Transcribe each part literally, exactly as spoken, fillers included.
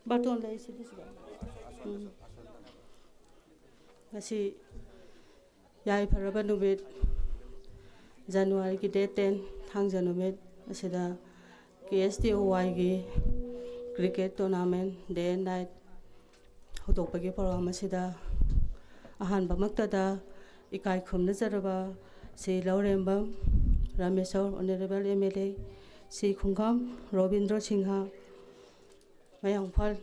ꯕꯥꯔꯇꯣꯟ ꯂꯩ ꯁꯤꯗꯤ ꯁꯤꯗ꯫ ꯎꯝ꯫ ꯉꯁꯤ ꯌꯥꯏꯐꯔꯕ ꯅꯨꯃꯤꯠ, ꯖꯅꯋꯥꯔꯤꯒꯤ date ten, ꯊꯥꯡꯖ ꯅꯨꯃꯤꯠ ꯑꯁꯤꯗ K S T O Y ꯒꯤ cricket tournament day and night ꯍꯧꯗꯣꯛꯄꯒꯤ program ꯑꯁꯤꯗ ꯑꯍꯥꯟꯕꯃꯛꯇꯗ ꯏꯀꯥꯏ ꯈꯨꯝꯅꯖꯔꯕ ꯁ꯭ꯔꯤ ꯂꯧꯔꯦꯝꯕꯝ Rameshwor, Honourable M L A, Shri ꯈꯣꯡꯒꯥꯝ Robindro Singh, ꯃꯌꯥꯡ Imphal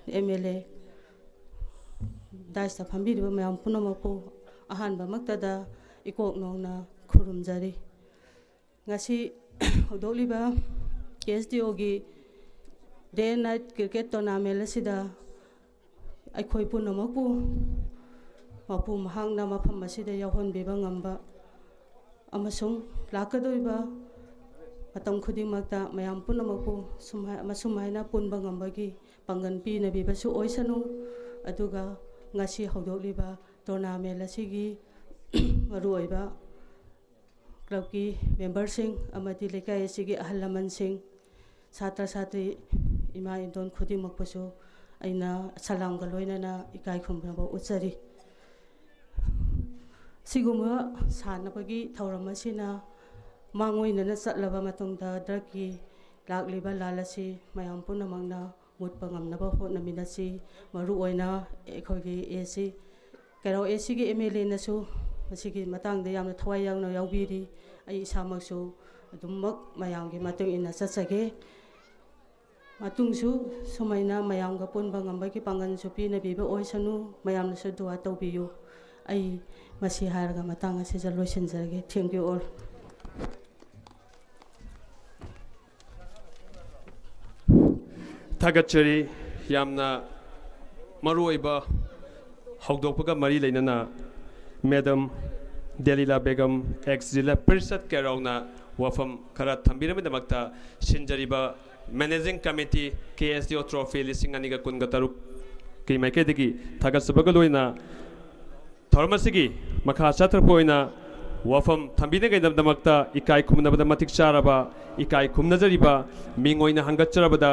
M L A, dais ꯇ ꯐꯝꯕꯤꯔꯤꯕ ꯃꯌꯥꯝ ꯄꯨꯝꯅꯃꯛꯄꯨ ꯑꯍꯥꯟꯕꯃꯛꯇꯗ ꯏꯀꯣꯛ ꯅꯧꯅ ꯈꯨꯔꯨꯝꯖꯔꯤ꯫ ꯉꯁꯤ ꯍꯧꯗꯣꯛꯂꯤꯕ K S T O ꯒꯤ day and night cricket tournament ꯑꯁꯤꯗ ꯑꯩꯈꯣꯏ ꯄꯨꯝꯅꯃꯛꯄꯨ ꯃꯄꯨ ꯃꯍꯥꯛꯅ ꯃꯐꯝ ꯑꯁꯤꯗ ꯌꯥꯎꯍꯟꯕꯤꯕ ꯉꯝꯕ ꯑꯃꯁꯨꯡ ꯂꯥꯛꯀꯗꯧꯔꯤꯕ ꯃꯇꯝ ꯈꯨꯗꯤꯡꯃꯛꯇ ꯃꯌꯥꯝ ꯄꯨꯝꯅꯃꯛꯄꯨ ꯁꯨꯝꯍꯥꯏ-, ꯃꯁꯨꯝꯍꯥꯏꯅ ꯄꯨꯟꯕ ꯉꯝꯕꯒꯤ ꯄꯥꯡꯒꯜ ꯄꯤꯅꯕꯤꯕꯁꯨ ꯑꯣꯏꯁꯅꯨ꯫ ꯑꯗꯨꯒ ꯉꯁꯤ ꯍꯧꯗꯣꯛꯂꯤꯕ tournament ꯑꯁꯤꯒꯤ ꯃꯔꯨꯑꯣꯏꯕ club ꯀꯤ member ꯁꯤꯡ ꯑꯃꯗꯤ ꯂꯩꯀꯥꯏ ꯑꯁꯤꯒꯤ ꯑꯍꯜ ꯂꯃꯟꯁꯤꯡ, ꯁꯥꯇ꯭ꯔ ꯁꯥꯇ꯭ꯔꯤ, ꯏꯃꯥ ꯏꯟꯗꯣꯟ ꯈꯨꯗꯤꯡꯃꯛꯄꯨꯁꯨ ꯑꯩꯅ ꯁꯂꯥꯝꯒ ꯂꯣꯏꯅꯅ ꯏꯀꯥꯏ ꯈꯨꯝꯅꯕ ꯎꯠꯆꯔꯤ꯫ ꯁꯤꯒꯨꯝꯕ ꯁꯥꯟꯅꯕꯒꯤ ꯊꯧꯔꯝ ꯑꯁꯤꯅ ꯃꯥꯡꯑꯣꯏꯅꯅ ꯆꯠꯂꯕ ꯃꯇꯨꯡꯗ drug ꯀꯤ ꯂꯥꯛꯂꯤꯕ ꯂꯥꯜ ꯑꯁꯤ ꯃꯌꯥꯝ ꯄꯨꯝꯅꯃꯛꯅ ꯃꯨꯠꯄ ꯉꯝꯅꯕ ꯍꯣꯠꯅꯃꯤꯟꯅꯁꯤ꯫ ꯃꯔꯨꯑꯣꯏꯅ ꯑꯩꯈꯣꯏꯒꯤ A C, ꯀꯩꯔꯥꯎ A C ꯒꯤ M L A ꯅꯁꯨ ꯃꯁꯤꯒꯤ ꯃꯇꯥꯡꯗ ꯌꯥꯝꯅ ꯊꯋꯥꯏ ꯌꯥꯎꯅ ꯌꯥꯎꯕꯤꯔꯤ꯫ ꯑꯩ ꯏꯁꯥꯃꯛꯁꯨ ꯑꯗꯨꯝꯃꯛ ꯃꯌꯥꯝꯒꯤ ꯃꯇꯨꯡ ꯏꯟꯅ ꯆꯠꯆꯒꯦ꯫ ꯃꯇꯨꯡꯁꯨ ꯁꯨꯃꯥꯏꯅ ꯃꯌꯥꯝꯒ ꯄꯨꯟꯕ ꯉꯝꯕꯒꯤ ꯄꯥꯡꯒꯜꯁꯨ ꯄꯤꯅꯕꯤꯕ ꯑꯣꯏꯁꯅꯨ꯫ ꯃꯌꯥꯝꯅꯁꯨ ꯗꯨꯋꯥ ꯇꯧꯕꯤꯌꯨ꯫ ꯑꯩ ꯃꯁꯤ ꯍꯥꯏꯔꯒ ꯃꯇꯥꯡ ꯑꯁꯤꯗ ꯂꯣꯏꯁꯤꯟꯖꯔꯒꯦ꯫ Thank you all. ꯊꯥꯒꯠꯆꯔꯤ꯫ ꯌꯥꯝꯅ ꯃꯔꯨꯑꯣꯏꯕ ꯍꯧꯗꯣꯛꯄꯒ ꯃꯔꯤ ꯂꯩꯅꯅ Madam ꯗꯦꯂꯤꯂꯥ ꯕꯦꯒꯝ, ex ꯖꯤꯂꯥ ꯄꯔꯤꯁꯠ ꯀꯦꯔꯧꯅ ꯋꯥꯐꯝ ꯈꯔ ꯊꯝꯕꯤꯔꯝꯕꯒꯤꯗꯃꯛꯇ ꯁꯤꯟꯖꯔꯤꯕ Managing Committee K S T O Trophy ꯂꯤꯁꯤꯡ ꯑꯅꯤꯒ ꯀꯨꯟꯒ ꯇꯔꯨꯛꯀꯤ ꯃꯥꯏꯀꯩꯗꯒꯤ ꯊꯥꯒꯠꯆꯕꯒ ꯂꯣꯏꯅ ꯊꯧꯔꯝ ꯑꯁꯤꯒꯤ ꯃꯈꯥ ꯆꯠꯊꯔꯛꯄ ꯑꯣꯏꯅ ꯋꯥꯐꯝ ꯊꯝꯕꯤꯅꯕꯒꯤꯗꯃꯛꯇ ꯏꯀꯥꯏ ꯈꯨꯝꯅꯕꯗ ꯃꯇꯤꯛ ꯆꯥꯔꯕ, ꯏꯀꯥꯏ ꯈꯨꯝꯅꯖꯔꯤꯕ ꯃꯤꯡ ꯑꯣꯏꯅ ꯍꯪꯒꯠꯆꯔꯕꯗ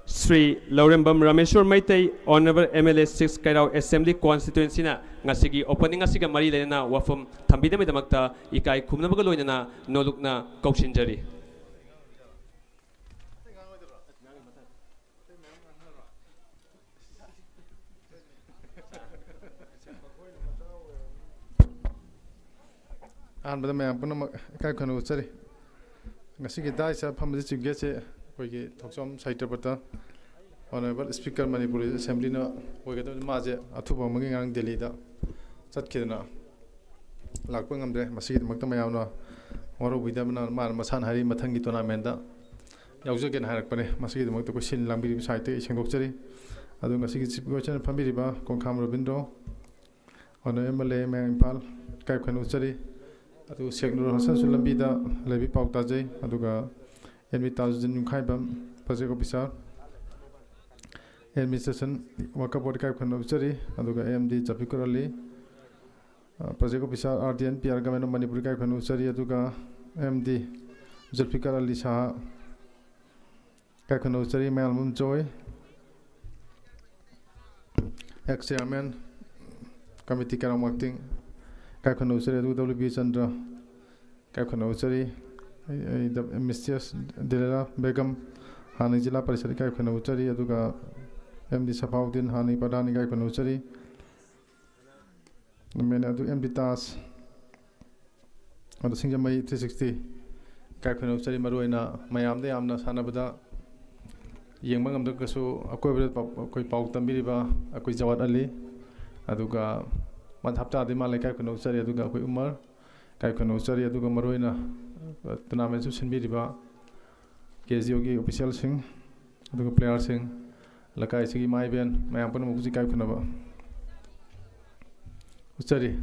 ꯁ꯭ꯔꯤ ꯂꯧꯔꯦꯝꯕꯝ Rameshwor Meitei, Honourable M L A six ꯀꯩꯔꯥꯎ Assembly Constituencyꯅ ꯉꯁꯤꯒꯤ opening ꯑꯁꯤꯒ ꯃꯔꯤ ꯂꯩꯅꯅ ꯋꯥꯐꯝ ꯊꯝꯕꯤꯅꯕꯒꯤꯗꯃꯛꯇ ꯏꯀꯥꯏ ꯈꯨꯝꯅꯕꯒ ꯂꯣꯏꯅꯅ ꯅꯣꯂꯨꯛꯅ ꯀꯧꯁꯤꯟꯖꯔꯤ꯫ ꯑꯍꯥꯟꯕꯗ ꯃꯌꯥꯝ ꯄꯨꯝꯅꯃꯛ ꯏꯀꯥꯏ ꯈꯨꯝꯅꯕ ꯎꯠꯆꯔꯤ꯫ ꯉꯁꯤꯒꯤ ꯗꯥꯏꯁꯇ ꯐꯝꯕꯁꯤ chief guestꯁꯦ ꯑꯩꯈꯣꯏꯒꯤ ꯊꯣꯛꯆꯣꯝ ꯁꯥꯍꯤꯇ꯭ꯌꯄꯇ Honourable Speaker ꯃꯅꯤꯄꯨꯔꯤ Assemblyꯅ ꯑꯣꯏꯒꯗꯕꯅꯤ꯫ ꯃꯥꯁꯦ ꯑꯊꯨꯕ ꯑꯃꯒꯤ ꯉꯔꯥꯡ ꯗꯦꯜꯂꯤꯗ ꯆꯠꯈꯤꯗꯅ ꯂꯥꯛꯄ ꯉꯝꯗ꯭ꯔꯦ꯫ ꯃꯁꯤꯒꯤꯗꯃꯛꯇ ꯃꯌꯥꯝꯅ ꯋꯥꯔꯧꯕꯤꯗꯕꯅ ꯃꯥꯅ ꯃꯁꯥꯅ ꯍꯥꯏꯔꯤ ꯃꯊꯪꯒꯤ tournamentꯇ ꯌꯥꯎꯖꯒꯦꯅ ꯍꯥꯏꯔꯛꯄꯅꯦ꯫ ꯃꯁꯤꯒꯤꯗꯃꯛꯇ ꯑꯩꯈꯣꯏ ꯁꯤꯟ ꯂꯥꯡꯕꯤꯔꯤꯕ ꯁꯥꯍꯤꯇ꯭ꯌ ꯑꯩ ꯁꯦꯡꯗꯣꯛꯆꯔꯤ꯫ ꯑꯗꯨ ꯉꯁꯤꯒꯤ chief guestꯅ ꯐꯝꯕꯤꯔꯤꯕ ꯀꯣꯡꯈꯥꯝ ꯔꯕꯤꯟꯗ꯭ꯔꯣ, Honourable M L A ꯃꯌꯥꯡ ꯏꯝꯐꯥꯜ ꯏꯀꯥꯏ ꯈꯨꯝꯅꯕ ꯎꯠꯆꯔꯤ꯫ ꯑꯗꯨ ꯁꯦꯛ ꯅꯨꯔ ꯍꯁꯟꯁꯨ ꯂꯝꯕꯤꯗ ꯂꯩꯕꯤ ꯄꯥꯎ ꯇꯥꯖꯩ꯫ ꯑꯗꯨꯒ M D ꯇꯥꯖꯨꯗꯤꯟ ꯌꯨꯝꯈꯥꯏꯕꯝ, Project Officer, Administration Worker Board ꯏꯀꯥꯏ ꯈꯨꯝꯅꯕ ꯎꯠꯆꯔꯤ꯫ ꯑꯗꯨꯒ M D ꯖꯐꯤꯀꯔ ꯑꯂꯤ, ꯑ, Project Officer, R D and P R Government of Manipur ꯏꯀꯥꯏ ꯈꯨꯝꯅꯕ ꯎꯠꯆꯔꯤ꯫ ꯑꯗꯨꯒ M D ꯖꯨꯜꯐꯤꯀꯔ ꯑꯂꯤ ꯁꯥꯍ ꯏꯀꯥꯏ ꯈꯨꯝꯅꯕ ꯎꯠꯆꯔꯤ꯫ ꯃꯌꯥꯝꯕꯝ ꯖꯣꯏ, ex chairman committee ꯀꯩꯔꯥꯎ ꯃꯥꯛꯇꯤꯡ ꯏꯀꯥꯏ ꯈꯨꯝꯅꯕ ꯎꯠꯆꯔꯤ꯫ ꯑꯗꯨꯒ W B ꯆꯟꯗ꯭ꯔ ꯏꯀꯥꯏ ꯈꯨꯝꯅꯕ ꯎꯠꯆꯔꯤ꯫ ꯑꯩ, ꯑꯩ, Mistress ꯗꯤꯂꯦꯂꯥ ꯕꯦꯒꯝ, ꯍꯥꯟꯅꯒꯤ ꯖꯤꯂꯥ ꯄꯔꯤꯁꯠ ꯏꯀꯥꯏ ꯈꯨꯝꯅꯕ ꯎꯠꯆꯔꯤ꯫ ꯑꯗꯨꯒ M D ꯁꯐꯥꯎꯗꯤꯟ, ꯍꯥꯟꯅꯒꯤ ꯄ꯭ꯔꯙꯥꯟ ꯏꯀꯥꯏ ꯈꯨꯝꯅꯕ ꯎꯠꯆꯔꯤ꯫ ꯃꯦꯅꯦ ꯑꯗꯨ M D ꯇꯥꯖ, ꯑꯗꯨ ꯁꯤꯡꯖꯃꯩ three sixty ꯏꯀꯥꯏ ꯈꯨꯝꯅꯕ ꯎꯠꯆꯔꯤ꯫ ꯃꯔꯨꯑꯣꯏꯅ ꯃꯌꯥꯝꯗ ꯌꯥꯝꯅ ꯁꯥꯟꯅꯕꯗ ꯌꯦꯡꯕ ꯉꯝꯗ꯭ꯔꯒꯁꯨ ꯑꯀꯣꯏꯕꯗ ꯄꯥꯎ-, ꯑꯩꯈꯣꯏ ꯄꯥꯎ ꯇꯝꯕꯤꯔꯤꯕ ꯑꯩꯈꯣꯏ ꯖꯋꯥꯠ ꯑꯂꯤ, ꯑꯗꯨꯒ ꯃꯊꯪ ꯍꯞꯇꯥꯗꯤ ꯃꯥ ꯏꯀꯥꯏ ꯈꯨꯝꯅꯕ ꯎꯠꯆꯔꯤ꯫ ꯑꯗꯨꯒ ꯑꯩꯈꯣꯏ ꯎꯃꯔ ꯏꯀꯥꯏ ꯈꯨꯝꯅꯕ ꯎꯠꯆꯔꯤ꯫ ꯑꯗꯨꯒ ꯃꯔꯨꯑꯣꯏꯅ, ꯑ, tournamentꯁꯨ ꯁꯤꯟꯕꯤꯔꯤꯕ K G Oꯒꯤ officialꯁꯤꯡ, ꯑꯗꯨꯒ playerꯁꯤꯡ, ꯂꯩꯀꯥꯏꯁꯤꯒꯤ ꯏꯃꯥ ꯏꯕꯦꯟ ꯃꯌꯥꯝ ꯄꯨꯝꯅꯃꯛꯄꯨꯁꯨ ꯏꯀꯥꯏ ꯈꯨꯝꯅꯕ ꯎꯠꯆꯔꯤ꯫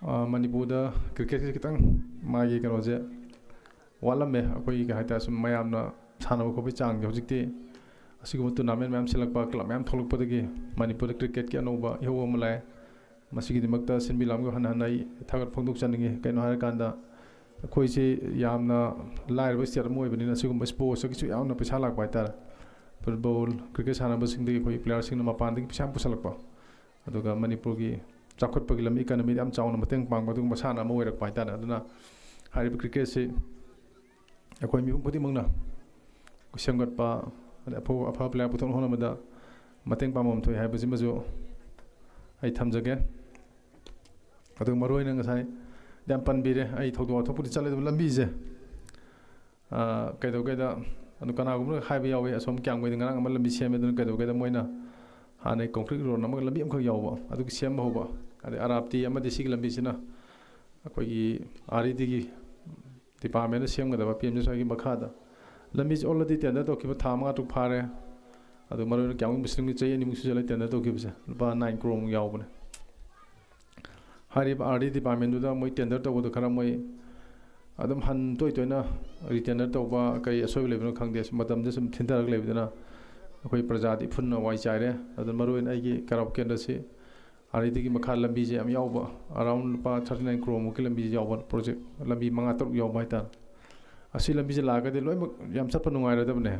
ꯑ, ꯃꯅꯤꯄꯨꯔꯗ cricketꯁꯤ ꯈꯤꯇꯪ ꯃꯥꯒꯤ ꯀꯩꯅꯣꯁꯦ ꯋꯥꯠꯂꯝꯃꯦ꯫ ꯑꯩꯈꯣꯏꯒꯤ ꯀꯩ ꯍꯥꯏꯇꯥꯔꯦ, ꯁꯨꯝ ꯃꯌꯥꯝꯅ ꯁꯥꯟꯅꯕ ꯈꯣꯠꯄꯒꯤ ꯆꯥꯡꯁꯦ ꯍꯧꯖꯤꯛꯇꯤ ꯑꯁꯤꯒꯨꯝꯕ tournament ꯃꯌꯥꯝ ꯁꯤꯜꯂꯛꯄ, club ꯃꯌꯥꯝ ꯊꯣꯛꯂꯛꯄꯗꯒꯤ ꯃꯅꯤꯄꯨꯔꯗ cricketꯀꯤ ꯑꯅꯧꯕ ꯏꯍꯧ ꯑꯃ ꯂꯥꯛꯑꯦ꯫ ꯃꯁꯤꯒꯤꯗꯃꯛꯇ ꯁꯤꯟꯃꯤ ꯂꯥꯡꯃꯤꯕꯨ ꯍꯟꯅ ꯍꯟꯅ ꯑꯩ ꯊꯥꯒꯠ ꯐꯣꯡꯗꯣꯛꯆꯅꯤꯡꯉꯤ꯫ ꯀꯩꯅꯣ ꯍꯥꯏꯔꯀꯥꯟꯗ, ꯑꯩꯈꯣꯏꯁꯤ ꯌꯥꯝꯅ ꯂꯥꯏꯔꯕ state ꯑꯃ ꯑꯣꯏꯕꯅꯤꯅ, ꯁꯤꯒꯨꯝꯕ sportsꯇꯒꯤꯁꯨ ꯌꯥꯝꯅ ꯄꯩꯁꯥ ꯂꯥꯛꯄ ꯍꯥꯏꯇꯥꯔꯦ꯫ ꯐꯨꯠꯕꯣꯜ, ꯀ꯭ꯔꯤꯀꯦꯠ ꯁꯥꯟꯅꯕꯁꯤꯡꯗꯒꯤ ꯑꯩꯈꯣꯏ ꯄ꯭ꯂꯦꯌꯔꯁꯤꯡꯅ ꯃꯄꯥꯟꯗꯒꯤ ꯄꯩꯁꯥ ꯌꯥꯝ ꯄꯨꯁꯜꯂꯛꯄ, ꯑꯗꯨꯒ ꯃꯅꯤꯄꯨꯔꯒꯤ ꯆꯥꯎꯈꯠꯄꯒꯤ ꯂꯝꯕꯤ, ꯏꯀꯅꯃꯤꯗ ꯌꯥꯝ ꯆꯥꯎꯅ ꯃꯇꯦꯡ ꯄꯥꯡꯕ ꯑꯗꯨꯒꯨꯝꯕ ꯃꯁꯥꯟꯅ ꯑꯃ ꯑꯣꯏꯔꯛꯄ ꯍꯥꯏꯇꯥꯔꯦ꯫ ꯑꯗꯨꯅ ꯍꯥꯏꯔꯤꯕ ꯀ꯭ꯔꯤꯀꯦꯠꯁꯤ ꯑꯩꯈꯣꯏ ꯃꯤꯄꯨꯝ ꯈꯨꯗꯤꯡꯃꯛꯅ ꯁꯦꯝꯒꯠꯄ, ꯑꯗꯩ ꯑꯐꯕ, ꯑꯐꯕ ꯄ꯭ꯂꯦꯌꯔ ꯄꯨꯊꯣꯛꯅꯕ ꯍꯣꯠꯅꯕꯗ ꯃꯇꯦꯡ ꯄꯥꯡꯐꯝ ꯊꯣꯛꯏ ꯍꯥꯏꯕꯁꯤꯃꯁꯨ ꯑꯩ ꯊꯝꯖꯒꯦ꯫ ꯑꯗꯨꯒ ꯃꯔꯨꯑꯣꯏꯅ ꯉꯁꯥꯏ ꯌꯥꯝ ꯄꯟꯕꯤꯔꯦ, ꯑꯩ ꯊꯧꯗꯣꯛ ꯋꯥꯊꯣꯛꯄꯨꯗꯤ ꯆꯠꯂꯦ, ꯑꯗꯨꯕꯨ ꯂꯝꯕꯤꯁꯦ, ꯑꯥ, ꯀꯩꯗꯧꯒꯦꯗ, ꯑꯗꯨ ꯀꯅꯥꯒꯨꯝꯕꯅ ꯍꯥꯏꯕ ꯌꯥꯎꯋꯤ, ꯑꯁꯣꯝ ꯀ꯭ꯌꯥꯝꯒꯩꯗ ꯉꯔꯥꯡ ꯑꯃ ꯂꯝꯕꯤ ꯁꯦꯝꯃꯦ, ꯑꯗꯨꯅ ꯀꯩꯗꯧꯒꯦꯗ, ꯃꯣꯏꯅ ꯍꯥꯟꯅꯩ ꯀꯣꯟꯀ꯭ꯔꯤꯠ ꯔꯣꯗ ꯑꯃꯒ ꯂꯝꯕꯤ ꯑꯃꯈꯛ ꯌꯥꯎꯕ, ꯑꯗꯨꯒꯤ ꯁꯦꯝꯕ ꯍꯧꯕ, ꯑꯗꯩ ꯑꯔꯥꯞꯇꯤ ꯑꯃꯗꯤ ꯁꯤꯒꯤ ꯂꯝꯕꯤꯁꯤꯅ ꯑꯩꯈꯣꯏꯒꯤ ꯑꯥꯔ ꯏ ꯗꯤꯒꯤ ꯗꯤꯄꯥꯔꯠꯃꯦꯟꯅ ꯁꯦꯝꯒꯗꯕ ꯄꯤ ꯑꯦꯝ ꯖꯤ ꯁ꯭ꯋꯥꯏꯒꯤ ꯃꯈꯥꯗ꯫ ꯂꯝꯕꯤꯁꯦ ꯑꯣꯜꯔꯦꯗꯤ ꯇꯦꯟꯗꯔ ꯇꯧꯈꯤꯕ ꯊꯥ ꯃꯉꯥ ꯇꯔꯨꯛ ꯐꯥꯔꯦ꯫ ꯑꯗꯨ ꯃꯔꯨ ꯑꯣꯏꯅ ꯀ꯭ꯌꯥꯝꯒꯩ ꯃꯨꯁꯂꯤꯝꯒꯤ ꯆꯍꯤ ꯑꯅꯤꯃꯨꯛ ꯁꯨꯖꯜꯂꯦ ꯇꯦꯟꯗꯔ ꯇꯧꯈꯤꯕꯁꯦ, ꯂꯨꯄꯥ ꯅꯥꯏꯟ ꯀ꯭ꯔꯣꯔꯃꯨꯛ ꯌꯥꯎꯕꯅꯦ꯫ ꯍꯥꯏꯔꯤꯕ ꯑꯥꯔ ꯗꯤ ꯗꯤꯄꯥꯔꯠꯃꯦꯟꯗꯨꯗ ꯃꯣꯏ ꯇꯦꯟꯗꯔ ꯇꯧꯕꯗꯣ ꯈꯔ ꯃꯣꯏ ꯑꯗꯨꯝ ꯍꯟ ꯇꯣꯏ ꯇꯣꯏꯅ ꯔꯤꯇꯦꯟꯗꯔ ꯇꯧꯕ, ꯀꯔꯤ ꯑꯁꯣꯏꯕ ꯂꯩꯕꯅꯣ ꯈꯪꯗꯦ, ꯃꯇꯝꯁꯦ ꯁꯨꯝ ꯊꯤꯟꯊꯔꯒ ꯂꯩꯕꯗꯨꯅ ꯑꯩꯈꯣꯏ ꯄ꯭ꯔꯖꯥꯗꯤ ꯏꯐꯨꯟꯅ ꯋꯥꯏ ꯆꯥꯏꯔꯦ꯫ ꯑꯗꯨꯅ ꯃꯔꯨ ꯑꯣꯏꯅ ꯑꯩꯒꯤ ꯀꯔꯥꯞ ꯀꯦꯟꯗ꯭ꯔꯁꯤ ꯑꯥꯔ ꯏ ꯗꯤꯒꯤ ꯃꯈꯥ ꯂꯝꯕꯤꯁꯦ ꯌꯥꯝ ꯌꯥꯎꯕ, ꯑꯔꯥꯎꯟ ꯂꯨꯄꯥ ꯊꯥꯔꯇꯤ ꯅꯥꯏꯟ ꯀ꯭ꯔꯣꯔꯃꯨꯛꯀꯤ ꯂꯝꯕꯤꯁꯦ ꯌꯥꯎꯕ ꯄ꯭ꯔꯣꯖꯦꯛ, ꯂꯝꯕꯤ ꯃꯉꯥ ꯇꯔꯨꯛ ꯌꯥꯎꯕ ꯍꯥꯏꯇꯥꯔꯦ꯫ ꯑꯁꯤ ꯂꯝꯕꯤꯁꯦ ꯂꯥꯛꯑꯒꯗꯤ ꯂꯣꯏꯅꯃꯛ ꯌꯥꯝ ꯆꯠꯄ ꯅꯨꯡꯉꯥꯏꯔꯗꯕꯅꯦ꯫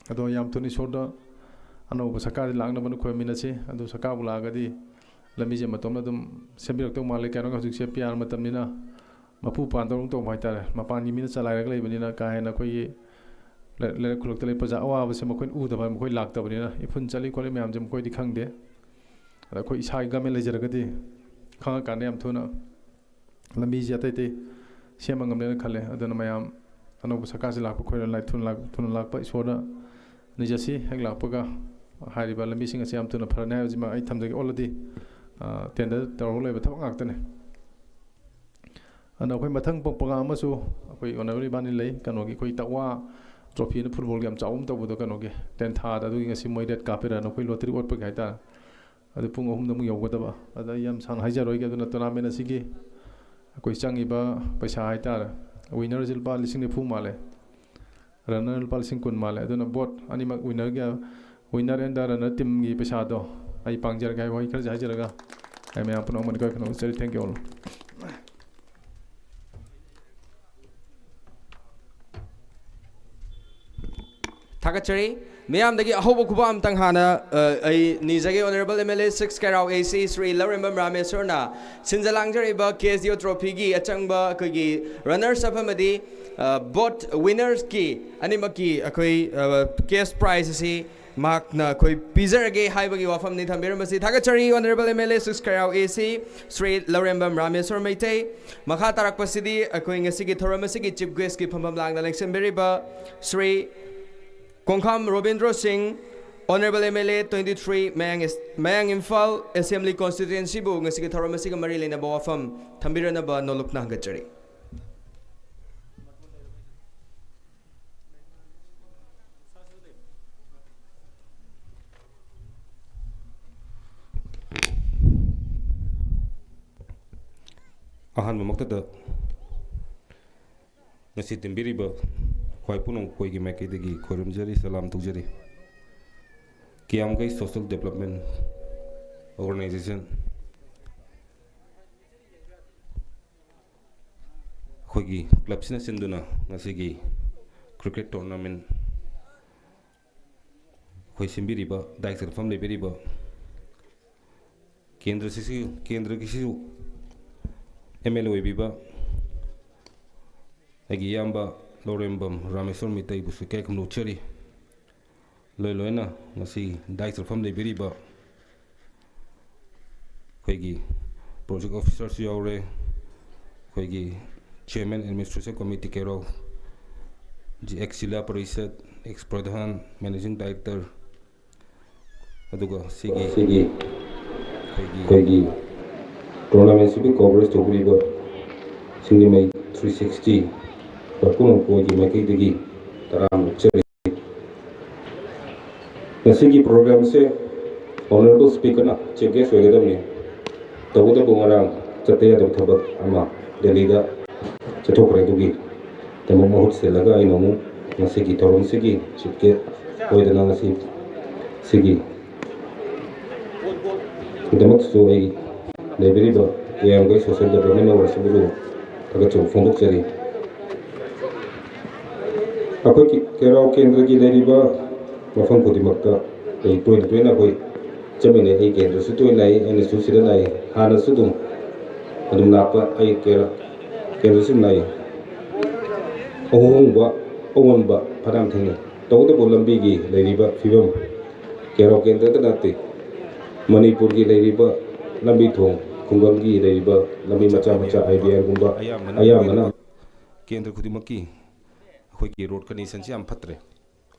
ꯑꯗꯣ ꯌꯥꯝ ꯊꯨꯅ ꯏꯁꯣꯔꯗ ꯑꯅꯧꯕ ꯁꯔꯀꯥꯔꯁꯤ ꯂꯥꯛꯅꯕꯅ ꯈꯨꯔꯨꯝꯃꯤꯟꯅꯁꯤ꯫ ꯑꯗꯨ ꯁꯔꯀꯥꯔꯕꯨ ꯂꯥꯛꯑꯒꯗꯤ ꯂꯝꯕꯤꯁꯦ ꯃꯇꯣꯝꯅ ꯑꯗꯨꯝ ꯁꯦꯝꯕꯤꯔꯛꯇꯧ ꯃꯥꯜꯂꯦ꯫ ꯀꯩꯅꯣ ꯍꯧꯖꯤꯛꯁꯦ ꯄꯤ ꯑꯥꯔ ꯃꯇꯝꯅꯤꯅ ꯃꯄꯨ ꯄꯥꯟꯗꯧꯔꯨꯝ ꯇꯧꯕ ꯍꯥꯏꯇꯥꯔꯦ꯫ ꯃꯄꯥꯟꯒꯤ ꯃꯤꯅ ꯆꯂꯥꯏꯔꯒ ꯂꯩꯕꯅꯤꯅ ꯀꯥ ꯍꯦꯟꯅ ꯑꯩꯈꯣꯏꯒꯤ ꯂꯩ-, ꯂꯩꯔꯛ ꯈꯨꯜꯂꯛꯇ ꯂꯩ ꯄ꯭ꯔꯖꯥ ꯑꯋꯥꯕꯁꯦ ꯃꯈꯣꯏꯅ ꯎꯗꯕ, ꯃꯈꯣꯏ ꯂꯥꯛꯇꯕꯅꯤꯅ ꯏꯐꯨꯟ ꯆꯠꯂꯤ ꯈꯣꯠꯂꯤ ꯃꯌꯥꯝꯁꯦ ꯃꯈꯣꯏꯗꯤ ꯈꯪꯗꯦ꯫ ꯑꯗ ꯑꯩꯈꯣꯏ ꯏꯁꯥꯒꯤ ꯒꯃꯦꯟ ꯂꯩꯖꯔꯒꯗꯤ ꯈꯪꯉꯀꯥꯟꯗ ꯌꯥꯝ ꯊꯨꯅ ꯂꯝꯕꯤꯁꯦ ꯑꯇꯩ ꯑꯇꯩ ꯁꯦꯝꯕ ꯉꯝꯂꯦꯅ ꯈꯜꯂꯦ꯫ ꯑꯗꯨꯅ ꯃꯌꯥꯝ ꯑꯅꯧꯕ ꯁꯔꯀꯥꯔꯁꯤ ꯂꯥꯛꯄ ꯑꯩꯈꯣꯏꯅ ꯂꯥꯏ-, ꯊꯨꯅ ꯂꯥꯛ-, ꯊꯨꯅ ꯂꯥꯛꯄ ꯏꯁꯣꯔꯗ ꯅꯤꯖꯁꯤ꯫ ꯍꯦꯛ ꯂꯥꯛꯄꯒ ꯍꯥꯏꯔꯤꯕ ꯂꯝꯕꯤꯁꯤꯡ ꯑꯁꯤ ꯌꯥꯝ ꯊꯨꯅ ꯐꯔꯅꯤ ꯍꯥꯏꯕꯁꯤꯃ ꯑꯩ ꯊꯝꯖꯒꯦ꯫ ꯑꯣꯜꯔꯦꯗꯤ, ꯑ, ꯇꯦꯟꯗꯔ ꯇꯧꯔꯒ ꯂꯩꯕ ꯊꯕꯛ ꯉꯥꯛꯇꯅꯦ꯫ ꯑꯗꯣ ꯑꯩꯈꯣꯏ ꯃꯊꯪ ꯄ-, ꯄ꯭ꯔꯣꯒ꯭ꯔꯥꯝ ꯑꯃꯁꯨ ꯑꯩꯈꯣꯏ ꯑꯣꯅꯔꯦꯕꯜ ꯏꯕꯥꯅꯤ ꯂꯩ, ꯀꯩꯅꯣꯒꯤ ꯑꯩꯈꯣꯏ ꯇꯛꯋꯥ ꯇ꯭ꯔꯣꯐꯤꯅ ꯐꯨꯠꯕꯣꯜꯒꯤ ꯌꯥꯝ ꯆꯥꯎꯕ ꯑꯃ ꯇꯧꯕꯗꯣ, ꯀꯩꯅꯣꯒꯤ ꯇꯦꯟꯊꯥꯗ, ꯑꯗꯨꯒꯤ ꯉꯁꯤ ꯃꯣꯏ ꯔꯦꯠ ꯀꯥꯞꯄꯤꯔꯛꯑꯅ ꯑꯩꯈꯣꯏ ꯂꯣꯇꯔꯤ ꯑꯣꯠꯄꯒꯤ ꯍꯥꯏꯇꯥꯔꯦ꯫ ꯑꯗꯨ ꯄꯨꯡ ꯑꯍꯨꯝꯗ ꯑꯃꯨꯛ ꯌꯧꯒꯗꯕ꯫ ꯑꯗ ꯑꯩ ꯌꯥꯝ ꯁꯥꯡꯅ ꯍꯥꯏꯖꯔꯣꯏꯒꯦ꯫ ꯑꯗꯨꯅ ꯇꯣꯔꯅꯥꯃꯦꯟ ꯑꯁꯤꯒꯤ ꯑꯩꯈꯣꯏ ꯆꯪꯉꯤꯕ ꯄꯩꯁꯥ ꯍꯥꯏꯇꯥꯔꯦ, ꯋꯤꯟꯅꯔꯁꯤ ꯂꯨꯄꯥ ꯂꯤꯁꯤꯡ ꯅꯤꯐꯨ ꯃꯥꯜꯂꯦ, ꯔꯟꯅꯔ ꯂꯨꯄꯥ ꯂꯤꯁꯤꯡ ꯀꯨꯟ ꯃꯥꯜꯂꯦ꯫ ꯑꯗꯨꯅ ꯕꯣꯠ ꯑꯅꯤꯃꯛ ꯋꯤꯟꯅꯔꯒꯤ, ꯋꯤꯟꯅꯔ ꯑꯦꯟ ꯗ ꯔꯟꯅꯔ ꯇꯤꯝꯒꯤ ꯄꯩꯁꯥꯗꯣ ꯑꯩ ꯄꯥꯡꯖꯔꯒꯦ ꯍꯥꯏꯕ ꯋꯥꯍꯩ ꯈꯔꯁꯦ ꯍꯥꯏꯖꯔꯒ ꯑꯩ ꯃꯌꯥꯝ ꯄꯨꯝꯅꯃꯛ ꯃꯅꯤꯀꯣꯏ ꯈꯨꯅꯧ ꯆꯔꯤ꯫ Thank you all. ꯊꯥꯒꯠꯆꯔꯤ꯫ ꯃꯤꯌꯥꯝꯗꯒꯤ ꯑꯍꯧꯕ ꯈꯨꯕꯥꯛ ꯑꯃꯇꯪ ꯍꯥꯟꯅ, ꯑ, ꯑꯩ ꯅꯤꯖꯒꯦ꯫ Honourable M L A six ꯀꯩꯔꯥꯎ A C Shri Laurembam ꯔꯥꯃꯦꯁꯣꯔꯅ ꯁꯤꯟꯖ ꯂꯥꯡꯖꯔꯤꯕ K S D O trophyꯒꯤ ꯑꯆꯪꯕ ꯑꯩꯈꯣꯏꯒꯤ runners up ꯑꯃꯗꯤ, ꯑ, both winnersꯀꯤ ꯑꯅꯤꯃꯛꯀꯤ ꯑꯩꯈꯣꯏ, ꯑ, cash prize ꯑꯁꯤ ꯃꯍꯥꯛꯅ ꯑꯩꯈꯣꯏ ꯄꯤꯖꯔꯒꯦ ꯍꯥꯏꯕꯒꯤ ꯋꯥꯐꯝꯅꯤ ꯊꯝꯕꯤꯔꯝꯕꯁꯤ꯫ ꯊꯥꯒꯠꯆꯔꯤ Honourable M L A six ꯀꯩꯔꯥꯎ A C Shri ꯂꯧꯔꯦꯝꯕꯝ ꯔꯥꯃꯦꯁꯣꯔ ꯃꯩꯇꯩ꯫ ꯃꯈꯥ ꯇꯥꯔꯛꯄꯁꯤꯗꯤ ꯑꯩꯈꯣꯏ ꯉꯁꯤꯒꯤ ꯊꯧꯔꯝ ꯑꯁꯤꯒꯤ chief guestꯀꯤ ꯐꯝꯐꯝ ꯂꯥꯡꯗ ꯂꯦꯡꯁꯤꯟꯕꯤꯔꯤꯕ ꯁ꯭ꯔꯤ ꯀꯣꯡꯈꯥꯝ ꯔꯣꯕꯤꯟꯗ꯭ꯔꯣ ꯁꯤꯡ, Honourable M L A twenty three, ꯃꯌꯥꯡ ꯑꯦꯁ-, ꯃꯌꯥꯡ ꯏꯝꯐꯥꯜ Assembly Constituencyꯕꯨ ꯉꯁꯤꯒꯤ ꯊꯧꯔꯝ ꯑꯁꯤꯒ ꯃꯔꯤ ꯂꯩꯅꯕ ꯋꯥꯐꯝ ꯊꯝꯕꯤꯔꯅꯕ ꯅꯣꯂꯨꯛꯅ ꯍꯪꯒꯠꯆꯔꯤ꯫ ꯑꯍꯥꯟꯕꯃꯛꯇꯗ ꯉꯁꯤ ꯇꯤꯟꯕꯤꯔꯤꯕ ꯈ꯭ꯋꯥꯏ ꯄꯨꯝꯅꯃꯛ ꯑꯩꯈꯣꯏꯒꯤ ꯃꯥꯏꯀꯩꯗꯒꯤ ꯈꯣꯏꯔꯨꯝꯖꯔꯤ, ꯁꯂꯥꯝ ꯇꯧꯖꯔꯤ꯫ ꯀꯤꯌꯥꯝꯒꯩ Social Development Organisation ꯑꯩꯈꯣꯏꯒꯤ clubꯁꯤꯅ ꯁꯤꯟꯗꯨꯅ ꯉꯁꯤꯒꯤ cricket tournament ꯑꯩꯈꯣꯏ ꯁꯤꯟꯕꯤꯔꯤꯕ, ꯗꯥꯏꯁ ꯃꯐꯝ ꯂꯩꯕꯤꯔꯤꯕ ꯀꯦꯟꯗ꯭ꯔꯁꯤꯁꯨ, ꯀꯦꯟꯗ꯭ꯔꯒꯤꯁꯤꯁꯨ M L A ꯑꯣꯏꯕꯤꯕ ꯑꯩꯒꯤ ꯏꯌꯥꯝꯕ ꯂꯧꯔꯦꯝꯕꯝ ꯔꯥꯃꯦꯁꯣꯔ ꯃꯤꯇꯩꯕꯨꯁꯨ ꯏꯀꯥꯏ ꯈꯨꯝꯅ ꯎꯠꯆꯔꯤ꯫ ꯂꯣꯏ ꯂꯣꯏꯅ ꯉꯁꯤ ꯗꯥꯏꯁ ꯃꯐꯝ ꯂꯩꯕꯤꯔꯤꯕ ꯑꯩꯈꯣꯏꯒꯤ project officerꯁꯨ ꯌꯥꯎꯔꯦ, ꯑꯩꯈꯣꯏꯒꯤ Chairman Administration Committee ꯀꯩꯔꯥꯎ, ex ꯖꯤꯂꯥ ꯄꯔꯤꯁꯠ, ex ꯄ꯭ꯔꯙꯥꯟ, Managing Director, ꯑꯗꯨꯒ ꯁꯤꯒꯤ ꯁꯤꯒꯤ ꯑꯩꯈꯣꯏꯒꯤ ꯑꯩꯈꯣꯏꯒꯤ tournamentꯁꯤꯕꯨ coverage ꯇꯧꯕꯤꯔꯤꯕ ꯁꯤꯡꯖꯃꯩ three sixty ꯄꯨꯝꯅꯃꯛꯀꯤ ꯃꯥꯏꯀꯩꯗꯒꯤ ꯇꯔꯥꯝꯅ ꯑꯣꯛꯆꯔꯤ꯫ ꯉꯁꯤꯒꯤ programꯁꯦ Honourable Speakerꯅ chief guest ꯑꯣꯏꯒꯗꯕꯅꯤ꯫ ꯇꯧꯕꯇꯕꯨ ꯉꯔꯥꯡ ꯆꯠꯇ ꯌꯥꯗꯕ ꯊꯕꯛ ꯑꯃ ꯗꯦꯜꯂꯤꯗ ꯆꯠꯊꯣꯛꯈ꯭ꯔꯦ꯫ ꯑꯗꯨꯒꯤꯗꯃꯛ ꯃꯍꯨꯠ ꯁꯤꯜꯂꯒ ꯑꯩꯅ ꯑꯃꯨꯛ ꯉꯁꯤꯒꯤ ꯊꯧꯔꯝꯁꯤꯒꯤ chief guest ꯑꯣꯏꯗꯅ ꯉꯁꯤ ꯁꯤꯒꯤ ꯗꯃꯛꯇꯁꯨ ꯑꯩ ꯂꯩꯕꯤꯔꯤꯕ ꯀꯤꯌꯥꯝꯒꯩ Social Development Organizationꯕꯨ ꯊꯥꯒꯠꯆꯕ ꯐꯣꯡꯗꯣꯛꯆꯔꯤ꯫ ꯑꯩꯈꯣꯏꯒꯤ ꯀꯦꯔꯥꯎ ꯀꯦꯟꯗ꯭ꯔꯒꯤ ꯂꯩꯔꯤꯕ ꯃꯐꯝ ꯈꯨꯗꯤꯡꯃꯛꯇ ꯑꯩ ꯇꯣꯏꯅ ꯇꯣꯏꯅ ꯑꯩꯈꯣꯏ ꯆꯠꯃꯤꯟꯅꯩ꯫ ꯑꯩ ꯀꯦꯟꯗ꯭ꯔꯁꯨ ꯇꯣꯏꯅ ꯂꯥꯛꯏ, ꯑꯩꯅꯁꯨ ꯁꯤꯗ ꯂꯥꯛꯏ, ꯍꯥꯟꯅꯁꯨ ꯑꯗꯨꯝ ꯑꯗꯨꯝ ꯂꯥꯛꯄ ꯑꯩ ꯀꯦꯔꯥ ꯀꯦꯟꯗ꯭ꯔꯁꯨ ꯂꯥꯛꯏ꯫ ꯑꯍꯣꯡꯕ ꯑꯑꯣꯟꯕ ꯐꯅꯌꯥꯝ ꯊꯦꯡꯅꯩ꯫ ꯇꯧꯕꯇꯕꯨ ꯂꯝꯕꯤꯒꯤ ꯂꯩꯔꯤꯕ ꯐꯤꯕꯝ ꯀꯦꯔꯥꯎ ꯀꯦꯟꯗ꯭ꯔꯗ ꯅꯠꯇꯦ, ꯃꯅꯤꯄꯨꯔꯒꯤ ꯂꯩꯔꯤꯕ ꯂꯝꯕꯤ ꯊꯣꯡ, ꯈꯨꯡꯒꯪꯒꯤ ꯂꯩꯔꯤꯕ ꯂꯝꯕꯤ ꯃꯆꯥ ꯃꯆꯥ, ꯑꯥꯏ ꯕꯤ ꯑꯥꯔꯒꯨꯝꯕ ꯑꯌꯥꯝꯕꯅ ꯀꯦꯟꯗ꯭ꯔ ꯈꯨꯗꯤꯡꯃꯛꯀꯤ ꯑꯩꯈꯣꯏꯒꯤ ꯔꯣꯗ ꯀꯟꯗꯤꯁꯟꯁꯤ ꯌꯥꯝ ꯐꯠꯇ꯭ꯔꯦ꯫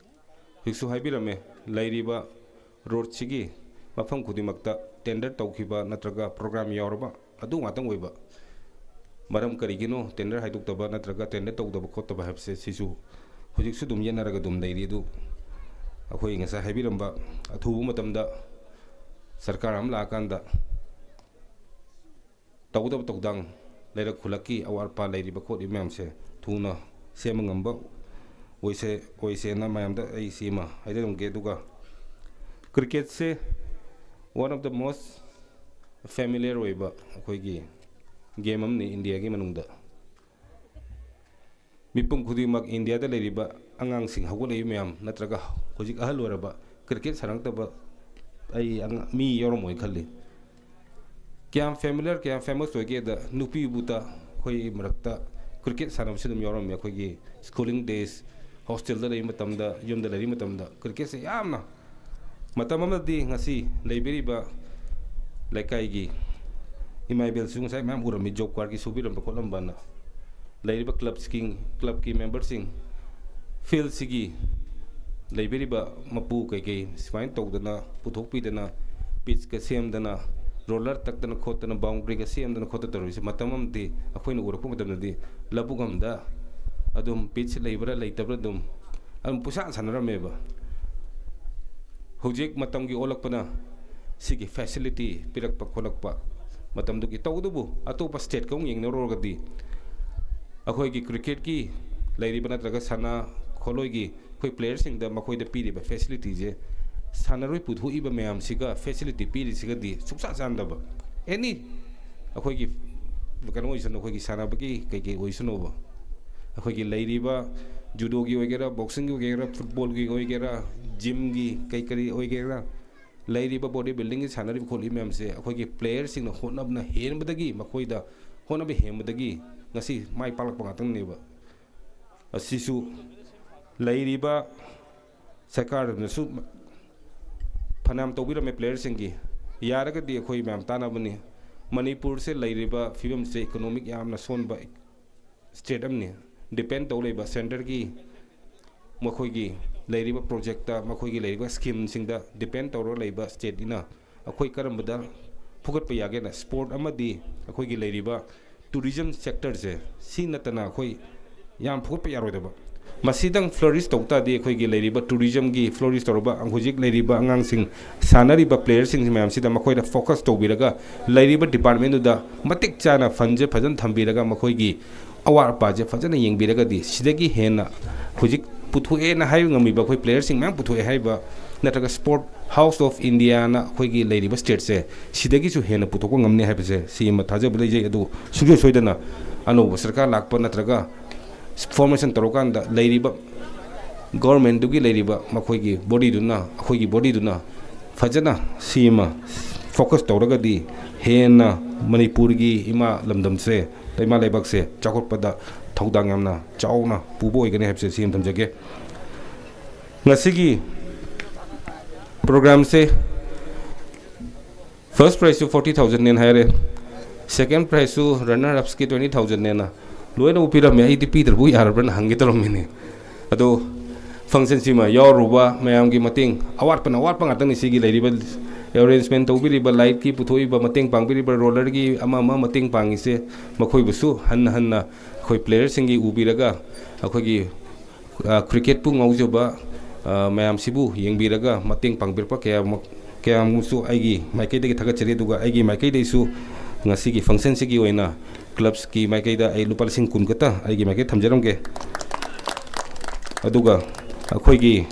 ꯍꯧꯖꯤꯛꯁꯨ ꯍꯥꯏꯕꯤꯔꯝꯃꯦ, ꯂꯩꯔꯤꯕ ꯔꯣꯗꯁꯤꯒꯤ ꯃꯐꯝ ꯈꯨꯗꯤꯡꯃꯛꯇ ꯇꯦꯟꯗꯔ ꯇꯧꯈꯤꯕ ꯅꯠꯇ꯭ꯔꯒ ꯄ꯭ꯔꯣꯒ꯭ꯔꯥꯝ ꯌꯥꯎꯔꯕ ꯑꯗꯨ ꯉꯥꯛꯇꯪ ꯑꯣꯏꯕ ꯃꯔꯝ ꯀꯔꯤꯒꯤꯅꯣ ꯇꯦꯟꯗꯔ ꯍꯥꯏꯗꯣꯛꯇꯕ ꯅꯠꯇ꯭ꯔꯒ ꯇꯦꯟꯗꯔ ꯇꯧꯗꯕ ꯈꯣꯠꯇꯕ ꯍꯥꯏꯕꯁꯦ ꯁꯤꯁꯨ ꯍꯧꯖꯤꯛꯁꯨ ꯑꯗꯨꯝ ꯌꯦꯠꯅꯔꯒ ꯑꯗꯨꯝ ꯂꯩꯔꯤ꯫ ꯑꯗꯨ ꯑꯩꯈꯣꯏ ꯉꯁꯥꯏ ꯍꯥꯏꯕꯤꯔꯝꯕ ꯑꯊꯨꯕ ꯃꯇꯝꯗ ꯁꯔꯀꯥꯔ ꯑꯃ ꯂꯥꯛꯑꯀꯥꯟꯗ ꯇꯧꯒꯗꯕ ꯊꯧꯗꯥꯡ, ꯂꯩꯔꯛ ꯈꯨꯜꯂꯛꯀꯤ ꯑꯋꯥꯠ ꯑꯄꯥ ꯂꯩꯔꯤꯕ ꯈꯣꯠꯂꯤꯕ ꯃꯌꯥꯝꯁꯦ ꯊꯨꯅ ꯁꯦꯝꯕ ꯉꯝꯕ ꯑꯣꯏꯁꯦ ꯑꯣꯏꯁꯦꯅ ꯃꯌꯥꯝꯗ ꯑꯩ ꯁꯤꯃ ꯍꯥꯏꯖꯔꯝꯒꯦ꯫ ꯑꯗꯨꯒ ꯀ꯭ꯔꯤꯀꯦꯠꯁꯦ one of the most familiar ꯑꯣꯏꯕ ꯑꯩꯈꯣꯏꯒꯤ ꯒꯦꯝ ꯑꯃꯅꯤ ꯏꯟꯗꯤꯌꯥꯒꯤ ꯃꯅꯨꯡꯗ꯫ ꯃꯤꯄꯨꯝ ꯈꯨꯗꯤꯡꯃꯛ, ꯏꯟꯗꯤꯌꯥꯗ ꯂꯩꯔꯤꯕ ꯑꯉꯥꯡꯁꯤꯡ, ꯍꯧꯒꯠꯂꯛꯏꯕ ꯃꯌꯥꯝ ꯅꯠꯇ꯭ꯔꯒ ꯍꯧꯖꯤꯛ ꯑꯍꯜ ꯑꯣꯏꯔꯕ ꯀ꯭ꯔꯤꯀꯦꯠ ꯁꯥꯟꯅꯔꯛꯇꯕ ꯑꯩ ꯑꯉꯥꯡ ꯃꯤ ꯌꯥꯎꯔꯝꯃꯣꯏ ꯈꯜꯂꯤ꯫ ꯀꯌꯥꯝ ꯐꯦꯃꯤꯂꯤꯌꯔ, ꯀꯌꯥꯝ ꯐꯦꯃꯁ ꯑꯣꯏꯒꯦꯗ, ꯅꯨꯄꯤꯕꯨꯇ ꯑꯩꯈꯣꯏ ꯃꯔꯛꯇ ꯀ꯭ꯔꯤꯀꯦꯠ ꯁꯥꯟꯅꯕꯁꯨ ꯑꯗꯨꯝ ꯌꯥꯎꯔꯝꯃꯤ꯫ ꯑꯩꯈꯣꯏꯒꯤ ꯁ꯭ꯀꯨꯂꯤꯡ ꯗꯦꯖ, ꯍꯣꯁꯇꯦꯜꯗ ꯂꯩꯕ ꯃꯇꯝꯗ, ꯌꯨꯝꯗ ꯂꯩꯔꯤ ꯃꯇꯝꯗ ꯀ꯭ꯔꯤꯀꯦꯠꯁꯦ ꯌꯥꯝꯅ, ꯃꯇꯝ ꯑꯃꯗꯗꯤ ꯉꯁꯤ ꯂꯩꯕꯤꯔꯤꯕ ꯂꯩꯀꯥꯏꯒꯤ ꯏꯃꯥ ꯏꯕꯦꯜꯁꯨ ꯉꯁꯥꯏ ꯃꯌꯥꯝ ꯎꯔꯝꯃꯤ, ꯖꯣꯕ ꯀꯥꯔꯗꯀꯤ ꯁꯨꯕꯤꯔꯝꯕ ꯈꯣꯠꯂꯝꯕꯅ꯫ ꯂꯩꯔꯤꯕ ꯀ꯭ꯂꯕꯁꯤꯡ, ꯀ꯭ꯂꯕꯀꯤ ꯃꯦꯝꯕꯔꯁꯤꯡ, ꯐꯤꯜꯁꯤꯒꯤ ꯂꯩꯕꯤꯔꯤꯕ ꯃꯄꯨ ꯀꯩꯀꯩ ꯁꯨꯃꯥꯏꯅ ꯇꯧꯗꯅ, ꯄꯨꯊꯣꯛꯄꯤꯗꯅ, ꯄꯤꯠꯁꯀ ꯁꯦꯝꯗꯅ, ꯔꯣꯂꯔ ꯇꯛꯇꯅ ꯈꯣꯠꯇꯅ, ꯕꯥꯎꯟꯗ꯭ꯔꯤꯒ ꯁꯦꯝꯗꯅ ꯈꯣꯠꯇꯅ ꯇꯧꯔꯤꯁꯦ, ꯃꯇꯝ ꯑꯃꯗꯤ ꯑꯩꯈꯣꯏꯅ ꯎꯔꯛꯄ ꯃꯇꯝꯗꯗꯤ ꯂꯧꯕꯨꯛ ꯑꯃꯗ ꯑꯗꯨꯝ ꯄꯤꯠꯁ ꯂꯩꯕ꯭ꯔꯥ ꯂꯩꯇꯕ꯭ꯔꯥ ꯑꯗꯨꯝ, ꯑꯗꯨꯝ ꯄꯨꯁꯥꯟ ꯁꯥꯟꯅꯔꯝꯃꯦꯕ꯫ ꯍꯧꯖꯤꯛ ꯃꯇꯝꯒꯤ ꯑꯣꯜꯂꯛꯄꯅ ꯁꯤꯒꯤ ꯐꯦꯁꯤꯂꯤꯇꯤ ꯄꯤꯔꯛꯄ ꯈꯣꯠꯂꯛꯄ ꯃꯇꯝꯗꯨꯒꯤ, ꯇꯧꯕꯇꯕꯨ ꯑꯇꯣꯞꯄ ꯁ꯭ꯇꯦꯠꯀ ꯑꯃꯨꯛ ꯌꯦꯡꯅꯔꯨꯔꯒꯗꯤ ꯑꯩꯈꯣꯏꯒꯤ ꯀ꯭ꯔꯤꯀꯦꯠꯀꯤ ꯂꯩꯔꯤꯕ ꯅꯠꯇ꯭ꯔꯒ ꯁꯥꯟꯅ ꯈꯣꯠꯂꯣꯏꯒꯤ ꯑꯩꯈꯣꯏ ꯄ꯭ꯂꯦꯌꯔꯁꯤꯡꯗ ꯃꯈꯣꯏꯗ ꯄꯤꯔꯤꯕ ꯐꯦꯁꯤꯂꯤꯇꯤꯁꯦ, ꯁꯥꯟꯅꯔꯣꯏ ꯄꯨꯊꯣꯛꯏꯕ ꯃꯌꯥꯝꯁꯤꯒ ꯐꯦꯁꯤꯂꯤꯇꯤ ꯄꯤꯔꯤꯁꯤꯒꯗꯤ ꯁꯨꯡꯆꯥ ꯆꯥꯟꯗꯕ꯫ ꯑꯦꯅꯤ ꯑꯩꯈꯣꯏꯒꯤ ꯀꯩꯅꯣ ꯑꯣꯏꯁꯅꯨ, ꯑꯩꯈꯣꯏꯒꯤ ꯁꯥꯟꯅꯕꯒꯤ ꯀꯩꯀꯩ ꯑꯣꯏꯁꯅꯨꯕ, ꯑꯩꯈꯣꯏꯒꯤ ꯂꯩꯔꯤꯕ ꯖꯨꯗꯣꯒꯤ ꯑꯣꯏꯒꯦꯔꯥ, ꯕꯣꯛꯁꯤꯡꯒꯤ ꯑꯣꯏꯒꯦꯔꯥ, ꯐꯨꯠꯕꯣꯜꯒꯤ ꯑꯣꯏꯒꯦꯔꯥ, ꯖꯤꯝꯒꯤ ꯀꯩ ꯀꯔꯤ ꯑꯣꯏꯒꯦꯔꯥ, ꯂꯩꯔꯤꯕ ꯕꯣꯗꯤ ꯕꯤꯜꯗꯤꯡꯒꯤ ꯁꯥꯟꯅꯔꯤꯕ ꯈꯣꯠꯂꯤꯕ ꯃꯌꯥꯝꯁꯦ ꯑꯩꯈꯣꯏꯒꯤ ꯄ꯭ꯂꯦꯌꯔꯁꯤꯡꯅ ꯍꯣꯠꯅꯕꯅ ꯍꯦꯟꯕꯗꯒꯤ, ꯃꯈꯣꯏꯗ ꯍꯣꯠꯅꯕ ꯍꯦꯟꯕꯗꯒꯤ ꯉꯁꯤ ꯃꯥꯏ ꯄꯥꯛꯂꯛꯄ ꯉꯥꯛꯇꯪꯅꯦꯕ꯫ ꯑꯁꯤꯁꯨ ꯂꯩꯔꯤꯕ ꯁꯔꯀꯥꯔꯅꯁꯨ ꯐꯅꯌꯥꯝ ꯇꯧꯕꯤꯔꯝꯃꯦ ꯄ꯭ꯂꯦꯌꯔꯁꯤꯡꯒꯤ꯫ ꯌꯥꯔꯒꯗꯤ ꯑꯩꯈꯣꯏ ꯃꯌꯥꯝ ꯇꯥꯟꯅꯕꯅꯤ꯫ ꯃꯅꯤꯄꯨꯔꯁꯦ ꯂꯩꯔꯤꯕ ꯐꯤꯕꯝꯁꯦ ꯏꯀꯣꯅꯣꯃꯤꯛ ꯌꯥꯝꯅ ꯁꯣꯟꯕ ꯁ꯭ꯇꯦꯠ ꯑꯃꯅꯤ꯫ ꯗꯤꯄꯦꯟ ꯇꯧ ꯂꯩꯕ ꯁꯦꯟꯇꯔꯒꯤ ꯃꯈꯣꯏꯒꯤ ꯂꯩꯔꯤꯕ ꯄ꯭ꯔꯣꯖꯦꯛꯇ, ꯃꯈꯣꯏꯒꯤ ꯂꯩꯔꯤꯕ ꯁ꯭ꯀꯤꯝꯁꯤꯡꯗ ꯗꯤꯄꯦꯟ ꯇꯧꯔꯒ ꯂꯩꯕ ꯁ꯭ꯇꯦꯠꯅꯤꯅ ꯑꯩꯈꯣꯏ ꯀꯔꯝꯕꯗ ꯐꯨꯒꯠꯄ ꯌꯥꯒꯦꯅ ꯁ꯭ꯄꯣꯔꯠ ꯑꯃꯗꯤ ꯑꯩꯈꯣꯏꯒꯤ ꯂꯩꯔꯤꯕ ꯇꯨꯔꯤꯖꯝ ꯁꯦꯛꯇꯔꯁꯦ ꯁꯤ ꯅꯠꯇꯅ ꯑꯩꯈꯣꯏ ꯌꯥꯝ ꯐꯨꯒꯠꯄ ꯌꯥꯔꯣꯏꯗꯕ꯫ ꯃꯁꯤꯗꯪ ꯐ꯭ꯂꯔꯤꯁ ꯇꯧ ꯇꯥꯔꯗꯤ ꯑꯩꯈꯣꯏꯒꯤ ꯂꯩꯔꯤꯕ ꯇꯨꯔꯤꯖꯝꯒꯤ ꯐ꯭ꯂꯔꯤꯁ ꯇꯧꯔꯕ ꯍꯧꯖꯤꯛ ꯂꯩꯔꯤꯕ ꯑꯉꯥꯡꯁꯤꯡ ꯁꯥꯟꯅꯔꯤꯕ ꯄ꯭ꯂꯦꯌꯔꯁꯤꯡ ꯃꯌꯥꯝꯁꯤꯗ ꯃꯈꯣꯏꯗ ꯐꯣꯀꯁ ꯇꯧꯕꯤꯔꯒ ꯂꯩꯔꯤꯕ ꯗꯤꯄꯥꯔꯠꯃꯦꯟꯗꯨꯗ ꯃꯇꯤꯛ ꯆꯥꯅ ꯐꯟꯁꯦ ꯐꯖꯅ ꯊꯝꯕꯤꯔꯒ ꯃꯈꯣꯏꯒꯤ ꯑꯋꯥꯠ ꯑꯄꯥꯁꯦ ꯐꯖꯅ ꯌꯦꯡꯕꯤꯔꯒꯗꯤ ꯁꯤꯗꯒꯤ ꯍꯦꯟꯅ ꯍꯧꯖꯤꯛ ꯄꯨꯊꯣꯛꯑꯦꯅ ꯍꯥꯏꯕ ꯉꯝꯃꯤꯕ ꯑꯩꯈꯣꯏ ꯄ꯭ꯂꯦꯌꯔꯁꯤꯡ ꯃꯌꯥꯝ ꯄꯨꯊꯣꯛꯑꯦ ꯍꯥꯏꯕ ꯅꯠꯇ꯭ꯔꯒ ꯁ꯭ꯄꯣꯔꯠ ꯍꯥꯎꯁ ꯑꯣꯐ ꯏꯟꯗꯤꯌꯥꯅ ꯑꯩꯈꯣꯏꯒꯤ ꯂꯩꯔꯤꯕ ꯁ꯭ꯇꯦꯠꯁꯦ ꯁꯤꯗꯒꯤꯁꯨ ꯍꯦꯟꯅ ꯄꯨꯊꯣꯛꯄ ꯉꯝꯅꯤ ꯍꯥꯏꯕꯁꯦ ꯁꯤ ꯑꯃ ꯊꯥꯖꯕ ꯂꯩꯖꯩ꯫ ꯑꯗꯨ ꯁꯨꯡꯁꯣꯏ ꯁꯣꯏꯗꯅ ꯑꯅꯧꯕ ꯁꯔꯀꯥꯔ ꯂꯥꯛꯄ ꯅꯠꯇ꯭ꯔꯒ ꯐꯣꯔꯃꯦꯁꯟ ꯇꯧꯔꯀꯥꯟꯗ ꯂꯩꯔꯤꯕ ꯒꯣꯔꯃꯦꯟꯗꯨꯒꯤ ꯂꯩꯔꯤꯕ ꯃꯈꯣꯏꯒꯤ ꯕꯣꯗꯤꯗꯨꯅ, ꯑꯩꯈꯣꯏꯒꯤ ꯕꯣꯗꯤꯗꯨꯅ ꯐꯖꯅ ꯁꯤ ꯑꯃ ꯐꯣꯀꯁ ꯇꯧꯔꯒꯗꯤ ꯍꯦꯟꯅ ꯃꯅꯤꯄꯨꯔꯒꯤ ꯏꯃꯥ ꯂꯝꯗꯝꯁꯦ, ꯏꯃꯥ ꯂꯩꯕꯥꯛꯁꯦ ꯆꯥꯎꯈꯠꯄꯗ ꯊꯧꯗꯥꯡ ꯌꯥꯝꯅ ꯆꯥꯎꯅ ꯄꯨꯕ ꯑꯣꯏꯒꯅꯤ ꯍꯥꯏꯕꯁꯦ ꯁꯤ ꯑꯃ ꯊꯝꯖꯒꯦ꯫ ꯉꯁꯤꯒꯤ ꯄ꯭ꯔꯣꯒ꯭ꯔꯥꯝꯁꯦ ꯐꯥꯔꯁ ꯄ꯭ꯔꯥꯏꯖꯁꯨ ꯐꯣꯔꯇꯤ ꯊꯥꯎꯖꯟꯅꯦꯅ ꯍꯥꯏꯔꯦ, ꯁꯦꯀꯦꯟ ꯄ꯭ꯔꯥꯏꯖꯁꯨ ꯔꯟꯅꯔ ꯑꯞꯁꯀꯤ ꯇ꯭ꯋꯦꯟꯇꯤ ꯊꯥꯎꯖꯟꯅꯦꯅ ꯂꯣꯏꯅ ꯎꯞꯄꯤꯔꯝꯃꯦ꯫ ꯑꯩꯗꯤ ꯄꯤꯗ꯭ꯔꯕꯨ ꯌꯥꯔꯕ꯭ꯔꯅ ꯍꯪꯒꯦ ꯇꯧꯔꯝꯃꯤꯅꯤ꯫ ꯑꯗꯣ ꯐꯪꯁꯟꯁꯤꯃ ꯌꯥꯎꯔꯨꯕ ꯃꯌꯥꯝꯒꯤ ꯃꯇꯦꯡ, ꯑꯋꯥꯠꯄꯅ ꯑꯋꯥꯠꯄ ꯉꯥꯛꯇꯅꯤ꯫ ꯁꯤꯒꯤ ꯂꯩꯔꯤꯕ ꯑꯦꯔꯦꯟꯖꯃꯦꯟ ꯇꯧꯕꯤꯔꯤꯕ, ꯂꯥꯏꯠꯀꯤ ꯄꯨꯊꯣꯛꯏꯕ, ꯃꯇꯦꯡ ꯄꯥꯡꯕꯤꯔꯤꯕ, ꯔꯣꯂꯔꯒꯤ ꯑꯃ ꯑꯃ ꯃꯇꯦꯡ ꯄꯥꯡꯉꯤꯁꯦ, ꯃꯈꯣꯏꯕꯨꯁꯨ ꯍꯟꯅ ꯍꯟꯅ ꯑꯩꯈꯣꯏ ꯄ꯭ꯂꯦꯌꯔꯁꯤꯡꯒꯤ ꯎꯕꯤꯔꯒ ꯑꯩꯈꯣꯏꯒꯤ ꯀ꯭ꯔꯤꯀꯦꯠꯄꯨ ꯉꯥꯎꯖꯕ ꯃꯌꯥꯝꯁꯤꯕꯨ ꯌꯦꯡꯕꯤꯔꯒ ꯃꯇꯦꯡ ꯄꯥꯡꯕꯤꯔꯛꯄ ꯀꯌꯥꯃꯛ, ꯀꯌꯥꯃꯨꯛꯁꯨ ꯑꯩꯒꯤ ꯃꯥꯏꯀꯩꯗꯒꯤ ꯊꯥꯒꯠꯆꯔꯤ꯫ ꯑꯗꯨꯒ ꯑꯩꯒꯤ ꯃꯥꯏꯀꯩꯗꯒꯤꯁꯨ ꯉꯁꯤꯒꯤ ꯐꯪꯁꯟꯁꯤꯒꯤ ꯑꯣꯏꯅ ꯀ꯭ꯂꯕꯁꯀꯤ ꯃꯥꯏꯀꯩꯗ ꯑꯩ ꯂꯨꯄꯥ ꯂꯤꯁꯤꯡ ꯀꯨꯟ ꯈꯛꯇ ꯑꯩꯒꯤ ꯃꯥꯏꯀꯩ ꯊꯝꯖꯔꯝꯒꯦ꯫ ꯑꯗꯨꯒ ꯑꯩꯈꯣꯏꯒꯤ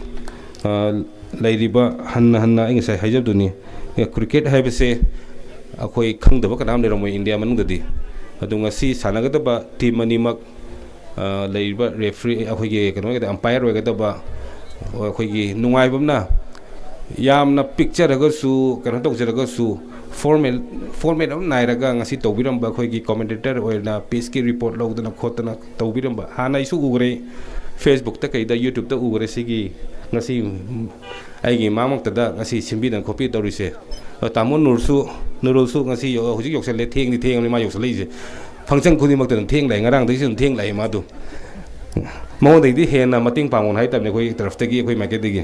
ꯂꯩꯔꯤꯕ, ꯍꯟꯅ ꯍꯟꯅ ꯑꯩ ꯉꯁꯥꯏ ꯍꯥꯏꯖꯕꯗꯨꯅꯤ, ꯀ꯭ꯔꯤꯀꯦꯠ ꯍꯥꯏꯕꯁꯦ ꯑꯩꯈꯣꯏ ꯈꯪꯗꯕ ꯀꯅꯥꯝ ꯂꯩꯔꯝꯃꯣꯏ ꯏꯟꯗꯤꯌꯥ ꯃꯅꯨꯡꯗꯗꯤ꯫ ꯑꯗꯨ ꯉꯁꯤ ꯁꯥꯟꯅꯒꯗꯕ ꯇꯤꯝ ꯑꯅꯤꯃꯛ ꯑ, ꯂꯩꯔꯤꯕ ꯔꯦꯐ꯭ꯔꯤ, ꯑꯩꯈꯣꯏꯒꯤ ꯀꯩꯅꯣ ꯑꯣꯏꯒꯗꯕ, ꯑꯝꯄꯥꯌꯔ ꯑꯣꯏꯒꯗꯕ, ꯑꯩꯈꯣꯏꯒꯤ ꯅꯨꯡꯉꯥꯏꯕ ꯑꯃꯅ, ꯌꯥꯝꯅ ꯄꯤꯛꯆꯔꯒꯁꯨ, ꯀꯩꯅꯣ ꯇꯧꯖꯔꯒꯁꯨ, ꯐꯣꯔꯃꯦꯜ, ꯐꯣꯔꯃꯦꯠ ꯑꯃ ꯅꯥꯏꯔꯒ ꯉꯁꯤ ꯇꯧꯕꯤꯔꯝꯕ, ꯑꯩꯈꯣꯏꯒꯤ ꯀꯣꯃꯦꯟꯇꯦꯇꯔ ꯑꯣꯏꯅ ꯄꯤꯁꯀꯤ ꯔꯤꯄꯣꯔꯠ ꯂꯧꯗꯅ ꯈꯣꯠꯇꯅ ꯇꯧꯕꯤꯔꯝꯕ, ꯍꯥꯟꯅ ꯑꯩꯁꯨ ꯎꯈ꯭ꯔꯦ, ꯐꯦꯁꯕꯨꯛꯇ ꯀꯩꯗ, ꯌꯨꯇ꯭ꯌꯨꯕꯇ ꯎꯈ꯭ꯔꯦ꯫ ꯁꯤꯒꯤ ꯉꯁꯤ ꯑꯩꯒꯤ ꯃꯃꯥꯡꯃꯛꯇꯗ ꯉꯁꯤ ꯁꯤꯟꯕꯤꯗꯅ ꯈꯣꯠꯄꯤ ꯇꯧꯔꯤꯁꯦ꯫ ꯑ, ꯇꯥꯃꯣ ꯅꯨꯔꯁꯨ, ꯅꯨꯔꯨꯜꯁꯨ ꯉꯁꯤ ꯌꯧ-, ꯍꯧꯖꯤꯛ ꯌꯧꯁꯜꯂꯦ, ꯊꯦꯡꯗꯤ ꯊꯦꯡꯉꯕꯅꯤ ꯃꯥ ꯌꯧꯁꯜꯂꯛꯏꯁꯦ꯫ ꯐꯪꯁꯟ ꯈꯨꯗꯤꯡꯃꯛꯇ ꯑꯗꯨꯝ ꯊꯦꯡ ꯂꯥꯛꯑꯦ, ꯉꯔꯥꯡꯗꯒꯤꯁꯨ ꯑꯗꯨꯝ ꯊꯦꯡ ꯂꯥꯛꯑꯦ ꯃꯥꯗꯣ꯫ ꯃꯉꯣꯟꯗꯒꯤꯗꯤ ꯍꯦꯟꯅ ꯃꯇꯦꯡ ꯄꯥꯡꯉꯣꯅ ꯍꯥꯏꯇꯕꯅꯦ ꯑꯩꯈꯣꯏ ꯇꯔꯐꯇꯒꯤ, ꯑꯩꯈꯣꯏ ꯃꯥꯏꯀꯩꯗꯒꯤ꯫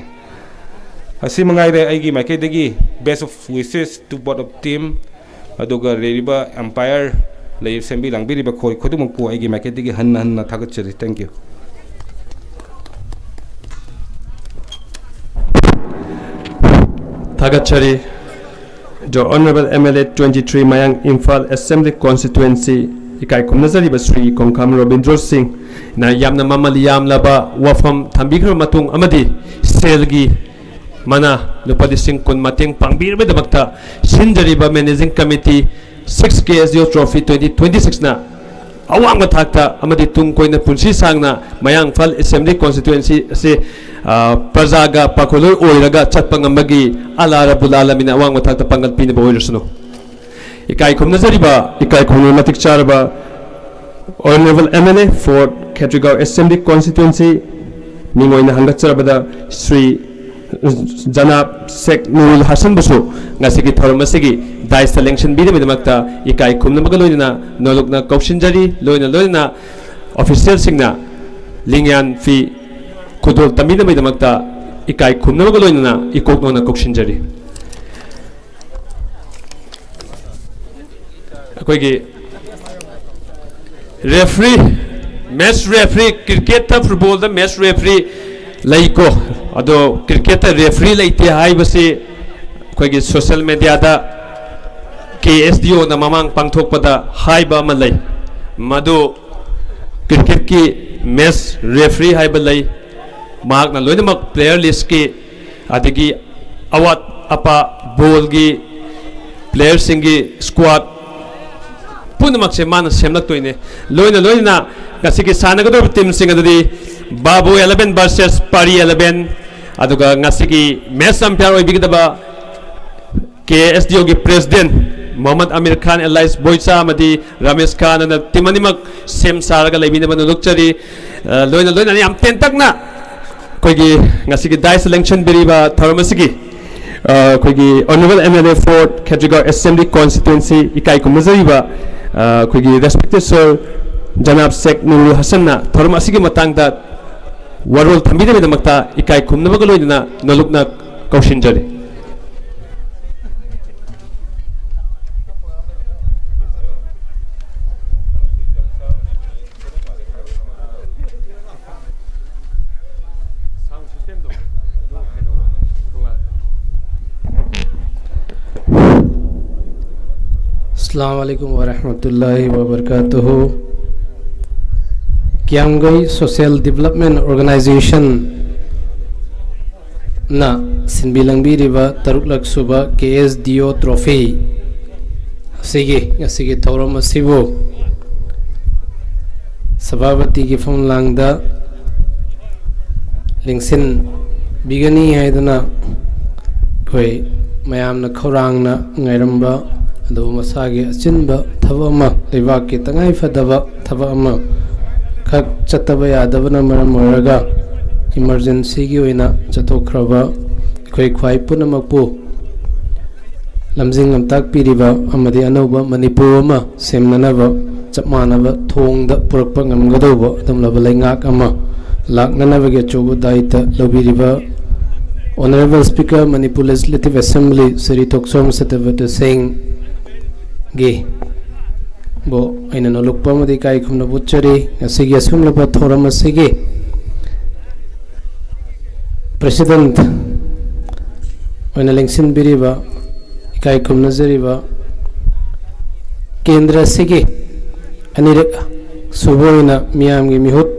ꯑꯁꯤ ꯃꯉꯥꯏꯔꯦ ꯑꯩꯒꯤ ꯃꯥꯏꯀꯩꯗꯒꯤ best of wishes to both of team꯫ ꯑꯗꯨꯒ ꯂꯩꯔꯤꯕ ꯑꯝꯄꯥꯌꯔ, ꯂꯩ, ꯁꯦꯝꯕꯤ ꯂꯥꯡꯕꯤꯔꯤꯕ ꯈꯣꯏ ꯈꯨꯗꯤꯡꯃꯛꯄꯨ ꯑꯩꯒꯤ ꯃꯥꯏꯀꯩꯗꯒꯤ ꯍꯟꯅ ꯍꯟꯅ ꯊꯥꯒꯠꯆꯔꯤ꯫ Thank you꯫ ꯊꯥꯒꯠꯆꯔꯤ꯫ The Honorable M L A twenty-three ꯃꯌꯥꯡ ꯏꯝꯐꯥꯜ Assembly Constituency ꯏꯀꯥꯏ ꯈꯨꯝꯅꯖꯔꯤꯕ ꯁ꯭ꯔꯤ ꯀꯣꯡꯈꯥꯝ ꯔꯣꯕꯤꯟꯗ꯭ꯔꯣ ꯁꯤꯡꯅ ꯌꯥꯝꯅ ꯃꯃꯜ ꯌꯥꯝꯂꯕ ꯋꯥꯐꯝ ꯊꯝꯕꯤꯈ꯭ꯔꯕ ꯃꯇꯨꯡ ꯑꯃꯗꯤ ꯁꯦꯜꯒꯤ ꯃꯅꯥ ꯂꯨꯄꯥ ꯂꯤꯁꯤꯡ ꯀꯨꯟ ꯃꯇꯦꯡ ꯄꯥꯡꯕꯤꯔꯕꯒꯤꯗꯃꯛꯇ ꯁꯤꯟꯖꯔꯤꯕ Managing Committee six K S D O Trophy twenty twenty-six ꯅ ꯑꯋꯥꯡꯕ ꯊꯥꯛꯇ ꯑꯃꯗꯤ ꯇꯨꯡ ꯀꯣꯏꯅ ꯄꯨꯟꯁꯤ ꯁꯥꯡꯅ ꯃꯌꯥꯡ ꯏꯝꯐꯥꯜ Assembly Constituency ꯑꯁꯤ, ꯑ, ꯄ꯭ꯔꯖꯥꯒ ꯄꯥꯈꯣꯜꯂꯣꯏ ꯑꯣꯏꯔꯒ ꯆꯠꯄ ꯉꯝꯕꯒꯤ ꯑꯜꯂꯥ ꯔꯕꯨꯜ ꯑꯥꯂꯃꯤꯟꯅ ꯑꯋꯥꯡꯕ ꯊꯥꯛꯇ ꯄꯥꯡꯒꯜ ꯄꯤꯅꯕ ꯑꯣꯏꯔꯁꯅꯨ꯫ ꯏꯀꯥꯏ ꯈꯨꯝꯅꯖꯔꯤꯕ, ꯏꯀꯥꯏ ꯈꯨꯝꯅꯕ ꯃꯇꯤꯛ ꯆꯥꯔꯕ Honorable M L A for Khetrigao Assembly Constituency ꯃꯤꯡ ꯑꯣꯏꯅ ꯍꯪꯒꯠꯆꯔꯕꯗ ꯁ꯭ꯔꯤ ꯖꯅꯥꯕ ꯁꯦꯈ ꯅꯨꯔꯨꯜ ꯍꯁꯟꯕꯨꯁꯨ ꯉꯁꯤꯒꯤ ꯊꯧꯔꯝ ꯑꯁꯤꯒꯤ dais ꯇ ꯂꯦꯡꯁꯤꯟꯕꯤꯅꯕꯒꯤꯗꯃꯛꯇ ꯏꯀꯥꯏ ꯈꯨꯝꯅꯕꯒ ꯂꯣꯏꯅꯅ ꯅꯣꯂꯨꯛꯅ ꯀꯧꯁꯤꯟꯖꯔꯤ꯫ ꯂꯣꯏꯅ ꯂꯣꯏꯅꯅ official ꯁꯤꯡꯅ ꯂꯤꯡꯌꯥꯟ ꯐꯤ ꯈꯨꯗꯣꯜ ꯇꯝꯕꯤꯅꯕꯒꯤꯗꯃꯛꯇ ꯏꯀꯥꯏ ꯈꯨꯝꯅꯕꯒ ꯂꯣꯏꯅꯅ ꯏꯀꯣꯛ ꯅꯣꯟꯅ ꯀꯧꯁꯤꯟꯖꯔꯤ꯫ ꯑꯩꯈꯣꯏꯒꯤ referee, match referee, cricket ꯇ, football ꯗ match referee ꯂꯩꯀꯣ, ꯑꯗꯣ cricket ꯇ referee ꯂꯩꯇꯦ ꯍꯥꯏꯕꯁꯤ ꯑꯩꯈꯣꯏꯒꯤ social media ꯗ K S D O ꯅ ꯃꯃꯥꯡ ꯄꯥꯡꯊꯣꯛꯄꯗ ꯍꯥꯏꯕ ꯑꯃ ꯂꯩ, ꯃꯗꯨ cricket ꯀꯤ match referee ꯍꯥꯏꯕ ꯂꯩ, ꯃꯍꯥꯛꯅ ꯂꯣꯏꯅꯃꯛ player list ꯀꯤ ꯑꯗꯒꯤ ꯑꯋꯥꯠ ꯑꯄꯥ ball ꯒꯤ player ꯁꯤꯡꯒꯤ squad ꯄꯨꯝꯅꯃꯛꯁꯦ ꯃꯥꯅ ꯁꯦꯝꯂꯛꯇꯣꯏꯅꯦ꯫ ꯂꯣꯏꯅ ꯂꯣꯏꯅꯅ ꯉꯁꯤꯒꯤ ꯁꯥꯟꯅꯒꯗꯧꯔꯤꯕ ꯇꯤꯝꯁꯤꯡ ꯑꯗꯨꯗꯤ ꯕꯥꯕꯨ eleven versus ꯄꯥꯔꯤ eleven, ꯑꯗꯨꯒ ꯉꯁꯤꯒꯤ ꯃꯦꯠꯆ ꯑꯝꯄꯤꯌꯔ ꯑꯣꯏꯕꯤꯒꯗꯕ ꯀꯦ ꯑꯦꯁ ꯗꯤ ꯑꯣꯒꯤ ꯄ꯭ꯔꯦꯁꯤꯗꯦꯟ ꯃꯣꯍꯝꯃꯗ ꯑꯃꯤꯔ ꯈꯥꯟ, ꯑꯦꯂꯥꯏꯁ ꯕꯣꯏꯆꯥ ꯑꯃꯗꯤ ꯔꯥꯃꯦꯁ ꯈꯥꯟ ꯑꯅ ꯇꯤꯝ ꯑꯅꯤꯃꯛ ꯁꯦꯝ ꯁꯥꯔꯒ ꯂꯩꯕꯤꯅꯕ ꯅꯣꯂꯨꯛꯆꯔꯤ꯫ ꯑ, ꯂꯣꯏꯅ ꯂꯣꯏꯅꯅ ꯌꯥꯝ ꯇꯦꯟꯇꯛꯅ ꯑꯩꯈꯣꯏꯒꯤ ꯉꯁꯤꯒꯤ ꯗꯥꯏꯁꯇ ꯂꯦꯡꯁꯤꯟꯕꯤꯔꯤꯕ ꯊꯧꯔꯝ ꯑꯁꯤꯒꯤ, ꯑ, ꯑꯩꯈꯣꯏꯒꯤ Honourable M L A for Khetrigao Assembly Constituency ꯏꯀꯥꯏ ꯈꯨꯝꯅꯖꯔꯤꯕ, ꯑ, ꯑꯩꯈꯣꯏꯒꯤ respected sir ꯖꯅꯥꯕ ꯁꯦꯈ ꯅꯨꯔꯨꯜ ꯍꯁꯟꯅ ꯊꯧꯔꯝ ꯑꯁꯤꯒꯤ ꯃꯇꯥꯡꯗ ꯋꯥꯔꯣꯜ ꯊꯝꯕꯤꯅꯕꯒꯤꯗꯃꯛꯇ ꯏꯀꯥꯏ ꯈꯨꯝꯅꯕꯒ ꯂꯣꯏꯅꯅ ꯅꯣꯂꯨꯛꯅ ꯀꯧꯁꯤꯟꯖꯔꯤ꯫ Assalamu alaikum warahmatullahi wabarakatuh. ꯀ꯭ꯌꯥꯝꯒꯩ Social Development Organization ꯅ ꯁꯤꯟꯕꯤ ꯂꯥꯡꯕꯤꯔꯤꯕ ꯇꯔꯨꯛꯂꯛ ꯁꯨꯕ ꯀꯦ ꯑꯦꯁ ꯗꯤ ꯑꯣ ꯇ꯭ꯔꯣꯐꯤ ꯑꯁꯤꯒꯤ ꯉꯁꯤꯒꯤ ꯊꯧꯔꯝ ꯑꯁꯤꯕꯨ ꯁꯚꯥꯄꯇꯤꯒꯤ ꯐꯝꯂꯥꯡꯗ ꯂꯦꯡꯁꯤꯟꯕꯤꯒꯅꯤ ꯍꯥꯏꯗꯨꯅ ꯑꯩꯈꯣꯏ ꯃꯌꯥꯝꯅ ꯈꯧꯔꯥꯡꯅ ꯉꯥꯏꯔꯝꯕ, ꯑꯗꯨꯕꯨ ꯃꯁꯥꯒꯤ ꯑꯆꯤꯟꯕ ꯊꯕꯛ ꯑꯃ, ꯂꯩꯕꯥꯛꯀꯤ ꯇꯉꯥꯏꯐꯗꯕ ꯊꯕꯛ ꯑꯃ ꯈꯛ ꯆꯠꯇꯕ ꯌꯥꯗꯕꯅ ꯃꯔꯝ ꯑꯣꯏꯔꯒ emergencyꯒꯤ ꯑꯣꯏꯅ ꯆꯠꯊꯣꯛꯈ꯭ꯔꯕ ꯑꯩꯈꯣꯏ ꯈ꯭ꯋꯥꯏ ꯄꯨꯝꯅꯃꯛꯄꯨ ꯂꯝꯖꯤꯡ ꯂꯝꯇꯥꯛꯄꯤꯔꯤꯕ ꯑꯃꯗꯤ ꯑꯅꯧꯕ ꯃꯅꯤꯄꯨꯔ ꯑꯃ ꯁꯦꯝꯅꯅꯕ ꯆꯞ ꯃꯥꯟꯅꯕ ꯊꯣꯡꯗ ꯄꯨꯔꯛꯄ ꯉꯝꯒꯗꯧꯕ ꯑꯗꯨꯒꯨꯝꯂꯕ ꯂꯩꯉꯥꯛ ꯑꯃ ꯂꯥꯛꯅꯅꯕꯒꯤ ꯑꯆꯧꯕ ꯗꯥꯏꯇ ꯂꯧꯕꯤꯔꯤꯕ Honourable Speaker Manipur Legislative Assembly Shri ꯊꯣꯛꯆꯣꯝ ꯁꯇꯄꯇ ꯁꯤꯡꯒꯤ ꯕꯨ ꯑꯩꯅ ꯅꯣꯂꯨꯛꯄ ꯑꯃꯗꯤ ꯏꯀꯥꯏ ꯈꯨꯝꯅꯕ ꯎꯠꯆꯔꯤ꯫ ꯉꯁꯤꯒꯤ ꯑꯁꯤꯒꯨꯝꯂꯕ ꯊꯧꯔꯝ ꯑꯁꯤꯒꯤ ꯄ꯭ꯔꯦꯁꯤꯗꯦꯟꯠ ꯑꯣꯏꯅ ꯂꯦꯡꯁꯤꯟꯕꯤꯔꯤꯕ, ꯏꯀꯥꯏ ꯈꯨꯝꯅꯖꯔꯤꯕ ꯀꯦꯟꯗ꯭ꯔ ꯑꯁꯤꯒꯤ ꯑꯅꯤꯔꯛ ꯁꯨꯕ ꯑꯣꯏꯅ ꯃꯤꯌꯥꯝꯒꯤ ꯃꯤꯍꯨꯠ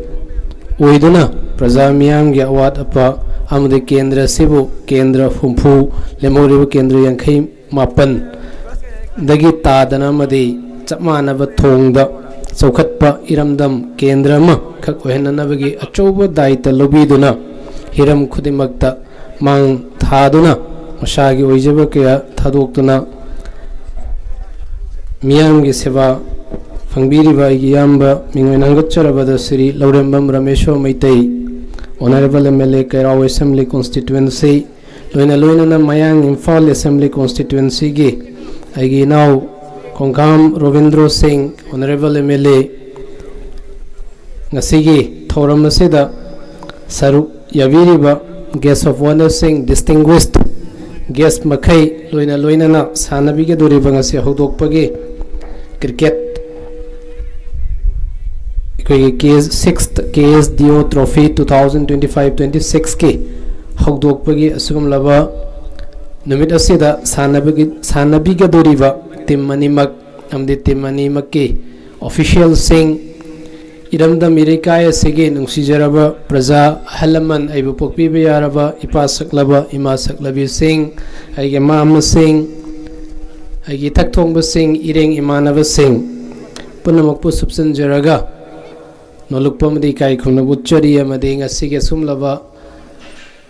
ꯑꯣꯏꯗꯨꯅ ꯄ꯭ꯔꯖꯥ ꯃꯤꯌꯥꯝꯒꯤ ꯑꯋꯥꯠ ꯑꯄꯥ ꯑꯃꯗꯤ ꯀꯦꯟꯗ꯭ꯔ ꯑꯁꯤꯕꯨ ꯀꯦꯟꯗ꯭ꯔ ꯍꯨꯝꯐꯨ ꯂꯦꯝꯍꯧꯔꯤꯕ ꯀꯦꯟꯗ꯭ꯔ ꯌꯥꯡꯈꯩ ꯃꯥꯄꯟꯗꯒꯤ ꯇꯥꯗꯅ ꯑꯃꯗꯤ ꯆꯞ ꯃꯥꯟꯅꯕ ꯊꯣꯡꯗ ꯆꯥꯎꯈꯠꯄ ꯏꯔꯝꯗꯝ ꯀꯦꯟꯗ꯭ꯔ ꯑꯃꯈꯛ ꯑꯣꯏꯍꯟꯅꯅꯕꯒꯤ ꯑꯆꯧꯕ ꯗꯥꯏꯇ ꯂꯧꯕꯤꯗꯨꯅ, ꯍꯤꯔꯝ ꯈꯨꯗꯤꯡꯃꯛꯇ ꯃꯥꯡ ꯊꯥꯗꯨꯅ, ꯃꯁꯥꯒꯤ ꯑꯣꯏꯖꯕ ꯀꯌꯥ ꯊꯥꯗꯣꯛꯇꯨꯅ ꯃꯤꯌꯥꯝꯒꯤ ꯁꯦꯕꯥ ꯐꯪꯕꯤꯔꯤꯕ ꯑꯩꯒꯤ ꯏꯌꯥꯝꯕ, ꯃꯤꯡ ꯑꯣꯏꯅ ꯍꯪꯒꯠꯆꯔꯕꯗ ꯁ꯭ꯔꯤ ꯂꯧꯔꯦꯝꯕꯝ ꯔꯃꯦꯁꯣꯔ Meitei, Honourable M L A ꯀꯩꯔꯥꯎ Assembly Constituency, ꯂꯣꯏꯅ ꯂꯣꯏꯅꯅ ꯃꯌꯥꯡ ꯏꯝꯐꯥꯜ Assembly Constituencyꯒꯤ ꯑꯩꯒꯤ ꯏꯅꯥꯎ ꯈꯣꯡꯈꯥꯝ ꯔꯣꯕꯤꯟꯗ꯭ꯔꯣ ꯁꯤꯡ, Honourable M L A, ꯉꯁꯤꯒꯤ ꯊꯧꯔꯝ ꯑꯁꯤꯗ ꯁꯔꯨꯛ ꯌꯥꯕꯤꯔꯤꯕ Guest of Honourꯁꯤꯡ, Distinguished Guest ꯃꯈꯩ, ꯂꯣꯏꯅ ꯂꯣꯏꯅꯅ ꯁꯥꯟꯅꯕꯤꯒꯗꯧꯔꯤꯕ ꯉꯁꯤ ꯍꯧꯗꯣꯛꯄꯒꯤ cricket, ꯑꯩꯈꯣꯏꯒꯤ K S, sixth K S D O Trophy two thousand twenty-five twenty-sixꯀꯤ ꯍꯧꯗꯣꯛꯄꯒꯤ ꯑꯁꯤꯒꯨꯝꯂꯕ ꯅꯨꯃꯤꯠ ꯑꯁꯤꯗ ꯁꯥꯟꯅꯕꯒꯤ, ꯁꯥꯟꯅꯕꯤꯒꯗꯧꯔꯤꯕ team ꯑꯅꯤꯃꯛ ꯑꯃꯗꯤ team ꯑꯅꯤꯃꯛꯀꯤ officialꯁꯤꯡ, ꯏꯔꯝꯗꯝ ꯏꯔꯩꯀꯥꯏ ꯑꯁꯤꯒꯤ ꯅꯨꯡꯁꯤꯖꯔꯕ ꯄ꯭ꯔꯖꯥ, ꯑꯍꯜ ꯂꯃꯟ, ꯑꯩꯕꯨ ꯄꯣꯛꯄꯤꯕ ꯌꯥꯔꯕ ꯏꯄꯥ ꯁꯛꯂꯕ ꯏꯃꯥ ꯁꯛꯂꯕꯤꯁꯤꯡ, ꯑꯩꯒꯤ ꯃꯥꯃꯁꯤꯡ, ꯑꯩꯒꯤ ꯏꯊꯛ ꯊꯣꯡꯕꯁꯤꯡ, ꯏꯔꯦꯡ ꯏꯃꯥꯟꯅꯕꯁꯤꯡ ꯄꯨꯝꯅꯃꯛꯄꯨ ꯁꯨꯞꯆꯟꯖꯔꯒ ꯅꯣꯜꯂꯨꯛꯄ ꯑꯃꯗꯤ ꯏꯀꯥꯏ ꯈꯨꯝꯅꯕ ꯎꯠꯆꯔꯤ꯫ ꯑꯃꯗꯤ ꯉꯁꯤꯒꯤ ꯑꯁꯨꯝꯂꯕ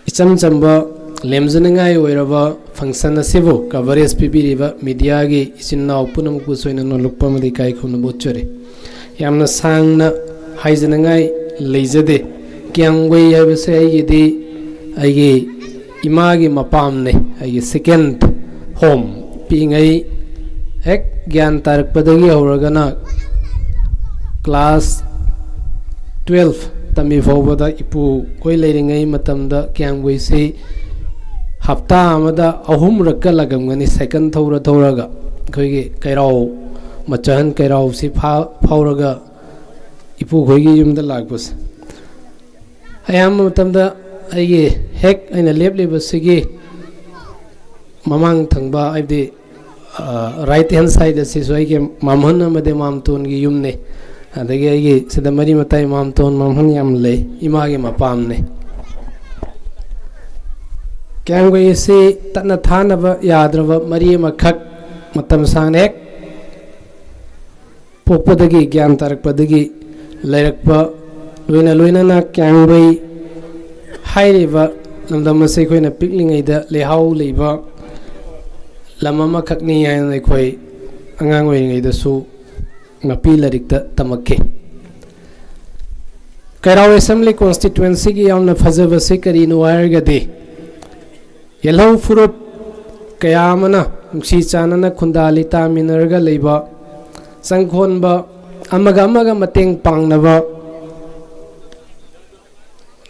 ꯏꯆꯝ ꯆꯝꯕ ꯂꯦꯝꯖꯅꯤꯡꯉꯥꯏ ꯑꯣꯏꯔꯕ function ꯑꯁꯤꯕꯨ coverage ꯄꯤꯕꯤꯔꯤꯕ mediaꯒꯤ ꯏꯆꯤꯟ ꯏꯅꯥꯎ ꯄꯨꯝꯅꯃꯛꯄꯨꯁꯨ ꯑꯩꯅ ꯅꯣꯜꯂꯨꯛꯄ ꯑꯃꯗꯤ ꯏꯀꯥꯏ ꯈꯨꯝꯅꯕ ꯎꯠꯆꯔꯤ꯫ ꯌꯥꯝꯅ ꯁꯥꯡꯅ ꯍꯥꯏꯖꯅꯤꯡꯉꯥꯏ ꯂꯩꯖꯗꯦ꯫ ꯀꯤꯌꯥꯝꯒꯩ ꯍꯥꯏꯕꯁꯦ ꯑꯩꯒꯤꯗꯤ ꯑꯩꯒꯤ ꯏꯃꯥꯒꯤ ꯃꯄꯥꯝꯅꯦ, ꯑꯩꯒꯤ second home꯫ ꯄꯤꯛꯏꯉꯩ ꯍꯦꯛ ꯒ꯭ꯌꯥꯟ ꯇꯥꯔꯛꯄꯗꯒꯤ ꯍꯧꯔꯒꯅ class twelve ꯇꯝꯃꯤ ꯐꯥꯎꯕꯗ ꯏꯄꯨ ꯑꯩꯈꯣꯏ ꯂꯩꯔꯤꯉꯩ ꯃꯇꯝꯗ ꯀꯤꯌꯥꯝꯒꯩꯁꯤ ꯍꯞꯇꯥ ꯑꯃꯗ ꯑꯍꯨꯝꯔꯛꯀ ꯂꯥꯛꯂꯝꯒꯅꯤ, cycle ꯊꯧꯔ ꯊꯧꯔꯒ ꯑꯩꯈꯣꯏꯒꯤ ꯀꯩꯔꯥꯎ ꯃꯆꯥꯍꯟ ꯀꯩꯔꯥꯎꯁꯤ ꯐꯥ-, ꯐꯥꯎꯔꯒ ꯏꯄꯨꯈꯣꯏꯒꯤ ꯌꯨꯝꯗ ꯂꯥꯛꯄꯁꯦ꯫ ꯑꯌꯥꯝꯕ ꯃꯇꯝꯗ ꯑꯩꯒꯤ ꯍꯦꯛ ꯑꯩꯅ ꯂꯦꯞꯂꯤꯕꯁꯤꯒꯤ ꯃꯃꯥꯡ ꯊꯪꯕ, ꯍꯥꯏꯕꯗꯤ, ꯑ, right hand side ꯑꯁꯤꯁꯨ ꯑꯩꯒꯤ ꯃꯥꯝꯍꯟ ꯑꯃꯗꯤ ꯃꯥꯝꯇꯣꯟꯒꯤ ꯌꯨꯝꯅꯤ꯫ ꯑꯗꯒꯤ ꯑꯩꯒꯤ ꯁꯤꯗ ꯃꯔꯤ ꯃꯇꯥꯏ ꯃꯥꯝꯇꯣꯟ ꯃꯥꯝꯍꯟ ꯌꯥꯝ ꯂꯩ, ꯏꯃꯥꯒꯤ ꯃꯄꯥꯝꯅꯤ꯫ ꯀꯤꯌꯥꯝꯒꯩ ꯑꯁꯤ ꯇꯠꯅ ꯊꯥꯅꯕ ꯌꯥꯗ꯭ꯔꯕ ꯃꯔꯤ ꯑꯃꯈꯛ ꯃꯇꯝ ꯁꯥꯡꯅ ꯍꯦꯛ ꯄꯣꯛꯄꯗꯒꯤ, ꯒ꯭ꯌꯥꯟ ꯇꯥꯔꯛꯄꯗꯒꯤ ꯂꯩꯔꯛꯄ, ꯂꯣꯏꯅ ꯂꯣꯏꯅꯅ ꯀ꯭ꯌꯥꯡꯕꯩ ꯍꯥꯏꯔꯤꯕ ꯂꯝꯗꯝ ꯑꯁꯤ ꯑꯩꯈꯣꯏꯅ ꯄꯤꯛꯂꯤꯉꯩꯗ ꯂꯩꯍꯥꯎ ꯂꯩꯕ ꯂꯝ ꯑꯃꯈꯛꯅꯤ ꯍꯥꯏꯅ ꯑꯩꯈꯣꯏ ꯑꯉꯥꯡ ꯑꯣꯏꯔꯤꯉꯩꯗꯁꯨ ꯃꯄꯤ ꯂꯥꯏꯔꯤꯛꯇ ꯇꯝꯃꯛꯈꯤ꯫ ꯀꯩꯔꯥꯎ Assembly Constituencyꯒꯤ ꯌꯥꯝꯅ ꯐꯖꯕꯁꯤ ꯀꯔꯤꯅꯣ ꯍꯥꯏꯔꯒꯗꯤ, ꯌꯦꯜꯍꯧ ꯐꯨꯔꯨꯞ ꯀꯌꯥ ꯑꯃꯅ ꯅꯨꯡꯁꯤ ꯆꯥꯟꯅꯅ ꯈꯨꯟꯗꯥ ꯂꯩꯇꯥꯃꯤꯟꯅꯔꯒ ꯂꯩꯕ, ꯆꯪꯈꯣꯟꯕ, ꯑꯃꯒ ꯑꯃꯒ ꯃꯇꯦꯡ ꯄꯥꯡꯅꯕ,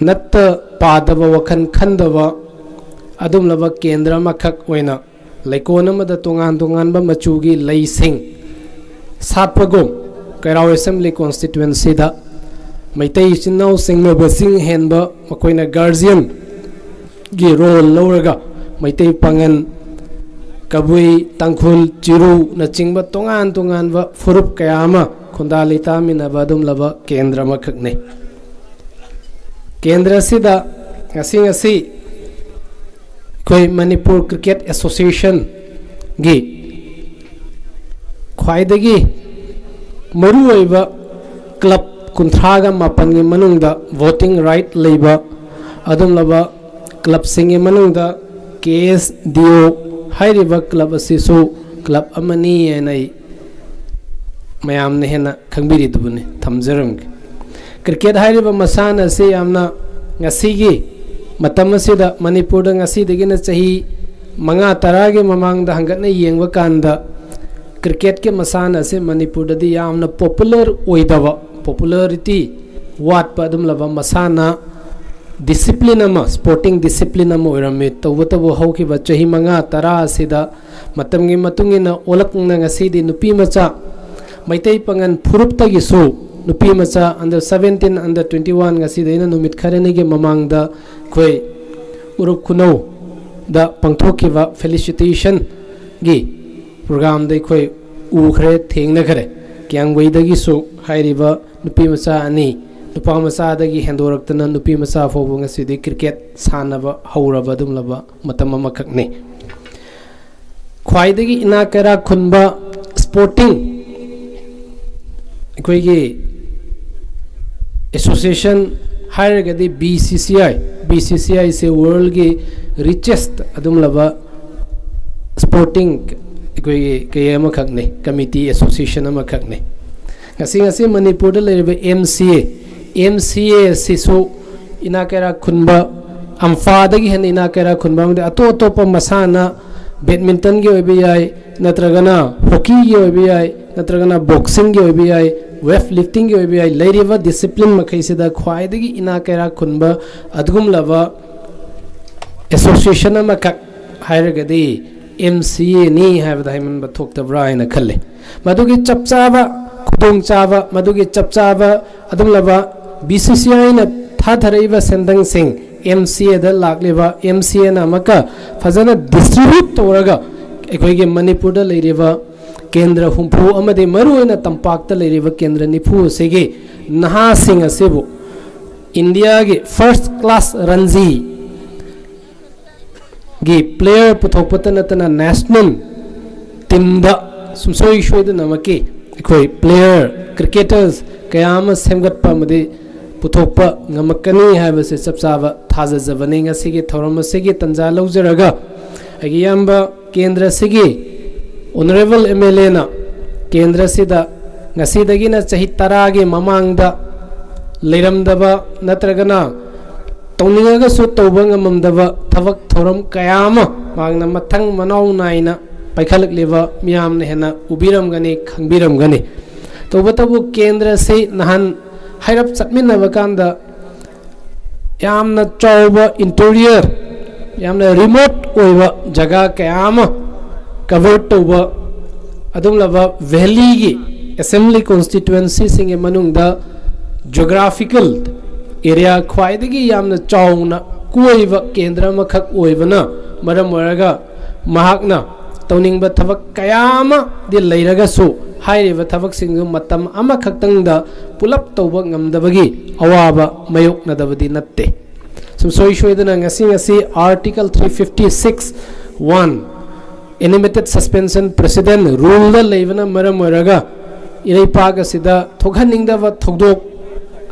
ꯅꯠꯇ ꯄꯥꯗꯕ ꯋꯥꯈꯜ ꯈꯟꯗꯕ ꯑꯗꯨꯝꯂꯕ ꯀꯦꯟꯗ꯭ꯔ ꯑꯃꯈꯛ ꯑꯣꯏꯅ ꯂꯩꯀꯣꯜ ꯑꯃꯗ ꯇꯣꯉꯥꯟ ꯇꯣꯉꯥꯟꯕ ꯃꯆꯨꯒꯤ ꯂꯩꯁꯤꯡ ꯁꯥꯠꯄꯒꯨꯝ, ꯀꯩꯔꯥꯎ Assembly Constituencyꯗ ꯃꯩꯇꯩ ꯏꯆꯤꯟ ꯏꯅꯥꯎ ꯁꯤꯡꯅꯕꯁꯤꯡ ꯍꯦꯟꯕ ꯃꯈꯣꯏꯅ guardianꯒꯤ role ꯂꯧꯔꯒ ꯃꯩꯇꯩ ꯄꯥꯉꯟ, ꯀꯕꯨꯏ, ꯇꯥꯡꯈꯨꯜ, ꯆꯤꯔꯨꯅꯆꯤꯡꯕ ꯇꯣꯉꯥꯟ ꯇꯣꯉꯥꯟꯕ ꯐꯨꯔꯨꯞ ꯀꯌꯥ ꯑꯃ ꯈꯨꯟꯗꯥ ꯂꯩꯇꯥꯃꯤꯟꯅꯕ ꯑꯗꯨꯝꯂꯕ ꯀꯦꯟꯗ꯭ꯔ ꯑꯃꯈꯛꯅꯤ꯫ ꯀꯦꯟꯗ꯭ꯔ ꯑꯁꯤꯗ ꯉꯁꯤ ꯉꯁꯤ ꯑꯩꯈꯣꯏ ꯃꯅꯤꯄꯨꯔ Cricket Associationꯒꯤ ꯈ꯭ꯋꯥꯏꯗꯒꯤ ꯃꯔꯨꯑꯣꯏꯕ club ꯀꯨꯟꯊ꯭ꯔꯥꯒ ꯃꯥꯄꯟꯒꯤ ꯃꯅꯨꯡꯗ voting right ꯂꯩꯕ ꯑꯗꯨꯝꯂꯕ clubꯁꯤꯡꯒꯤ ꯃꯅꯨꯡꯗ KSDO ꯍꯥꯏꯔꯤꯕ club ꯑꯁꯤꯁꯨ club ꯑꯃꯅꯤ ꯍꯥꯏꯅ ꯑꯩ ꯃꯌꯥꯝꯅ ꯍꯦꯟꯅ ꯈꯪꯕꯤꯔꯤꯗꯨꯕꯨꯅꯤ꯫ ꯊꯝꯖꯔꯝꯒꯦ꯫ Cricket ꯍꯥꯏꯔꯤꯕ ꯃꯁꯥꯟꯅ ꯑꯁꯤ ꯌꯥꯝꯅ ꯉꯁꯤꯒꯤ ꯃꯇꯝ ꯑꯁꯤꯗ ꯃꯅꯤꯄꯨꯔꯗ ꯉꯁꯤꯗꯒꯤꯅ ꯆꯍꯤ ꯃꯉꯥ ꯇꯔꯥꯒꯤ ꯃꯃꯥꯡꯗ ꯍꯪꯒꯠꯅ ꯌꯦꯡꯕ ꯀꯥꯟꯗ cricketꯀꯤ ꯃꯁꯥꯟꯅ ꯑꯁꯤ ꯃꯅꯤꯄꯨꯔꯗꯗꯤ ꯌꯥꯝꯅ popular ꯑꯣꯏꯗꯕ, popularity ꯋꯥꯠꯄ ꯑꯗꯨꯝꯂꯕ ꯃꯁꯥꯟꯅ, discipline ꯑꯃ, sporting discipline ꯑꯃ ꯑꯣꯏꯔꯝꯃꯤ꯫ ꯇꯧꯕꯇꯕꯨ ꯍꯧꯈꯤꯕ ꯆꯍꯤ ꯃꯉꯥ ꯇꯔꯥ ꯑꯁꯤꯗ ꯃꯇꯝꯒꯤ ꯃꯇꯨꯡ ꯏꯟꯅ ꯑꯣꯜꯂꯛꯅ ꯉꯁꯤꯗꯤ ꯅꯨꯄꯤ ꯃꯆꯥ, ꯃꯩꯇꯩ ꯄꯥꯉꯟ ꯐꯨꯔꯨꯞꯇꯒꯤꯁꯨ ꯅꯨꯄꯤ ꯃꯆꯥ under seventeen, under twenty one, ꯉꯁꯤꯗꯩꯅ ꯅꯨꯃꯤꯠ ꯈꯔꯅꯤꯒꯤ ꯃꯃꯥꯡꯗ ꯑꯩꯈꯣꯏ ꯎꯔꯨꯞ ꯈꯨꯅꯧꯗ ꯄꯥꯡꯊꯣꯛꯈꯤꯕ felicitationꯒꯤ programꯗ ꯑꯩꯈꯣꯏ ꯎꯈ꯭ꯔꯦ, ꯊꯦꯡꯅꯈ꯭ꯔꯦ꯫ ꯀ꯭ꯌꯥꯡꯕꯩꯗꯒꯤꯁꯨ ꯍꯥꯏꯔꯤꯕ ꯅꯨꯄꯤ ꯃꯆꯥ ꯑꯅꯤ, ꯅꯨꯄꯥ ꯃꯆꯥꯗꯒꯤ ꯍꯦꯟꯗꯣꯔꯛꯇꯅ ꯅꯨꯄꯤ ꯃꯆꯥ ꯐꯥꯎꯕ ꯉꯁꯤꯗꯤ cricket ꯁꯥꯟꯅꯕ ꯍꯧꯔꯕ ꯑꯗꯨꯒꯨꯝꯂꯕ ꯃꯇꯝ ꯑꯃꯈꯛꯅꯤ꯫ ꯈ꯭ꯋꯥꯏꯗꯒꯤ ꯏꯅꯥꯛ ꯀꯩꯔꯥꯛ ꯈꯨꯟꯕ sporting ꯑꯩꯈꯣꯏꯒꯤ ꯑꯦꯁꯣꯁꯤꯌꯦꯁꯟ ꯍꯥꯏꯔꯒꯗꯤ B C C I, B C C I ꯁꯦ ꯋꯥꯔꯜꯒꯤ ꯔꯤꯆꯦꯁ ꯑꯗꯨꯝꯂꯕ ꯁ꯭ꯄꯣꯔꯇꯤꯡ ꯑꯩꯈꯣꯏꯒꯤ ꯀꯩ ꯑꯃꯈꯛꯅꯤ, ꯀꯃꯤꯇꯤ ꯑꯦꯁꯣꯁꯤꯌꯦꯁꯟ ꯑꯃꯈꯛꯅꯤ꯫ ꯉꯁꯤ ꯉꯁꯤ ꯃꯅꯤꯄꯨꯔꯗ ꯂꯩꯔꯤꯕ M C A, M C A ꯁꯤꯁꯨ ꯏꯅꯥꯛ ꯀꯩꯔꯥꯛ ꯈꯨꯟꯕ, ꯑꯝꯐꯥꯗꯒꯤ ꯍꯦꯟꯅ ꯏꯅꯥꯛ ꯀꯩꯔꯥꯛ ꯈꯨꯟꯕ ꯑꯃꯗꯤ ꯑꯇꯣꯞ ꯑꯇꯣꯞꯄ ꯃꯁꯥꯟꯅ, ꯕꯦꯗꯃꯤꯟꯇꯟꯒꯤ ꯑꯣꯏꯕ ꯌꯥꯏ, ꯅꯠꯇ꯭ꯔꯒꯅ ꯍꯣꯀꯤꯒꯤ ꯑꯣꯏꯕ ꯌꯥꯏ, ꯅꯠꯇ꯭ꯔꯒꯅ ꯕꯣꯛꯁꯤꯡꯒꯤ ꯑꯣꯏꯕ ꯌꯥꯏ, ꯋꯦꯠ ꯂꯤꯐꯇꯤꯡꯒꯤ ꯑꯣꯏꯕ ꯌꯥꯏ, ꯂꯩꯔꯤꯕ ꯗꯤꯁꯤꯄ꯭ꯂꯤꯟ ꯃꯈꯩꯁꯤꯗ ꯈ꯭ꯋꯥꯏꯗꯒꯤ ꯏꯅꯥꯛ ꯀꯩꯔꯥꯛ ꯈꯨꯟꯕ ꯑꯗꯨꯒꯨꯝꯂꯕ ꯑꯦꯁꯣꯁꯤꯌꯦꯁꯟ ꯑꯃꯈꯛ ꯍꯥꯏꯔꯒꯗꯤ M C A ꯅꯤ ꯍꯥꯏꯕꯗ ꯍꯥꯏꯃꯟꯕ ꯊꯣꯛꯇꯕ꯭ꯔꯥ ꯍꯥꯏꯅ ꯈꯜꯂꯤ꯫ ꯃꯗꯨꯒꯤ ꯆꯞ ꯆꯥꯕ ꯈꯨꯗꯣꯡꯆꯥꯕ, ꯃꯗꯨꯒꯤ ꯆꯞ ꯆꯥꯕ ꯑꯗꯨꯒꯨꯝꯂꯕ B C C I ꯅ ꯊꯥꯊꯔꯛꯏꯕ ꯁꯦꯟꯗꯪꯁꯤꯡ, M C A ꯗ ꯂꯥꯛꯂꯤꯕ, M C A ꯅ ꯑꯃꯨꯛꯀ ꯐꯖꯅ ꯗꯤꯁꯇ꯭ꯔꯤꯕ꯭ꯌꯨꯠ ꯇꯧꯔꯒ ꯑꯩꯈꯣꯏꯒꯤ ꯃꯅꯤꯄꯨꯔꯗ ꯂꯩꯔꯤꯕ ꯀꯦꯟꯗ꯭ꯔ ꯍꯨꯝꯐꯨ ꯑꯃꯗꯤ ꯃꯔꯨꯑꯣꯏꯅ ꯇꯝꯄꯥꯛꯇ ꯂꯩꯔꯤꯕ ꯀꯦꯟꯗ꯭ꯔ ꯅꯤꯐꯨ ꯑꯁꯤꯒꯤ ꯅꯍꯥꯁꯤꯡ ꯑꯁꯤꯕꯨ ꯏꯟꯗꯤꯌꯥꯒꯤ ꯐꯥꯔꯁ ꯀ꯭ꯂꯥꯁ ꯔꯟꯖꯤ ꯒꯤ ꯄ꯭ꯂꯦꯌꯔ ꯄꯨꯊꯣꯛꯄꯇ ꯅꯠꯇꯅ ꯅꯦꯁꯅꯦꯜ ꯇꯤꯝꯗ ꯁꯨꯡꯁꯣꯏ ꯁꯣꯏꯗꯅꯃꯛꯀꯤ ꯑꯩꯈꯣꯏ ꯄ꯭ꯂꯦꯌꯔ, ꯀ꯭ꯔꯤꯀꯦꯇꯔꯁ ꯀꯌꯥ ꯑꯃ ꯁꯦꯝꯒꯠꯄ ꯑꯃꯗꯤ ꯄꯨꯊꯣꯛꯄ ꯉꯝꯃꯛꯀꯅꯤ ꯍꯥꯏꯕꯁꯦ ꯆꯞ ꯆꯥꯕ ꯊꯥꯖꯖꯕꯅꯤ꯫ ꯉꯁꯤꯒꯤ ꯊꯧꯔꯝ ꯑꯁꯤꯒꯤ ꯇꯥꯟꯖꯥ ꯂꯧꯖꯔꯒ ꯑꯩꯒꯤ ꯏꯌꯥꯝꯕ ꯀꯦꯟꯗ꯭ꯔ ꯑꯁꯤꯒꯤ ꯑꯣꯅꯔꯦꯕꯜ M L A ꯅ ꯀꯦꯟꯗ꯭ꯔ ꯑꯁꯤꯗ ꯉꯁꯤꯗꯒꯤꯅ ꯆꯍꯤ ꯇꯔꯥꯒꯤ ꯃꯃꯥꯡꯗ ꯂꯩꯔꯝꯗꯕ ꯅꯠꯇ꯭ꯔꯒꯅ ꯇꯧꯅꯤꯡꯉꯒꯁꯨ ꯇꯧꯕ ꯉꯝꯃꯝꯗꯕ ꯊꯕꯛ ꯊꯧꯔꯝ ꯀꯌꯥ ꯑꯃ ꯃꯍꯥꯛꯅ ꯃꯊꯪ ꯃꯅꯥꯎ ꯅꯥꯏꯅ ꯄꯥꯏꯈꯠꯂꯛꯂꯤꯕ ꯃꯤꯌꯥꯝꯅ ꯍꯦꯟꯅ ꯎꯕꯤꯔꯝꯒꯅꯤ, ꯈꯪꯕꯤꯔꯝꯒꯅꯤ꯫ ꯇꯧꯕꯇꯕꯨ ꯀꯦꯟꯗ꯭ꯔ ꯑꯁꯤ ꯅꯍꯥꯟ ꯍꯥꯏꯔꯞ ꯆꯠꯃꯤꯟꯅꯕ ꯀꯥꯟꯗ ꯌꯥꯝꯅ ꯆꯥꯎꯕ ꯏꯟꯇꯤꯔꯤꯌꯔ, ꯌꯥꯝꯅ ꯔꯤꯃꯣꯠ ꯑꯣꯏꯕ ꯖꯒꯥ ꯀꯌꯥ ꯑꯃ ꯀꯚꯔ ꯇꯧꯕ ꯑꯗꯨꯒꯨꯝꯂꯕ ꯚꯦꯂꯤꯒꯤ ꯑꯦꯁꯦꯝꯕ꯭ꯂꯤ ꯀꯣꯟꯁꯇꯤꯇ꯭ꯋꯦꯟꯁꯤꯁꯤꯡꯒꯤ ꯃꯅꯨꯡꯗ ꯖꯤꯑꯣꯒ꯭ꯔꯥꯐꯤꯀꯦꯜ ꯑꯦꯔꯤꯌꯥ ꯈ꯭ꯋꯥꯏꯗꯒꯤ ꯌꯥꯝꯅ ꯆꯥꯎꯅ ꯀꯣꯏꯕ ꯀꯦꯟꯗ꯭ꯔ ꯑꯃꯈꯛ ꯑꯣꯏꯕꯅ ꯃꯔꯝ ꯑꯣꯏꯔꯒ ꯃꯍꯥꯛꯅ ꯇꯧꯅꯤꯡꯕ ꯊꯕꯛ ꯀꯌꯥ ꯑꯃꯗꯤ ꯂꯩꯔꯒꯁꯨ ꯍꯥꯏꯔꯤꯕ ꯊꯕꯛꯁꯤꯡꯗꯨ ꯃꯇꯝ ꯑꯃꯈꯛꯇꯪꯗ ꯄꯨꯂꯞ ꯇꯧꯕ ꯉꯝꯗꯕꯒꯤ ꯑꯋꯥꯕ ꯃꯥꯌꯣꯛꯅꯗꯕꯗꯤ ꯅꯠꯇꯦ꯫ ꯁꯨꯡꯁꯣꯏ ꯁꯣꯏꯗꯅ ꯉꯁꯤ ꯉꯁꯤ Article three fifty six one, Animated Suspension Precedent Rule ꯗ ꯂꯩꯕꯅ ꯃꯔꯝ ꯑꯣꯏꯔꯒ ꯏꯔꯩꯄꯥꯛ ꯑꯁꯤꯗ ꯊꯣꯛꯍꯟꯅꯤꯡꯗꯕ ꯊꯧꯗꯣꯛ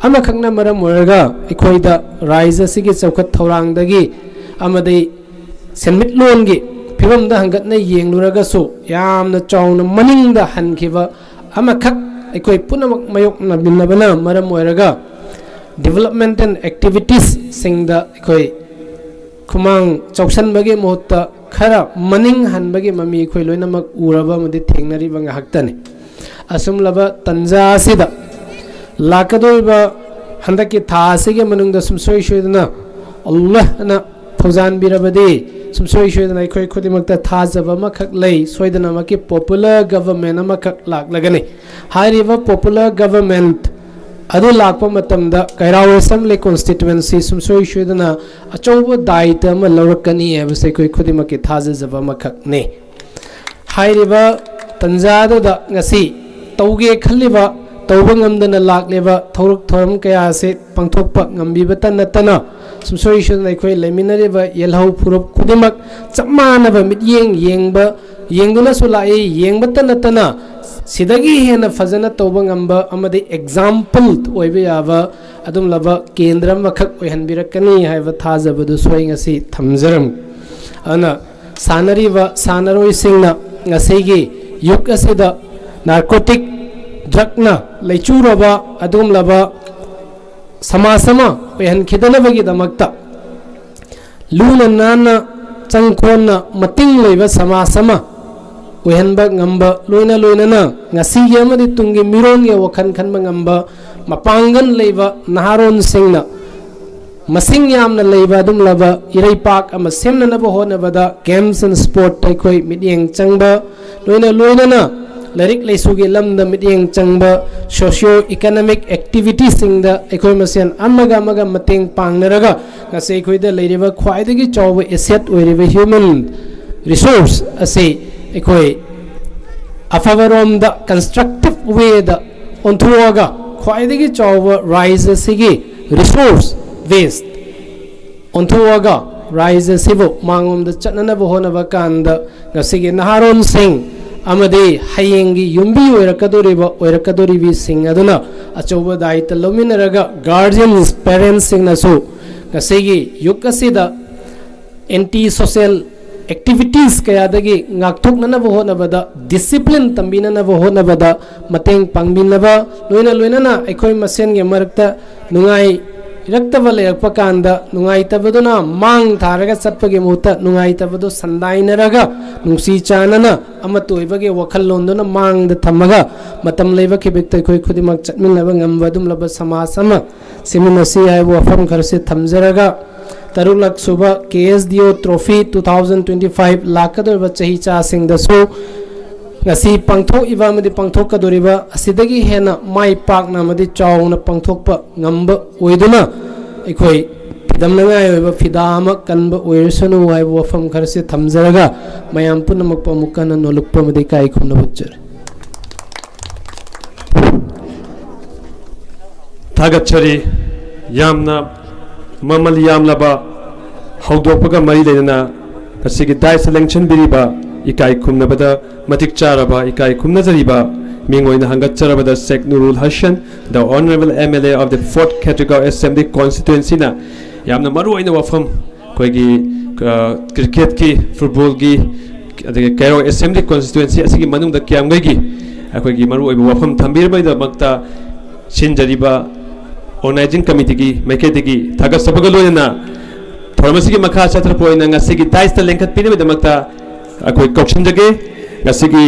ꯑꯃꯈꯛꯅ ꯃꯔꯝ ꯑꯣꯏꯔꯒ ꯑꯩꯈꯣꯏꯗ ꯔꯥꯏꯖ ꯑꯁꯤꯒꯤ ꯆꯥꯎꯈꯠ ꯊꯧꯔꯥꯡꯗꯒꯤ ꯑꯃꯗꯤ ꯁꯦꯟꯃꯤꯠꯂꯣꯟꯒꯤ ꯐꯤꯕꯝꯗ ꯍꯪꯒꯠꯅ ꯌꯦꯡꯂꯨꯔꯒꯁꯨ ꯌꯥꯝꯅ ꯆꯥꯎꯅ ꯃꯅꯤꯡꯗ ꯍꯟꯈꯤꯕ ꯑꯃꯈꯛ ꯑꯩꯈꯣꯏ ꯄꯨꯝꯅꯃꯛ ꯃꯥꯌꯣꯛꯅꯃꯤꯟꯅꯕꯅ ꯃꯔꯝ ꯑꯣꯏꯔꯒ developmental activitiesꯁꯤꯡꯗ ꯑꯩꯈꯣꯏ ꯈꯨꯃꯥꯡ ꯆꯥꯎꯁꯟꯕꯒꯤ ꯃꯍꯨꯠꯇ ꯈꯔ ꯃꯅꯤꯡ ꯍꯟꯕꯒꯤ ꯃꯃꯤ ꯑꯩꯈꯣꯏ ꯂꯣꯏꯅꯃꯛ ꯎꯔꯕ ꯑꯃꯗꯤ ꯊꯦꯡꯅꯔꯤꯕ ꯉꯥꯏꯍꯥꯛꯇꯅꯤ꯫ ꯑꯁꯨꯝꯂꯕ ꯇꯟꯖꯥ ꯑꯁꯤꯗ ꯂꯥꯛꯀꯗꯧꯔꯤꯕ ꯍꯟꯗꯛꯀꯤ ꯊꯥ ꯑꯁꯤꯒꯤ ꯃꯅꯨꯡꯗ ꯁꯨꯡꯁꯣꯏ ꯁꯣꯏꯗꯅ ꯑꯜꯂꯥꯍꯅ ꯊꯧꯖꯥꯟꯕꯤꯔꯕꯗꯤ ꯁꯨꯡꯁꯣꯏ ꯁꯣꯏꯗꯅ ꯑꯩꯈꯣꯏ ꯈꯨꯗꯤꯡꯃꯛꯇ ꯊꯥꯖꯕ ꯑꯃꯈꯛ ꯂꯩ, ꯁꯣꯏꯗꯅꯃꯛꯀꯤ popular government ꯑꯃꯈꯛ ꯂꯥꯛꯂꯒꯅꯤ꯫ ꯍꯥꯏꯔꯤꯕ popular government ꯑꯗꯨ ꯂꯥꯛꯄ ꯃꯇꯝꯗ ꯀꯩꯔꯥꯎ Assembly Constituency ꯁꯨꯡꯁꯣꯏ ꯁꯣꯏꯗꯅ ꯑꯆꯧꯕ ꯗꯥꯏꯇ ꯑꯃ ꯂꯧꯔꯛꯀꯅꯤ ꯍꯥꯏꯕꯁꯦ ꯑꯩꯈꯣꯏ ꯈꯨꯗꯤꯡꯃꯛꯀꯤ ꯊꯥꯖꯖꯕ ꯑꯃꯈꯛꯅꯤ꯫ ꯍꯥꯏꯔꯤꯕ ꯇꯟꯖꯥꯗꯨꯗ ꯉꯁꯤ ꯇꯧꯒꯦ ꯈꯜꯂꯤꯕ, ꯇꯧꯕ ꯉꯝꯗꯅ ꯂꯥꯛꯂꯤꯕ ꯊꯧꯔꯛ ꯊꯧꯔꯝ ꯀꯌꯥ ꯑꯁꯤ ꯄꯥꯡꯊꯣꯛꯄ ꯉꯝꯕꯤꯕꯇ ꯅꯠꯇꯅ ꯁꯨꯡꯁꯣꯏ ꯁꯣꯏꯗꯅ ꯑꯩꯈꯣꯏ ꯂꯩꯃꯤꯟꯅꯔꯤꯕ ꯌꯦꯜꯍꯧ ꯐꯨꯔꯨꯞ ꯈꯨꯗꯤꯡꯃꯛ ꯆꯞ ꯃꯥꯟꯅꯕ ꯃꯤꯠꯌꯦꯡ ꯌꯦꯡꯕ, ꯌꯦꯡꯗꯨꯅꯁꯨ ꯂꯥꯛꯏ꯫ ꯌꯦꯡꯕꯇ ꯅꯠꯇꯅ ꯁꯤꯗꯒꯤ ꯍꯦꯟꯅ ꯐꯖꯅ ꯇꯧꯕ ꯉꯝꯕ ꯑꯃꯗꯤ example ꯑꯣꯏꯕ ꯌꯥꯕ ꯑꯗꯨꯝꯂꯕ ꯀꯦꯟꯗ꯭ꯔ ꯑꯃꯈꯛ ꯑꯣꯏꯍꯟꯕꯤꯔꯛꯀꯅꯤ ꯍꯥꯏꯕ ꯊꯥꯖꯕꯗꯨꯁꯨ ꯑꯩ ꯉꯁꯤ ꯊꯝꯖꯔꯝꯃꯤ꯫ ꯑꯗꯨꯅ ꯁꯥꯟꯅꯔꯤꯕ ꯁꯥꯟꯅꯔꯣꯏꯁꯤꯡꯅ ꯉꯁꯤꯒꯤ ꯌꯨꯒ ꯑꯁꯤꯗ narcotic, drugꯅ ꯂꯩꯆꯨꯔꯕ ꯑꯗꯨꯒꯨꯝꯂꯕ ꯁꯃꯥꯖ ꯑꯃ ꯑꯣꯏꯍꯟꯈꯤꯗꯅꯕꯒꯤꯗꯃꯛꯇ ꯂꯨꯅ ꯅꯥꯟꯅ ꯆꯪꯈꯣꯟꯅ ꯃꯇꯤꯡ ꯂꯩꯕ ꯁꯃꯥꯖ ꯑꯃ ꯑꯣꯏꯍꯟꯕ ꯉꯝꯕ, ꯂꯣꯏꯅ ꯂꯣꯏꯅꯅ ꯉꯁꯤꯒꯤ ꯑꯃꯗꯤ ꯇꯨꯡꯒꯤ ꯃꯤꯔꯣꯟꯒꯤ ꯋꯥꯈꯜ ꯈꯟꯕ ꯉꯝꯕ ꯃꯄꯥꯡꯒꯜ ꯂꯩꯕ ꯅꯍꯥꯔꯣꯟꯁꯤꯡꯅ ꯃꯁꯤꯡ ꯌꯥꯝꯅ ꯂꯩꯕ ꯑꯗꯨꯝꯂꯕ ꯏꯔꯩꯄꯥꯛ ꯑꯃ ꯁꯦꯝꯅꯅꯕ ꯍꯣꯠꯅꯕꯗ games and sport ꯑꯩꯈꯣꯏ ꯃꯤꯠꯌꯦꯡ ꯆꯪꯕ, ꯂꯣꯏꯅ ꯂꯣꯏꯅꯅ ꯂꯥꯏꯔꯤꯛ ꯂꯥꯏꯁꯨꯒꯤ ꯂꯝꯗ ꯃꯤꯠꯌꯦꯡ ꯆꯪꯕ, socio economic activitiesꯁꯤꯡꯗ ꯑꯩꯈꯣꯏ ꯃꯁꯦꯟ ꯑꯃꯒ ꯑꯃꯒ ꯃꯇꯦꯡ ꯄꯥꯡꯅꯔꯒ ꯉꯁꯤ ꯑꯩꯈꯣꯏꯗ ꯂꯩꯔꯤꯕ ꯈ꯭ꯋꯥꯏꯗꯒꯤ ꯆꯥꯎꯕ asset ꯑꯣꯏꯔꯤꯕ human resource ꯑꯁꯤ ꯑꯩꯈꯣꯏ ꯑꯐꯕꯔꯣꯝꯗ constructive wayꯗ ꯑꯣꯟꯊꯣꯛꯑꯒ ꯈ꯭ꯋꯥꯏꯗꯒꯤ ꯆꯥꯎꯕ ꯔꯥꯏꯖ ꯑꯁꯤꯒꯤ resource base ꯑꯣꯟꯊꯣꯛꯑꯒ ꯔꯥꯏꯖ ꯑꯁꯤꯕꯨ ꯃꯥꯡꯂꯣꯝꯗ ꯆꯠꯅꯅꯕ ꯍꯣꯠꯅꯕ ꯀꯥꯟꯗ ꯉꯁꯤꯒꯤ ꯅꯍꯥꯔꯣꯟꯁꯤꯡ ꯑꯃꯗꯤ ꯍꯌꯦꯡꯒꯤ ꯌꯨꯝꯕꯤ ꯑꯣꯏꯔꯛꯀꯗꯧꯔꯤꯕ, ꯑꯣꯏꯔꯛꯀꯗꯧꯔꯤꯕꯤꯁꯤꯡ ꯑꯗꯨꯅ ꯑꯆꯧꯕ ꯗꯥꯌꯤꯠꯇ ꯂꯧꯃꯤꯟꯅꯔꯒ, guardians, parentsꯁꯤꯡꯅꯁꯨ ꯉꯁꯤꯒꯤ ꯌꯨꯒ ꯑꯁꯤꯗ anti social activities ꯀꯌꯥꯗꯒꯤ ꯉꯥꯛꯊꯣꯛꯅꯅꯕ ꯍꯣꯠꯅꯕꯗ, discipline ꯇꯝꯕꯤꯅꯅꯕ ꯍꯣꯠꯅꯕꯗ ꯃꯇꯦꯡ ꯄꯥꯡꯕꯤꯅꯕ, ꯂꯣꯏꯅ ꯂꯣꯏꯅꯅ ꯑꯩꯈꯣꯏ ꯃꯁꯦꯟꯒꯤ ꯃꯔꯛꯇ ꯅꯨꯡꯉꯥꯏꯔꯛꯇꯕ ꯂꯩꯔꯛꯄ ꯀꯥꯟꯗ, ꯅꯨꯡꯉꯥꯏꯇꯕꯗꯨꯅ ꯃꯥꯡ ꯊꯥꯔꯒ ꯆꯠꯄꯒꯤ ꯃꯍꯨꯠꯇ, ꯅꯨꯡꯉꯥꯏꯇꯕꯗꯨ ꯁꯟꯗꯥꯏꯅꯔꯒ, ꯅꯨꯡꯁꯤ ꯆꯥꯟꯅꯅ ꯑꯃꯠꯇ ꯑꯣꯏꯕꯒꯤ ꯋꯥꯈꯜꯂꯣꯟꯗꯨꯅ ꯃꯥꯡꯗ ꯊꯝꯃꯒ, ꯃꯇꯝ ꯂꯩꯕ ꯈꯤꯕꯤꯛꯇ ꯑꯩꯈꯣꯏ ꯈꯨꯗꯤꯡꯃꯛ ꯆꯠꯃꯤꯟꯅꯕ ꯉꯝꯕ ꯑꯗꯨꯝꯂꯕ ꯁꯃꯥꯖ ꯑꯃ ꯁꯦꯝꯃꯤꯟꯅꯁꯤ ꯍꯥꯏꯕ ꯋꯥꯐꯝ ꯈꯔꯁꯤ ꯊꯝꯖꯔꯒ, ꯇꯔꯨꯛ ꯂꯥꯛ ꯁꯨꯕ ꯀꯦ S D O trophy two thousand twenty five ꯂꯥꯛꯀꯗꯧꯔꯤꯕ ꯆꯍꯤ ꯆꯥꯁꯤꯡꯗꯁꯨ ꯉꯁꯤ ꯄꯥꯡꯊꯣꯛꯏꯕ ꯑꯃꯗꯤ ꯄꯥꯡꯊꯣꯛꯀꯗꯧꯔꯤꯕ ꯑꯁꯤꯗꯒꯤ ꯍꯦꯟꯅ ꯃꯥꯏ ꯄꯥꯛꯅ ꯑꯃꯗꯤ ꯆꯥꯎꯅ ꯄꯥꯡꯊꯣꯛꯄ ꯉꯝꯕ ꯑꯣꯏꯗꯨꯅ, ꯑꯩꯈꯣꯏ ꯐꯤꯗꯝꯅꯉꯥꯏ ꯑꯣꯏꯕ ꯐꯤꯗꯥ ꯑꯃ ꯀꯟꯕ ꯑꯣꯏꯔꯁꯅꯨ ꯍꯥꯏꯕ ꯋꯥꯐꯝ ꯈꯔꯁꯤ ꯊꯝꯖꯔꯒ, ꯃꯌꯥꯝ ꯄꯨꯝꯅꯃꯛꯄꯨ ꯑꯃꯨꯛ ꯍꯟꯅ ꯅꯣꯜꯂꯨꯛꯄ ꯑꯃꯗꯤ ꯏꯀꯥꯏ ꯈꯨꯝꯅꯕ ꯎꯠꯆꯔꯤ꯫ ꯊꯥꯒꯠꯆꯔꯤ꯫ ꯌꯥꯝꯅ ꯃꯃꯜ ꯌꯥꯝꯂꯕ ꯍꯧꯗꯣꯛꯄꯒ ꯃꯔꯤ ꯂꯩꯅꯅ ꯉꯁꯤꯒꯤ dais ꯂꯦꯡꯁꯤꯟꯕꯤꯔꯤꯕ, ꯏꯀꯥꯏ ꯈꯨꯝꯅꯕꯗ ꯃꯇꯤꯛ ꯆꯥꯔꯕ, ꯏꯀꯥꯏ ꯈꯨꯝꯅꯖꯔꯤꯕ ꯃꯤꯡ ꯑꯣꯏꯅ ꯍꯪꯒꯠꯆꯔꯕꯗ ꯁꯦꯛ ꯅꯨꯔꯨꯜ Hasan, the honorable M L A of the fourth Khetragaon Assembly Constituencyꯅ ꯌꯥꯝꯅ ꯃꯔꯨ ꯑꯣꯏꯅ ꯋꯥꯐꯝ ꯑꯩꯈꯣꯏꯒꯤ cricketꯀꯤ, footballꯒꯤ, ꯑꯗꯒꯤ ꯀꯩꯔꯣꯏ Assembly Constituency ꯑꯁꯤꯒꯤ ꯃꯅꯨꯡꯗ ꯀꯤꯌꯥꯝꯒꯩꯒꯤ ꯑꯩꯈꯣꯏꯒꯤ ꯃꯔꯨꯑꯣꯏꯕ ꯋꯥꯐꯝ ꯊꯝꯕꯤꯔꯕꯒꯤꯗꯃꯛꯇ ꯁꯤꯟꯖꯔꯤꯕ organizing committeeꯒꯤ ꯃꯥꯏꯀꯩꯗꯒꯤ ꯊꯥꯒꯠꯆꯕꯒ ꯂꯣꯏꯅꯅ, ꯊꯧꯔꯝ ꯑꯁꯤꯒꯤ ꯃꯈꯥ ꯆꯠꯊꯔꯛꯄ ꯑꯣꯏꯅ ꯉꯁꯤꯒꯤ daisꯇ ꯂꯦꯡꯈꯠꯄꯤꯅꯕꯒꯤꯗꯃꯛꯇ ꯑꯩꯈꯣꯏ ꯀꯧꯁꯤꯟꯖꯒꯦ꯫ ꯉꯁꯤꯒꯤ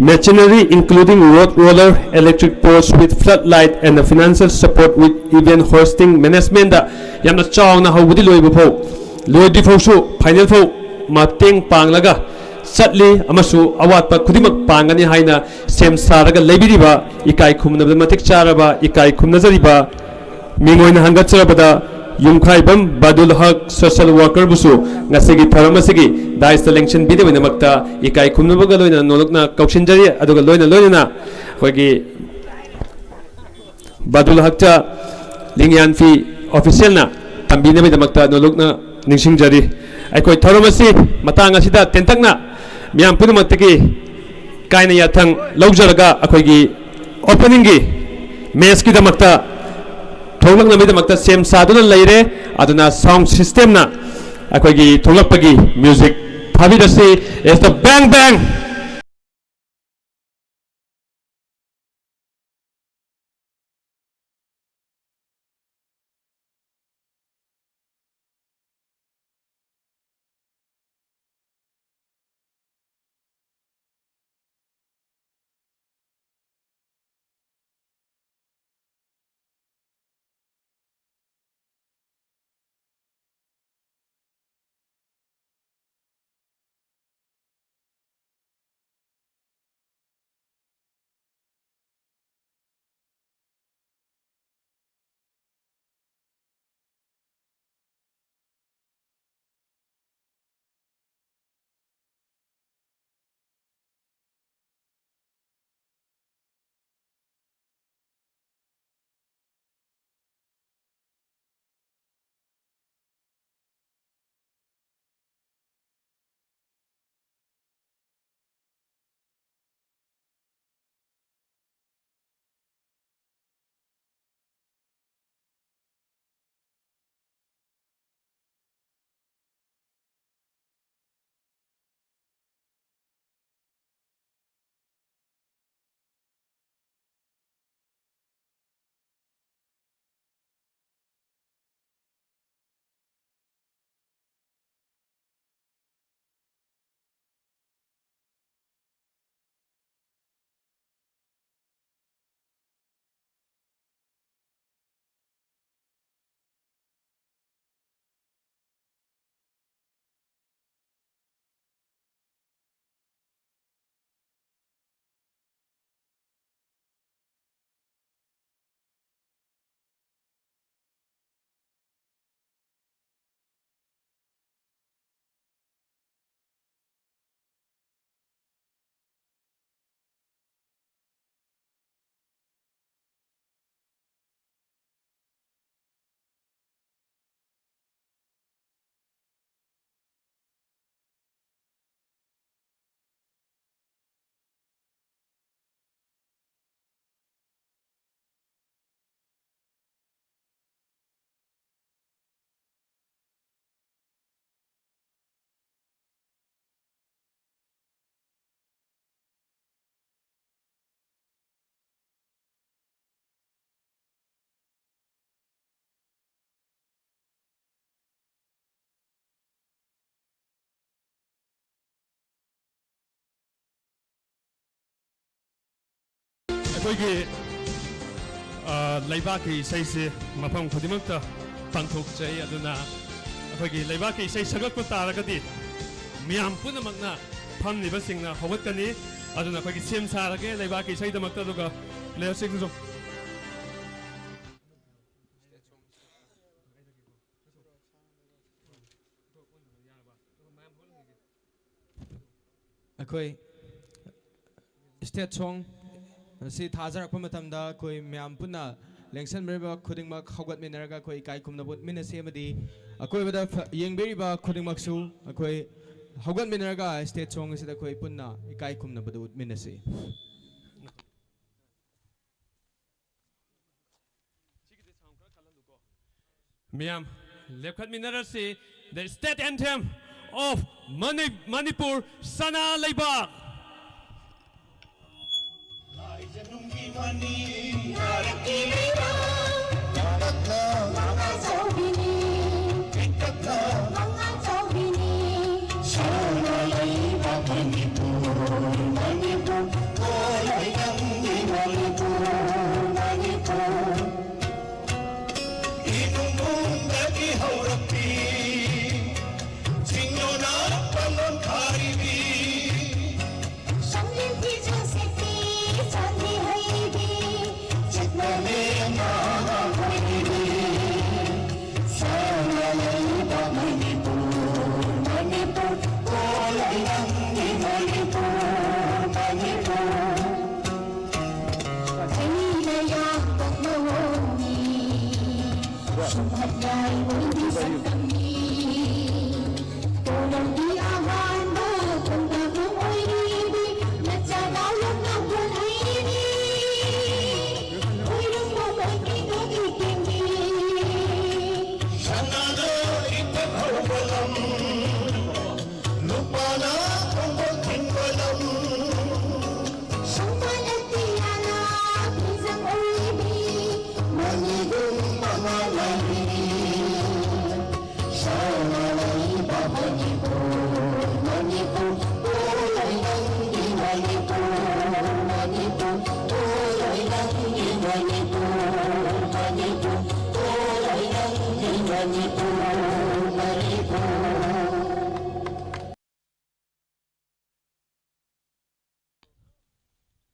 machinery including road roller, electric post with floodlight and the financial support with event hosting managementꯗ ꯌꯥꯝꯅ ꯆꯥꯎꯅ ꯍꯧꯕꯗꯤ ꯂꯣꯏꯕ ꯐꯥꯎ, ꯂꯣꯏꯗ꯭ꯔꯤ ꯐꯥꯎꯁꯨ final ꯐꯥꯎ ꯃꯇꯦꯡ ꯄꯥꯡꯂꯒ ꯆꯠꯂꯤ ꯑꯃꯁꯨꯡ ꯑꯋꯥꯠꯄ ꯈꯨꯗꯤꯡꯃꯛ ꯄꯥꯡꯒꯅꯤ ꯍꯥꯏꯅ ꯁꯦꯝ ꯁꯥꯔꯒ ꯂꯩꯕꯤꯔꯤꯕ, ꯏꯀꯥꯏ ꯈꯨꯝꯅꯕꯗ ꯃꯇꯤꯛ ꯆꯥꯔꯕ, ꯏꯀꯥꯏ ꯈꯨꯝꯅꯖꯔꯤꯕ ꯃꯤꯡ ꯑꯣꯏꯅ ꯍꯪꯒꯠꯆꯔꯕꯗ ꯌꯨꯝꯈꯥꯏꯕꯝ ꯕꯥꯗꯨꯜ ꯍꯛ social workerꯕꯨꯁꯨ ꯉꯁꯤꯒꯤ ꯊꯧꯔꯝ ꯑꯁꯤꯒꯤ daisꯇ ꯂꯦꯡꯁꯤꯟꯕꯤꯅꯕꯒꯤꯗꯃꯛꯇ ꯏꯀꯥꯏ ꯈꯨꯝꯅꯕꯒ ꯂꯣꯏꯅꯅ ꯅꯣꯂꯨꯛꯅ ꯀꯧꯁꯤꯟꯖꯔꯤ꯫ ꯑꯗꯨꯒ ꯂꯣꯏꯅ ꯂꯣꯏꯅꯅ ꯑꯩꯈꯣꯏꯒꯤ ꯕꯥꯗꯨꯜ ꯍꯛꯇ ꯂꯤꯡꯌꯥꯟꯐꯤ officialꯅ ꯇꯝꯕꯤꯅꯕꯒꯤꯗꯃꯛꯇ ꯅꯣꯂꯨꯛꯅ ꯅꯤꯡꯁꯤꯡꯖꯔꯤ꯫ ꯑꯩꯈꯣꯏ ꯊꯧꯔꯝ ꯑꯁꯤ ꯃꯇꯥꯡ ꯑꯁꯤꯗ ꯇꯦꯟꯇꯛꯅ ꯃꯤꯌꯥꯝ ꯄꯨꯝꯅꯃꯛꯇꯒꯤ ꯀꯥꯏꯅ ꯌꯥꯊꯪ ꯂꯧꯖꯔꯒ ꯑꯩꯈꯣꯏꯒꯤ opening ꯒꯤ match ꯀꯤꯗꯃꯛꯇ ꯊꯣꯛꯂꯛꯅꯕꯒꯤꯗꯃꯛꯇ ꯁꯦꯝ ꯁꯥꯗꯨꯅ ꯂꯩꯔꯦ꯫ ꯑꯗꯨꯅ sound system ꯅ ꯑꯩꯈꯣꯏꯒꯤ ꯊꯣꯛꯂꯛꯄꯒꯤ music ꯊꯥꯕꯤꯔꯁꯤ꯫ It's the bang bang. ꯑꯩꯈꯣꯏꯒꯤ, ꯑ, ꯂꯩꯕꯥꯛꯀꯤ ꯏꯁꯩꯁꯤ ꯃꯐꯝ ꯈꯨꯗꯤꯡꯃꯛꯇ ꯄꯥꯡꯊꯣꯛꯆꯩ꯫ ꯑꯗꯨꯅ ꯑꯩꯈꯣꯏꯒꯤ ꯂꯩꯕꯥꯛꯀꯤ ꯏꯁꯩ ꯁꯛꯂꯛꯄ ꯇꯥꯔꯒꯗꯤ ꯃꯤꯌꯥꯝ ꯄꯨꯝꯅꯃꯛꯅ, ꯐꯝꯂꯤꯕꯁꯤꯡꯅ ꯍꯧꯒꯠꯀꯅꯤ꯫ ꯑꯗꯨꯅ ꯑꯩꯈꯣꯏꯒꯤ ꯁꯦꯝ ꯁꯥꯔꯒꯦ ꯂꯩꯕꯥꯛꯀꯤ ꯏꯁꯩꯗꯃꯛꯇ꯫ ꯑꯗꯨꯒ playerꯁꯤꯡꯁꯨ ꯑꯩꯈꯣꯏ state song ꯑꯁꯤ ꯊꯥꯖꯔꯛꯄ ꯃꯇꯝꯗ ꯑꯩꯈꯣꯏ ꯃꯌꯥꯝ ꯄꯨꯟꯅ ꯂꯦꯡꯁꯟꯕꯤꯔꯤꯕ ꯈꯨꯗꯤꯡꯃꯛ ꯍꯧꯒꯠꯃꯤꯟꯅꯔꯒ ꯑꯩꯈꯣꯏ ꯏꯀꯥꯏ ꯈꯨꯝꯅꯕ ꯎꯠꯃꯤꯟꯅꯁꯤ, ꯑꯃꯗꯤ ꯑꯀꯣꯏꯕꯗ ꯐ-, ꯌꯦꯡꯕꯤꯔꯤꯕ ꯈꯨꯗꯤꯡꯃꯛꯁꯨ ꯑꯩꯈꯣꯏ ꯍꯧꯒꯠꯃꯤꯟꯅꯔꯒ state song ꯑꯁꯤꯗ ꯑꯩꯈꯣꯏ ꯄꯨꯟꯅ ꯏꯀꯥꯏ ꯈꯨꯝꯅꯕꯗꯨ ꯎꯠꯃꯤꯟꯅꯁꯤ꯫ ꯃꯤꯌꯥꯝ ꯂꯦꯞꯈꯠꯃꯤꯟꯅꯔꯁꯤ꯫ The state anthem of Mani-, Manipur, ꯁꯅꯥ ꯂꯩꯕꯥꯛ꯫ ꯂꯥꯏꯖꯅꯨꯡꯒꯤ ꯃꯅꯤ ꯅꯥꯔꯛꯀꯤ ꯂꯩꯕꯥꯛ꯫ ꯅꯥꯔꯛꯅ ꯃꯉꯥ ꯆꯥꯎꯕꯤꯅꯤ꯫ ꯄꯤꯛꯇꯛꯅ ꯃꯉꯥ ꯆꯥꯎꯕꯤꯅꯤ꯫ ꯁꯅꯥ ꯂꯩꯕꯥꯛ ꯃꯅꯤꯄꯨꯔ, ꯃꯅꯤꯄꯨꯔ꯫ ꯊꯣꯏ ꯂꯣꯏ ꯅꯪꯒꯤ ꯃꯅꯤꯄꯨꯔ, ꯃꯅꯤꯄꯨꯔ꯫ ꯏꯃꯨꯡ ꯄꯨꯝꯕꯒꯤ ꯍꯧꯔꯛꯄꯤ, ꯆꯤꯡꯂꯣꯅ ꯄꯥꯡꯂꯣꯟ ꯈꯥꯔꯤꯕꯤ꯫ ꯁꯝꯂꯦꯟ ꯐꯤꯖꯣꯜ ꯁꯦꯠꯄꯤ, ꯆꯥꯟꯗꯤ ꯍꯩꯕꯤ꯫ ꯆꯠꯅ ꯂꯦꯝ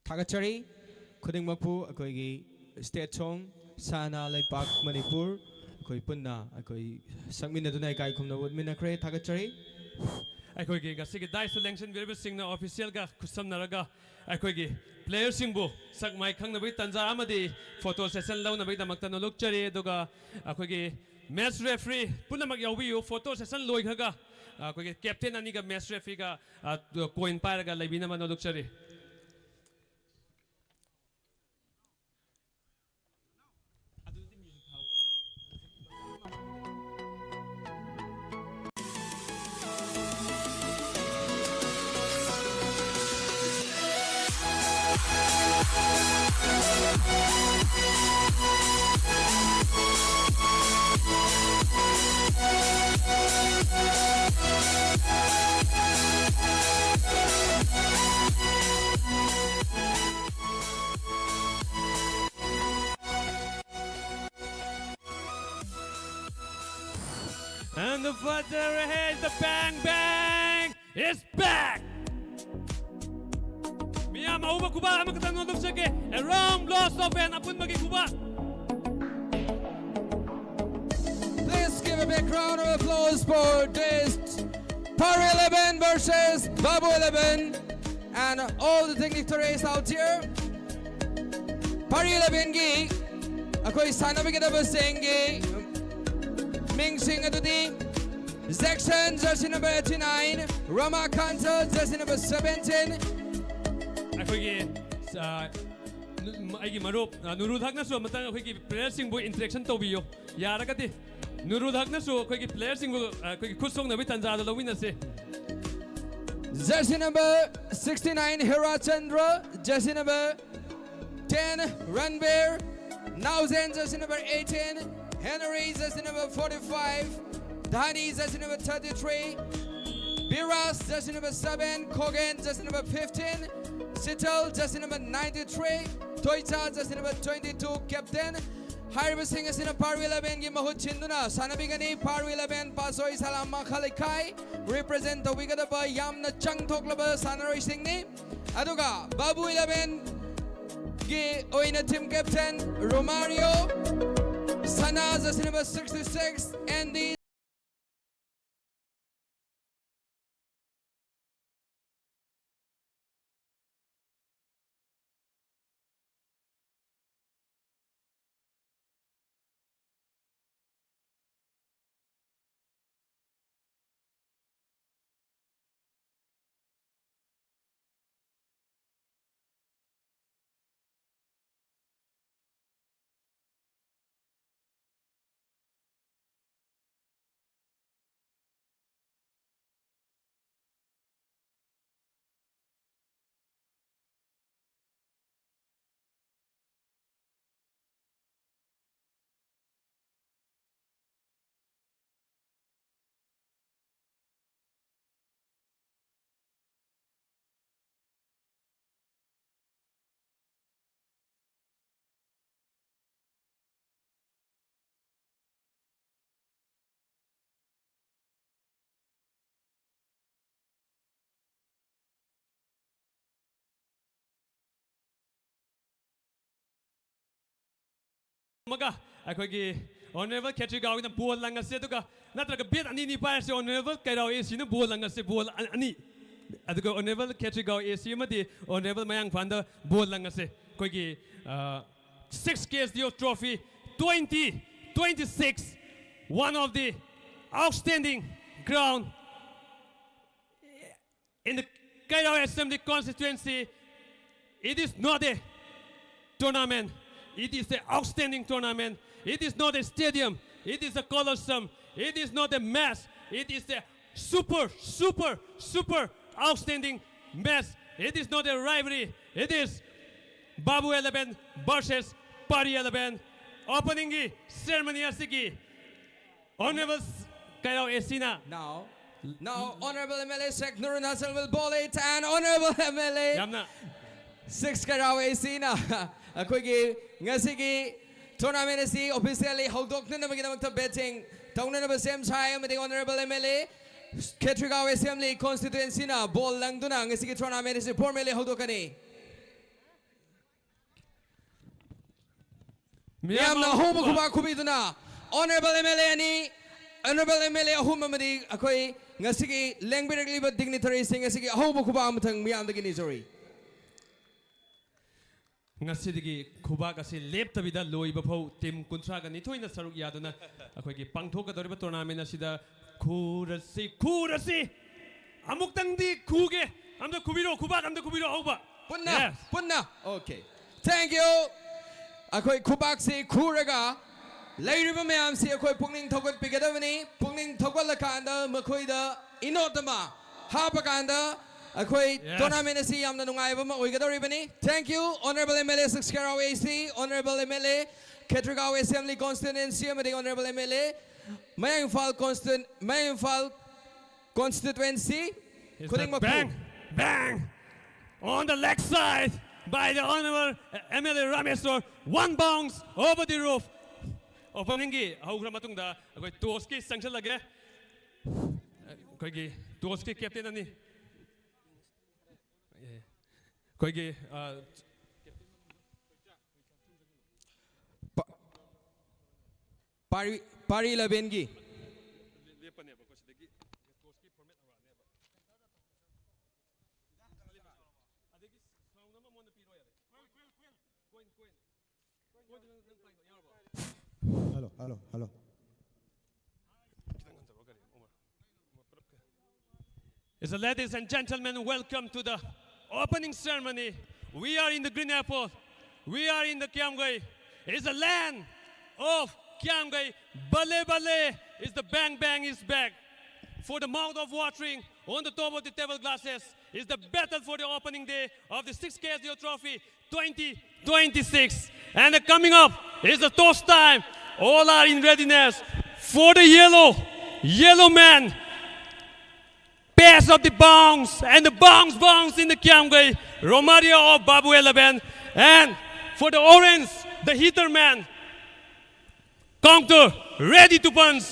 ꯊꯥꯒꯠꯆꯔꯤ꯫ ꯈꯨꯗꯤꯡꯃꯛꯄꯨ ꯑꯩꯈꯣꯏꯒꯤ state song ꯁꯥꯅꯥ ꯂꯩꯄꯥꯛ ꯃꯅꯤꯄꯨꯔ ꯑꯩꯈꯣꯏ ꯄꯨꯟꯅ ꯑꯩꯈꯣꯏ ꯁꯛꯃꯤꯟꯅꯗꯨꯅ ꯏꯀꯥꯏ ꯈꯨꯝꯅꯕ ꯎꯠꯃꯤꯟꯅꯈ꯭ꯔꯦ꯫ ꯊꯥꯒꯠꯆꯔꯤ꯫ ꯑꯩꯈꯣꯏꯒꯤ ꯉꯁꯤꯒꯤ dais ꯂꯦꯡꯁꯤꯟꯕꯤꯔꯤꯕꯁꯤꯡꯅ officialꯒ ꯈꯨꯠꯁꯝꯅꯔꯒ ꯑꯩꯈꯣꯏꯒꯤ playerꯁꯤꯡꯕꯨ ꯁꯛ ꯃꯥꯏ ꯈꯪꯅꯕꯒꯤ ꯇꯥꯟꯖꯥ ꯑꯃꯗꯤ photo session ꯂꯧꯅꯕꯒꯤꯗꯃꯛꯇ ꯅꯣꯂꯨꯛꯆꯔꯤ꯫ ꯑꯗꯨꯒ ꯑꯩꯈꯣꯏꯒꯤ match referee ꯄꯨꯝꯅꯃꯛ ꯌꯥꯎꯕꯤꯌꯨ꯫ Photo session ꯂꯣꯏꯈ꯭ꯔꯒ ꯑꯩꯈꯣꯏꯒꯤ captain ꯑꯅꯤꯒ match refereeꯒ, ꯑ, coin ꯄꯥꯏꯔꯒ ꯂꯩꯕꯤꯅꯕ ꯅꯣꯂꯨꯛꯆꯔꯤ꯫ And the father has the bang bang is back. ꯃꯤꯌꯥꯝ ꯑꯍꯨꯝꯃꯛ ꯈꯨꯕꯥꯛ ꯑꯃꯈꯛꯇꯪ ꯅꯣꯟꯊꯣꯛꯆꯒꯦ꯫ A round blast of an ꯑꯄꯨꯟꯕꯒꯤ ꯈꯨꯕꯥꯛ꯫ Please give a big round of applause for this Pari eleven versus Babu eleven and all the dignitaries out here. Pari elevenꯒꯤ ꯑꯩꯈꯣꯏ ꯁꯥꯟꯅꯕꯤꯒꯗꯕꯁꯤꯡꯒꯤ ꯃꯤꯡꯁꯤꯡ ꯑꯗꯨꯗꯤ Jackson, jersey number eighty-nine, Ramakanta, jersey number seventeen. ꯑꯩꯈꯣꯏꯒꯤ, ꯑ, ꯅꯨ-, ꯑꯩꯒꯤ ꯃꯔꯨꯞ, ꯑ, ꯅꯨꯔꯨꯜ ꯍꯛꯅꯁꯨ ꯑꯃꯇꯪ ꯑꯩꯈꯣꯏꯒꯤ playerꯁꯤꯡꯕꯨ introduction ꯇꯧꯕꯤꯌꯨ꯫ ꯌꯥꯔꯒꯗꯤ ꯅꯨꯔꯨꯜ ꯍꯛꯅꯁꯨ ꯑꯩꯈꯣꯏꯒꯤ playerꯁꯤꯡꯕꯨ, ꯑ, ꯑꯩꯈꯣꯏꯒꯤ ꯈꯨꯠ ꯁꯣꯛꯅꯕꯒꯤ ꯇꯥꯟꯖꯥꯗ ꯂꯧꯃꯤꯟꯅꯁꯤ꯫ Jersey number sixty-nine, Hera Chandra, jersey number ten, Ranveer, Naozen, jersey number eighteen, Henry, jersey number forty-five, Dhani, jersey number thirty-three, Biras, jersey number seven, Kogen, jersey number fifteen, Sital, jersey number ninety-three, Toita, jersey number twenty-two, captain, ꯍꯥꯏꯔꯤꯕꯁꯤꯡ ꯑꯁꯤꯅ ꯄꯥꯔꯨ elevenꯒꯤ ꯃꯍꯨꯠ ꯁꯤꯟꯗꯨꯅ ꯁꯥꯟꯅꯕꯤꯒꯅꯤ꯫ ꯄꯥꯔꯨ eleven ꯄꯥꯁꯣꯏ ꯁꯂꯥꯝ ꯃꯈꯥ ꯂꯩꯈꯥꯏ represent ꯇꯧꯕꯤꯒꯗꯕ ꯌꯥꯝꯅ ꯆꯪꯊꯣꯛꯂꯕ ꯁꯥꯟꯅꯔꯣꯏꯁꯤꯡꯅꯤ꯫ ꯑꯗꯨꯒ ꯕꯥꯕꯨ elevenꯒꯤ ꯑꯣꯏꯅ team captain Romario, ꯁꯅꯥ ꯖꯁꯤꯅꯕ sixty six, and the ꯑꯃꯒ ꯑꯩꯈꯣꯏꯒꯤ Honourable ꯈꯦꯇ꯭ꯔꯤꯒꯥꯎꯒꯤꯅ ꯕꯣꯜ ꯂꯪꯉꯁꯦ, ꯑꯗꯨꯒ ꯅꯠꯇ꯭ꯔꯒ ꯕꯦꯠ ꯑꯅꯤꯅꯤ ꯄꯥꯏꯔꯁꯦ꯫ Honourable ꯀꯩꯔꯥꯎ ꯑꯦꯁꯤꯅ ꯕꯣꯜ ꯂꯪꯉꯁꯦ, ꯕꯣꯜ ꯑ-, ꯑꯅꯤ, ꯑꯗꯨꯒ Honourable ꯈꯦꯇ꯭ꯔꯤꯒꯥꯎ ꯑꯦꯁꯤ ꯑꯃꯗꯤ Honourable ꯃꯌꯥꯡꯐꯥꯟꯗ ꯕꯣꯜ ꯂꯪꯉꯁꯦ꯫ ꯑꯩꯈꯣꯏꯒꯤ, ꯑ, six K S D O trophy twenty twenty-six, one of the outstanding ground in the Kairao Assembly constituency. It is not a tournament. It is an outstanding tournament. It is not a stadium. It is a coliseum. It is not a match. It is a super, super, super outstanding match. It is not a rivalry. It is Babu eleven versus Pari eleven. Opening ceremony ꯑꯁꯤꯒꯤ Honourable ꯀꯩꯔꯥꯎ ꯑꯦꯁꯤꯅ, now, now Honourable M L A Sheikh Nurul Nasser will bowl it, and Honourable M L A ꯌꯥꯝꯅ six Kairao ꯑꯦꯁꯤꯅ ꯑꯩꯈꯣꯏꯒꯤ ꯉꯁꯤꯒꯤ Tournament ꯑꯁꯤ officially ꯍꯧꯗꯣꯛꯅꯅꯕꯒꯤꯗꯃꯛꯇ betting ꯇꯧꯅꯅꯕ ꯁꯦꯝ ꯁꯥꯏ ꯑꯃꯗꯤ Honorable M L A Khetrigao Assembly Constituency ꯅ ball ꯂꯪꯗꯨꯅ ꯉꯁꯤꯒꯤ tournament ꯑꯁꯤ formally ꯍꯧꯗꯣꯛꯀꯅꯤ꯫ ꯃꯤꯌꯥꯝꯅ ꯑꯍꯧꯕ ꯈꯨꯕꯥꯛ ꯈꯨꯕꯤꯗꯨꯅ Honorable M L A ꯑꯅꯤ, Honorable M L A ꯑꯍꯨꯝ ꯑꯃꯗꯤ ꯑꯩꯈꯣꯏ ꯉꯁꯤꯒꯤ ꯂꯦꯡꯕꯤꯔꯛꯂꯤꯕ dignitary ꯁꯤꯡ ꯑꯁꯤꯒꯤ ꯑꯍꯧꯕ ꯈꯨꯕꯥꯛ ꯑꯃꯊꯪ ꯃꯤꯌꯥꯝꯗꯒꯤ ꯅꯤꯖꯔꯤ꯫ ꯉꯁꯤꯗꯒꯤ ꯈꯨꯕꯥꯛ ꯑꯁꯤ ꯂꯦꯞꯇꯕꯤꯗ ꯂꯣꯏꯕ ꯐꯥꯎ team ꯀꯨꯟꯊ꯭ꯔꯥꯒ ꯅꯤꯊꯣꯏꯅ ꯁꯔꯨꯛ ꯌꯥꯗꯨꯅ ꯑꯩꯈꯣꯏꯒꯤ ꯄꯥꯡꯊꯣꯛꯀꯗꯧꯔꯤꯕ tournament ꯑꯁꯤꯗ ꯈꯨꯔꯁꯤ, ꯈꯨꯔꯁꯤ! ꯑꯃꯨꯛꯇꯪꯗꯤ ꯈꯨꯒꯦ꯫ ꯑꯝꯇ ꯈꯨꯕꯤꯔꯣ, ꯈꯨꯕꯥꯛ ꯑꯝꯇ ꯈꯨꯕꯤꯔꯣ, ꯑꯍꯧꯕ꯫ ꯄꯨꯟꯅ, Yes. ꯄꯨꯟꯅ꯫ Okay. Thank you. ꯑꯩꯈꯣꯏ ꯈꯨꯕꯥꯛꯁꯤ ꯈꯨꯔꯒ ꯂꯩꯔꯤꯕ ꯃꯌꯥꯝꯁꯤ ꯑꯩꯈꯣꯏ ꯄꯨꯛꯅꯤꯡ ꯊꯧꯒꯠꯄꯤꯒꯗꯕꯅꯤ꯫ ꯄꯨꯛꯅꯤꯡ ꯊꯧꯒꯠꯂꯀꯥꯟꯗ ꯃꯈꯣꯏꯗ ꯏꯅꯣꯠ ꯑꯃ ꯍꯥꯞꯄꯀꯥꯟꯗ ꯑꯩꯈꯣꯏ Yes. tournament ꯑꯁꯤ ꯌꯥꯝꯅ ꯅꯨꯡꯉꯥꯏꯕ ꯑꯃ ꯑꯣꯏꯒꯗꯧꯔꯤꯕꯅꯤ꯫ Thank you, Honorable M L A six Kherao A C, Honorable M L A Khetrigao Assembly Constituency ꯑꯃꯗꯤ Honorable M L A ꯃꯌꯥꯡ ꯏꯝꯐꯥꯜ Constitu-, ꯃꯌꯥꯡ ꯏꯝꯐꯥꯜ Constituency Is the ꯈꯨꯗꯤꯡꯃꯛꯄꯨ꯫ Bang, bang on the leg side by the Honorable M L A Rameshwar. One bounce over the roof. Opening ꯒꯤ ꯍꯧꯈ꯭ꯔ ꯃꯇꯨꯡꯗ ꯑꯩꯈꯣꯏ toss ꯀꯤ ꯆꯪꯁꯤꯜꯂꯒꯦ꯫ ꯑꯩꯈꯣꯏꯒꯤ toss ꯀꯤ captain ꯑꯅꯤ꯫ ꯑꯩꯈꯣꯏꯒꯤ, ꯑ, ꯄꯥꯔꯤ, ꯄꯥꯔꯤ eleven ꯒꯤ꯫ ꯂꯦꯞꯄꯅꯦꯕꯀꯣ ꯁꯤꯗꯒꯤ꯫ Toss ꯀꯤ format ꯍꯧꯔꯛꯑꯅꯦꯕ꯫ ꯑꯗꯒꯤ sound ꯑꯃ ꯃꯉꯣꯟꯗ ꯄꯤꯔꯣ ꯌꯥꯔꯦ꯫ Coin, coin, coin. Coin ꯗꯨ ꯅꯪ, ꯅꯪ ꯄꯥꯏꯕ ꯌꯥꯎꯔꯕꯣ? Hello, hello, hello. ꯈꯤꯇꯪ ꯍꯟꯊꯔꯛꯑꯣ ꯒꯥꯔꯤ, ꯑꯣꯃꯔ꯫ ꯑꯣꯃꯔ ꯄꯨꯂꯞ ꯀ-, It's a, ladies and gentlemen, welcome to the opening ceremony. We are in the Green Apple. We are in the Kiamgay. It's a land of Kiamgay. Bale Bale is the bang bang is back. For the mouth of watering, on the top of the table glasses, is the battle for the opening day of the six K S D O Trophy twenty twenty-six. And coming up is the toss time. All are in readiness for the yellow, yellow man. Pass of the bounce, and the bounce, bounce in the Kiamgay, Romario of Babu eleven. And for the orange, the heater man, Counter, ready to punch.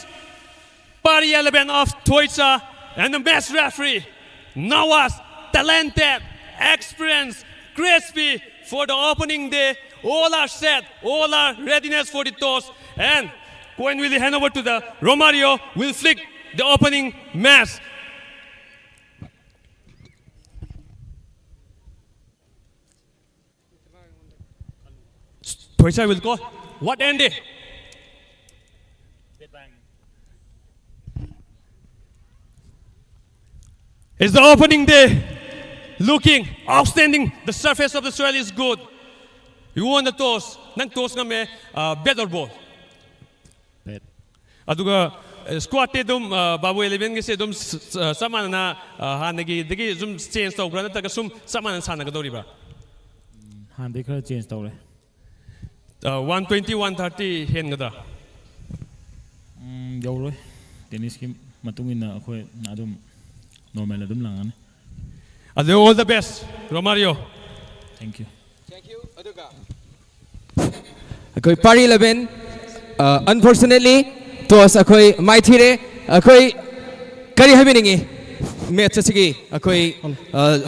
Pari eleven of Toisa and the match referee, Nawas, talented, experienced, crispy for the opening day. All are set, all are readiness for the toss. And coin will be hand over to the Romario, will flick the opening match. Toisa will go. What ended? It's the opening day. Looking outstanding. The surface of the soil is good. You won the toss. ꯅꯪ toss ꯉꯝꯃꯦ. Uh, bat or ball? Bat. ꯑꯗꯨꯒ squadꯇꯤ ꯑꯗꯨꯝ ꯕꯥꯕꯨ ꯏꯂꯦꯚꯦꯟꯒꯤꯁꯦ ꯑꯗꯨꯝ ꯆꯞ ꯃꯥꯟꯅꯅ ꯍꯥꯟꯅꯒꯤꯗꯒꯤ ꯁꯨꯝ change ꯇꯧꯕ꯭ꯔꯥ, ꯅꯠꯇ꯭ꯔꯒ ꯁꯨꯝ ꯆꯞ ꯃꯥꯟꯅꯅ ꯁꯥꯟꯅꯒꯗꯧꯔꯤꯕ꯭ꯔꯥ? ꯍꯥꯟꯅꯗꯩ ꯈꯔ change ꯇꯧꯔꯦ꯫ One twenty, one thirty ꯍꯦꯟꯒꯗ꯭ꯔꯥ? ꯎꯝ, ꯌꯧꯔꯣꯏ꯫ Tennisꯀꯤ ꯃꯇꯨꯡ ꯏꯟꯅ ꯑꯩꯈꯣꯏ ꯑꯗꯨꯝ normal ꯑꯗꯨꯝ ꯂꯪꯉꯅꯤ꯫ ꯑꯗꯨ all the best, Romario. Thank you. ꯑꯩꯈꯣꯏ Pari eleven, unfortunately, toss ꯑꯩꯈꯣꯏ ꯃꯥꯏꯊꯤꯔꯦ꯫ ꯑꯩꯈꯣꯏ ꯀꯔꯤ ꯍꯥꯏꯕꯤꯅꯤꯡꯉꯤ? Match ꯑꯁꯤꯒꯤ ꯑꯩꯈꯣꯏ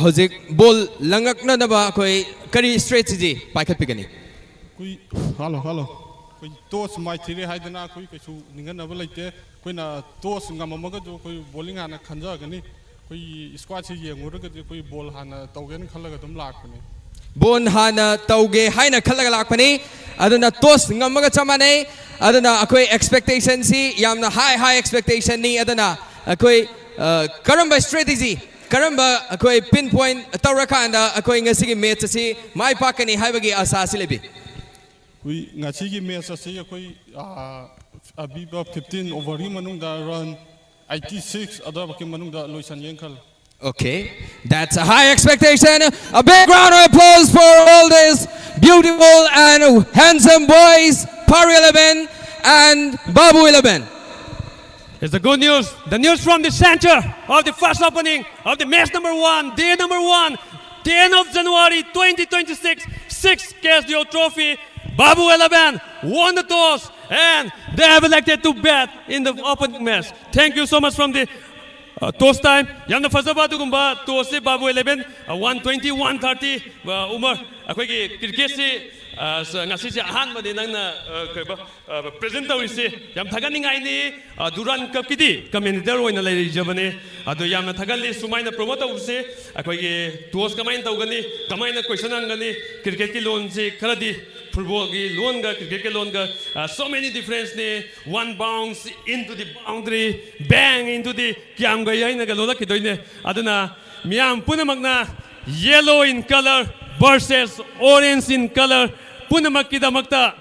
ꯍꯧꯖꯤꯛ ball ꯂꯪꯉꯛꯅꯅꯕ ꯑꯩꯈꯣꯏ ꯀꯔꯤ strategy ꯄꯥꯏꯈꯠꯄꯤꯒꯅꯤ? ꯑꯩꯈꯣꯏ ꯍꯜꯂꯣ ꯍꯜꯂꯣ ꯑꯩꯈꯣꯏ toss ꯃꯥꯏꯊꯤꯔꯦ ꯍꯥꯏꯗꯅ ꯑꯩꯈꯣꯏ ꯀꯩꯁꯨ ꯅꯤꯡꯍꯟꯅꯕ ꯂꯩꯇꯦ꯫ ꯑꯩꯈꯣꯏꯅ toss ꯉꯝꯃꯝꯃꯒꯁꯨ ꯑꯩꯈꯣꯏ bowling ꯍꯥꯟꯅ ꯈꯟꯖꯒꯅꯤ꯫ ꯑꯩꯈꯣꯏꯒꯤ squadꯁꯤ ꯌꯦꯡꯉꯨꯔꯒꯗꯤ ꯑꯩꯈꯣꯏ ball ꯍꯥꯟꯅ ꯇꯧꯒꯦꯅ ꯈꯜꯂꯒ ꯑꯗꯨꯝ ꯂꯥꯛꯄꯅꯦ꯫ Ball ꯍꯥꯟꯅ ꯇꯧꯒꯦ ꯍꯥꯏꯅ ꯈꯜꯂꯒ ꯂꯥꯛꯄꯅꯤ꯫ ꯑꯗꯨꯅ toss ꯉꯝꯃꯒ ꯆꯞ ꯃꯥꯟꯅꯩ꯫ ꯑꯗꯨꯅ ꯑꯩꯈꯣꯏ expectationꯁꯤ ꯌꯥꯝꯅ high high expectationꯅꯤ꯫ ꯑꯗꯨꯅ ꯑꯩꯈꯣꯏ ꯀꯔꯝꯕ strategy, ꯀꯔꯝꯕ ꯑꯩꯈꯣꯏ pinpoint ꯇꯧꯔꯀꯥꯟꯗ ꯑꯩꯈꯣꯏ ꯉꯁꯤꯒꯤ match ꯑꯁꯤ ꯃꯥꯏ ꯄꯥꯛꯀꯅꯤ ꯍꯥꯏꯕꯒꯤ ꯑꯁꯥ ꯑꯁꯤ ꯂꯩꯕꯤ? ꯑꯩꯈꯣꯏ ꯉꯁꯤꯒꯤ match ꯑꯁꯤ ꯑꯩꯈꯣꯏ ꯑꯄꯤꯕ fifteen overꯒꯤ ꯃꯅꯨꯡꯗ run eighty six ꯑꯗꯨꯋꯥꯏꯐꯥꯎꯒꯤ ꯃꯅꯨꯡꯗ ꯂꯣꯏꯁꯟꯒꯦꯅ ꯈꯜꯂꯤ꯫ Okay, that's a high expectation. A big round of applause for all these beautiful and handsome boys, Pari eleven and Babu eleven. It's the good news, the news from the center of the first opening of the match number one, day number one, ten of January twenty twenty-six, six K S D O Trophy. Babu eleven won the toss And they have elected to bat in the opening match. Thank you so much from the uh, toss time. ꯌꯥꯝꯅ ꯐꯖꯕ ꯑꯗꯨꯒꯨꯝꯕ tossꯁꯤ ꯕꯥꯕꯨ eleven, uh, one twenty, one thirty, uh, Umar, ꯑꯩꯈꯣꯏꯒꯤ cricketꯁꯤ, uh, ꯉꯁꯤꯁꯦ ꯑꯍꯥꯟꯕꯅꯤ ꯅꯪꯅ, uh, ꯀꯩꯕ, uh, present ꯇꯧꯔꯤꯁꯤ꯫ ꯌꯥꯝ ꯊꯥꯒꯠꯅꯤꯡꯉꯥꯏꯅꯤ꯫ Uh, Durand Cupꯀꯤꯗꯤ commentator ꯑꯣꯏꯅ ꯂꯩꯖꯕꯅꯦ꯫ ꯑꯗꯣ ꯌꯥꯝꯅ ꯊꯥꯒꯠꯂꯤ ꯁꯨꯃꯥꯏꯅ promote ꯇꯧꯕꯁꯦ꯫ ꯑꯩꯈꯣꯏꯒꯤ toss ꯀꯃꯥꯏꯅ ꯇꯧꯒꯅꯤ, ꯀꯃꯥꯏꯅ question ꯍꯪꯒꯅꯤ, cricketꯀꯤ ꯂꯣꯟꯁꯤ ꯈꯔꯗꯤ footballꯒꯤ ꯂꯣꯟꯒ cricketꯀꯤ ꯂꯣꯟꯒ, uh, so many differenceꯅꯤ꯫ One bounce into the boundary, bang into the ꯀ꯭ꯌꯥꯝꯒꯩ ꯍꯥꯏꯅꯒ ꯂꯣꯜꯂꯛꯈꯤꯗꯣꯏꯅꯦ꯫ ꯑꯗꯨꯅ ꯃꯤꯌꯥꯝ ꯄꯨꯝꯅꯃꯛꯅ yellow in color versus orange in color ꯄꯨꯝꯅꯃꯛꯀꯤꯗꯃꯛꯇ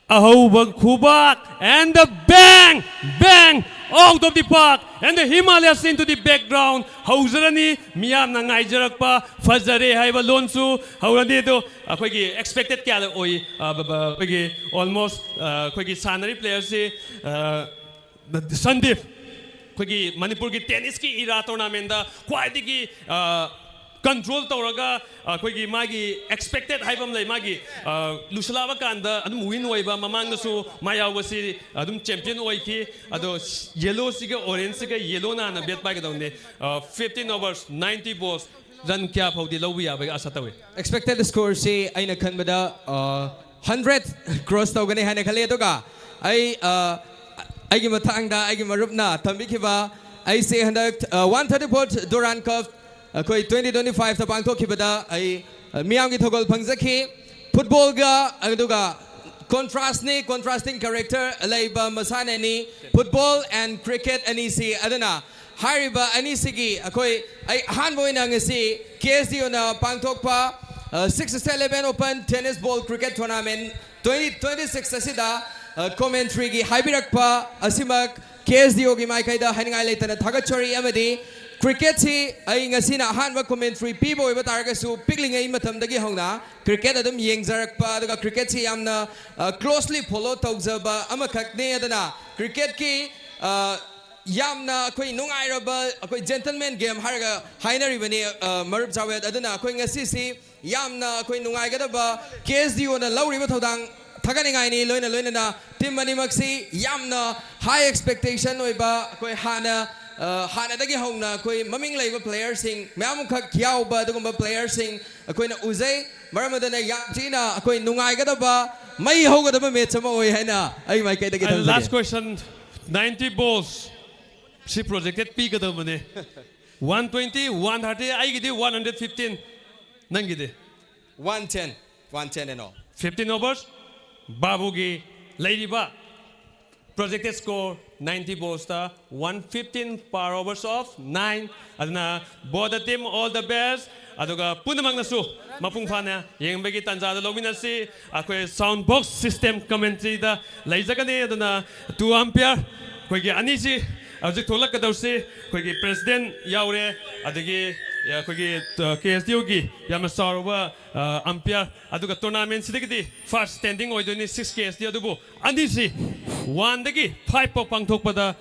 ꯑꯍꯧꯕ ꯈꯨꯕꯥꯛ and the bang, bang out of the park and the Himalayas into the background꯫ ꯍꯧꯖꯔꯅꯤ꯫ ꯃꯤꯌꯥꯝꯅ ꯉꯥꯏꯖꯔꯛꯄ ꯐꯖꯔꯦ ꯍꯥꯏꯕ ꯂꯣꯟꯁꯨ ꯍꯧꯔꯅꯤ꯫ ꯑꯗꯣ ꯑꯩꯈꯣꯏꯒꯤ expected ꯀꯌꯥꯗ ꯑꯣꯏ? ꯑ, ꯕ-, ꯕ-, ꯑꯩꯈꯣꯏꯒꯤ almost, ꯑ, ꯑꯩꯈꯣꯏꯒꯤ ꯁꯥꯟꯅꯔꯤ playerꯁꯤ, ꯑ, ꯁꯟꯗꯤꯞ, ꯑꯩꯈꯣꯏꯒꯤ ꯃꯅꯤꯄꯨꯔꯒꯤ tennisꯀꯤ ꯏꯔꯥ tournamentꯇ ꯈ꯭ꯋꯥꯏꯗꯒꯤ, ꯑ, control ꯇꯧꯔꯒ, ꯑꯩꯈꯣꯏꯒꯤ ꯃꯥꯒꯤ expected ꯍꯥꯏꯕ ꯑꯃ ꯂꯩ꯫ ꯃꯥꯒꯤ, ꯑ, ꯂꯨꯁꯤꯜꯂꯛꯑꯕ ꯀꯥꯟꯗ ꯑꯗꯨꯝ win ꯑꯣꯏꯕ, ꯃꯃꯥꯡꯗꯁꯨ ꯃꯥ ꯌꯥꯎꯕꯁꯤ ꯑꯗꯨꯝ champion ꯑꯣꯏꯈꯤ꯫ ꯑꯗꯣ yellowꯁꯤꯒ orangeꯁꯤꯒ yellowꯅ ꯍꯥꯟꯅ bat ꯄꯥꯏꯒꯗꯧꯅꯤ꯫ ꯑ, fifteen overs, ninety balls, run ꯀꯌꯥ ꯐꯥꯎꯗꯤ ꯂꯧꯕ ꯌꯥꯕꯒꯤ ꯑꯥꯁꯥ ꯇꯧꯏ? Expected scoreꯁꯤ ꯑꯩꯅ ꯈꯟꯕꯗ, ꯑ, hundred cross ꯇꯧꯒꯅꯤ ꯍꯥꯏꯅ ꯈꯜꯂꯤ꯫ ꯑꯗꯨꯒ ꯑꯩ, ꯑ, ꯑꯩꯒꯤ ꯃꯇꯥꯡꯗ ꯑꯩꯒꯤ ꯃꯔꯨꯞꯅ ꯊꯝꯕꯤꯈꯤꯕ, ꯑꯩꯁꯦ ꯍꯟꯗꯛ, ꯑ, one thirty-fourth Durand Cup ꯑꯩꯈꯣꯏ twenty twenty-fiveꯇ ꯄꯥꯡꯊꯣꯛꯈꯤꯕꯗ ꯑꯩ, ꯑ, ꯃꯤꯌꯥꯝꯒꯤ ꯊꯧꯒꯜ ꯐꯪꯖꯈꯤ꯫ Footballꯒ ꯑꯗꯨꯒ contrastꯅꯤ, contrasting character ꯂꯩꯕ ꯃꯁꯥꯟꯅꯅꯤ football and cricket ꯑꯅꯤꯁꯤ꯫ ꯑꯗꯨꯅ ꯍꯥꯏꯔꯤꯕ ꯑꯅꯤꯁꯤꯒꯤ ꯑꯩꯈꯣꯏ, ꯑꯩ ꯑꯍꯥꯟꯕ ꯑꯣꯏꯅ ꯉꯁꯤ KSDOꯅ ꯄꯥꯡꯊꯣꯛꯄ, ꯑ, Sixth State Eleven Open Tennis Ball Cricket Tournament twenty twenty-six ꯑꯁꯤꯗ, ꯑ, commentaryꯒꯤ ꯍꯥꯏꯕꯤꯔꯛꯄ ꯑꯁꯤꯃꯛ KSDOꯒꯤ ꯃꯥꯏꯀꯩꯗ ꯍꯥꯏꯅꯤꯡꯉꯥꯏ ꯂꯩꯇꯅ ꯊꯥꯒꯠꯆꯔꯤ꯫ ꯑꯃꯗꯤ cricketꯁꯤ ꯑꯩ ꯉꯁꯤꯅ ꯑꯍꯥꯟꯕ commentary ꯄꯤꯕ ꯑꯣꯏꯕ ꯇꯥꯔꯒꯁꯨ ꯄꯤꯛꯂꯤꯉꯩ ꯃꯇꯝꯗꯒꯤ ꯍꯧꯅ cricket ꯑꯗꯨꯝ ꯌꯦꯡꯖꯔꯛꯄ, ꯑꯗꯨꯒ cricketꯁꯤ ꯌꯥꯝꯅ, ꯑ, closely follow ꯇꯧꯖꯕ ꯑꯃꯈꯛꯅꯤ꯫ ꯑꯗꯨꯅ cricketꯀꯤ, ꯑ, ꯌꯥꯝꯅ ꯑꯩꯈꯣꯏ ꯅꯨꯡꯉꯥꯏꯔꯕ, ꯑꯩꯈꯣꯏ gentleman game ꯍꯥꯏꯔꯒ ꯍꯥꯏꯅꯔꯤꯕꯅꯤ, ꯑ, ꯃꯔꯨꯞ ꯖꯥꯋꯦꯗ꯫ ꯑꯗꯨꯅ ꯑꯩꯈꯣꯏ ꯉꯁꯤꯁꯤ ꯌꯥꯝꯅ ꯑꯩꯈꯣꯏ ꯅꯨꯡꯉꯥꯏꯒꯗꯕ, KSDOꯅ ꯂꯧꯔꯤꯕ ꯊꯧꯗꯥꯡ ꯊꯥꯒꯠꯅꯤꯡꯉꯥꯏꯅꯤ꯫ ꯂꯣꯏꯅ ꯂꯣꯏꯅꯅ ꯇꯤꯝ ꯑꯅꯤꯃꯛꯁꯤ ꯌꯥꯝꯅ ꯍꯥꯏ ꯑꯦꯛꯁꯄꯦꯛꯇꯦꯁꯟ ꯑꯣꯏꯕ, ꯑꯩꯈꯣꯏ ꯍꯥꯟꯅ ꯑ, ꯍꯥꯟꯅꯗꯒꯤ ꯍꯧꯅ ꯑꯩꯈꯣꯏ ꯃꯃꯤꯡ ꯂꯩꯕ ꯄ꯭ꯂꯦꯌꯔꯁꯤꯡ ꯃꯌꯥꯝ ꯑꯃꯈꯛ ꯌꯥꯎꯕ ꯑꯗꯨꯒꯨꯝꯕ ꯄ꯭ꯂꯦꯌꯔꯁꯤꯡ ꯑꯩꯈꯣꯏꯅ ꯎꯖꯩ꯫ ꯃꯔꯝ ꯑꯗꯨꯅ ꯌꯥꯝ ꯊꯤꯅ ꯑꯩꯈꯣꯏ ꯅꯨꯡꯉꯥꯏꯒꯗꯕ, ꯃꯩ ꯍꯧꯒꯗꯕ ꯃꯦꯠꯆ ꯑꯃ ꯑꯣꯏ ꯍꯥꯏꯅ ꯑꯩ ꯃꯥꯏꯀꯩꯗꯒꯤ And last ꯊꯝꯖꯒꯦ꯫ Question, ninety balls ꯁꯤ ꯄ꯭ꯔꯣꯖꯦꯛꯇꯦꯠ ꯄꯤꯒꯗꯕꯅꯦ꯫ One twenty, one thirty, ꯑꯩꯒꯤꯗꯤ one hundred fifteen, ꯅꯪꯒꯤꯗꯤ? One ten, one ten and all. Fifteen overs, ꯕꯥꯕꯨꯒꯤ ꯂꯩꯔꯤꯕ projected score ninety ballsꯇ one fifteen per overs of nine꯫ ꯑꯗꯨꯅ both the team, all the best꯫ ꯑꯗꯨꯒ ꯄꯨꯝꯅꯃꯛꯅꯁꯨ ꯃꯄꯨꯡ ꯐꯥꯅ ꯌꯦꯡꯕꯒꯤ ꯇꯥꯟꯖꯥꯗ ꯂꯧꯃꯤꯟꯅꯁꯤ꯫ ꯑꯩꯈꯣꯏ sound box system commentaryꯗ ꯂꯩꯖꯒꯅꯤ꯫ ꯑꯗꯨꯅ two umpire ꯑꯩꯈꯣꯏꯒꯤ ꯑꯅꯤꯁꯤ ꯍꯧꯖꯤꯛ ꯊꯣꯛꯂꯛꯀꯗꯧꯁꯤ ꯑꯩꯈꯣꯏꯒꯤ president ꯌꯥꯎꯔꯦ, ꯑꯗꯒꯤ ꯑꯩꯈꯣꯏꯒꯤ KSDOꯒꯤ ꯌꯥꯝꯅ ꯆꯥꯎꯔꯕ umpire, ꯑꯗꯨꯒ tournamentꯁꯤꯗꯒꯤꯗꯤ first standing ꯑꯣꯏꯗꯣꯏꯅꯤ six KSDO꯫ ꯑꯗꯨꯕꯨ ꯑꯅꯤꯁꯤ oneꯗꯒꯤ five ꯐꯥꯎ ꯄꯥꯡꯊꯣꯛꯄꯗ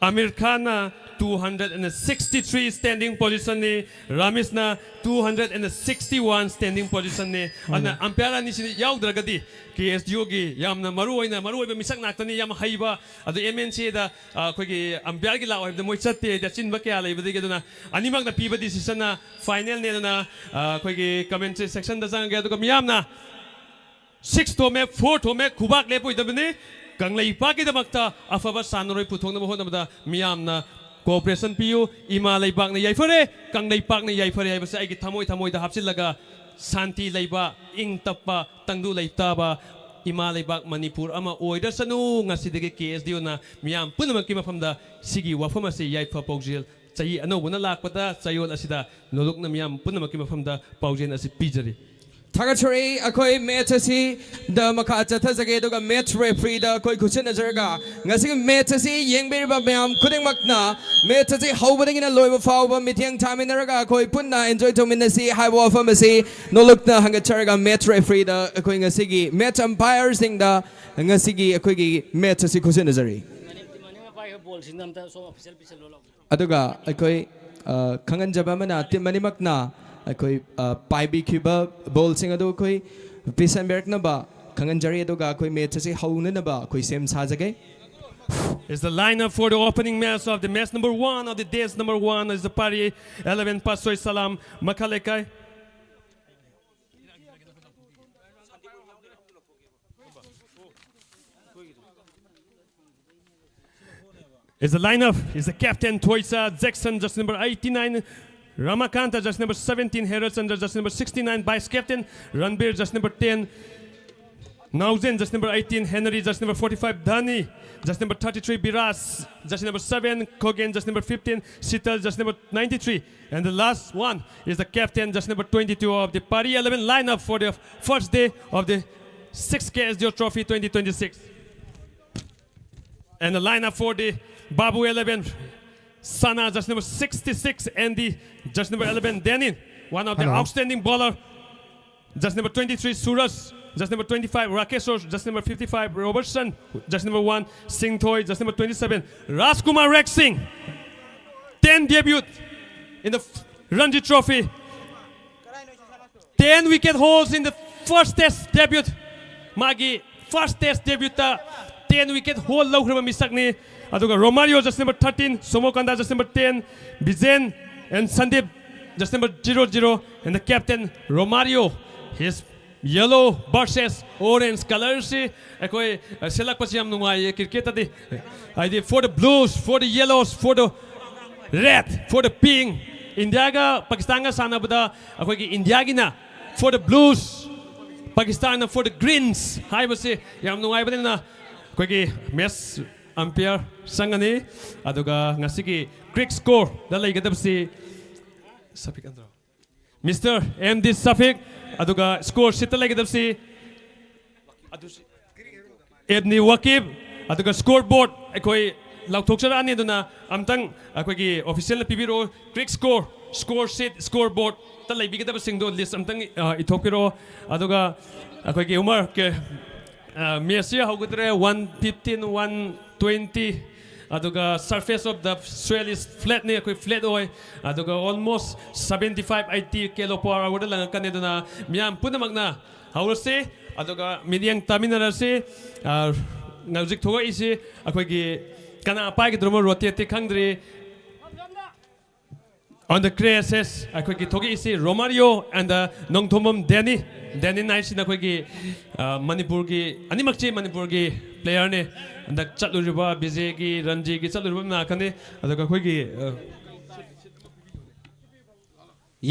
ꯑꯃꯤꯔ ꯈꯥꯟꯅ two hundred and sixty three standing positionꯅꯤ, ꯔꯥꯃꯤꯁꯅ two hundred and sixty one standing positionꯅꯤ꯫ ꯑꯗꯨꯅ umpire ꯑꯅꯤꯁꯤꯗꯤ ꯌꯥꯎꯗ꯭ꯔꯒꯗꯤ KSDOꯒꯤ ꯌꯥꯝꯅ ꯃꯔꯨ ꯑꯣꯏꯅ, ꯃꯔꯨ ꯑꯣꯏꯕ ꯃꯤꯁꯛ ꯉꯥꯛꯇꯅꯤ, ꯌꯥꯝ ꯍꯩꯕ꯫ ꯑꯗꯨ MNCAꯗ ꯑꯩꯈꯣꯏꯒꯤ umpireꯒꯤ ꯂꯥꯛꯑꯣ ꯍꯥꯏꯕꯗ ꯃꯣꯏ ꯆꯠꯇꯦ ꯍꯥꯏꯗꯤ ꯑꯆꯤꯟꯕ ꯀꯌꯥ ꯂꯩꯕꯗꯒꯤ꯫ ꯑꯗꯨꯅ ꯑꯅꯤꯃꯛꯅ ꯄꯤꯕ decisionꯅ finalꯅꯤ꯫ ꯑꯗꯨꯅ ꯑꯩꯈꯣꯏꯒꯤ commentary sectionꯗ ꯆꯪꯉꯒꯦ꯫ ꯑꯗꯨꯒ ꯃꯤꯌꯥꯝꯅ six ꯊꯣꯝꯃꯦ, four ꯊꯣꯝꯃꯦ, ꯈꯨꯕꯥꯛ ꯂꯦꯞꯄꯣꯏꯗꯕꯅꯤ꯫ ꯀꯪꯂꯩꯄꯥꯛꯀꯤꯗꯃꯛꯇ ꯑꯐꯕ ꯁꯥꯟꯅꯔꯣꯏ ꯄꯨꯊꯣꯛꯅꯕ ꯍꯣꯠꯅꯕꯗ ꯃꯤꯌꯥꯝꯅ cooperation ꯄꯤꯌꯨ꯫ ꯏꯃꯥ ꯂꯩꯕꯥꯛꯅ ꯌꯥꯏꯐꯔꯦ, ꯀꯪꯂꯩꯄꯥꯛꯅ ꯌꯥꯏꯐꯔꯦ ꯍꯥꯏꯕꯁꯦ ꯑꯩꯒꯤ ꯊꯃꯣꯏ ꯊꯃꯣꯏꯗ ꯍꯥꯞꯆꯤꯜꯂꯒ ꯁꯥꯟꯇꯤ ꯂꯩꯕ, ꯏꯪ ꯇꯞꯄ, ꯇꯪꯗꯨ ꯂꯩꯇꯥꯕ ꯏꯃꯥ ꯂꯩꯕꯥꯛ ꯃꯅꯤꯄꯨꯔ ꯑꯃ ꯑꯣꯏꯔꯁꯅꯨ꯫ ꯉꯁꯤꯗꯒꯤ KSDOꯅ ꯃꯤꯌꯥꯝ ꯄꯨꯝꯅꯃꯛꯀꯤ ꯃꯐꯝꯗ ꯁꯤꯒꯤ ꯋꯥꯐꯝ ꯑꯁꯤ ꯌꯥꯏꯐ ꯄꯥꯎꯖꯦꯜ ꯆꯍꯤ ꯑꯅꯧꯕꯅ ꯂꯥꯛꯄꯗ ꯆꯌꯣꯜ ꯑꯁꯤꯗ ꯅꯣꯂꯨꯛꯅ ꯃꯤꯌꯥꯝ ꯄꯨꯝꯅꯃꯛꯀꯤ ꯃꯐꯝꯗ ꯄꯥꯎꯖꯦꯜ ꯑꯁꯤ ꯄꯤꯖꯔꯤ꯫ ꯊꯥꯒꯠꯆꯔꯤ꯫ ꯑꯩꯈꯣꯏ ꯃꯦꯠꯆ ꯑꯁꯤꯗ ꯃꯈꯥ ꯆꯠꯊꯖꯒꯦ, ꯑꯗꯨꯒ ꯃꯦꯠꯆ ꯔꯦꯐ꯭ꯔꯤꯗ ꯑꯩꯈꯣꯏ ꯈꯨꯠꯁꯤꯟꯅꯖꯔꯒ ꯉꯁꯤꯒꯤ ꯃꯦꯠꯆ ꯑꯁꯤ ꯌꯦꯡꯕꯤꯔꯤꯕ ꯃꯌꯥꯝ ꯈꯨꯗꯤꯡꯃꯛꯅ ꯃꯦꯠꯆ ꯑꯁꯤ ꯍꯧꯕꯗꯒꯤꯅ ꯂꯣꯏꯕ ꯐꯥꯎꯕ ꯃꯤꯠꯌꯦꯡ ꯊꯥꯃꯤꯟꯅꯔꯒ ꯑꯩꯈꯣꯏ ꯄꯨꯟꯅ ꯑꯦꯟꯖꯣꯏ ꯇꯧꯃꯤꯟꯅꯁꯤ ꯍꯥꯏꯕ ꯋꯥꯐꯝ ꯑꯁꯤ ꯅꯣꯂꯨꯛꯅ ꯍꯪꯒꯠꯆꯔꯒ ꯃꯦꯠꯆ ꯔꯦꯐ꯭ꯔꯤꯗ ꯑꯩꯈꯣꯏ ꯉꯁꯤꯒꯤ ꯃꯦꯠꯆ ꯑꯝꯄꯥꯌꯔꯁꯤꯡꯗ ꯉꯁꯤꯒꯤ ꯑꯩꯈꯣꯏꯒꯤ ꯃꯦꯠꯆ ꯑꯁꯤ ꯈꯨꯠꯁꯤꯟꯅꯖꯔꯤ꯫ ꯑꯗꯨꯒ ꯑꯩꯈꯣꯏ ꯑ, ꯈꯪꯍꯟꯖꯕ ꯑꯃꯅ ꯇꯤꯝ ꯑꯅꯤꯃꯛꯅ ꯑꯩꯈꯣꯏ ꯑ, ꯄꯥꯏꯕꯤꯈꯤꯕ ꯕꯣꯜꯁꯤꯡ ꯑꯗꯨ ꯑꯩꯈꯣꯏ ꯄꯤꯁꯟꯕꯤꯔꯛꯅꯕ ꯈꯪꯍꯟꯖꯔꯤ꯫ ꯑꯗꯨꯒ ꯑꯩꯈꯣꯏ ꯃꯦꯠꯆ ꯑꯁꯤ ꯍꯧꯅꯅꯕ ꯑꯩꯈꯣꯏ ꯁꯦꯝ ꯁꯥꯖꯒꯦ꯫ Is the lineup for the opening match of the match number one of the dance number one is the Pari eleven Pasoi Salam Makhalekai. Is the lineup is the captain Toisa Jackson, jersey number eighty-nine, Ramakanta, jersey number seventeen, Herachandra, jersey number sixty-nine, vice captain Ranbir, jersey number ten, Nauzen, jersey number eighteen, Henry, jersey number forty-five, Dhani, jersey number thirty-three, Biras, jersey number seven, Kogen, jersey number fifteen, Sital, jersey number ninety-three. And the last one is the captain, jersey number twenty-two of the Pari eleven lineup for the first day of the six K S D O Trophy twenty twenty-six. And the lineup for the Babu eleven, Sana, jersey number sixty-six, and the jersey number eleven, Denin, one of the Hello. Outstanding bowler, jersey number twenty-three, Suraj, jersey number twenty-five, Rakesh, jersey number fifty-five, Robertson, jersey number one, Singh Thoi, jersey number twenty-seven, Rajkumar Rek Singh, ten debut in the Ranji Trophy, ten wicket hauls in the first test debut. ꯃꯥꯒꯤ first test debut ꯇ ten wicket haul ꯂꯧꯈ꯭ꯔꯕ ꯃꯤꯁꯛꯅꯤ꯫ ꯑꯗꯨꯒ Romario, jersey number thirteen, Somokanda, jersey number ten, Bijen and Sandeep, jersey number zero zero, and the captain Romario, his yellow versus orange colour ꯁꯤ ꯑꯩꯈꯣꯏ ꯁꯦꯠꯂꯛꯄꯁꯤ ꯌꯥꯝ ꯅꯨꯡꯉꯥꯏꯌꯦ cricket ꯇꯗꯤ꯫ ꯍꯥꯏꯗꯤ for the blues, for the yellows, for the red, for the pink. ꯏꯟꯗꯤꯌꯥꯒ ꯄꯥꯀꯤꯁꯇꯥꯟꯒ ꯁꯥꯟꯅꯕꯗ ꯑꯩꯈꯣꯏꯒꯤ ꯏꯟꯗꯤꯌꯥꯒꯤꯅ for the blues, ꯄꯥꯀꯤꯁꯇꯥꯟꯅ for the greens ꯍꯥꯏꯕꯁꯤ ꯌꯥꯝ ꯅꯨꯡꯉꯥꯏꯕꯅꯤꯅ ꯑꯩꯈꯣꯏꯒꯤ match umpire ꯆꯪꯒꯅꯤ꯫ ꯑꯗꯨꯒ ꯉꯁꯤꯒꯤ cricket score ꯗ ꯂꯩꯒꯗꯕꯁꯤ ꯁꯐꯤꯛ ꯅꯠꯇ꯭ꯔꯣ? Mister M D Safik, ꯑꯗꯨꯒ score sheet ꯇ ꯂꯩꯒꯗꯕꯁꯤ ꯑꯗꯨꯁꯨ ꯑꯦꯕꯅꯤ ꯋꯥꯀꯤꯞ, ꯑꯗꯨꯒ score board ꯑꯩꯈꯣꯏ ꯂꯥꯎꯊꯣꯛꯆꯔꯛꯑꯅꯤ꯫ ꯑꯗꯨꯅ ꯑꯝꯇꯪ ꯑꯩꯈꯣꯏꯒꯤ official ꯅ ꯄꯤꯕꯤꯔꯛꯑꯣ꯫ Cricket score, score sheet, score board ꯇ ꯂꯩꯕꯤꯒꯗꯕꯁꯤꯡꯗꯣ list ꯑꯝꯇꯪ ꯑ, ꯏꯊꯣꯛꯄꯤꯔꯛꯑꯣ꯫ ꯑꯗꯨꯒ ꯑꯩꯈꯣꯏꯒꯤ ꯎꯃꯔ ꯀꯦ ꯑ, match ꯁꯤ ꯍꯧꯒꯗ꯭ꯔꯦ꯫ One fifteen, one twenty, ꯑꯗꯨꯒ surface of the soil is flat ꯅꯤ, ꯑꯩꯈꯣꯏ flat ꯑꯣꯏ꯫ ꯑꯗꯨꯒ almost seventy five, eighty kilo per hour ꯗ ꯂꯪꯉꯛꯀꯅꯤ꯫ ꯑꯗꯨꯅ ꯃꯤꯌꯥꯝ ꯄꯨꯝꯅꯃꯛꯅ ꯍꯧꯔꯁꯤ꯫ ꯑꯗꯨꯒ ꯃꯤꯠꯌꯦꯡ ꯇꯥꯃꯤꯟꯅꯔꯁꯤ꯫ ꯑ, ꯍꯧꯖꯤꯛ ꯊꯣꯛꯂꯛꯏꯁꯤ ꯑꯩꯈꯣꯏꯒꯤ ꯀꯅꯥ ꯄꯥꯏꯒꯗꯧꯔꯤꯕꯅꯣ, ꯔꯣꯇꯦꯠꯇꯤ ꯈꯪꯗ꯭ꯔꯤ꯫ On the creases ꯑꯩꯈꯣꯏꯒꯤ ꯊꯣꯛꯂꯛꯏꯁꯤ ꯔꯣꯃꯥꯔꯤꯌꯣ and the ꯅꯣꯡꯊꯣꯝꯕꯝ ꯗꯦꯅꯤ꯫ ꯗꯦꯅꯤꯟ ꯍꯥꯏꯁꯤꯅ ꯑꯩꯈꯣꯏꯒꯤ, ꯑ, ꯃꯅꯤꯄꯨꯔꯒꯤ, ꯑꯅꯤꯃꯛꯁꯤ ꯃꯅꯤꯄꯨꯔꯒꯤ playerꯅꯤ꯫ ꯍꯟꯗꯛ ꯆꯠꯂꯨꯔꯤꯕ ꯕꯤꯖꯦꯒꯤ, ꯔꯟꯖꯤꯒꯤ ꯆꯠꯂꯨꯔꯤꯕ ꯉꯥꯛꯇꯅꯤ꯫ ꯑꯗꯨꯒ ꯑꯩꯈꯣꯏꯒꯤ, ꯑ,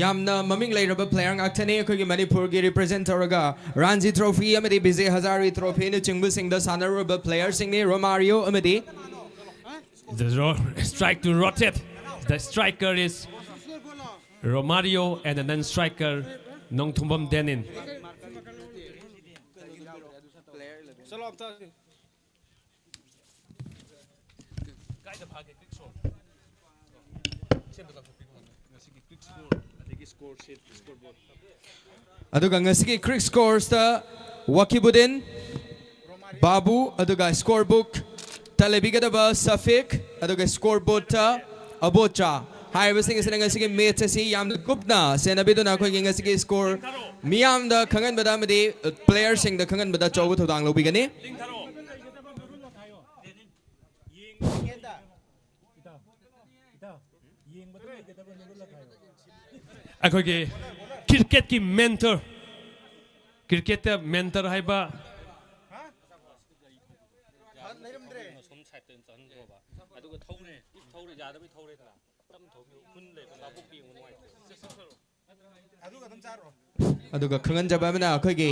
ꯌꯥꯝꯅ ꯃꯃꯤꯡ ꯂꯩꯔꯕ player ꯉꯥꯛꯇꯅꯤ ꯑꯩꯈꯣꯏꯒꯤ ꯃꯅꯤꯄꯨꯔꯒꯤ represent ꯇꯧꯔꯒ ꯔꯥꯟꯖꯤ trophy ꯑꯃꯗꯤ ꯕꯤꯖꯦ ꯍꯖꯥꯔꯤ trophyꯅꯆꯤꯡꯕꯁꯤꯡꯗ ꯁꯥꯟꯅꯔꯨꯔꯕ playerꯁꯤꯡꯅꯤ ꯔꯣꯃꯥꯔꯤꯌꯣ ꯑꯃꯗꯤ The ro-, strike to rotate. The striker is Romario and the non-striker Nongthombam Denin. ꯑꯗꯨꯒ ꯉꯁꯤꯒꯤ quick scoresꯇ ꯋꯥꯀꯤꯕꯨꯗꯤꯟ, ꯕꯥꯕꯨ, ꯑꯗꯨꯒ score bookꯇ ꯂꯩꯕꯤꯒꯗꯕ ꯁꯐꯤꯛ, ꯑꯗꯨꯒ scoreboardꯇ ꯑꯕꯣꯆꯥ ꯍꯥꯏꯔꯤꯕꯁꯤꯡ ꯑꯁꯤꯅ ꯉꯁꯤꯒꯤ match ꯑꯁꯤ ꯌꯥꯝꯅ ꯀꯨꯞꯅ ꯁꯦꯟꯅꯕꯤꯗꯨꯅ ꯑꯩꯈꯣꯏꯒꯤ ꯉꯁꯤꯒꯤ score ꯃꯤꯌꯥꯝꯗ ꯈꯪꯍꯟꯕꯗ ꯑꯃꯗꯤ playerꯁꯤꯡꯗ ꯈꯪꯍꯟꯕꯗ ꯑꯆꯧꯕ ꯊꯧꯗꯥꯡ ꯂꯧꯕꯤꯒꯅꯤ꯫ ꯑꯩꯈꯣꯏꯒꯤ cricketꯀꯤ mentor, cricketꯇ mentor ꯍꯥꯏꯕ ꯁꯣꯝ ꯁꯥꯏꯗꯇ ꯑꯣꯏꯅ ꯆꯪꯍꯟꯈ꯭ꯔꯣꯕ꯫ ꯑꯗꯨꯒ ꯊꯧꯔꯦ꯫ ꯊꯧꯔꯦ, ꯌꯥꯗꯕꯩ ꯊꯧꯔꯦꯗꯅ꯫ ꯇꯞꯅ ꯊꯧꯕꯤꯌꯨ꯫ ꯎꯐꯨꯟ ꯂꯩꯕ ꯅꯥꯄꯣꯛꯄꯤ ꯌꯦꯡꯕ ꯅꯨꯡꯉꯥꯏꯇꯦ꯫ ꯑꯗꯨꯒ ꯈꯪꯍꯟꯖꯕ ꯑꯃꯅ ꯑꯩꯈꯣꯏꯒꯤ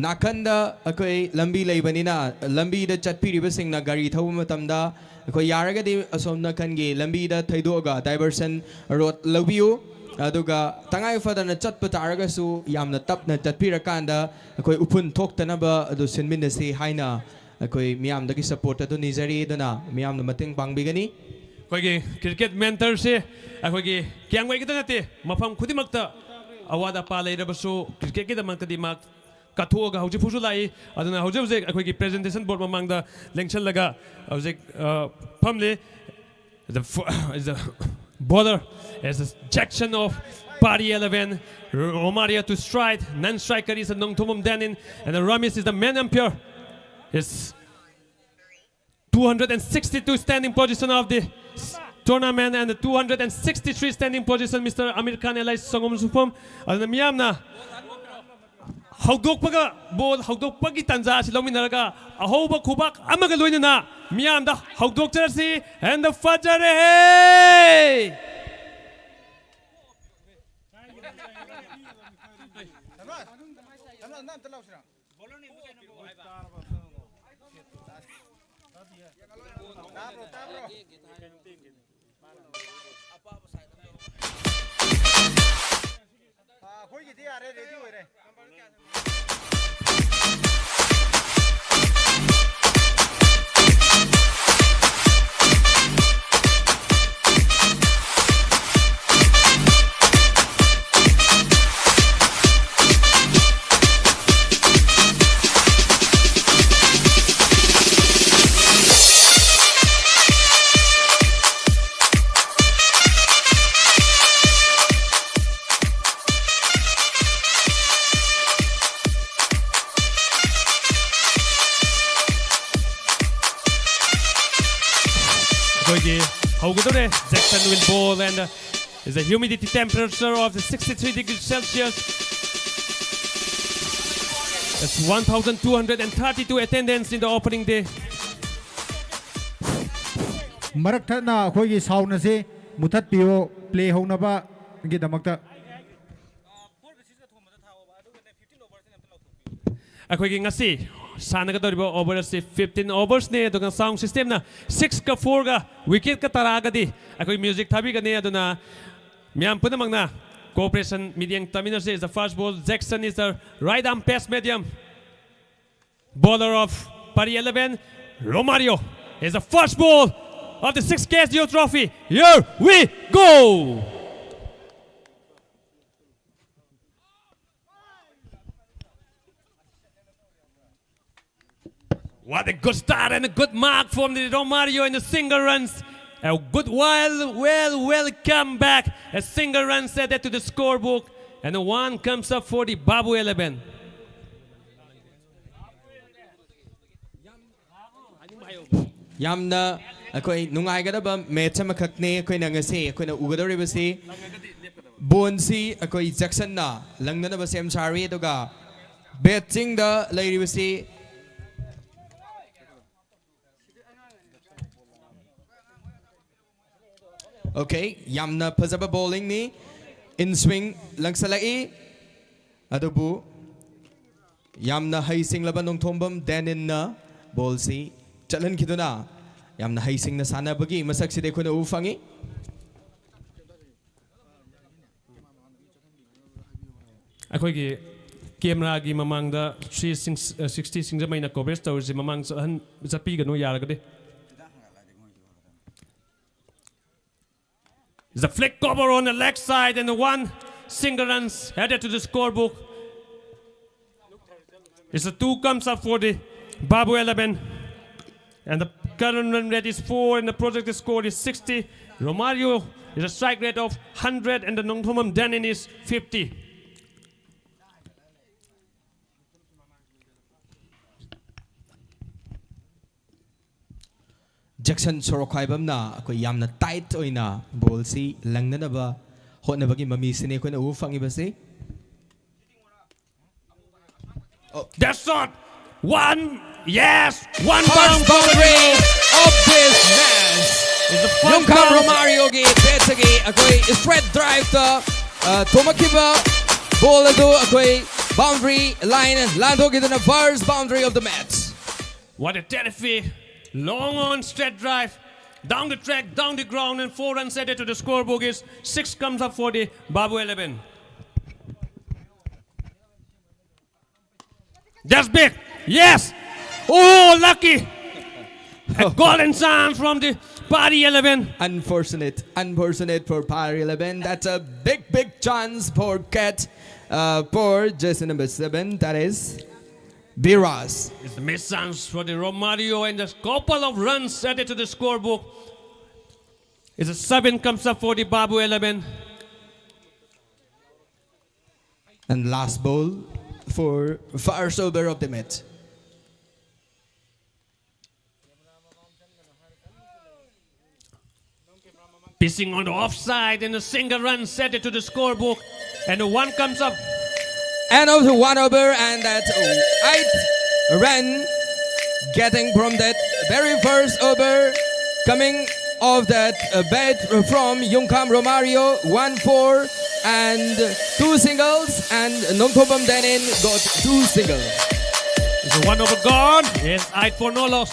ꯅꯥꯀꯟꯗ ꯑꯩꯈꯣꯏ ꯂꯝꯕꯤ ꯂꯩꯕꯅꯤꯅ ꯂꯝꯕꯤꯗ ꯆꯠꯄꯤꯔꯤꯕꯁꯤꯡꯅ ꯒꯥꯔꯤ ꯊꯧꯕ ꯃꯇꯝꯗ ꯑꯩꯈꯣꯏ ꯌꯥꯔꯒꯗꯤ ꯑꯁꯣꯝ ꯅꯥꯀꯟꯒꯤ ꯂꯝꯕꯤꯗ ꯊꯩꯗꯣꯛꯑꯒ diversion road ꯂꯧꯕꯤꯌꯨ꯫ ꯑꯗꯨꯒ ꯇꯉꯥꯏ ꯐꯗꯅ ꯆꯠꯄ ꯇꯥꯔꯒꯁꯨ ꯌꯥꯝꯅ ꯇꯞꯅ ꯆꯠꯄꯤꯔꯀꯥꯟꯗ ꯑꯩꯈꯣꯏ ꯎꯐꯨꯟ ꯊꯣꯛꯇꯅꯕ ꯑꯗꯨ ꯁꯤꯟꯃꯤꯟꯅꯁꯤ ꯍꯥꯏꯅ ꯑꯩꯈꯣꯏ ꯃꯤꯌꯥꯝꯗꯒꯤ support ꯑꯗꯨ ꯅꯤꯖꯔꯤ꯫ ꯑꯗꯨꯅ ꯃꯤꯌꯥꯝꯅ ꯃꯇꯦꯡ ꯄꯥꯡꯕꯤꯒꯅꯤ꯫ ꯑꯩꯈꯣꯏꯒꯤ cricket mentorꯁꯦ ꯑꯩꯈꯣꯏꯒꯤ ꯀꯤꯌꯥꯡꯒꯩ ꯈꯛꯇ ꯅꯠꯇꯦ, ꯃꯐꯝ ꯈꯨꯗꯤꯡꯃꯛꯇ ꯑꯋꯥꯠ ꯑꯄꯥ ꯂꯩꯔꯕꯁꯨ cricketꯀꯤꯗꯃꯛꯇꯗꯤ ꯃꯥ ꯀꯠꯊꯣꯛꯑꯒ ꯍꯧꯖꯤꯛ ꯐꯥꯎꯁꯨ ꯂꯥꯛꯏ꯫ ꯑꯗꯨꯅ ꯍꯧꯖꯤꯛ ꯍꯧꯖꯤꯛ ꯑꯩꯈꯣꯏꯒꯤ presentation board ꯃꯃꯥꯡꯗ ꯂꯦꯡꯁꯜꯂꯒ ꯍꯧꯖꯤꯛ, ꯑ, ꯐꯝꯂꯤ꯫ The fo-, is the bowler As a Jackson of Pari eleven, Romario to strike, non-striker is a Nongthumum Danin, and the Ramis is the man umpire. It's two hundred sixty-two standing position of the tournament and the two hundred sixty-three standing position, Mister Amir Khan alias Sangom Supum. ꯑꯗꯨꯅ ꯃꯤꯌꯥꯝꯅ ꯍꯧꯗꯣꯛꯄꯒ, ꯕꯣꯜ ꯍꯧꯗꯣꯛꯄꯒꯤ ꯇꯥꯟꯖꯥ ꯑꯁꯤ ꯂꯧꯃꯤꯟꯅꯔꯒ ꯑꯍꯧꯕ ꯈꯨꯕꯥꯛ ꯑꯃꯒ ꯂꯣꯏꯅꯅ ꯃꯤꯌꯥꯝꯗ ꯍꯧꯗꯣꯛꯆꯔꯁꯤ꯫ And ꯐꯖꯔꯦꯍꯦ! ꯑꯩꯈꯣꯏꯒꯤꯗꯤ ꯌꯥꯔꯦ, ready ꯑꯣꯏꯔꯦ꯫ ꯑꯩꯈꯣꯏꯒꯤ ꯍꯧꯒꯗꯧꯔꯦ꯫ Jackson will ball and is a humidity temperature of the sixty-three degrees Celsius. That's one thousand two hundred thirty-two attendance in the opening day. ꯃꯔꯛ ꯊꯠꯅ ꯑꯩꯈꯣꯏꯒꯤ ꯁꯥꯎꯟ ꯑꯁꯤ ꯃꯨꯊꯠꯄꯤꯌꯣ, ꯄ꯭ꯂꯦ ꯍꯧꯅꯕꯒꯤꯗꯃꯛꯇ꯫ ꯑꯩꯈꯣꯏꯒꯤ ꯉꯁꯤ ꯁꯥꯟꯅꯒꯗꯧꯔꯤꯕ ꯑꯣꯚꯔ ꯑꯁꯤ ꯐꯤꯐꯇꯤꯟ ꯑꯣꯚꯔꯁꯅꯦ, ꯑꯗꯨꯒ ꯁꯥꯎꯟ ꯁꯤꯁꯇꯦꯝꯅ ꯁꯤꯛꯁꯀ ꯐꯣꯔꯒ ꯋꯤꯀꯦꯠꯀ ꯇꯔꯥꯒꯗꯤ ꯑꯩꯈꯣꯏ ꯃ꯭ꯌꯨꯖꯤꯛ ꯊꯥꯕꯤꯒꯅꯤ꯫ ꯑꯗꯨꯅ ꯃꯤꯌꯥꯝ ꯄꯨꯝꯅꯃꯛꯅ ꯀꯣꯑꯣꯄꯔꯦꯁꯟ ꯃꯤꯠꯌꯦꯡ ꯇꯝꯃꯤꯟꯅꯁꯤ꯫ Is the first ball, Jackson is the right arm pace medium bowler of Pari eleven, Romario. Is the first ball of the six K S D O trophy. Here we go! What a good start and a good mark from the Romario in the single runs. A good while, well, well come back. A single run set that to the scorebook, and a one comes up for the Babu eleven. ꯌꯥꯝꯅ ꯑꯩꯈꯣꯏ ꯅꯨꯡꯉꯥꯏꯒꯗꯕ match ꯑꯃꯈꯛꯅꯤ ꯑꯩꯈꯣꯏꯅ ꯉꯁꯤ ꯑꯩꯈꯣꯏꯅ ꯎꯒꯗꯧꯔꯤꯕꯁꯤ꯫ ꯕꯣꯟꯁꯤ ꯑꯩꯈꯣꯏ ꯖꯦꯛꯁꯟꯅ ꯂꯪꯅꯅꯕ ꯁꯦꯝ ꯁꯥꯔꯤ, ꯑꯗꯨꯒ ꯕꯦꯠꯁꯤꯡꯗ ꯂꯩꯔꯤꯕꯁꯤ꯫ ꯑꯣꯀꯦ, ꯌꯥꯝꯅ ꯐꯖꯕ ꯕꯣꯂꯤꯡꯅꯤ꯫ ꯏꯟ ꯁ꯭ꯋꯤꯡ ꯂꯪꯁꯜꯂꯛꯏ, ꯑꯗꯨꯕꯨ ꯌꯥꯝꯅ ꯍꯩꯁꯤꯡꯂꯕ ꯅꯣꯡꯊꯣꯝꯕꯝ ꯗꯦꯅꯤꯟꯅ ꯕꯣꯜꯁꯤ ꯆꯠꯍꯟꯈꯤꯗꯨꯅ ꯌꯥꯝꯅ ꯍꯩꯁꯤꯡꯅ ꯁꯥꯟꯅꯕꯒꯤ ꯃꯁꯛꯁꯤꯗꯤ ꯑꯩꯈꯣꯏꯅ ꯎꯕ ꯐꯪꯉꯤ꯫ ꯑꯩꯈꯣꯏꯒꯤ ꯀꯦꯃꯦꯔꯥꯒꯤ ꯃꯃꯥꯡꯗ ꯊ꯭ꯔꯤ ꯁꯤꯛꯁꯇꯤ ꯁꯤꯡꯖꯃꯩꯅ ꯀꯣꯚꯔꯦꯖ ꯇꯧꯔꯤꯁꯤ ꯃꯃꯥꯡ ꯆꯠꯍꯟ ꯆꯠꯄꯤꯒꯅꯨ ꯌꯥꯔꯒꯗꯤ꯫ The flick cover on the leg side and the one single runs added to the scorebook. It's a two comes up for the Babu eleven. And the current run rate is four and the projected score is sixty. Romario is a strike rate of hundred and the Nongthombam Denin is fifty. Jackson ꯁꯣꯔꯣꯛꯈꯥꯏꯕꯝꯅ ꯑꯩꯈꯣꯏ ꯌꯥꯝꯅ tight ꯑꯣꯏꯅ ꯕꯣꯜꯁꯤ ꯂꯪꯅꯅꯕ ꯍꯣꯠꯅꯕꯒꯤ ꯃꯃꯤꯁꯤꯅꯤ ꯑꯩꯈꯣꯏꯅ ꯎꯕ ꯐꯪꯉꯤꯕꯁꯤ꯫ That's shot. One. Yes. One First bound boundary of this match. It's the first ꯌꯨꯝꯈꯥꯝ bound. ꯔꯣꯃꯥꯔꯤꯌꯣꯒꯤ ꯕꯦꯠꯇꯒꯤ ꯑꯩꯈꯣꯏ straight ꯗ꯭ꯔꯥꯏꯚꯇ ꯊꯣꯝꯃꯛꯈꯤꯕ ball ꯑꯗꯨ ꯑꯩꯈꯣꯏ ꯕꯥꯎꯟꯗꯔꯤ ꯂꯥꯏꯟ ꯂꯥꯟꯊꯣꯛꯈꯤꯗꯨꯅ first boundary of the match. What a terrific long on straight drive. Down the track, down the ground, and four runs added to the scorebook is six comes up for the Babu eleven. That's big. Yes. Oh, lucky. A golden chance from the Pari eleven. Unfortunate, unfortunate for Pari eleven. That's a big, big chance for catch uh, for jersey number seven, that is Biras. It's the missed chance for the Romario and a couple of runs added to the scorebook. It's a seven comes up for the Babu eleven. And last ball for first over of the match. Pissing on the offside and a single run set it to the scorebook. And the one comes up. End of the one over, and that eight run getting from that very first over, coming of that uh, bat from Yungkam Romario, one four and two singles, and Nongthombam Danin got two singles. It's a one over gone. It's eight for no loss.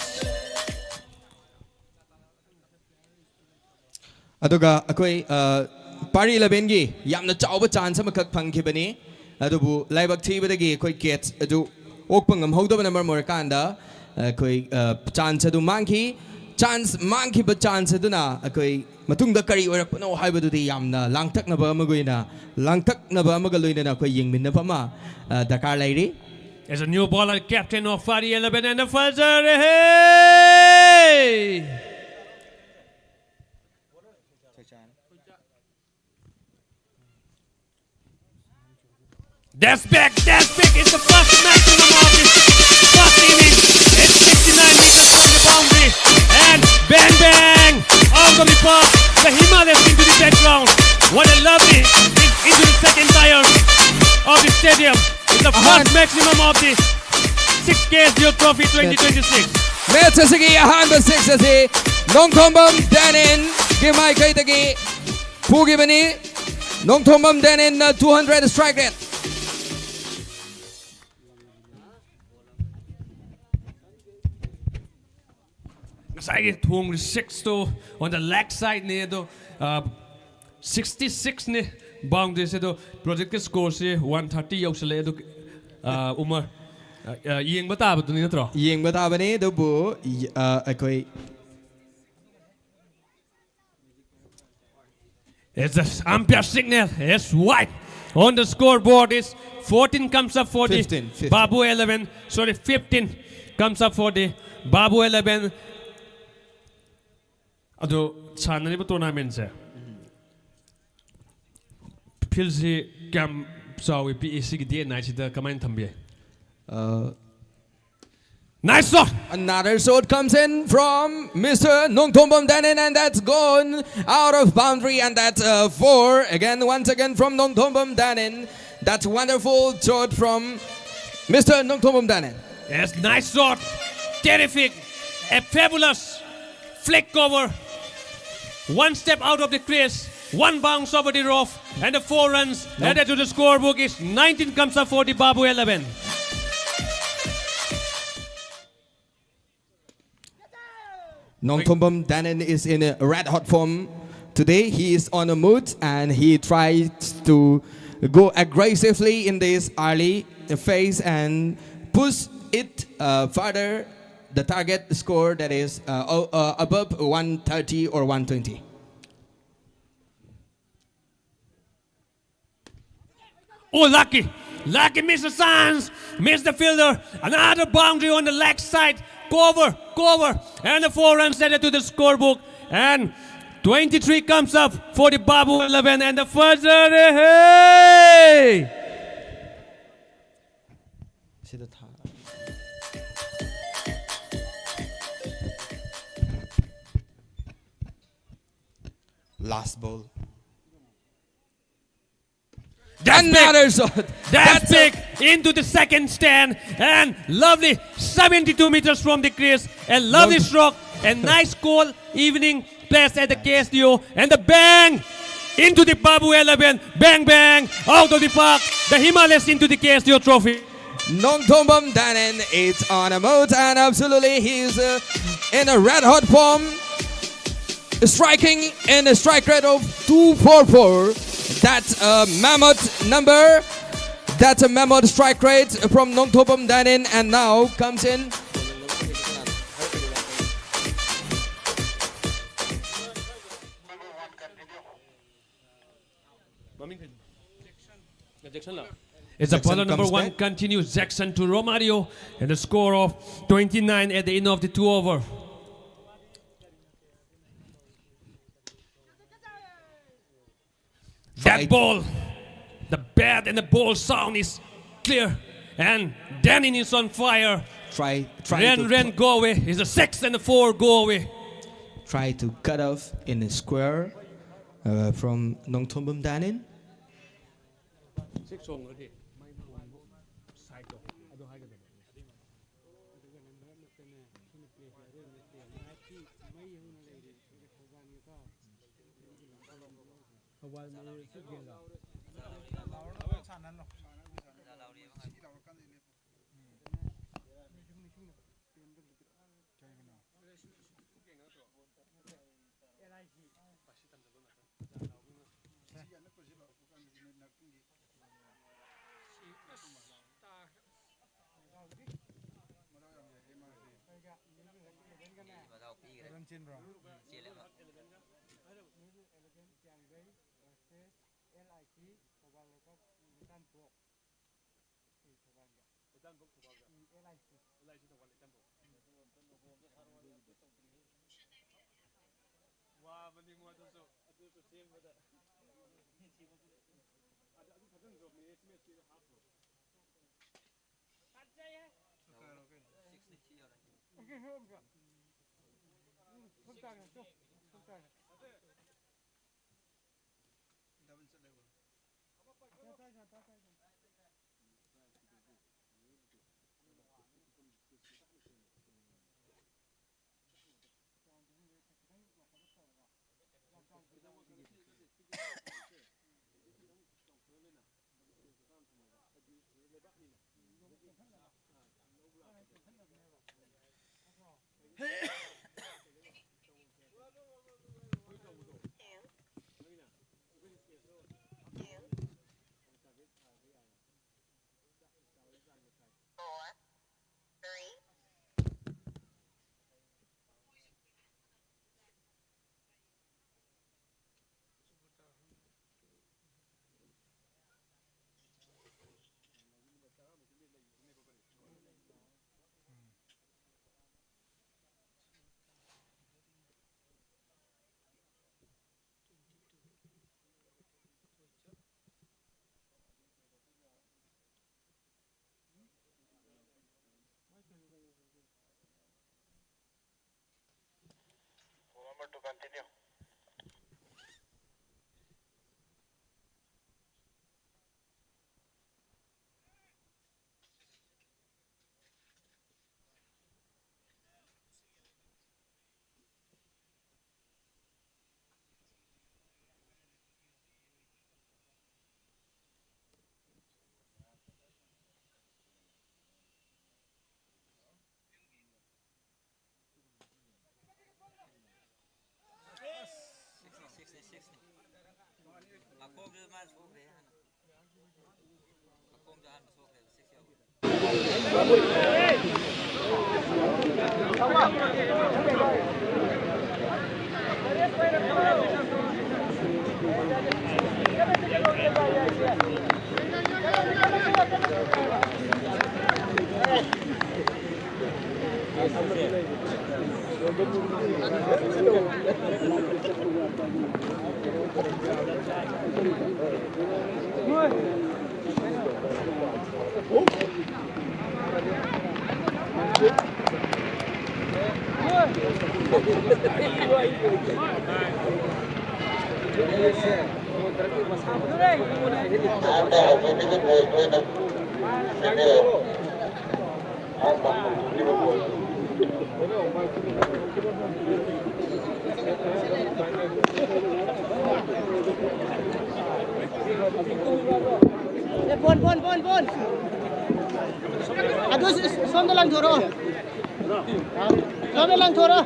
ꯑꯗꯨꯒ ꯑꯩꯈꯣꯏ ꯄꯥꯔꯤ ꯏꯂꯚꯦꯟꯒꯤ ꯌꯥꯝꯅ ꯆꯥꯎꯕ chance ꯑꯃꯈꯛ ꯐꯪꯈꯤꯕꯅꯤ꯫ ꯑꯗꯨꯕꯨ ꯂꯥꯏꯕꯛ ꯊꯤꯕꯗꯒꯤ ꯑꯩꯈꯣꯏ ꯀꯦꯠꯁ ꯑꯗꯨ ꯑꯣꯛꯄ ꯉꯝꯍꯧꯗꯕꯅ ꯃꯔꯝ ꯑꯣꯏꯔꯀꯥꯟꯗ ꯑꯩꯈꯣꯏ ꯆꯥꯟꯁ ꯑꯗꯨ ꯃꯥꯡꯈꯤ꯫ ꯆꯥꯟꯁ ꯃꯥꯡꯈꯤꯕ ꯆꯥꯟꯁ ꯑꯗꯨꯅ ꯑꯩꯈꯣꯏ ꯃꯇꯨꯡꯗ ꯀꯔꯤ ꯑꯣꯏꯔꯛꯄꯅꯣ ꯍꯥꯏꯕꯗꯨꯗꯤ ꯌꯥꯝꯅ ꯂꯥꯡꯇꯛꯅꯕ ꯑꯃꯒ ꯑꯣꯏꯅ ꯂꯥꯡꯇꯛꯅꯕ ꯑꯃꯒ ꯂꯣꯏꯅꯅ ꯑꯩꯈꯣꯏ ꯌꯦꯡꯃꯤꯟꯅꯕ ꯑꯃ ꯗꯔꯀꯥꯔ ꯂꯩꯔꯤ꯫ As a new bowler, captain of Fari eleven and the Fajr. Hey! That's big, that's big. It's the first maximum of this first inning. It's sixty-nine meters from the boundary. And bang, bang, out of the park. The Himalayas into the background. What a lovely hit into the second tier of the stadium. It's the first maximum of the six K S D O Trophy twenty twenty-six. Match ꯑꯁꯤꯒꯤ ꯑꯍꯥꯟꯕ six ꯑꯁꯤ ꯅꯣꯡꯊꯣꯝꯕꯝ ꯗꯦꯅꯤꯟꯒꯤ ꯃꯥꯏꯀꯩꯗꯒꯤ ꯐꯨꯈꯤꯕꯅꯤ꯫ Nongthombam ꯗꯦꯅꯤꯟꯅ two hundred strike rate. ꯉꯁꯥꯏꯒꯤ ꯊꯣꯡ ꯁꯤꯛꯁꯇꯣ on the leg sideꯅꯦ ꯑꯗꯣ, sixty ꯁꯤꯛꯁꯅꯦ ꯕꯥꯎꯟꯗ꯭ꯔꯤꯁꯦ꯫ ꯑꯗꯣ ꯄ꯭ꯔꯣꯖꯦꯛꯀꯤ ꯁ꯭ꯀꯣꯔꯁꯦ one thirty ꯌꯧꯁꯜꯂꯛꯑꯦ꯫ ꯑꯗꯣ, ꯎꯃꯔ, ꯌꯦꯡꯕ ꯇꯥꯕꯗꯨꯅꯤ ꯅꯠꯇ꯭ꯔꯣ? ꯌꯦꯡꯕ ꯇꯥꯕꯅꯤ꯫ ꯑꯗꯨꯕꯨ ꯑꯩꯈꯣꯏ It's the umpire signal. It's wide. On the scoreboard is fourteen comes up for the Babu eleven. Sorry, fifteen comes up for the Babu eleven. ꯑꯗꯣ ꯁꯥꯟꯅꯔꯤꯕ ꯇꯣꯔꯅꯥꯃꯦꯟꯁꯦ ꯐꯤꯜꯁꯤ ꯀꯌꯥꯝ ꯆꯥꯎꯏ, ꯄꯤꯛꯏ? ꯁꯤꯒꯤ ꯗꯦ ꯑꯦꯟ ꯅꯥꯏꯠꯁꯤꯗ ꯀꯃꯥꯏꯅ ꯊꯝꯕ ꯌꯥꯏ? Uh, Nice shot! Another shot comes in from Mister Nongthombam Danin, and that's gone out of boundary, and that's uh, four. Again, once again from Nongthombam Danin. That's wonderful shot from Mister Nongthombam Danin. Yes, nice shot. Terrific. A fabulous flick cover. One step out of the crease, one bounce over the rough, and the four runs added to the scorebook is nineteen comes up for the Babu eleven. Nongthombam Danin is in a red hot form today. He is on a mood and he tries to go aggressively in this early phase and push it uh, further the target score that is uh, o- uh, above one thirty or one twenty. Oh, lucky. Lucky, Mister Sands. Missed the fielder. Another boundary on the leg side. Cover, cover. And the four runs added to the scorebook. And twenty-three comes up for the Babu eleven. And the first, hey! Last ball. That's Another big. Shot. That's, That's a- big. Into the second stand. And lovely, seventy-two meters from the crease. A lovely stroke. A nice, cool evening place at the K S D O. And the bang into the Babu eleven. Bang, bang. Out of the park. The Himalayas into the K S D O trophy. Nongthombam Danin is on a mood, and absolutely he's uh, in a red hot form. Striking in a strike rate of two four four. That's a mammoth number. That's a mammoth strike rate from Nongthombam Danin, and now comes in. It's a bowler number one, continues Jackson to Romario, and a score of twenty-nine at the end of the two over. That ball, the bat and the ball sound is clear. And Danin is on fire. Try, try Ren to Ren Gowe is a six and a four Gowe. Try to cut off in the square uh, from Nongthombum Danin. ꯋꯥꯕꯅꯤꯉꯣ ꯑꯗꯨꯁꯨ, ꯑꯗꯨꯁꯨ ꯁꯦꯝꯕꯗ꯫ ꯑꯗꯨ, ꯑꯗꯨ ꯐꯖꯅ ꯖꯣꯕꯅꯦ, ꯁꯤ ꯃꯦꯠꯁꯀꯤꯗꯣ ꯍꯥꯞꯄ꯭ꯔꯣ? ꯐꯖꯩꯍꯦ꯫ Sixty three ꯌꯧꯔꯦ꯫ ꯁꯣꯝ ꯇꯥꯔꯦ, ꯁꯣꯝ ꯇꯥꯔꯦ꯫ Number to continue. ꯑꯦ, ꯕꯣꯟ, ꯕꯣꯟ, ꯕꯣꯟ, ꯕꯣꯟ꯫ ꯑꯗꯨ ꯁꯣꯝꯗ ꯂꯪꯊꯣꯔꯛꯑꯣ꯫ ꯁꯣꯝꯗ ꯂꯪꯊꯣꯔꯛꯑꯣ꯫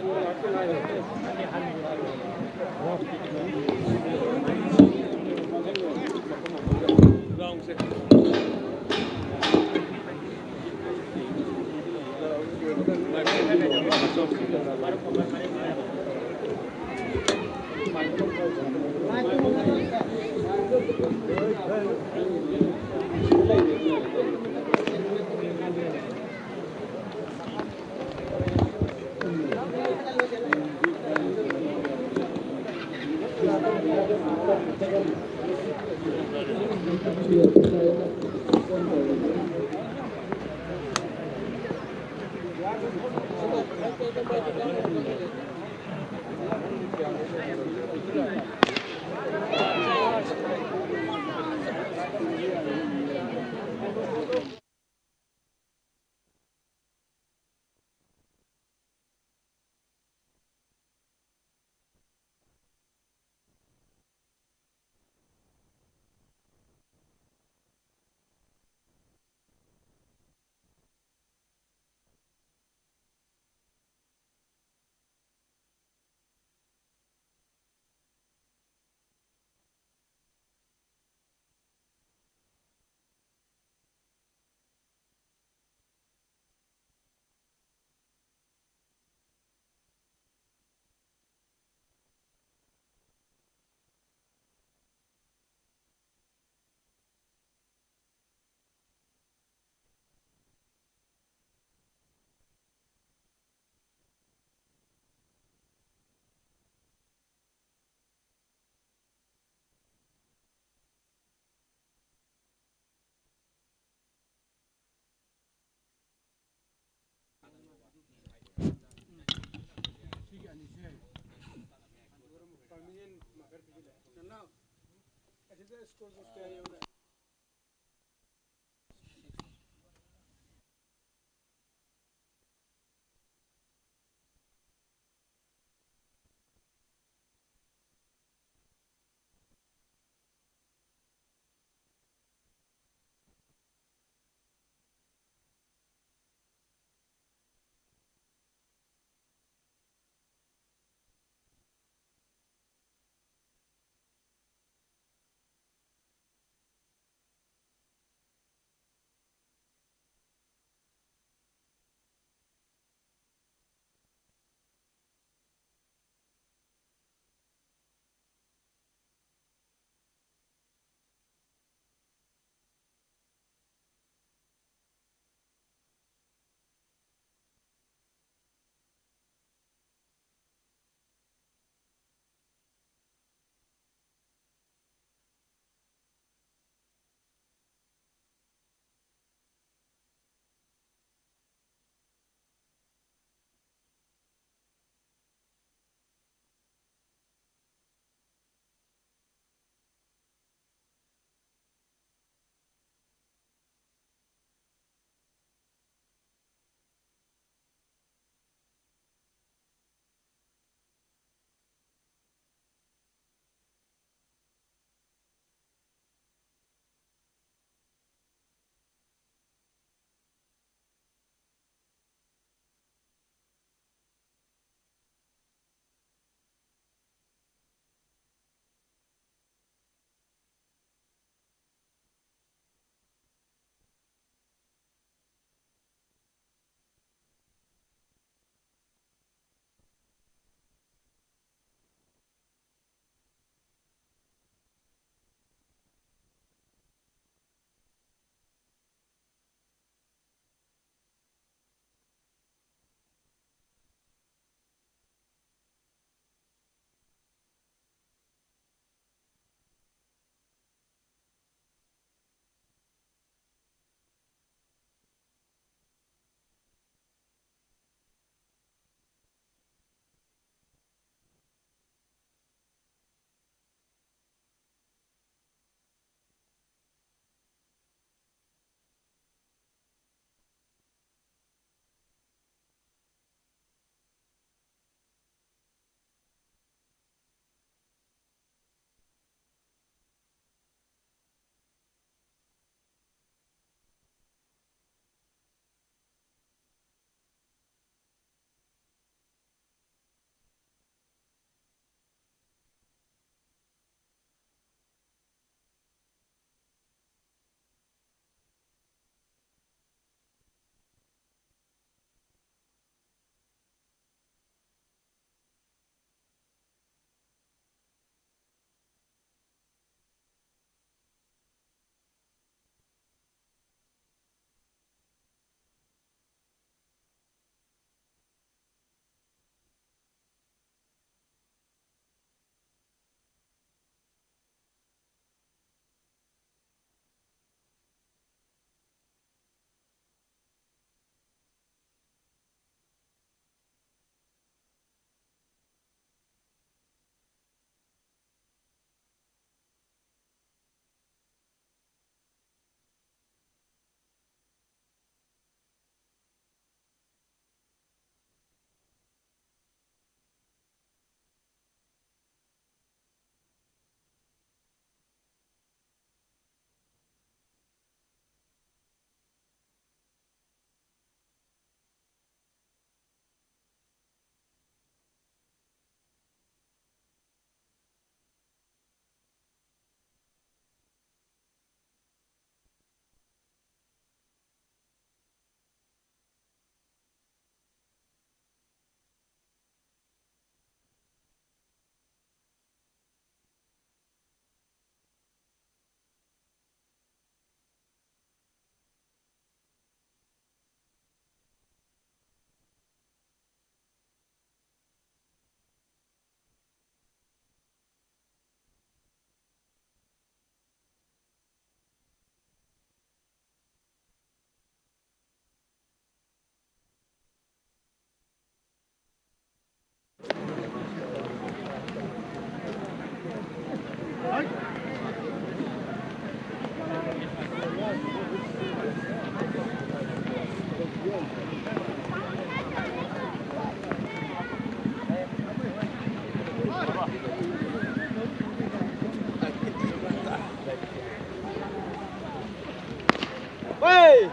Hey!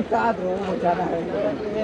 ꯆꯥꯗ꯭ꯔꯣ? ꯃꯣꯏ ꯆꯥꯅ ꯍꯥꯏꯔꯒ꯫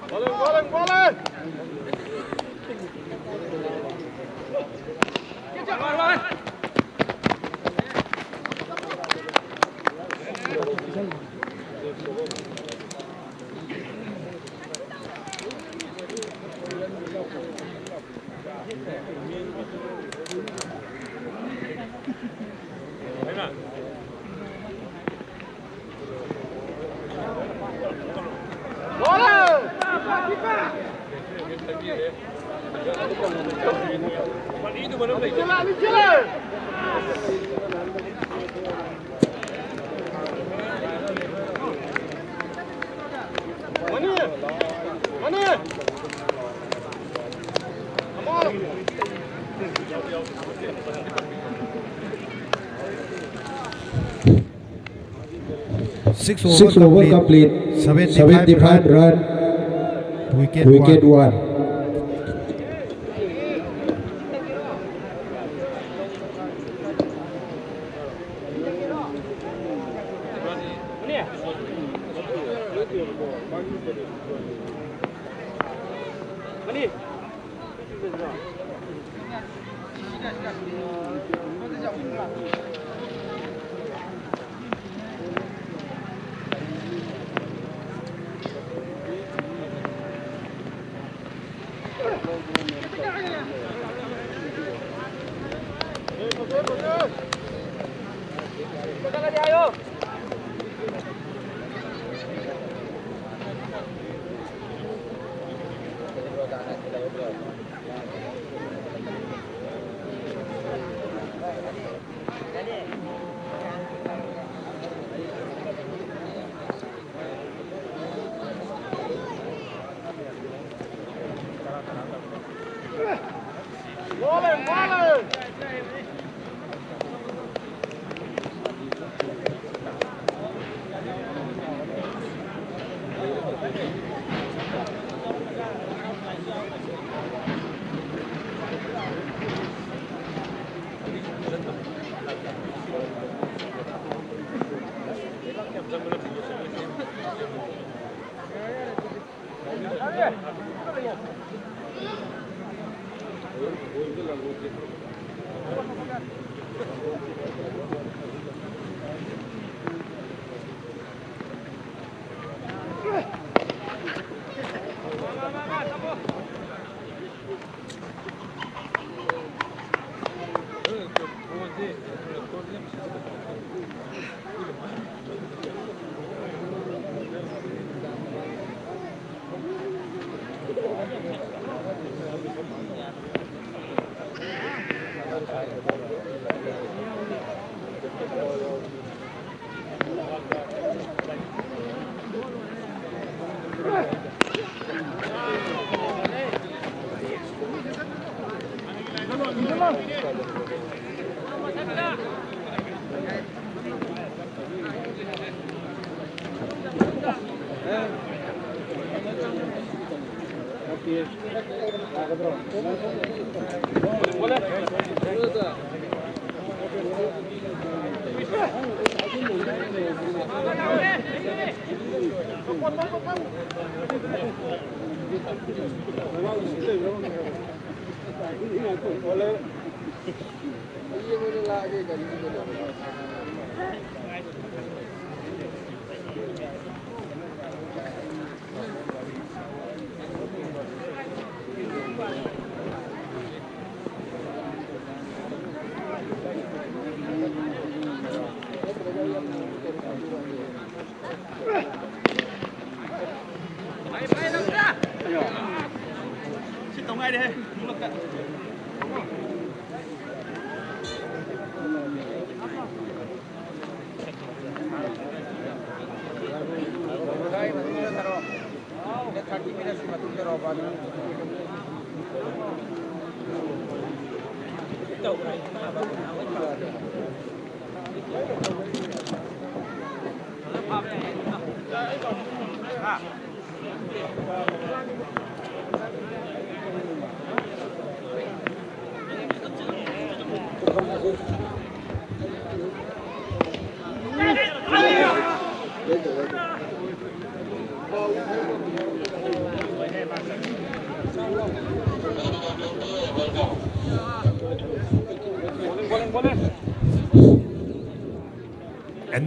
Ball in, ball in, ball in! Six over complete. Seventy-five run. Wicket one.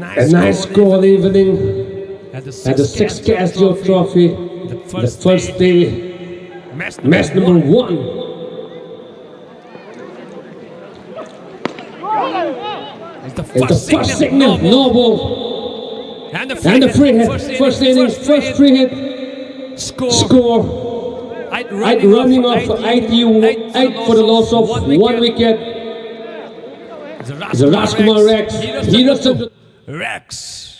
A nice score evening at the six K S G O Trophy, the first day, match number one. It's the first signal, no ball. And the free hit, first inning, first free hit. Score. Eight running off eight, eight for the loss of one wicket. The Rajkumar Rex, Hero Chandra. Rex.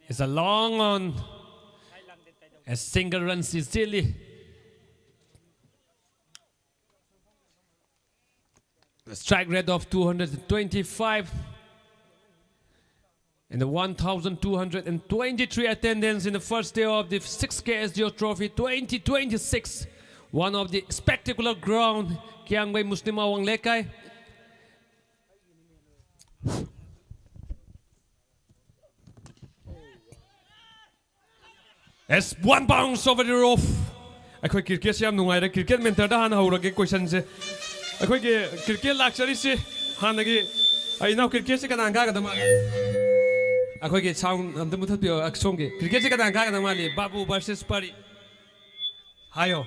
It's a long on. A single run, sincerely. A strike rate of two hundred twenty-five. And the one thousand two hundred twenty-three attendance in the first day of the six K S G O Trophy twenty twenty-six. One of the spectacular ground, Kiangwei Muslim Awang Lekai. As one bounce over the roof. ꯑꯩꯈꯣꯏ ꯀ꯭ꯔꯤꯀꯦꯠꯁꯦ ꯌꯥꯝ ꯅꯨꯡꯉꯥꯏꯔꯦ꯫ Cricket ꯃꯦꯟꯇꯔꯗ ꯍꯥꯟꯅ ꯍꯧꯔꯒꯦ ꯀꯣꯏꯁꯟꯁꯦ꯫ ꯑꯩꯈꯣꯏꯒꯤ cricket ꯂꯥꯛꯆꯔꯤꯁꯦ ꯍꯥꯟꯅꯒꯤ, ꯑꯩ ꯏꯅꯥꯎ, ꯀ꯭ꯔꯤꯀꯦꯠꯁꯦ ꯀꯅꯥꯅ ꯀꯥꯒꯗꯕ ꯃꯥꯜꯂꯤ? ꯑꯩꯈꯣꯏꯒꯤ ꯁꯥꯎꯟ ꯑꯝꯇ ꯃꯨꯊꯠꯄꯤꯌꯣ, ꯑ, ꯁꯣꯝꯒꯤ꯫ ꯀ꯭ꯔꯤꯀꯦꯠꯁꯦ ꯀꯅꯥꯅ ꯀꯥꯒꯗꯕ ꯃꯥꯜꯂꯤ? ꯕꯥꯕꯨ versus ꯄꯔꯤ꯫ ꯍꯥꯏꯌꯣ꯫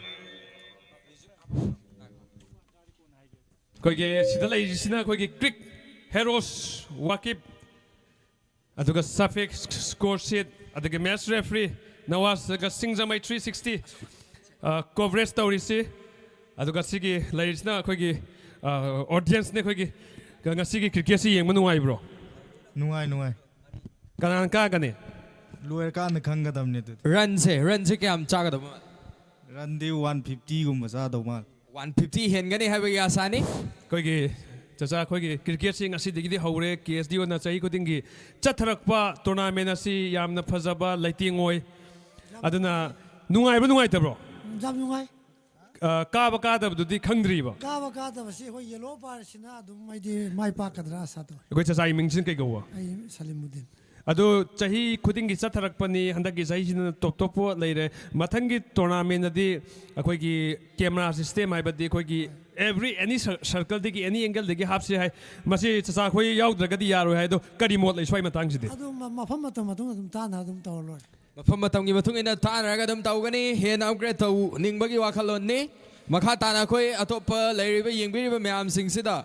ꯑꯩꯈꯣꯏꯒꯤ ꯁꯤꯗ ꯂꯩꯔꯤꯁꯤꯅ ꯑꯩꯈꯣꯏꯒꯤ ꯀ꯭ꯔꯤꯛ ꯍꯦꯔꯣꯁ ꯋꯥꯀꯤꯞ, ꯑꯗꯨꯒ ꯁꯐꯤꯛ ꯁ꯭ꯀꯣꯔ ꯁꯤꯠ, ꯑꯗꯨꯒ ꯃꯦꯠꯆ ꯔꯦꯐ꯭ꯔꯤ ꯅꯋꯥꯖꯒ ꯁꯤꯡꯖꯃꯩ ꯊ꯭ꯔꯤ ꯁꯤꯛꯁꯇꯤ, ꯑ, ꯀꯣꯚꯔꯦꯖ ꯇꯧꯔꯤꯁꯤ꯫ ꯑꯗꯨꯒ ꯁꯤꯒꯤ ꯂꯩꯔꯤꯁꯤꯅ ꯑꯩꯈꯣꯏꯒꯤ, ꯑ, ꯑꯣꯗꯤꯌꯦꯟꯁꯅꯤ꯫ ꯑꯩꯈꯣꯏꯒꯤ ꯉꯁꯤꯒꯤ ꯀ꯭ꯔꯤꯀꯦꯠꯁꯤ ꯌꯦꯡꯕ ꯅꯨꯡꯉꯥꯏꯕ꯭ꯔꯣ? ꯅꯨꯡꯉꯥꯏ, ꯅꯨꯡꯉꯥꯏ꯫ ꯀꯅꯥꯅ ꯀꯥꯒꯅꯤ? ꯂꯣꯏꯔꯀꯥꯟꯗ ꯈꯪꯒꯗꯕꯅꯦ ꯑꯗꯨꯗꯤ꯫ ꯔꯟꯁꯦ, ꯔꯟꯁꯦ ꯀꯌꯥꯝ ꯆꯥꯒꯗꯕ ꯃꯥꯜꯂꯤ? ꯔꯟꯗꯤ ꯋꯥꯟ ꯐꯤꯐꯇꯤꯒꯨꯝꯕ ꯆꯥꯗꯧ ꯃꯥꯜꯂꯦ꯫ ꯋꯥꯟ ꯐꯤꯐꯇꯤ ꯍꯦꯟꯒꯅꯤ ꯍꯥꯏꯕꯒꯤ ꯑꯥꯁꯥꯅꯤ꯫ ꯑꯩꯈꯣꯏꯒꯤ ꯆꯆꯥ, ꯑꯩꯈꯣꯏꯒꯤ ꯀ꯭ꯔꯤꯀꯦꯠꯁꯤ ꯉꯁꯤꯗꯒꯤꯗꯤ ꯍꯧꯔꯦ꯫ ꯀꯦ ꯑꯦꯁ ꯗꯤ ꯑꯣꯅ ꯆꯍꯤ ꯈꯨꯗꯤꯡꯒꯤ ꯆꯠꯊꯔꯛꯄ ꯇꯣꯔꯅꯥꯃꯦꯟ ꯑꯁꯤ ꯌꯥꯝꯅ ꯐꯖꯕ ꯂꯩꯇꯦꯡ ꯑꯣꯏ꯫ ꯑꯗꯨꯅ ꯅꯨꯡꯉꯥꯏꯕ꯭ꯔꯣ, ꯅꯨꯡꯉꯥꯏꯇꯕ꯭ꯔꯣ? ꯌꯥꯝ ꯅꯨꯡꯉꯥꯏ꯫ ꯑ, ꯀꯥꯕ ꯀꯥꯗꯕꯗꯨꯗꯤ ꯈꯪꯗ꯭ꯔꯤꯕ? ꯀꯥꯕ ꯀꯥꯗꯕꯁꯤ ꯑꯩꯈꯣꯏ ꯌꯦꯂꯣ ꯄꯥꯔꯁꯤꯅ ꯑꯗꯨꯝ ꯍꯥꯏꯗꯤ ꯃꯥꯏ ꯄꯥꯛꯀꯗ꯭ꯔꯥ ꯑꯁꯥ ꯇꯧꯏ꯫ ꯑꯩꯈꯣꯏ ꯆꯆꯥꯒꯤ ꯃꯤꯡꯁꯤꯅ ꯀꯩ ꯀꯧꯕ? ꯑꯩ ꯁꯂꯤꯃꯨꯗꯤꯟ꯫ ꯑꯗꯣ ꯆꯍꯤ ꯈꯨꯗꯤꯡꯒꯤ ꯆꯠꯊꯔꯛꯄꯅꯤ, ꯍꯟꯗꯛꯀꯤ ꯆꯍꯤꯁꯤꯅ ꯇꯣꯞ ꯇꯣꯞꯄ ꯂꯩꯔꯦ꯫ ꯃꯊꯪꯒꯤ ꯇꯣꯔꯅꯥꯃꯦꯟꯗꯗꯤ ꯑꯩꯈꯣꯏꯒꯤ ꯀꯦꯃꯦꯔꯥ ꯁꯤꯁꯇꯦꯝ ꯍꯥꯏꯕꯗꯤ ꯑꯩꯈꯣꯏꯒꯤ ꯑꯦꯕ꯭ꯔꯤ ꯑꯦꯅꯤ ꯁꯔꯀꯜꯗꯒꯤ ꯑꯦꯅꯤ ꯑꯦꯡꯒꯜꯗꯒꯤ ꯍꯥꯞꯁꯤ ꯍꯥꯏ꯫ ꯃꯁꯤ ꯆꯆꯥ ꯑꯩꯈꯣꯏ ꯌꯥꯎꯗ꯭ꯔꯒꯗꯤ ꯌꯥꯔꯣꯏ ꯍꯥꯏ꯫ ꯑꯗꯣ ꯀꯔꯤ ꯃꯣꯠ ꯂꯩ ꯁ꯭ꯋꯥꯏ ꯃꯇꯥꯡꯁꯤꯗꯤ? ꯑꯗꯨ ꯃ- ꯃꯐꯝ ꯃꯇꯝ ꯃꯇꯨꯡ ꯑꯗꯨꯝ ꯇꯥꯟꯅ ꯑꯗꯨꯝ ꯇꯧꯔ ꯂꯣꯏꯔꯦ꯫ ꯃꯐꯝ ꯃꯇꯝꯒꯤ ꯃꯇꯨꯡ ꯏꯟꯅ ꯇꯥꯟꯅꯔꯒ ꯑꯗꯨꯝ ꯇꯧꯒꯅꯤ꯫ ꯍꯦꯟꯅ ꯑꯞꯒ꯭ꯔꯦꯗ ꯇꯧꯅꯤꯡꯕꯒꯤ ꯋꯥꯈꯜꯂꯣꯟꯅꯤ꯫ ꯃꯈꯥ ꯇꯥꯅ ꯑꯩꯈꯣꯏ ꯑꯇꯣꯞꯄ ꯂꯩꯔꯤꯕ ꯌꯦꯡꯕꯤꯔꯤꯕ ꯃꯌꯥꯝꯁꯤꯡꯁꯤꯗ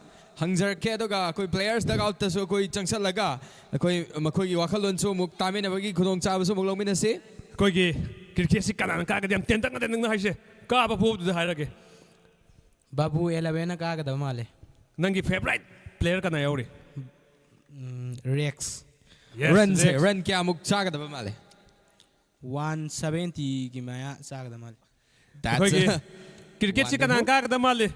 ꯍꯪꯖꯔꯛꯀꯦ, ꯑꯗꯨꯒ ꯑꯩꯈꯣꯏ ꯄ꯭ꯂꯦꯌꯔꯁ ꯗꯒ ꯑꯥꯎꯠꯇꯁꯨ ꯑꯩꯈꯣꯏ ꯆꯪꯁꯜꯂꯒ ꯑꯩꯈꯣꯏ ꯃꯈꯣꯏꯒꯤ ꯋꯥꯈꯜꯂꯣꯟꯁꯨ ꯑꯃꯨꯛ ꯇꯥꯃꯤꯟꯅꯕꯒꯤ ꯈꯨꯗꯣꯡꯆꯥꯕꯁꯨ ꯑꯃꯨꯛ ꯂꯧꯃꯤꯟꯅꯁꯤ꯫ ꯑꯩꯈꯣꯏꯒꯤ ꯀ꯭ꯔꯤꯀꯦꯠꯁꯤ ꯀꯅꯥꯅ ꯀꯥꯒꯗꯤ? ꯌꯥꯝ ꯇꯦꯟꯇꯛꯅ ꯇꯦꯟꯇꯛꯅ ꯍꯥꯏꯁꯦ, ꯀꯥꯕ ꯄꯣꯕꯗꯨꯗ ꯍꯥꯏꯔꯒꯦ꯫ ꯕꯥꯕꯨ ꯑꯦꯂꯚꯦꯟꯅ ꯀꯥꯒꯗꯕ ꯃꯥꯜꯂꯦ꯫ ꯅꯪꯒꯤ ꯐꯦꯚꯔꯥꯏꯠ ꯄ꯭ꯂꯦꯌꯔ ꯀꯅꯥ ꯌꯥꯎꯔꯤ? ꯎꯝ, ꯔꯦꯛꯁ꯫ Yes, ꯔꯟꯁꯦ Rex. ꯔꯟ ꯀꯌꯥꯃꯨꯛ ꯆꯥꯒꯗꯕ ꯃꯥꯜꯂꯦ? ꯋꯥꯟ ꯁꯚꯦꯟꯇꯤꯒꯤ ꯃꯌꯥ ꯆꯥꯒꯗꯕ ꯃꯥꯜꯂꯦ꯫ That's ꯑꯩꯈꯣꯏꯒꯤ ꯀ꯭ꯔꯤꯀꯦꯠꯁꯤ ꯀꯅꯥ ꯀꯥꯒꯗꯕ ꯃꯥꯜꯂꯤ?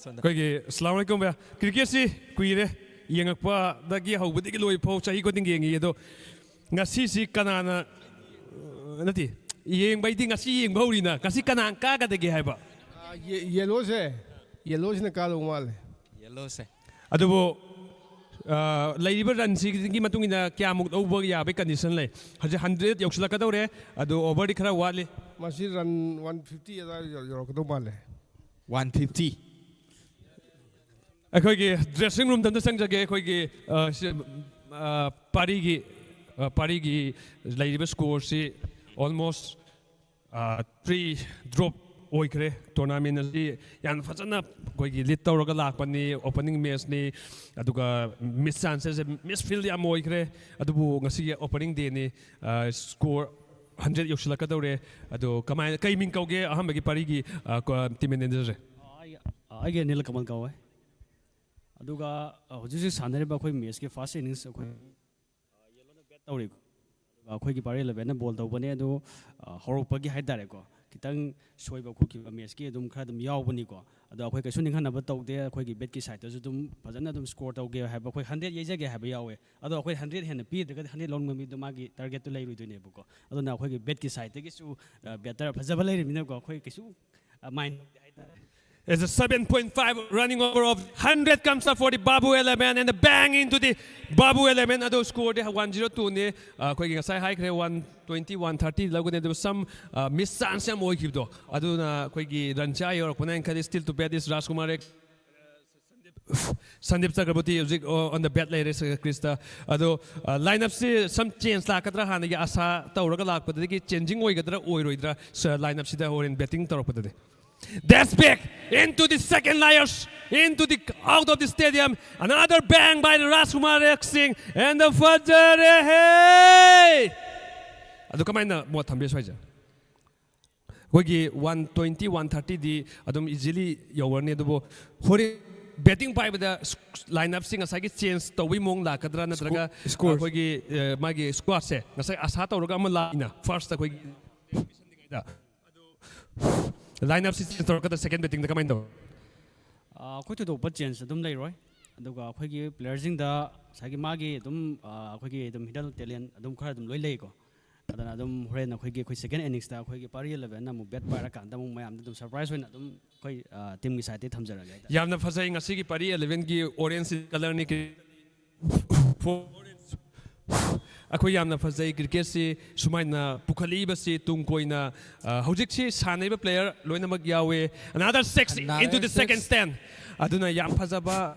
ꯑꯩꯈꯣꯏꯒꯤ, ꯑꯁꯂꯥꯃꯨ ꯑꯂꯥꯏꯀꯨꯝ ꯚꯩꯌꯥ, ꯀ꯭ꯔꯤꯀꯦꯠꯁꯤ ꯀꯨꯏꯔꯦ ꯌꯦꯡꯉꯛꯄꯗꯒꯤ, ꯍꯧꯕꯗꯒꯤ ꯂꯣꯏ ꯐꯥꯎ ꯆꯍꯤ ꯈꯨꯗꯤꯡꯒꯤ ꯌꯦꯡꯉꯤ꯫ ꯑꯗꯣ ꯉꯁꯤꯁꯤ ꯀꯅꯥꯅ, ꯅꯠꯇꯦ, ꯌꯦꯡꯕꯩꯗꯤ ꯉꯁꯤ ꯌꯦꯡꯕ ꯍꯧꯔꯤꯅ, ꯉꯁꯤ ꯀꯅꯥ ꯀꯥꯒꯗꯒꯦ ꯍꯥꯏꯕ? ꯌꯦꯂꯣꯁꯦ, ꯌꯦꯂꯣꯁꯤꯅ ꯀꯥꯗꯧ ꯃꯥꯜꯂꯦ꯫ ꯌꯦꯂꯣꯁꯦ꯫ ꯑꯗꯨꯕꯨ ꯑ, ꯂꯩꯔꯤꯕ ꯔꯟꯁꯤꯒꯤ ꯃꯇꯨꯡ ꯏꯟꯅ ꯀꯌꯥꯃꯨꯛ ꯂꯧꯕ ꯌꯥꯕꯒꯤ ꯀꯟꯗꯤꯁꯟ ꯂꯩ? ꯍꯧꯖꯤꯛ ꯍꯟꯗ꯭ꯔꯦꯠ ꯌꯧꯁꯤꯜꯂꯛꯀꯗꯧꯔꯦ, ꯑꯗꯣ ꯑꯣꯚꯔꯗꯤ ꯈꯔ ꯋꯥꯠꯂꯤ꯫ ꯃꯁꯤ ꯔꯟ ꯋꯥꯟ ꯐꯤꯐꯇꯤ ꯑꯗꯨꯋꯥꯏ ꯌꯧꯔꯛꯀꯗꯧ ꯃꯥꯜꯂꯦ꯫ One fifty. ꯑꯩꯈꯣꯏꯒꯤ ꯗ꯭ꯔꯦꯁꯤꯡ ꯔꯨꯝꯗ ꯑꯝꯇ ꯆꯪꯖꯒꯦ꯫ ꯑꯩꯈꯣꯏꯒꯤ ꯑ, ꯁꯤ, ꯑ, ꯄꯥꯔꯤꯒꯤ, ꯑ, ꯄꯥꯔꯤꯒꯤ ꯂꯩꯔꯤꯕ ꯁ꯭ꯀꯣꯔꯁꯤ ꯑꯣꯜꯃꯣꯁ ꯊ꯭ꯔꯤ ꯗ꯭ꯔꯣꯞ ꯑꯣꯏꯈ꯭ꯔꯦ꯫ ꯇꯣꯔꯅꯥꯃꯦꯟ ꯑꯁꯤ ꯌꯥꯝ ꯐꯖꯅ ꯑꯩꯈꯣꯏꯒꯤ ꯂꯤꯗ ꯇꯧꯔꯒ ꯂꯥꯛꯄꯅꯤ, ꯑꯣꯄꯅꯤꯡ ꯃꯦꯠꯆꯅꯤ, ꯑꯗꯨꯒ ꯃꯤꯁ ꯆꯥꯟꯁꯦꯁ, ꯃꯤꯁ ꯐꯤꯜ ꯌꯥꯝ ꯑꯣꯏꯈ꯭ꯔꯦ꯫ ꯑꯗꯨꯕꯨ ꯉꯁꯤꯒꯤ ꯑꯣꯄꯅꯤꯡ ꯗꯦꯅꯤ, ꯁ꯭ꯀꯣꯔ ꯍꯟꯗ꯭ꯔꯦꯠ ꯌꯧꯁꯤꯜꯂꯛꯀꯗꯧꯔꯦ꯫ ꯑꯗꯣ ꯀꯃꯥꯏꯅ, ꯀꯩ ꯃꯤꯡ ꯀꯧꯒꯦ ꯑꯍꯥꯟꯕꯒꯤ ꯄꯥꯔꯤꯒꯤ ꯇꯤꯝ ꯃꯦꯅꯦꯖꯔꯁꯦ? ꯑꯩꯒꯤ ꯑꯩꯒꯤ ꯑꯅꯤꯜ ꯀꯃꯜ ꯀꯧꯋꯦ꯫ ꯑꯗꯨꯒ ꯑ, ꯍꯧꯖꯤꯛ ꯍꯧꯖꯤꯛ ꯁꯥꯟꯅꯔꯤꯕ ꯑꯩꯈꯣꯏ ꯃꯦꯠꯁꯀꯤ ꯐꯥꯔꯁ ꯏꯅꯤꯡꯁ ꯑꯩꯈꯣꯏ ꯌꯦꯜꯂꯣꯅ ꯕꯦꯠ ꯇꯧꯔꯤ꯫ ꯑꯗꯨꯒ ꯑꯩꯈꯣꯏꯒꯤ ꯄꯥꯔꯤ ꯑꯦꯂꯚꯦꯟꯅ ꯕꯣꯜ ꯇꯧꯕꯅꯦ꯫ ꯑꯗꯨ ꯑ, ꯍꯧꯔꯛꯄꯒꯤ ꯍꯥꯏ ꯇꯥꯔꯦꯀꯣ, ꯈꯤꯇꯪ ꯁꯣꯏꯕ ꯈꯣꯠꯈꯤꯕ ꯃꯦꯠꯁꯀꯤ ꯑꯗꯨꯝ ꯈꯔ ꯑꯗꯨꯝ ꯌꯥꯎꯕꯅꯤꯀꯣ꯫ ꯑꯗꯣ ꯑꯩꯈꯣꯏ ꯀꯩꯁꯨ ꯅꯤꯡꯍꯟꯅꯕ ꯇꯧꯗꯦ꯫ ꯑꯩꯈꯣꯏꯒꯤ ꯕꯦꯠꯀꯤ ꯁꯥꯏꯠꯇꯁꯨ ꯑꯗꯨꯝ ꯐꯖꯅ ꯑꯗꯨꯝ ꯁ꯭ꯀꯣꯔ ꯇꯧꯒꯦ ꯍꯥꯏꯕ, ꯑꯩꯈꯣꯏ ꯍꯟꯗ꯭ꯔꯦꯠ ꯌꯩꯖꯒꯦ ꯍꯥꯏꯕ ꯌꯥꯎꯋꯦ꯫ ꯑꯗꯣ ꯑꯩꯈꯣꯏ ꯍꯟꯗ꯭ꯔꯦꯠ ꯍꯦꯟꯅ ꯄꯤꯗ꯭ꯔꯒꯗꯤ ꯍꯟꯗ꯭ꯔꯦꯠ ꯂꯧꯅꯤꯡꯕ ꯃꯤꯗꯣ ꯃꯥꯒꯤ ꯇꯥꯔꯒꯦꯠꯇꯨ ꯂꯩꯔꯣꯏꯗꯣꯏꯅꯦꯕꯀꯣ꯫ ꯑꯗꯨꯅ ꯑꯩꯈꯣꯏꯒꯤ ꯕꯦꯠꯀꯤ ꯁꯥꯏꯠꯇꯒꯤꯁꯨ, ꯑ, ꯕꯦꯇꯔ ꯐꯖꯕ ꯂꯩꯔꯤꯕꯅꯤꯅꯀꯣ, ꯑꯩꯈꯣꯏ ꯀꯩꯁꯨ ꯑꯗꯨꯃꯥꯏꯅ ꯇꯧꯗꯦ ꯍꯥꯏꯇꯥꯔꯦ. It's a seven point five running over of hundred comes up for the Babu eleven and a bang into the Babu eleven. ꯑꯗꯣ score ꯗꯤ one zero two ꯅꯤ. ꯑꯩꯈꯣꯏꯒꯤ ꯉꯁꯥꯏ ꯍꯥꯏꯈ꯭ꯔꯦ, one twenty, one thirty ꯂꯧꯒꯅꯤ, ꯑꯗꯨꯕꯨ some miss chance ꯌꯥꯝ ꯑꯣꯏꯈꯤꯕꯗꯣ, ꯑꯗꯨꯅ ꯑꯩꯈꯣꯏꯒꯤ run ꯁꯤ ꯑꯥ ꯌꯧꯔꯛꯄꯅꯦꯅ ꯈꯜꯂꯤ. Still to bat is Rajkumar Rex, Sandeep Chakraborty ꯍꯧꯖꯤꯛ on the bat ꯂꯩꯔꯦ crease ꯇ. ꯑꯗꯣ line up ꯁꯤ some change ꯂꯥꯛꯀꯗ꯭ꯔꯥ, ꯍꯥꯟꯅꯒꯤ ꯑꯁꯥ ꯇꯧꯔꯒ ꯂꯥꯛꯄꯗꯒꯤ changing ꯑꯣꯏꯒꯗ꯭ꯔꯥ ꯑꯣꯏꯔꯣꯏꯗ꯭ꯔꯥ line up ꯁꯤꯗ ꯍꯣꯔꯦꯟ batting ꯇꯧꯔꯛꯄꯗꯗꯤ? That's big into the second layers, into the out of the stadium. Another bang by the Rajkumar Singh and the Fajare. ꯑꯗꯨ ꯀꯃꯥꯏꯅ ꯃꯣꯠ ꯊꯝꯕꯤ ꯁ꯭ꯋꯥꯏꯁꯦ? ꯑꯩꯈꯣꯏꯒꯤ one twenty, one thirty ꯗꯤ ꯑꯗꯨꯝ easily ꯌꯧꯔꯅꯤ, ꯑꯗꯨꯕꯨ ꯍꯣꯔꯦꯟ batting ꯄꯥꯏꯕꯗ line up ꯁꯤ ꯉꯁꯥꯏꯒꯤ change ꯇꯧꯕꯒꯤ ꯃꯑꯣꯡ ꯂꯥꯛꯀꯗ꯭ꯔꯥ, ꯅꯠꯇ꯭ꯔꯒ Score. ꯑꯩꯈꯣꯏꯒꯤ ꯑ, ꯃꯥꯒꯤ squad ꯁꯦ ꯉꯁꯥꯏ ꯑꯁꯥ ꯇꯧꯔꯒ ꯑꯃ ꯂꯥꯛꯏꯅ first ꯑꯩꯈꯣꯏꯒꯤ line up ꯁꯤ change ꯇꯧꯔꯛꯀꯗ꯭ꯔꯥ second batting ꯗ, ꯀꯃꯥꯏꯅ ꯇꯧ? ꯑꯩꯈꯣꯏ ꯊꯣꯏꯗꯣꯛꯄ change ꯑꯗꯨꯝ ꯂꯩꯔꯣꯏ. ꯑꯗꯨꯒ ꯑꯩꯈꯣꯏꯒꯤ player ꯁꯤꯡꯗ ꯉꯁꯥꯏꯒꯤ ꯃꯥꯒꯤ ꯑꯗꯨꯝ ꯑꯩꯈꯣꯏꯒꯤ ꯑꯗꯨꯝ hidden talent ꯑꯗꯨꯝ ꯈꯔ ꯑꯗꯨꯝ ꯂꯣꯏ ꯂꯩꯀꯣ. ꯑꯗꯨꯅ ꯑꯗꯨꯝ ꯍꯣꯔꯦꯟ ꯑꯩꯈꯣꯏꯒꯤ ꯑꯩꯈꯣꯏ second innings ꯇ ꯑꯩꯈꯣꯏꯒꯤ ꯄꯥꯔꯤ eleven ꯅ ꯑꯃꯨꯛ bat ꯄꯥꯏꯔꯀꯥꯟꯗ ꯑꯃꯨꯛ ꯃꯌꯥꯝꯗ ꯑꯗꯨꯝ surprise ꯑꯣꯏꯅ ꯑꯗꯨꯝ ꯑꯩꯈꯣꯏ team ꯒꯤ side ꯇꯒꯤ ꯊꯝꯖꯔꯒꯦ ꯍꯥꯏꯇꯥꯔꯦ. ꯌꯥꯝꯅ ꯐꯖꯩ ꯉꯁꯤꯒꯤ ꯄꯥꯔꯤ eleven ꯒꯤ orange colour ꯅꯤ꯫ ꯑꯩꯈꯣꯏ ꯌꯥꯝꯅ ꯐꯖꯩ cricket ꯁꯤ ꯁꯨꯃꯥꯏꯅ ꯄꯨꯈꯠꯂꯛꯏꯕꯁꯤ ꯇꯨꯡ ꯀꯣꯏꯅ, ꯑ, ꯍꯧꯖꯤꯛꯁꯤ ꯁꯥꯟꯅꯔꯤꯕ player ꯂꯣꯏꯅꯃꯛ ꯌꯥꯎꯋꯦ. Another six into the second stand. ꯑꯗꯨꯅ ꯌꯥꯝ ꯐꯖꯕ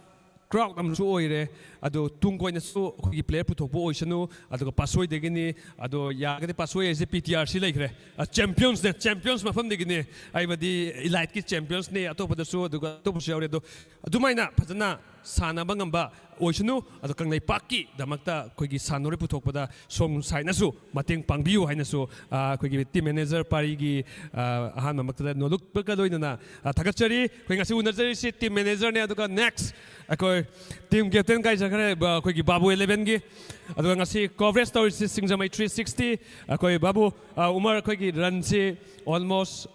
crowd ꯑꯃꯁꯨ ꯑꯣꯏꯔꯦ꯫ ꯑꯗꯣ ꯇꯨꯡ ꯀꯣꯏꯅꯁꯨ ꯑꯩꯈꯣꯏꯒꯤ player ꯄꯨꯊꯣꯛꯄ ꯑꯣꯏꯁꯅꯨ, ꯑꯗꯨꯒ ꯄꯥꯠꯁꯣꯏꯗꯒꯤꯅꯤ꯫ ꯑꯗꯣ ꯌꯥꯔꯒꯗꯤ ꯄꯥꯠꯁꯣꯏ ꯍꯥꯏꯁꯦ P T R C ꯂꯩꯈ꯭ꯔꯦ, champions ꯅꯦ, champions ꯃꯐꯝꯗꯒꯤꯅꯤ, ꯍꯥꯏꯕꯗꯤ elite ꯀꯤ champions ꯅꯦ, ꯑꯇꯣꯞꯄꯗꯁꯨ, ꯑꯗꯨꯒ ꯑꯇꯣꯞꯄꯁꯨ ꯌꯥꯎꯔꯦ꯫ ꯑꯗꯣ ꯑꯗꯨꯃꯥꯏꯅ ꯐꯖꯅ ꯁꯥꯟꯅꯕ ꯉꯝꯕ ꯑꯣꯏꯁꯅꯨ꯫ ꯑꯗꯣ ꯀꯪꯂꯩꯄꯥꯛꯀꯤꯗꯃꯛꯇ ꯑꯩꯈꯣꯏꯒꯤ ꯁꯥꯟꯅꯔꯣꯏ ꯄꯨꯊꯣꯛꯄꯗ ꯁꯣꯝ side ꯅꯁꯨ ꯃꯇꯦꯡ ꯄꯥꯡꯕꯤꯌꯨ ꯍꯥꯏꯅꯁꯨ, ꯑ, ꯑꯩꯈꯣꯏꯒꯤ team manager ꯄꯥꯔꯤꯒꯤ, ꯑ, ꯑꯍꯥꯟꯕꯃꯛꯇꯗ ꯅꯣꯂꯨꯛꯄꯒ ꯂꯣꯏꯅꯅ, ꯑ, ꯊꯥꯒꯠꯆꯔꯤ꯫ ꯑꯩꯈꯣꯏ ꯉꯁꯤ ꯎꯅꯖꯔꯤꯁꯤ team manager ꯅꯦ, ꯑꯗꯨꯒ next ꯑꯩꯈꯣꯏ team captain ꯀꯥꯏꯖꯈ꯭ꯔꯦ, ꯕ-, ꯑꯩꯈꯣꯏꯒꯤ ꯕꯥꯕꯨ eleven ꯒꯤ꯫ ꯑꯗꯨꯒ ꯉꯁꯤ coverage ꯇꯧꯔꯤꯁꯤ ꯁꯤꯡꯖꯃꯩ three sixty꯫ ꯑꯩꯈꯣꯏ ꯕꯥꯕꯨ, ꯑ, ꯎꯃꯔ, ꯑꯩꯈꯣꯏꯒꯤ run ꯁꯤ almost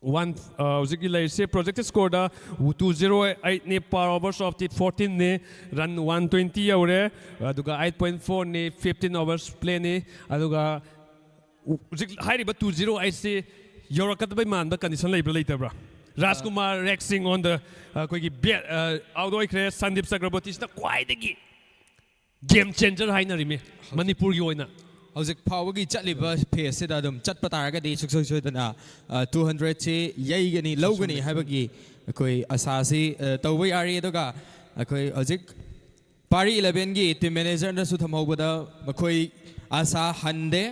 one, ꯑ, ꯍꯧꯖꯤꯛꯀꯤ ꯂꯩꯔꯤꯁꯦ projected score ꯗ two zero eight ꯅꯤ, par overs of the fourteen ꯅꯤ, run one twenty ꯌꯧꯔꯦ, ꯑꯗꯨꯒ eight point four ꯅꯤ, fifteen overs play ꯅꯤ, ꯑꯗꯨꯒ ꯍꯧꯖꯤꯛ ꯍꯥꯏꯔꯤꯕ two zero eight ꯁꯤ ꯌꯧꯔꯛꯀꯗꯕꯩ ꯃꯥꯟꯕ ꯀꯟꯗꯤꯁꯟ ꯂꯩꯕ꯭ꯔꯥ ꯂꯩꯇꯕ꯭ꯔꯥ? ꯔꯥꯖꯀꯨꯃꯥꯔ ꯔꯦꯛ ꯁꯤꯡ ꯑꯣꯟ ꯗ ꯑꯩꯈꯣꯏꯒꯤ ꯕꯦꯠ ꯑꯥꯎꯠ ꯑꯣꯏꯈ꯭ꯔꯦ꯫ ꯁꯟꯗꯤꯞ ꯆꯀ꯭ꯔꯕꯣꯇꯤꯁꯤꯅ ꯈ꯭ꯋꯥꯏꯗꯒꯤ ꯒꯦꯝ ꯆꯦꯟꯖꯔ ꯍꯥꯏꯅꯔꯤꯃꯤ ꯃꯅꯤꯄꯨꯔꯒꯤ ꯑꯣꯏꯅ꯫ ꯍꯧꯖꯤꯛ ꯐꯥꯎꯕꯒꯤ ꯆꯠꯂꯤꯕ ꯐꯦꯁꯁꯤꯗ ꯑꯗꯨꯝ ꯆꯠꯄ ꯇꯥꯔꯒꯗꯤ ꯁꯨꯡꯁꯣꯏ ꯁꯣꯏꯗꯅ ꯇꯨ ꯍꯟꯗ꯭ꯔꯦꯠꯁꯤ ꯌꯩꯒꯅꯤ, ꯂꯧꯒꯅꯤ ꯍꯥꯏꯕꯒꯤ ꯑꯩꯈꯣꯏ ꯑꯁꯥꯁꯤ ꯑ, ꯇꯧꯕ ꯌꯥꯔꯤ꯫ ꯑꯗꯨꯒ ꯑꯩꯈꯣꯏ ꯍꯧꯖꯤꯛ ꯄꯥꯔꯤ ꯏꯂꯚꯦꯟꯒꯤ ꯇꯤꯝ ꯃꯦꯅꯦꯖꯔꯅꯁꯨ ꯊꯝꯍꯧꯕꯗ ꯃꯈꯣꯏ ꯑꯁꯥ ꯍꯟꯗꯦ꯫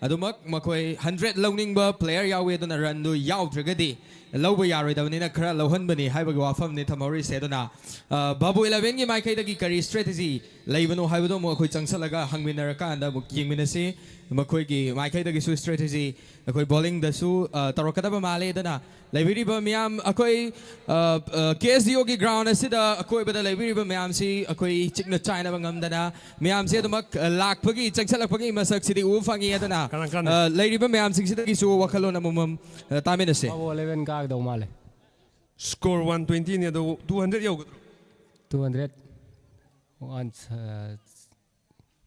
ꯑꯗꯨꯃꯛ ꯃꯈꯣꯏ ꯍꯟꯗ꯭ꯔꯦꯠ ꯂꯧꯅꯤꯡꯕ ꯄ꯭ꯂꯦꯌꯔ ꯌꯥꯎꯏ, ꯑꯗꯨꯅ ꯔꯟꯗꯨ ꯌꯥꯎꯗ꯭ꯔꯒꯗꯤ ꯂꯧꯕ ꯌꯥꯔꯣꯏꯗꯕꯅꯤꯅ ꯈꯔ ꯂꯧꯍꯟꯕꯅꯤ ꯍꯥꯏꯕꯒꯤ ꯋꯥꯐꯝꯅꯤ ꯊꯝꯍꯧꯔꯤꯁꯦ꯫ ꯑꯗꯨꯅ ꯑ, ꯕꯥꯕꯨ ꯏꯂꯚꯦꯟꯒꯤ ꯃꯥꯏꯀꯩꯗꯒꯤ ꯀꯔꯤ ꯁ꯭ꯇ꯭ꯔꯦꯇꯦꯖꯤ ꯂꯩꯕꯅꯣ ꯍꯥꯏꯕꯗꯣ ꯑꯃꯨꯛ ꯑꯩꯈꯣꯏ ꯆꯪꯁꯜꯂꯒ ꯍꯪꯃꯤꯟꯅꯔꯀꯥꯟꯗ ꯑꯃꯨꯛ ꯌꯦꯡꯃꯤꯟꯅꯁꯤ꯫ ꯃꯈꯣꯏꯒꯤ ꯃꯥꯏꯀꯩꯗꯒꯤꯁꯨ ꯁ꯭ꯇ꯭ꯔꯦꯇꯦꯖꯤ ꯑꯩꯈꯣꯏ ꯕꯣꯂꯤꯡꯗꯁꯨ ꯑ, ꯇꯧꯔꯛꯀꯗꯕ ꯃꯥꯜꯂꯦ꯫ ꯑꯗꯨꯅ ꯂꯩꯕꯤꯔꯤꯕ ꯃꯤꯌꯥꯝ ꯑꯩꯈꯣꯏ ꯀꯦ ꯑꯦꯁ ꯗꯤ ꯑꯣꯒꯤ ꯒ꯭ꯔꯥꯎꯟ ꯑꯁꯤꯗ ꯑꯀꯣꯏꯕꯗ ꯂꯩꯕꯤꯔꯤꯕ ꯃꯌꯥꯝꯁꯤ ꯑꯩꯈꯣꯏ ꯆꯤꯛꯅ ꯆꯥꯏꯅꯕ ꯉꯝꯗꯅ ꯃꯌꯥꯝꯁꯤ ꯑꯗꯨꯃꯛ ꯑ, ꯂꯥꯛꯄꯒꯤ ꯆꯪꯁꯜꯂꯛꯄꯒꯤ ꯃꯁꯛꯁꯤꯗꯤ ꯎꯕ ꯐꯪꯉꯤ꯫ ꯑꯗꯨꯅ ꯀꯅꯥ ꯀꯅꯥ? ꯑ, ꯂꯩꯔꯤꯕ ꯃꯌꯥꯝꯁꯤꯡꯁꯤꯗꯒꯤꯁꯨ ꯋꯥꯈꯜꯂꯣꯟ ꯑꯃꯃꯝ ꯑ, ꯇꯥꯃꯤꯟꯅꯁꯦ꯫ ꯕꯥꯕꯨ ꯏꯂꯚꯦꯟ ꯀꯥꯒꯗꯧ ꯃꯥꯜꯂꯦ꯫ ꯁ꯭ꯀꯣꯔ ꯋꯥꯟ ꯇ꯭ꯋꯦꯟꯇꯤꯅꯤ ꯑꯗꯣ ꯇꯨ ꯍꯟꯗ꯭ꯔꯦꯠ ꯌꯧꯒꯗ꯭ꯔꯣ? ꯇꯨ ꯍꯟꯗ꯭ꯔꯦꯠ ꯋꯥꯟ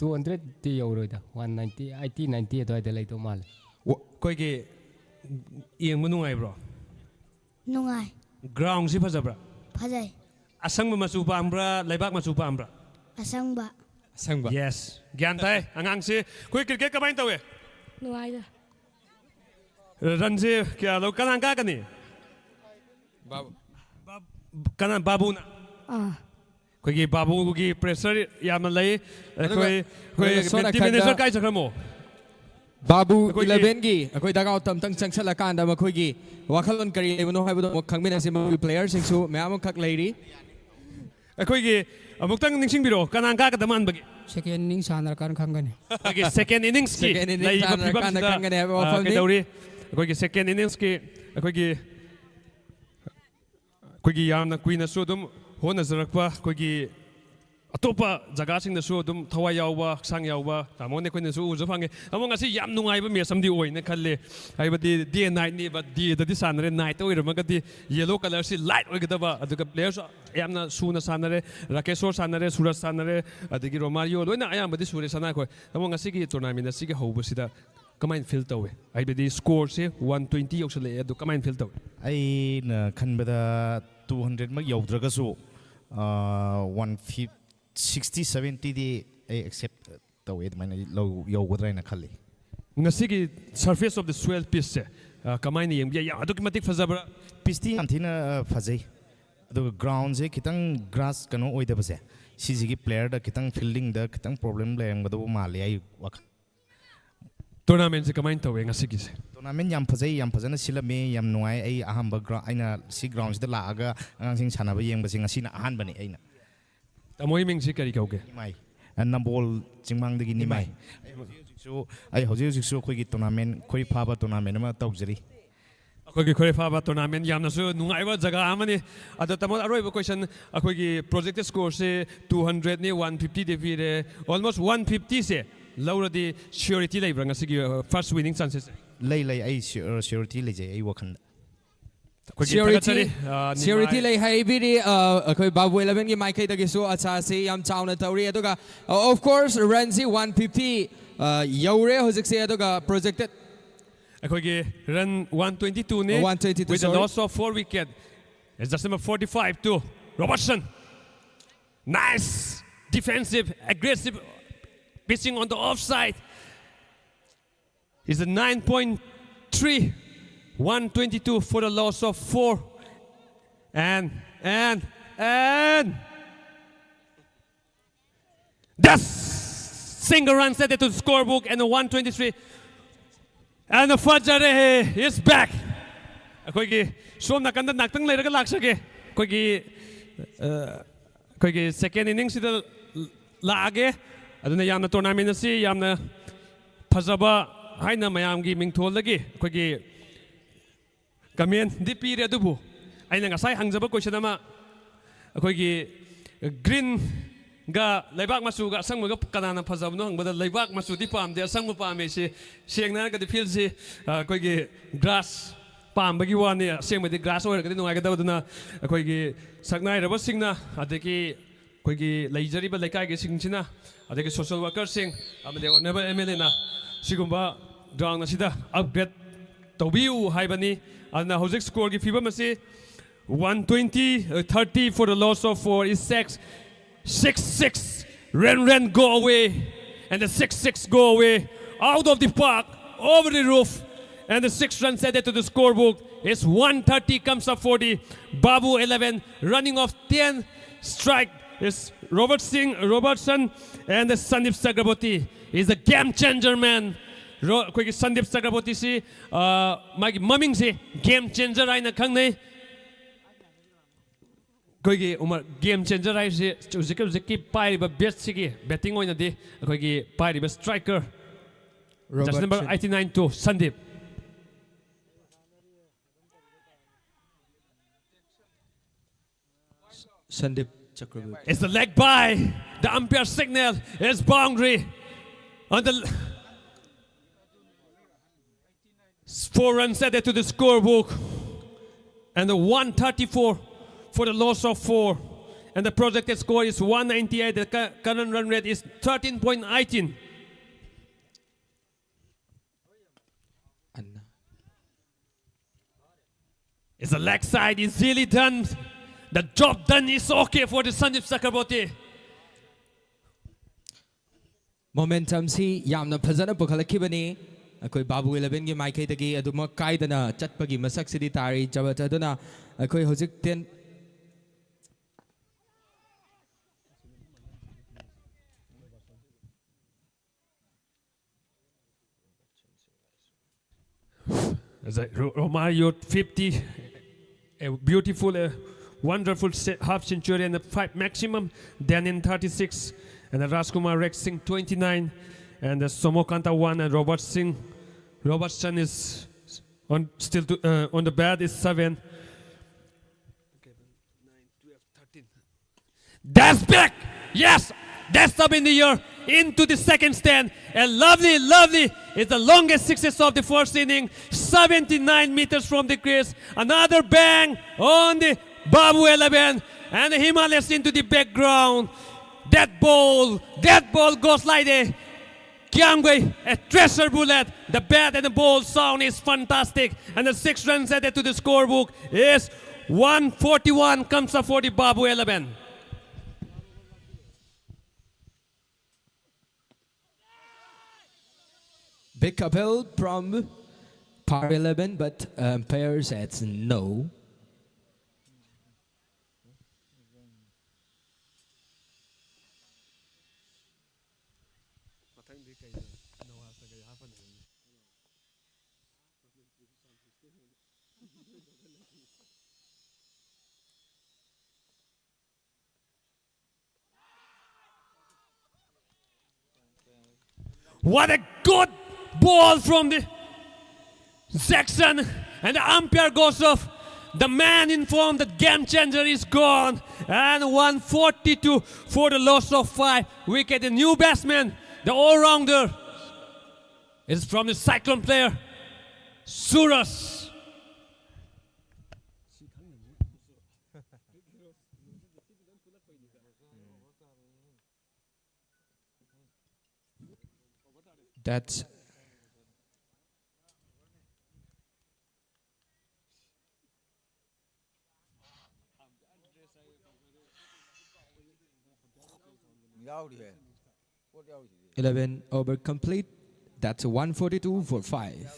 ꯇꯨ ꯍꯟꯗ꯭ꯔꯦꯠꯇꯤ ꯌꯧꯔꯣꯏꯗ, ꯋꯥꯟ ꯅꯥꯏꯟꯇꯤ, ꯑꯩꯠꯇꯤ ꯅꯥꯏꯟꯇꯤ ꯑꯗꯨꯋꯥꯏꯗ ꯂꯩꯗꯧ ꯃꯥꯜꯂꯦ꯫ ꯑꯩꯈꯣꯏꯒꯤ ꯌꯦꯡꯕ ꯅꯨꯡꯉꯥꯏꯕ꯭ꯔꯣ? ꯅꯨꯡꯉꯥꯏ꯫ ꯒ꯭ꯔꯥꯎꯟꯁꯤ ꯐꯖꯕ꯭ꯔꯥ? ꯐꯖꯩ꯫ ꯑꯁꯪꯕ ꯃꯆꯨ ꯄꯥꯝꯕ꯭ꯔꯥ, ꯂꯩꯕꯥꯛ ꯃꯆꯨ ꯄꯥꯝꯕ꯭ꯔꯥ? ꯑꯁꯪꯕ꯫ ꯑꯁꯪꯕ꯫ ꯌꯦꯁ, ꯒ꯭ꯌꯥꯟ ꯇꯥꯏ꯫ ꯑꯉꯥꯡꯁꯤ ꯑꯩꯈꯣꯏ ꯀ꯭ꯔꯤꯀꯦꯠ ꯀꯃꯥꯏꯅ ꯇꯧꯋꯦ? ꯅꯨꯡꯉꯥꯏꯗ꯫ ꯔꯟꯁꯤ ꯀꯌꯥ ꯂꯧ? ꯀꯅꯥ ꯀꯥꯒꯅꯤ? ꯕꯥꯕꯨ꯫ ꯀꯅꯥ? ꯕꯥꯕꯨꯅ? ꯑꯥ꯫ ꯑꯩꯈꯣꯏꯒꯤ ꯕꯥꯕꯨꯒꯤ ꯄ꯭ꯔꯦꯁꯔ ꯌꯥꯝꯅ ꯂꯩ꯫ ꯑꯗꯨꯒ ꯑꯩꯈꯣꯏ ꯑꯩꯈꯣꯏ ꯑꯗꯨꯒ ꯁꯣꯝ ꯇꯤꯝ ꯅꯥꯀꯟꯗ ꯃꯦꯅꯦꯖꯔ ꯀꯥꯏ ꯆꯠꯈ꯭ꯔꯃꯣ? ꯕꯥꯕꯨ ꯑꯩꯈꯣꯏꯒꯤ ꯏꯂꯚꯦꯟꯒꯤ ꯑꯩꯈꯣꯏ ꯗꯒ ꯑꯥꯎꯠꯇ ꯑꯝꯇꯪ ꯆꯪꯁꯜꯂꯀꯥꯟꯗ ꯃꯈꯣꯏꯒꯤ ꯋꯥꯈꯜꯂꯣꯟ ꯀꯔꯤ ꯂꯩꯕꯅꯣ ꯍꯥꯏꯕꯗꯣ ꯑꯃꯨꯛ ꯈꯪꯃꯤꯟꯅꯁꯤ꯫ ꯃꯈꯣꯏꯒꯤ ꯄ꯭ꯂꯦꯌꯔꯁꯤꯡꯁꯨ ꯃꯌꯥꯝ ꯑꯃꯈꯛ ꯂꯩꯔꯤ꯫ ꯑꯩꯈꯣꯏꯒꯤ ꯑꯃꯨꯛꯇꯪ ꯅꯤꯡꯁꯤꯡꯕꯤꯔꯣ, ꯀꯅꯥ ꯀꯥꯒꯗ ꯃꯥꯟꯕꯒꯦ? ꯁꯦꯀꯦꯟ ꯏꯅꯤꯡ ꯁꯥꯟꯅꯔꯀꯥꯟꯗ ꯈꯪꯒꯅꯤ꯫ ꯑꯩꯈꯣꯏꯒꯤ ꯁꯦꯀꯦꯟ ꯏꯅꯤꯡꯁꯀꯤ ꯁꯦꯀꯦꯟ ꯏꯅꯤꯡ ꯂꯩꯔꯤꯕ ꯁꯥꯟꯅꯔꯀꯥꯟꯗ ꯐꯤꯕꯝꯁꯤꯗ ꯈꯪꯒꯅꯤ ꯍꯥꯏꯕ ꯑ, ꯋꯥꯐꯝꯅꯤ꯫ ꯀꯩꯗꯧꯔꯤ? ꯑꯩꯈꯣꯏꯒꯤ ꯁꯦꯀꯦꯟ ꯏꯅꯤꯡꯁꯀꯤ ꯑꯩꯈꯣꯏꯒꯤ ꯑꯩꯈꯣꯏꯒꯤ ꯌꯥꯝꯅ ꯀꯨꯏꯅꯁꯨ ꯑꯗꯨꯝ ꯍꯣꯠꯅꯖꯔꯛꯄ ꯑꯩꯈꯣꯏꯒꯤ ꯑꯇꯣꯞꯄ ꯖꯒꯥꯁꯤꯡꯗꯁꯨ ꯑꯗꯨꯝ ꯊꯋꯥꯏ ꯌꯥꯎꯕ, ꯍꯛꯆꯥꯡ ꯌꯥꯎꯕ ꯇꯥꯃꯣꯅ ꯑꯩꯈꯣꯏꯅꯁꯨ ꯎꯕꯁꯨ ꯐꯪꯉꯦ꯫ ꯇꯥꯃꯣ, ꯉꯁꯤ ꯌꯥꯝ ꯅꯨꯡꯉꯥꯏꯕ ꯃꯦꯠꯆ ꯑꯃꯗꯤ ꯑꯣꯏꯅ ꯈꯜꯂꯦ꯫ ꯍꯥꯏꯕꯗꯤ ꯗꯦ ꯅꯥꯏꯠꯅꯦꯕ, ꯗꯦꯗꯗꯤ ꯁꯥꯟꯅꯔꯦ, ꯅꯥꯏꯠꯇ ꯑꯣꯏꯔꯝꯃꯒꯗꯤ ꯌꯦꯂꯣ ꯀꯂꯔꯁꯤ ꯂꯥꯏꯠ ꯑꯣꯏꯒꯗꯕ, ꯑꯗꯨꯒ ꯄ꯭ꯂꯦꯌꯔꯁꯨ ꯌꯥꯝꯅ ꯁꯨꯅ ꯁꯥꯟꯅꯔꯦ꯫ ꯔꯥꯀꯦꯁꯣꯔ ꯁꯥꯟꯅꯔꯦ, ꯁꯨꯔꯖ ꯁꯥꯟꯅꯔꯦ, ꯑꯗꯒꯤ ꯔꯣꯃꯥꯔꯤꯌꯣ ꯂꯣꯏꯅ ꯑꯌꯥꯝꯕꯗꯤ ꯁꯨꯔꯦ ꯁꯅꯥꯈꯣꯏ꯫ ꯇꯥꯃꯣ, ꯉꯁꯤꯒꯤ ꯇꯣꯔꯅꯥꯃꯦꯟ ꯑꯁꯤꯒꯤ ꯍꯧꯕꯁꯤꯗ ꯀꯃꯥꯏꯅ ꯐꯤꯜ ꯇꯧꯏ? ꯍꯥꯏꯕꯗꯤ ꯁ꯭ꯀꯣꯔꯁꯦ ꯋꯥꯟ ꯇ꯭ꯋꯦꯟꯇꯤ ꯌꯧꯁꯜꯂꯛꯑꯦ, ꯑꯗꯨ ꯀꯃꯥꯏꯅ ꯐꯤꯜ ꯇꯧꯏ? ꯑꯩꯅ ꯈꯟꯕꯗ ꯇꯨ ꯍꯟꯗ꯭ꯔꯦꯠꯃꯛ ꯌꯧꯗ꯭ꯔꯒꯁꯨ ꯋꯥꯟ ꯐꯤꯐ ꯁꯤꯛꯁꯇꯤ ꯁꯕꯦꯟꯇꯤꯗꯤ ꯑꯩ ꯑꯦꯛꯁꯦꯞ ꯇꯧꯋꯦ, ꯑꯗꯨꯃꯥꯏꯅ ꯂꯧ ꯌꯧꯒꯗ꯭ꯔꯥ ꯍꯥꯏꯅ ꯈꯜꯂꯤ꯫ ꯉꯁꯤꯒꯤ surface of the soil pitchꯁꯦ ꯀꯃꯥꯏꯅ ꯌꯦꯡꯕ ꯌꯥꯏ? ꯌꯥꯝ ꯑꯗꯨꯛꯀꯤ ꯃꯇꯤꯛ ꯐꯖꯕ꯭ꯔꯥ? ꯄꯤꯁꯇꯤ ꯌꯥꯝ ꯊꯤꯅ ꯐꯖꯩ, ꯑꯗꯨꯒ ꯒ꯭ꯔꯥꯎꯟꯁꯦ ꯈꯤꯇꯪ ꯒ꯭ꯔꯥꯁ ꯀꯩꯅꯣ ꯑꯣꯏꯗꯕꯁꯦ, ꯁꯤꯁꯤꯒꯤ ꯄ꯭ꯂꯦꯌꯔꯗ ꯈꯤꯇꯪ ꯐꯤꯜꯗꯤꯡꯗ ꯈꯤꯇꯪ ꯄ꯭ꯔꯣꯕ꯭ꯂꯦꯝ ꯂꯩꯔꯝꯒꯗꯧꯕ ꯃꯥꯜꯂꯤ ꯑꯩ ꯋꯥꯈꯜ꯫ ꯇꯣꯔꯅꯥꯃꯦꯟꯁꯦ ꯀꯃꯥꯏꯅ ꯇꯧꯋꯦ ꯉꯁꯤꯒꯤꯁꯦ? ꯇꯣꯔꯅꯥꯃꯦꯟ ꯌꯥꯝ ꯐꯖꯩ, ꯌꯥꯝ ꯐꯖꯅ ꯁꯤꯜꯂꯝꯃꯤ, ꯌꯥꯝ ꯅꯨꯡꯉꯥꯏ꯫ ꯑꯩ ꯑꯍꯥꯟꯕ ꯒ꯭ꯔꯥꯎꯟ ꯑꯩꯅ ꯁꯤ ꯒ꯭ꯔꯥꯎꯟꯁꯤꯗ ꯂꯥꯛꯑꯒ ꯑꯉꯥꯡꯁꯤꯡ ꯁꯥꯟꯅꯕ ꯌꯦꯡꯕꯁꯦ ꯉꯁꯤꯅ ꯑꯍꯥꯟꯕꯅꯤ ꯑꯩꯅ꯫ ꯇꯥꯃꯣꯒꯤ ꯃꯤꯡꯁꯤ ꯀꯔꯤ ꯀꯧꯒꯦ? ꯅꯤꯃꯥꯏ, ꯅꯝꯕꯣꯜ ꯆꯤꯡꯃꯥꯡꯗꯒꯤ ꯅꯤꯃꯥꯏ꯫ ꯑꯩ ꯍꯧꯖꯤꯛ ꯍꯧꯖꯤꯛꯁꯨ ꯑꯩꯈꯣꯏꯒꯤ ꯇꯣꯔꯅꯥꯃꯦꯟ, ꯈꯣꯏ ꯐꯥꯕ ꯇꯣꯔꯅꯥꯃꯦꯟ ꯑꯃ ꯇꯧꯖꯔꯤ꯫ ꯑꯩꯈꯣꯏꯒꯤ ꯈꯣꯏ ꯐꯥꯕ ꯇꯣꯔꯅꯥꯃꯦꯟ ꯌꯥꯝꯅꯁꯨ ꯅꯨꯡꯉꯥꯏꯕ ꯖꯒꯥ ꯑꯃꯅꯤ꯫ ꯑꯗꯣ ꯇꯥꯃꯣ, ꯑꯔꯣꯏꯕ ꯀꯣꯏꯁꯟ, ꯑꯩꯈꯣꯏꯒꯤ ꯄ꯭ꯔꯣꯖꯦꯛꯇꯦꯠ ꯁ꯭ꯀꯣꯔꯁꯦ ꯇꯨ ꯍꯟꯗ꯭ꯔꯦꯠꯅꯤ, ꯋꯥꯟ ꯐꯤꯐꯇꯤꯗꯤ ꯄꯤꯔꯦ, ꯑꯣꯜꯃꯣꯁ ꯋꯥꯟ ꯐꯤꯐꯇꯤꯁꯦ ꯂꯧꯔꯗꯤ ꯁꯤꯌꯣꯔꯤꯇꯤ ꯂꯩꯕ꯭ꯔꯥ ꯉꯁꯤꯒꯤ ꯐꯥꯔꯁ ꯋꯤꯅꯤꯡ ꯆꯥꯟꯁꯦꯁꯁꯦ? ꯂꯩ ꯂꯩ, ꯑꯩ ꯁꯤꯌꯣꯔꯤꯇꯤ ꯂꯩꯖꯩ ꯑꯩ ꯋꯥꯈꯜꯗ꯫ ꯑꯩꯈꯣꯏꯒꯤ ꯁꯤꯌꯣꯔꯤꯇꯤ ꯊꯥꯒꯠꯆꯔꯤ, ꯑ, ꯁꯤꯌꯣꯔꯤꯇꯤ ꯅꯤꯃꯥꯏ꯫ ꯂꯩ ꯍꯥꯏꯕꯤꯔꯤ꯫ ꯑ, ꯑꯩꯈꯣꯏ ꯕꯥꯕꯨ ꯑꯦꯂꯚꯦꯟꯒꯤ ꯃꯥꯏꯀꯩꯗꯒꯤꯁꯨ ꯑꯁꯥꯁꯤ ꯌꯥꯝ ꯆꯥꯎꯅ ꯇꯧꯔꯤ꯫ ꯑꯗꯨꯒ ꯑꯣꯐ ꯀꯣꯔꯁ ꯔꯟꯁꯤ ꯋꯥꯟ ꯐꯤꯐꯇꯤ ꯌꯧꯔꯦ ꯍꯧꯖꯤꯛꯁꯦ꯫ ꯑꯗꯨꯒ ꯄ꯭ꯔꯣꯖꯦꯛꯇꯦꯠ ꯑꯩꯈꯣꯏꯒꯤ ꯔꯟ ꯋꯥꯟ ꯇ꯭ꯋꯦꯟꯇꯤ ꯇꯨꯅꯤ꯫ One twenty two, With the sorry. loss of four wicket, it's just number forty-five to Robertson. Nice defensive, aggressive pitching on the offside. It's a nine point three, one twenty-two for the loss of four. And, and, and that's single run set to the scorebook and a one twenty-three. And Fajare is back. ꯑꯩꯈꯣꯏꯒꯤ ꯁꯣꯝ ꯅꯥꯀꯟꯗ ꯉꯥꯛꯇꯪ ꯂꯩꯔꯒ ꯂꯥꯛꯆꯒꯦ꯫ ꯑꯩꯈꯣꯏꯒꯤ ꯑ, ꯑꯩꯈꯣꯏꯒꯤ ꯁꯦꯀꯦꯟ ꯏꯅꯤꯡꯁꯤꯗ ꯂꯥꯛꯑꯒꯦ꯫ ꯑꯗꯨꯅ ꯌꯥꯝꯅ ꯇꯣꯔꯅꯥꯃꯦꯟ ꯑꯁꯤ ꯌꯥꯝꯅ ꯐꯖꯕ ꯍꯥꯏꯅ ꯃꯌꯥꯝꯒꯤ ꯃꯤꯡꯊꯣꯜꯗꯒꯤ ꯑꯩꯈꯣꯏꯒꯤ ꯀꯃꯦꯟꯗꯤ ꯄꯤꯔꯦ, ꯑꯗꯨꯕꯨ ꯑꯩꯅ ꯉꯁꯥꯏ ꯍꯪꯖꯕ ꯀꯣꯏꯁꯟ ꯑꯃ, ꯑꯩꯈꯣꯏꯒꯤ ꯒ꯭ꯔꯤꯟꯒ ꯂꯩꯕꯥꯛ ꯃꯆꯨꯒ ꯑꯁꯪꯕꯒ ꯀꯅꯥꯅ ꯐꯖꯕꯅꯣ ꯍꯪꯕꯗ, ꯂꯩꯕꯥꯛ ꯃꯆꯨꯗꯤ ꯄꯥꯝꯗꯦ, ꯑꯁꯪꯕ ꯄꯥꯝꯃꯦ꯫ ꯁꯤ ꯁꯦꯡꯅ ꯍꯥꯏꯔꯒꯗꯤ ꯐꯤꯜꯁꯤ, ꯑ, ꯑꯩꯈꯣꯏꯒꯤ ꯒ꯭ꯔꯥꯁ ꯄꯥꯝꯕꯒꯤ ꯋꯥꯅꯤ꯫ ꯑꯁꯦꯡꯕꯗꯤ ꯒ꯭ꯔꯥꯁ ꯑꯣꯏꯔꯒꯗꯤ ꯅꯨꯡꯉꯥꯏꯒꯗꯕ꯫ ꯑꯗꯨꯅ ꯑꯩꯈꯣꯏꯒꯤ ꯁꯛꯅꯥꯏꯔꯕꯁꯤꯡꯅ, ꯑꯗꯒꯤ ꯑꯩꯈꯣꯏꯒꯤ ꯂꯩꯖꯔꯤꯕ ꯂꯩꯀꯥꯏꯒꯤꯁꯤꯡꯁꯤꯅ, ꯑꯗꯒꯤ ꯁꯣꯁꯦꯜ ꯋꯥꯔꯀꯔꯁꯤꯡ, ꯑꯃꯗꯤ ꯑꯣꯅꯔꯦꯕꯜ ꯑꯦꯝ ꯑꯦꯜ ꯑꯦꯅ ꯁꯤꯒꯨꯝꯕ ꯒ꯭ꯔꯥꯎꯟ ꯑꯁꯤꯗ ꯑꯞꯒ꯭ꯔꯦꯗ ꯇꯧꯕꯤꯌꯨ ꯍꯥꯏꯕꯅꯤ꯫ ꯑꯗꯨꯅ ꯍꯧꯖꯤꯛ ꯁ꯭ꯀꯣꯔꯒꯤ ꯐꯤꯕꯝ ꯑꯁꯤ one twenty, uh, thirty for the loss of four is six, six six. Ren Ren go away, and the six six go away, out of the park, over the roof, and the six runs added to the scorebook. Is one thirty comes up for the Babu eleven, running off ten strike is Robert Singh Robertson, and the Sandeep Chakraborty is a game changer man. ꯔꯣ-, ꯑꯩꯈꯣꯏꯒꯤ ꯁꯟꯗꯤꯞ ꯆꯀ꯭ꯔꯕꯣꯇꯤꯁꯤ, ꯑ, ꯃꯥꯒꯤ ꯃꯃꯤꯡꯁꯤ game changer ꯍꯥꯏꯅ ꯈꯪꯅꯩ꯫ ꯑꯩꯈꯣꯏꯒꯤ Umar, game changer ꯍꯥꯏꯁꯤ ꯍꯧꯖꯤꯛꯀꯤ, ꯍꯧꯖꯤꯛꯀꯤ ꯄꯥꯏꯔꯤꯕ ꯕꯦꯠꯁꯤꯒꯤ ꯕꯦꯇꯤꯡ ꯑꯣꯏꯅꯗꯤ ꯑꯩꯈꯣꯏꯒꯤ ꯄꯥꯏꯔꯤꯕ striker, jersey number eighty nine to Sandeep. Sandeep Chakraborty. It's a leg by. The umpire signal is boundary. On the l-, four runs added to the scorebook. And the one thirty-four for the loss of four. And the projected score is one ninety-eight. The cu-, current run rate is thirteen point eighteen. Anna. It's a leg side, easily done. The job done is okay for the Sandeep Chakraborty. Momentumꯁꯤ ꯌꯥꯝꯅ ꯐꯖꯅ ꯄꯨꯈꯠꯂꯛꯈꯤꯕꯅꯤ ꯑꯩꯈꯣꯏ ꯕꯥꯕꯨ elevenꯒꯤ ꯃꯥꯏꯀꯩꯗꯒꯤ꯫ ꯑꯗꯨꯃꯛ ꯀꯥꯏꯗꯅ ꯆꯠꯄꯒꯤ ꯃꯁꯛꯁꯤꯗꯤ ꯇꯥꯔꯤ꯫ ꯆꯕꯠ ꯑꯗꯨꯅ ꯑꯩꯈꯣꯏ ꯍꯧꯖꯤꯛ ten As a Ro-, Romario fifty, a beautiful, a wonderful se-, half century and a five maximum, then in thirty-six, and the Rajkumar Rexing twenty-nine, and the Somokanta one, and Robert Singh. Robertson is on, still to, uh, on the bat is seven. That's big! Yes! That's up in the air, into the second stand. And lovely, lovely. It's the longest sixes of the first inning. Seventy-nine meters from the crease. Another bang on the Babu eleven. And the Himalayas into the background. That ball, that ball goes like a Kiamgay, a treasure bullet. The bat and the ball sound is fantastic. And the six runs added to the scorebook is one forty-one comes up for the Babu eleven. Big appeal from Power eleven, but umpire says no. What a good ball from the Jackson, and the umpire goes off. The man informed that game changer is gone, and one forty-two for the loss of five wicket. The new batsman, the all-rounder, is from the Cyclone player, Suraj. That's eleven over complete. That's one forty-two for five.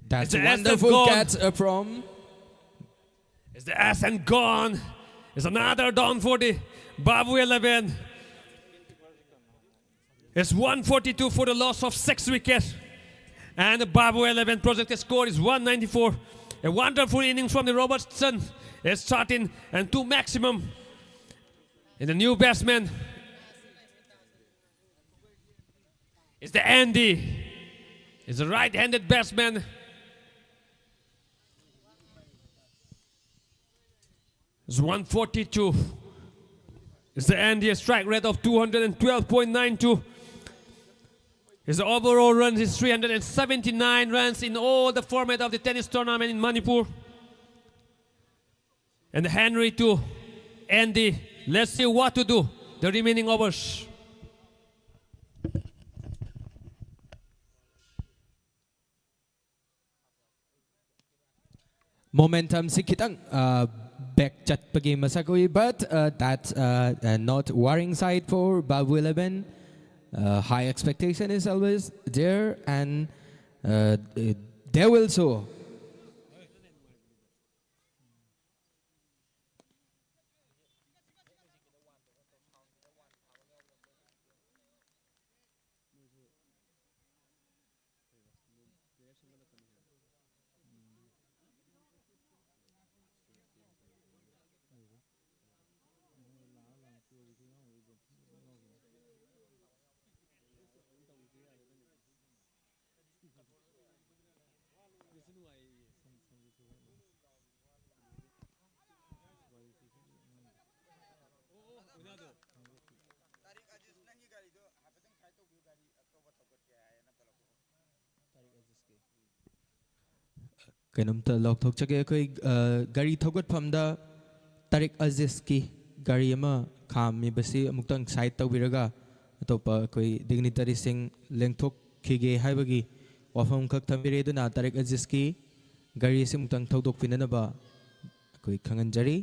That's It's a S and wonderful gone. Catch uh, from It's the S and gone. It's another down for the Babu eleven. It's one forty-two for the loss of six wickets. And the Babu eleven projected score is one ninety-four. A wonderful innings from the Robertson. It's starting and two maximum. And the new batsman is the Andy. Is a right-handed batsman. It's one forty-two. It's the Andy, a strike rate of two hundred twelve point nine two. His overall runs is three hundred seventy-nine runs in all the format of the tennis tournament in Manipur. And Henry to Andy. Let's see what to do the remaining overs. Momentum si khitang uh, back chatpagi masakui, but uh, that's uh, uh, not worrying side for Babu eleven. Uh, high expectation is always there, and uh, uh, they will show. ꯀꯩꯅꯣꯝꯇ ꯂꯥꯎꯊꯣꯛꯆꯒꯦ꯫ ꯑꯩꯈꯣꯏ ꯒꯥꯔꯤ ꯊꯧꯒꯠꯐꯝꯗ ꯇꯥꯔꯤꯛ ꯑꯖꯤꯖꯀꯤ ꯒꯥꯔꯤ ꯑꯃ ꯈꯥꯝꯃꯤꯕꯁꯤ ꯑꯃꯨꯛꯇꯪ side ꯇꯧꯕꯤꯔꯒ ꯑꯇꯣꯞꯄ ꯑꯩꯈꯣꯏ ꯗꯤꯒꯅꯤꯇꯔꯤꯁꯤꯡ ꯂꯦꯡꯊꯣꯛꯈꯤꯒꯦ ꯍꯥꯏꯕꯒꯤ ꯋꯥꯐꯝꯈꯛ ꯊꯝꯕꯤꯔꯦ꯫ ꯑꯗꯨꯅ ꯇꯥꯔꯤꯛ ꯑꯖꯤꯖꯀꯤ ꯒꯥꯔꯤ ꯑꯁꯤ ꯑꯃꯨꯛꯇꯪ ꯊꯧꯗꯣꯛꯄꯤꯅꯅꯕ ꯑꯩꯈꯣꯏ ꯈꯪꯍꯟꯖꯔꯤ꯫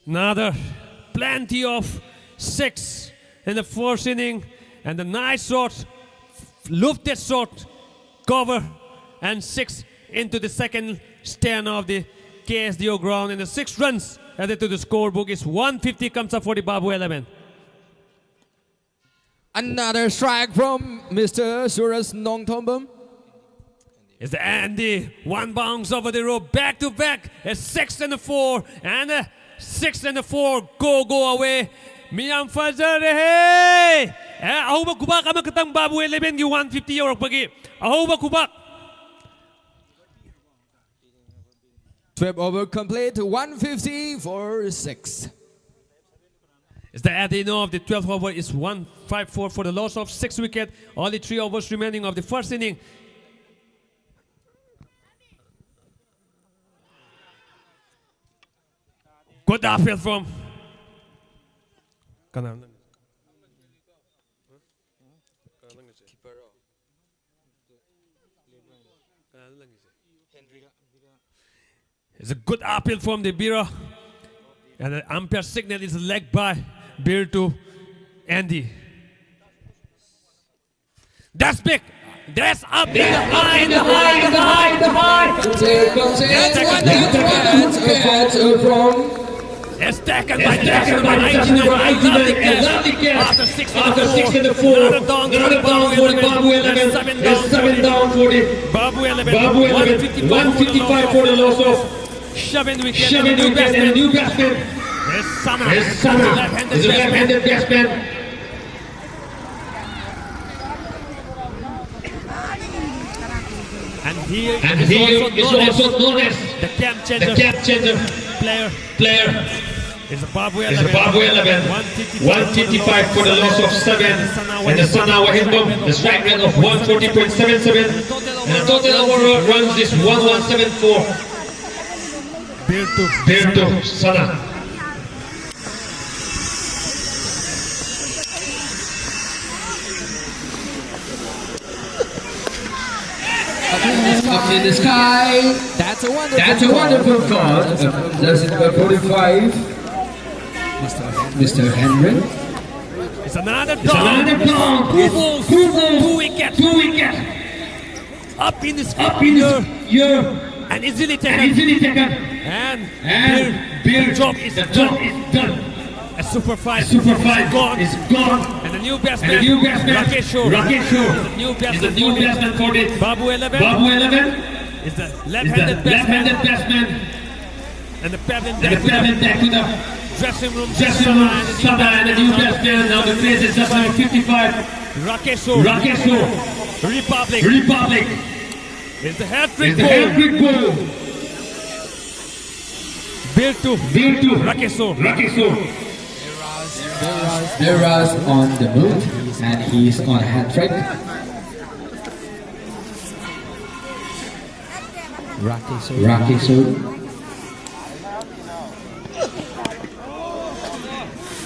Another plenty of six in the first inning, and the nice shot, lofted shot, cover, and six into the second stand of the K S D O ground, and the six runs added to the scorebook is one fifty comes up for the Babu eleven. Another strike from Mister Suraj Nongthombam. It's the Andy. One bounce over the rope. Back to back. A six and a four. And a six and a four. Go, go away. ꯃꯤꯌꯥꯝ ꯐꯖꯔꯦꯍꯦ! ꯑꯦ, ꯑꯍꯧꯕ ꯈꯨꯕꯥꯛ ꯑꯃꯈꯛꯇꯪ ꯕꯥꯕꯨ eleven ꯒꯤ one fifty ꯌꯧꯔꯛꯄꯒꯤ꯫ ꯑꯍꯧꯕ ꯈꯨꯕꯥꯛ꯫ Twelve over complete, one fifty for six. It's the ending of the twelfth over is one five four for the loss of six wicket. Only three overs remaining of the first inning. Good outfield from. ꯀꯅꯥꯅꯣ? ꯀꯅꯥꯅꯣ? It's a good appeal from the Bira. And the umpire signal is leg by Beer to Andy. That's big. That's up in the high, in the high, in the high, in the high. That's one, that's one, that's one. It's taken by the Taken by the Tassel, I did not love the catch. After six and four, another down for the Babu eleven. It's seven down for the Babu eleven. One fifty-five for the loss of seven wicket and a new batsman. It's Sana. It's Sana. He's a left-handed batsman. And he is also known as the game changer player. It's a Babu eleven. One fifty-five for the loss of seven. And the Sana Wahimbam, the strike rate of one forty point seven seven. And the total overall runs is one one seven four. Beer to Sana. Up in the sky. That's a wonderful That's a wonderful call. That's number forty-five. Mister Henry. It's another It's another down. Two balls. Two balls. Two wickets. Two wickets. Up in the sky. Up in the sky. And easily taken. And easily taken. And And Beer, the job is done. A super five. Super five is gone. And the New batsman, Rakesh Shore. Rakesh Shore. New batsman, new batsman for the Babu eleven. Babu eleven. Is the left-handed batsman. Left-handed batsman. And the batsman back to the dressing room. Dressing room, Sada and the new batsman. Now the place is just number fifty-five. Rakesh Shore. Rakesh Shore. Republic. Republic. Is the hat-trick goal. Birtu. Birtu. Rakesh Shore. Rakesh Shore. Biraj on the move and he's on hat trick. Rakesh Shore. Rakesh Shore.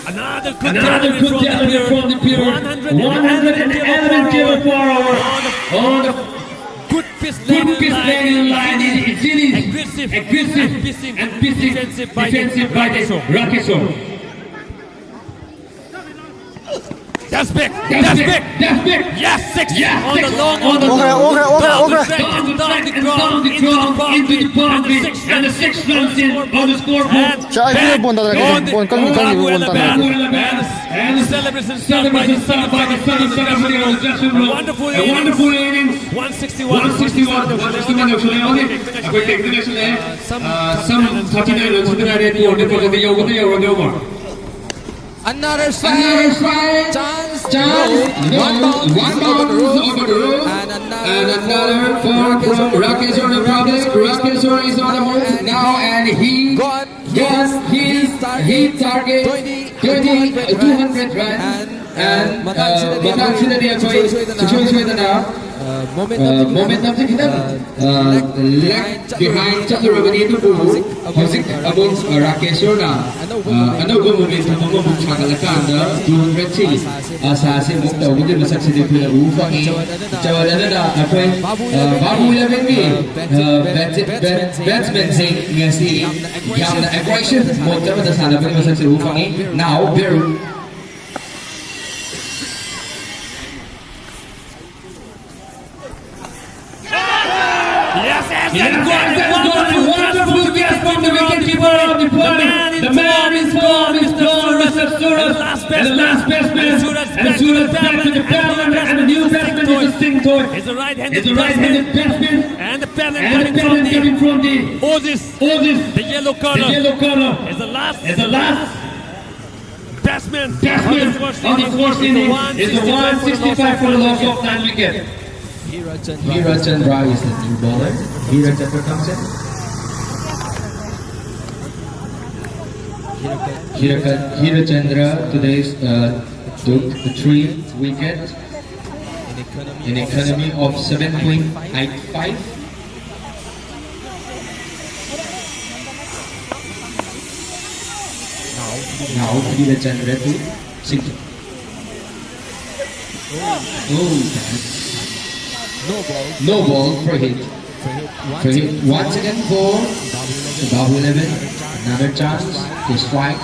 Another good, another good from the Pure. One hundred eleven kilo per hour on the good pitch landing line. It is aggressive, aggressive and pissing, and pissing defensive by the Rakesh Shore. That's big. That's big. That's big. Yes, six. Yes, on the long, on the long. Okay, okay, okay, okay. Down the track and down the ground into the boundary. And the six runs in on the scoreboard. Shah, you won't. Bond, bond, bond. Celebration start by the South African. Wonderful innings. Wonderful innings. One sixty-one. One sixty-one. One sixty-one. Some thirty-nine runs. Another strike. Another strike. Chance. Chance. No. One bounce over the roof. And another, and another four from Rakesh Shore Republic. Rakesh Shore is on the move now and he got his hit target twenty, two hundred runs. And, uh, ꯃꯇꯥꯡꯁꯤꯗꯗꯤ ꯑꯩꯈꯣꯏ ꯁꯨꯡꯁꯣꯏ ꯁꯣꯏꯗꯅ, uh, momentum momentumꯁꯦ ꯈꯤꯇꯪ, uh, lag behind ꯆꯠꯂꯨꯔꯕꯅꯤ, ꯑꯗꯨꯕꯨ ꯍꯧꯖꯤꯛ ꯑꯃꯨꯛ, uh, Rakesh ꯁꯣꯔꯅ, uh, ꯑꯅꯧꯕ momentum ꯑꯃꯃꯨꯛ ꯁꯥꯒꯠꯂꯀꯥꯟꯗ two hundredꯁꯤ, ꯑꯁꯥꯁꯦ ꯑꯃꯨꯛ ꯇꯧꯕꯒꯤ ꯃꯁꯛꯁꯤꯗꯤ ꯑꯩꯈꯣꯏꯅ ꯎꯕ ꯐꯪꯉꯤ꯫ ꯆꯋꯥꯜ ꯑꯗꯨꯅ ꯑꯩꯈꯣꯏ, uh, ꯕꯥꯕꯨ elevenꯒꯤ, uh, bat-, bat-, batsmanꯁꯤꯡ ꯉꯁꯤ ꯌꯥꯝꯅ aggressive mode ꯑꯃꯗ ꯁꯥꯟꯅꯕꯒꯤ ꯃꯁꯛꯁꯦ ꯎꯕ ꯐꯪꯉꯤ꯫ Now, Beru. Yes, yes, yes, yes, yes, wonderful, wonderful catch from the wicketkeeper of the party. The man is called Mister Suraj, and the last batsman, and Suraj back to the parallel, and the new batsman is a sing toy. Is a right-handed batsman, and the parallel coming from the Otis, the yellow corner, is the last batsman on the first innings is a one sixty-five for the loss of nine wickets. Hira Chandra is the new bowler. Hira Chandra comes in. Hira Chandra today's uh, took the three wicket in economy of seven point eight five. Now, Hira Chandra to single. Oh, that's no ball for hit. For hit once again for Babu eleven. Another chance to strike.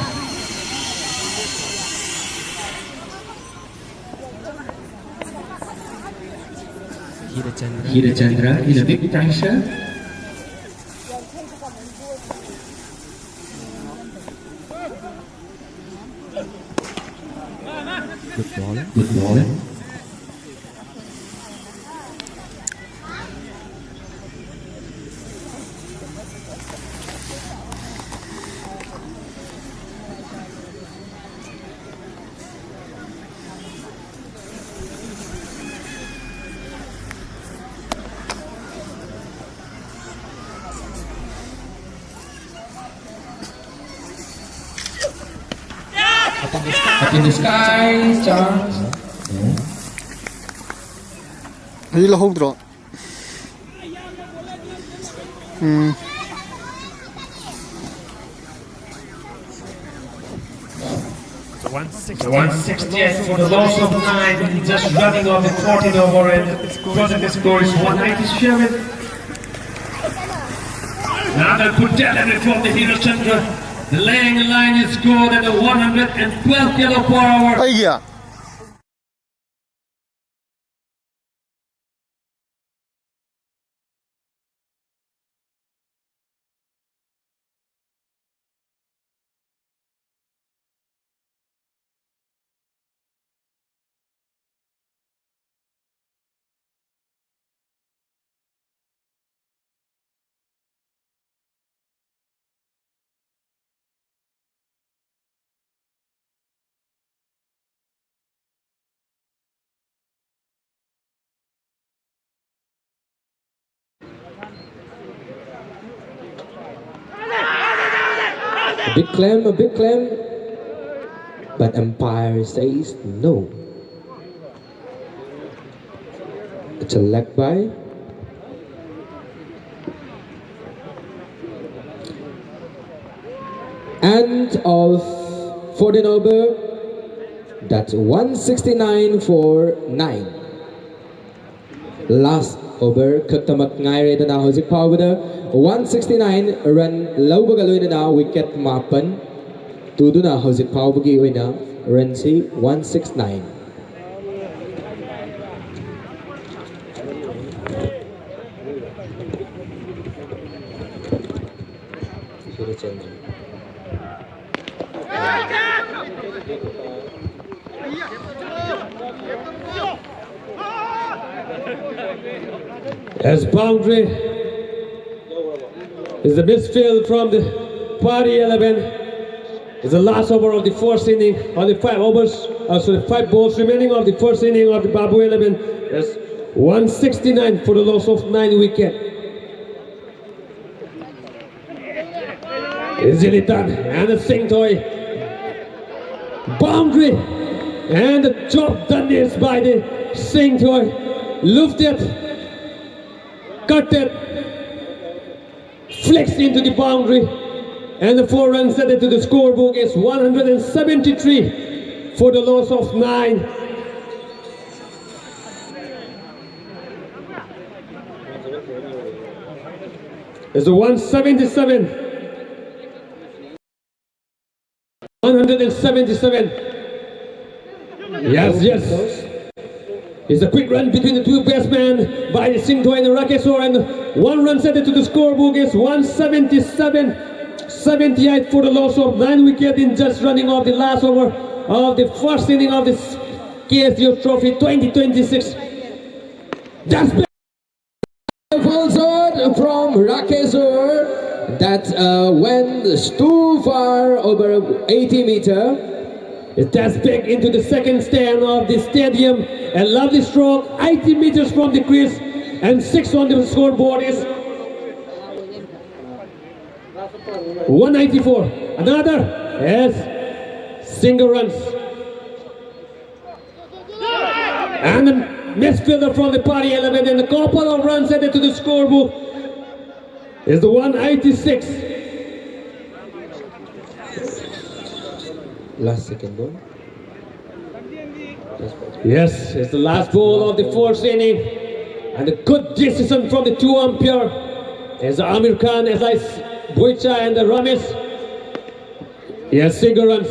Hira Chandra in a big pressure. Good ball. Good ball. Up in the sky, chance. ꯑꯩ ꯂꯧꯍꯧꯗ꯭ꯔꯣ? ꯎꯝ꯫ One sixty-eight for the loss of nine, just running on the fourteen over, and the projected score is one ninety-seven. Another good delivery from the Hero Chandra, delaying a line is scored at the one hundred and twelfth yellow per hour. ꯑꯩꯒꯤ Big claim, a big claim. But umpire says no. It's a leg by. End of fourteen over. That's one sixty-nine for nine. Last over ꯈꯛꯇꯃꯛ ꯉꯥꯏꯔꯦꯗꯅ, ꯍꯧꯖꯤꯛ ꯐꯥꯎꯕꯗ one sixty-nine run ꯂꯧꯕꯒ ꯂꯣꯏꯅꯅ wicket ꯃꯥꯄꯟ ꯇꯨꯗꯨꯅ ꯍꯧꯖꯤꯛ ꯐꯥꯎꯕꯒꯤ ꯑꯣꯏꯅ runꯁꯤ one sixty-nine꯫ As boundary is the misfield from the Pari eleven. Is the last over of the first inning, of the five overs, uh, sorry, five balls remaining of the first inning of the Babu eleven. Is one sixty-nine for the loss of nine wicket. Easily done, and the Singtoi boundary, and the job done is by the Singtoi. Lifted, cutted, flexed into the boundary, and the four runs added to the scorebook is one hundred seventy-three for the loss of nine. It's a one seventy-seven. One hundred seventy-seven. Yes, yes. It's a quick run between the two batsmen by the Singtoi and the Rakesor, and one run added to the scorebook is one seventy-seven seventy-eight for the loss of nine wicket in just running off the last over of the first inning of this K S D O Trophy twenty twenty-six. That's a full shot from Rakesor. That uh, went too far, over eighty meter. It taps back into the second stand of the stadium. A lovely stroke, eighty meters from the crease, and six on the scoreboard is One ninety-four. Another. Yes. Single runs. And the midfielder from the Pari eleven and a couple of runs added to the scorebook is the one eighty-six. Last second ball. Yes, it's the last ball of the first inning. And a good decision from the two umpire. As Amir Khan, as I s- Boicha and the Ramesh. Yes, single runs.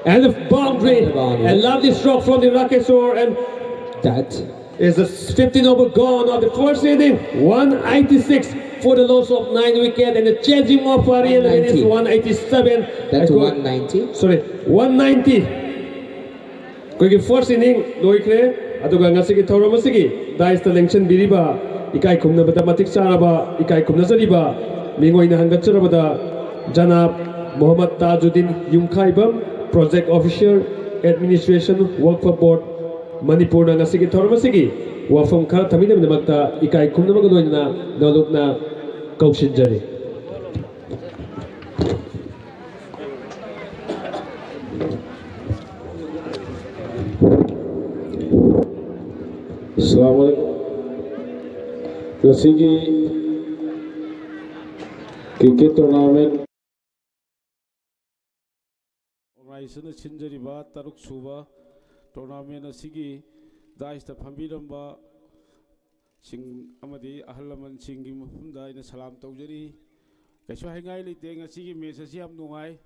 And the boundary. Boundary. A lovely stroke from the Rakeshwar and that is the fifteen over gone of the first inning. One eighty-six for the loss of nine wicket and the changing of Pari eleven is one eighty-seven. That's one ninety. Sorry, one ninety. ꯑꯩꯈꯣꯏꯒꯤ first inning ꯂꯣꯏꯈ꯭ꯔꯦ꯫ ꯑꯗꯨꯒ ꯉꯁꯤꯒꯤ ꯊꯧꯔꯝ ꯑꯁꯤꯒꯤ dais ꯇ ꯂꯦꯡꯁꯤꯟꯕꯤꯔꯤꯕ, ꯏꯀꯥꯏ ꯈꯨꯝꯅꯕꯗ ꯃꯇꯤꯛ ꯆꯥꯔꯕ, ꯏꯀꯥꯏ ꯈꯨꯝꯅꯖꯔꯤꯕ ꯃꯤꯡ ꯑꯣꯏꯅ ꯍꯟꯒꯠꯆꯔꯕꯗ ꯖꯅꯥꯕ ꯃꯣꯍꯝꯃꯗ ꯇꯥꯖꯨꯗꯤꯟ ꯌꯨꯝꯈꯥꯏꯕꯝ, Project Officer, Administration, Waqf Board, ꯃꯅꯤꯄꯨꯔꯅ ꯉꯁꯤꯒꯤ ꯊꯧꯔꯝ ꯑꯁꯤꯒꯤ ꯋꯥꯐꯝ ꯈꯔ ꯊꯝꯕꯤꯅꯕꯒꯤꯗꯃꯛꯇ ꯏꯀꯥꯏ ꯈꯨꯝꯅꯕꯒ ꯂꯣꯏꯅꯅ ꯅꯣꯂꯨꯛꯅ ꯀꯧꯁꯤꯟꯖꯔꯤ꯫ ꯑꯁꯂꯥꯃꯨ ꯑꯂꯥꯏꯀꯨꯝ꯫ ꯉꯁꯤꯒꯤ cricket tournament organization ꯅ ꯁꯤꯟꯖꯔꯤꯕ ꯇꯔꯨꯛ ꯁꯨꯕ tournament ꯑꯁꯤꯒꯤ dais ꯇ ꯐꯝꯕꯤꯔꯝꯕ ꯁꯤꯡ ꯑꯃꯗꯤ ꯑꯍꯜ ꯂꯃꯟꯁꯤꯡꯒꯤ ꯃꯐꯝꯗ ꯑꯩꯅ ꯁꯂꯥꯝ ꯇꯧꯖꯔꯤ꯫ ꯀꯩꯁꯨ ꯍꯥꯏꯉꯥꯏ ꯂꯩꯇꯦ, ꯉꯁꯤꯒꯤ match ꯑꯁꯤ ꯌꯥꯝ ꯅꯨꯡꯉꯥꯏ꯫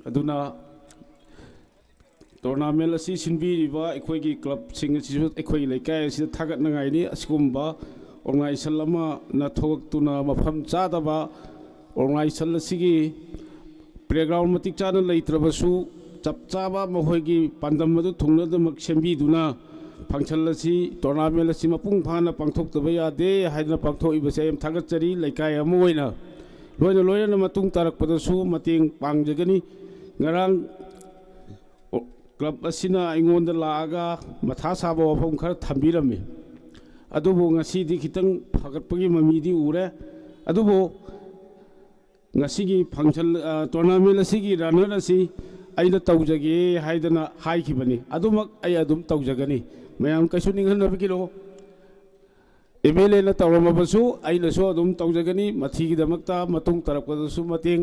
ꯑꯗꯨꯅ tournament ꯑꯁꯤ ꯁꯤꯟꯕꯤꯔꯤꯕ ꯑꯩꯈꯣꯏꯒꯤ club ꯁꯤꯡ ꯑꯁꯤꯁꯨ ꯑꯩꯈꯣꯏꯒꯤ ꯂꯩꯀꯥꯏ ꯑꯁꯤꯗ ꯊꯥꯒꯠꯅꯉꯥꯏꯅꯤ꯫ ꯑꯁꯤꯒꯨꯝꯕ organization ꯑꯃꯅ ꯊꯣꯛꯂꯛꯇꯨꯅ ꯃꯐꯝ ꯆꯥꯗꯕ organization ꯑꯁꯤꯒꯤ playground ꯃꯇꯤꯛ ꯆꯥꯅ ꯂꯩꯇ꯭ꯔꯕꯁꯨ, ꯆꯞ ꯆꯥꯕ ꯃꯈꯣꯏꯒꯤ ꯄꯥꯟꯗꯝ ꯑꯗꯨ ꯊꯨꯡꯅꯗꯃꯛ ꯁꯦꯝꯕꯤꯗꯨꯅ function ꯑꯁꯤ, tournament ꯑꯁꯤ ꯃꯄꯨꯡ ꯐꯥꯅ ꯄꯥꯡꯊꯣꯛꯇꯕ ꯌꯥꯗꯦ ꯍꯥꯏꯗꯅ ꯄꯥꯡꯊꯣꯛꯏꯕꯁꯦ ꯑꯩ ꯌꯥꯝ ꯊꯥꯒꯠꯆꯔꯤ꯫ ꯂꯩꯀꯥꯏ ꯑꯃ ꯑꯣꯏꯅ ꯂꯣꯏꯅ ꯂꯣꯏꯅꯅ ꯃꯇꯨꯡ ꯇꯥꯔꯛꯄꯗꯁꯨ ꯃꯇꯦꯡ ꯄꯥꯡꯖꯒꯅꯤ꯫ ꯉꯔꯥꯡ club ꯑꯁꯤꯅ ꯑꯩꯉꯣꯟꯗ ꯂꯥꯛꯑꯒ ꯃꯊꯥ ꯁꯥꯕ ꯋꯥꯐꯝ ꯈꯔ ꯊꯝꯕꯤꯔꯝꯃꯤ꯫ ꯑꯗꯨꯕꯨ ꯉꯁꯤꯗꯤ ꯈꯤꯇꯪ ꯐꯒꯠꯄꯒꯤ ꯃꯃꯤꯗꯤ ꯎꯔꯦ꯫ ꯑꯗꯨꯕꯨ ꯉꯁꯤꯒꯤ ꯐꯪꯁꯟ, ꯇꯣꯔꯅꯥꯃꯦꯟ ꯑꯁꯤꯒꯤ ꯔꯟꯅꯔ ꯑꯁꯤ ꯑꯩꯅ ꯇꯧꯖꯒꯦ ꯍꯥꯏꯗꯅ ꯍꯥꯏꯈꯤꯕꯅꯤ꯫ ꯑꯗꯨꯃꯛ ꯑꯩ ꯑꯗꯨꯝ ꯇꯧꯖꯒꯅꯤ꯫ ꯃꯌꯥꯝ ꯀꯩꯁꯨ ꯅꯤꯡꯍꯟꯅꯕꯤꯒꯤꯔꯣ꯫ ꯑꯦꯝ ꯑꯦꯜ ꯑꯦꯅ ꯇꯧꯔꯝꯃꯕꯁꯨ ꯑꯩꯅꯁꯨ ꯑꯗꯨꯝ ꯇꯧꯖꯒꯅꯤ꯫ ꯃꯊꯤꯒꯤꯗꯃꯛꯇ ꯃꯇꯨꯡ ꯇꯥꯔꯛꯄꯗꯁꯨ ꯃꯇꯦꯡ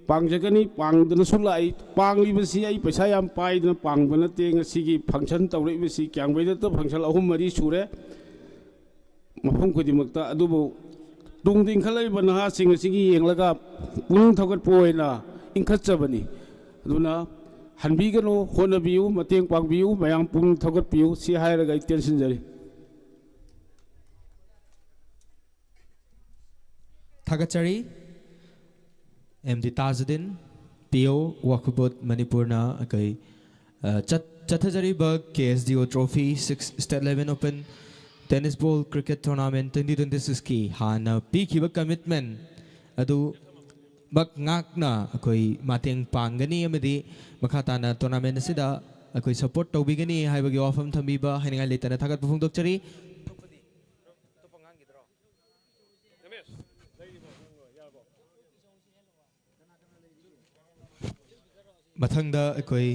ꯄꯥꯡꯖꯒꯅꯤ꯫ ꯄꯥꯡꯗꯨꯅꯁꯨ ꯂꯥꯛꯏ꯫ ꯄꯥꯡꯂꯤꯕꯁꯤ ꯑꯩ ꯄꯩꯁꯥ ꯌꯥꯝ ꯄꯥꯏꯗꯅ ꯄꯥꯡꯕ ꯅꯠꯇꯦ꯫ ꯉꯁꯤꯒꯤ ꯐꯪꯁꯟ ꯇꯧꯔꯛꯏꯕꯁꯤ ꯀ꯭ꯌꯥꯝꯒꯩꯗꯇ ꯐꯪꯁꯟ ꯑꯍꯨꯝ ꯃꯔꯤ ꯁꯨꯔꯦ꯫ ꯃꯐꯝ ꯈꯨꯗꯤꯡꯃꯛꯇ꯫ ꯑꯗꯨꯕꯨ ꯇꯨꯡꯗ ꯏꯟꯈꯠꯂꯛꯏꯕ ꯅꯍꯥꯁꯤꯡ ꯑꯁꯤꯒꯤ ꯌꯦꯡꯂꯒ ꯄꯨꯛꯅꯤꯡ ꯊꯧꯒꯠꯄ ꯑꯣꯏꯅ ꯏꯟꯈꯠꯆꯕꯅꯤ꯫ ꯑꯗꯨꯅ ꯍꯟꯕꯤꯒꯅꯨ, ꯍꯣꯠꯅꯕꯤꯌꯨ, ꯃꯇꯦꯡ ꯄꯥꯡꯕꯤꯌꯨ, ꯃꯌꯥꯝ ꯄꯨꯛꯅꯤꯡ ꯊꯧꯒꯠꯄꯤꯌꯨ꯫ ꯁꯤ ꯍꯥꯏꯔꯒ ꯑꯩ ꯇꯦꯟꯁꯤꯟꯖꯔꯤ꯫ ꯊꯥꯒꯠꯆꯔꯤ꯫ ꯑꯦꯝ ꯗꯤ ꯇꯥꯖꯨꯗꯤꯟ, ꯄꯤ ꯑꯣ, ꯋꯥꯈꯨꯕꯣꯠ, ꯃꯅꯤꯄꯨꯔꯅ ꯑꯩꯈꯣꯏ, ꯑ, ꯆꯠ-, ꯆꯠꯊꯖꯔꯤꯕ ꯀꯦ S D O trophy six state eleven open tennis ball cricket tournament twenty twenty ꯁꯤꯛꯁꯀꯤ ꯍꯥꯟꯅ ꯄꯤꯈꯤꯕ ꯀꯃꯤꯠꯃꯦꯟ ꯑꯗꯨꯃꯛ ꯉꯥꯛꯅ ꯑꯩꯈꯣꯏ ꯃꯇꯦꯡ ꯄꯥꯡꯒꯅꯤ ꯑꯃꯗꯤ ꯃꯈꯥ ꯇꯥꯅ ꯇꯣꯔꯅꯥꯃꯦꯟ ꯑꯁꯤꯗ ꯑꯩꯈꯣꯏ ꯁꯄꯣꯔꯠ ꯇꯧꯕꯤꯒꯅꯤ ꯍꯥꯏꯕꯒꯤ ꯋꯥꯐꯝ ꯊꯝꯕꯤꯕ ꯍꯥꯏꯅꯤꯡꯉꯥꯏ ꯂꯩꯇꯅ ꯊꯥꯒꯠꯄ ꯐꯣꯡꯗꯣꯛꯆꯔꯤ꯫ ꯃꯊꯪꯗ ꯑꯩꯈꯣꯏ,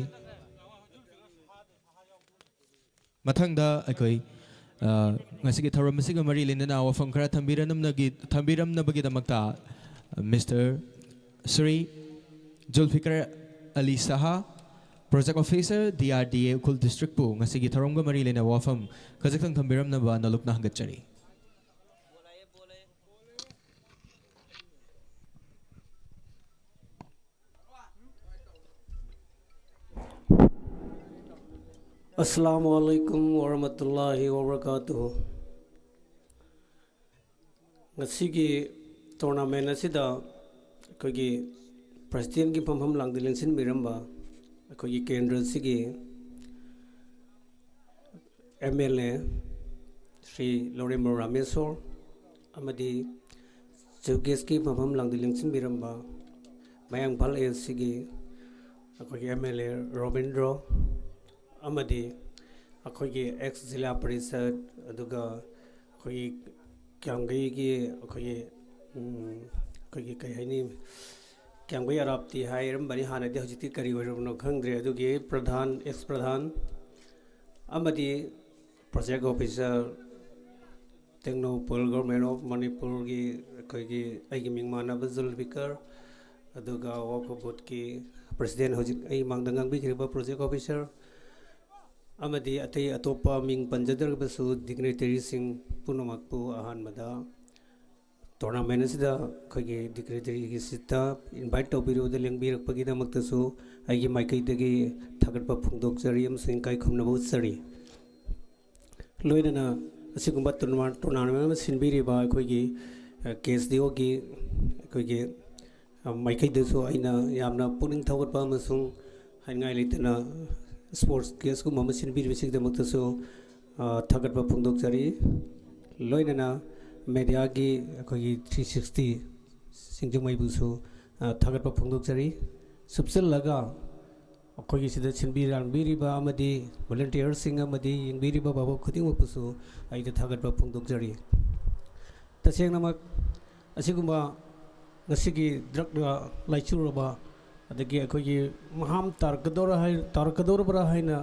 ꯃꯊꯪꯗ ꯑꯩꯈꯣꯏ, ꯑ, ꯉꯁꯤꯒꯤ ꯊꯧꯔꯝ ꯑꯁꯤꯒ ꯃꯔꯤ ꯂꯩꯅꯅ ꯋꯥꯐꯝ ꯈꯔ ꯊꯝꯕꯤꯔꯝꯅꯕꯒꯤ-, ꯊꯝꯕꯤꯔꯝꯅꯕꯒꯤꯗꯃꯛꯇ mister Shri Zulfikar Ali Saha, project officer, D R D A, Ukhrul ꯗꯤꯁꯇ꯭ꯔꯤꯛꯄꯨ ꯉꯁꯤꯒꯤ ꯊꯧꯔꯝꯒ ꯃꯔꯤ ꯂꯩꯅꯕ ꯋꯥꯐꯝ ꯈꯖꯤꯛꯇꯪ ꯊꯝꯕꯤꯔꯝꯅꯕ ꯅꯣꯂꯨꯛꯅ ꯍꯪꯒꯠꯆꯔꯤ꯫ ꯑꯁꯂꯥꯃꯨ ꯑꯂꯥꯏꯀꯨꯝ ꯋꯔꯍꯃꯇꯨꯜꯂꯥꯍꯤ ꯋꯕꯔꯀꯥꯇꯨꯍꯨ꯫ ꯉꯁꯤꯒꯤ ꯇꯣꯔꯅꯥꯃꯦꯟ ꯑꯁꯤꯗ ꯑꯩꯈꯣꯏꯒꯤ ꯄ꯭ꯔꯁꯤꯗꯦꯟꯒꯤ ꯐꯝꯐꯝ ꯂꯥꯡꯗ ꯂꯦꯡꯁꯤꯟꯕꯤꯔꯝꯕ ꯑꯩꯈꯣꯏꯒꯤ ꯀꯦꯟꯗ꯭ꯔ ꯑꯁꯤꯒꯤ ꯑꯦꯝ ꯑꯦꯜ ꯑꯦ ꯁ꯭ꯔꯤ ꯂꯧꯔꯦꯝꯕꯝ ꯔꯥꯃꯦꯁꯣꯔ ꯑꯃꯗꯤ ꯆꯤꯐ ꯒꯦꯁꯀꯤ ꯐꯝꯐꯝ ꯂꯥꯡꯗ ꯂꯦꯡꯁꯤꯟꯕꯤꯔꯝꯕ ꯃꯌꯥꯡ ꯏꯝꯐꯥꯜ ꯑꯦ ꯑꯦꯁ ꯁꯤꯒꯤ ꯑꯩꯈꯣꯏꯒꯤ ꯑꯦꯝ ꯑꯦꯜ ꯑꯦ ꯔꯣꯕꯤꯟꯗ꯭ꯔꯣ ꯑꯃꯗꯤ ꯑꯩꯈꯣꯏꯒꯤ ꯑꯦꯛꯁ ꯖꯤꯂꯥ ꯄꯔꯤꯁꯠ ꯑꯗꯨꯒ ꯑꯩꯈꯣꯏꯒꯤ ꯀ꯭ꯌꯥꯝꯒꯩꯒꯤ ꯑꯩꯈꯣꯏꯒꯤ ꯑꯩꯈꯣꯏꯒꯤ ꯀꯩ ꯍꯥꯏꯅꯤ, ꯀ꯭ꯌꯥꯝꯒꯩ ꯑꯔꯥꯞꯇꯤ ꯍꯥꯏꯔꯝꯕꯅꯤ ꯍꯥꯟꯅꯗꯤ, ꯍꯧꯖꯤꯛꯇꯤ ꯀꯔꯤ ꯑꯣꯏꯔꯕꯅꯣ ꯈꯪꯗ꯭ꯔꯦ꯫ ꯑꯗꯨꯒꯤ ꯄ꯭ꯔꯙꯥꯟ, ꯑꯦꯛꯁ ꯄ꯭ꯔꯙꯥꯟ ꯑꯃꯗꯤ project officer, Tengnoupal government of ꯃꯅꯤꯄꯨꯔꯒꯤ ꯑꯩꯈꯣꯏꯒꯤ ꯑꯩꯒꯤ ꯃꯤꯡ ꯃꯥꯟꯅꯕ ꯖꯨꯜꯐꯤꯀꯔ, ꯑꯗꯨꯒ ꯋꯥꯛꯐ ꯕꯣꯔꯗꯀꯤ ꯄ꯭ꯔꯁꯤꯗꯦꯟ, ꯍꯧꯖꯤꯛ ꯑꯩ ꯃꯥꯡꯗ ꯉꯥꯡꯕꯤꯈ꯭ꯔꯤꯕ ꯄ꯭ꯔꯣꯖꯦꯛ ꯑꯣꯐꯤꯁꯥꯔ, ꯑꯃꯗꯤ ꯑꯇꯩ ꯑꯇꯣꯞꯄ ꯃꯤꯡ ꯄꯟꯖꯗ꯭ꯔꯒꯁꯨ ꯗꯤꯒꯅꯤꯇꯔꯤꯁꯤꯡ ꯄꯨꯝꯅꯃꯛꯄꯨ ꯑꯍꯥꯟꯕꯗ ꯇꯣꯔꯅꯥꯃꯦꯟ ꯑꯁꯤꯗ ꯑꯩꯈꯣꯏꯒꯤ ꯗꯤꯒꯅꯤꯇꯔꯤꯒꯤ ꯁꯤꯠꯇ ꯏꯟꯚꯥꯏꯠ ꯇꯧꯕꯤꯔꯨꯕꯗ ꯂꯦꯡꯕꯤꯔꯛꯄꯒꯤꯗꯃꯛꯇꯁꯨ ꯑꯩꯒꯤ ꯃꯥꯏꯀꯩꯗꯒꯤ ꯊꯥꯒꯠꯄ ꯐꯣꯡꯗꯣꯛꯆꯔꯤ ꯑꯃꯁꯨꯡ ꯏꯀꯥꯏ ꯈꯨꯝꯅꯕ ꯎꯠꯆꯔꯤ꯫ ꯂꯣꯏꯅꯅ ꯑꯁꯤꯒꯨꯝꯕ ꯇꯣꯔꯅꯥ-, ꯇꯣꯔꯅꯥꯃꯦꯟ ꯑꯃ ꯁꯤꯟꯕꯤꯔꯤꯕ ꯑꯩꯈꯣꯏꯒꯤ, ꯑ, ꯀꯦ ꯑꯦꯁ ꯗꯤ ꯑꯣꯒꯤ ꯑꯩꯈꯣꯏꯒꯤ, ꯑ, ꯃꯥꯏꯀꯩꯗꯁꯨ ꯑꯩꯅ ꯌꯥꯝꯅ ꯄꯨꯛꯅꯤꯡ ꯊꯧꯒꯠꯄ ꯑꯃꯁꯨꯡ ꯍꯥꯏꯅꯤꯡꯉꯥꯏ ꯂꯩꯇꯅ ꯁ꯭ꯄꯣꯔꯠꯁꯀꯤ ꯑꯁꯤꯒꯨꯝꯕ ꯑꯃ ꯁꯤꯟꯕꯤꯔꯤꯕꯁꯤꯒꯤꯗꯃꯛꯇꯁꯨ, ꯑ, ꯊꯥꯒꯠꯄ ꯐꯣꯡꯗꯣꯛꯆꯔꯤ꯫ ꯂꯣꯏꯅꯅ ꯃꯦꯗꯤꯌꯥꯒꯤ ꯑꯩꯈꯣꯏꯒꯤ ꯊ꯭ꯔꯤ ꯁꯤꯛꯁꯇꯤ ꯁꯤꯡꯖꯃꯩꯕꯨꯁꯨ, ꯑ, ꯊꯥꯒꯠꯄ ꯐꯣꯡꯗꯣꯛꯆꯔꯤ꯫ ꯁꯨꯞꯆꯜꯂꯒ ꯑꯩꯈꯣꯏꯒꯤ ꯁꯤꯗ ꯁꯤꯟꯕꯤ ꯂꯥꯡꯕꯤꯔꯤꯕ ꯑꯃꯗꯤ ꯚꯣꯂꯨꯟꯇꯤꯌꯔꯁꯤꯡ ꯑꯃꯗꯤ ꯌꯦꯡꯕꯤꯔꯤꯕ ꯚꯥꯕꯣꯛ ꯈꯨꯗꯤꯡꯃꯛꯄꯨꯁꯨ ꯑꯩꯅ ꯊꯥꯒꯠꯄ ꯐꯣꯡꯗꯣꯛꯆꯔꯤ꯫ ꯇꯁꯦꯡꯅꯃꯛ ꯑꯁꯤꯒꯨꯝꯕ ꯉꯁꯤꯒꯤ ꯗ꯭ꯔꯛꯅ ꯂꯥꯏꯆꯨꯔꯕ, ꯑꯗꯒꯤ ꯑꯩꯈꯣꯏꯒꯤ ꯃꯍꯥꯝ ꯇꯥꯔꯛꯀꯗꯧꯔ ꯍꯥꯏ-, ꯇꯥꯔꯛꯀꯗꯧꯔꯕ꯭ꯔꯥ ꯍꯥꯏꯅ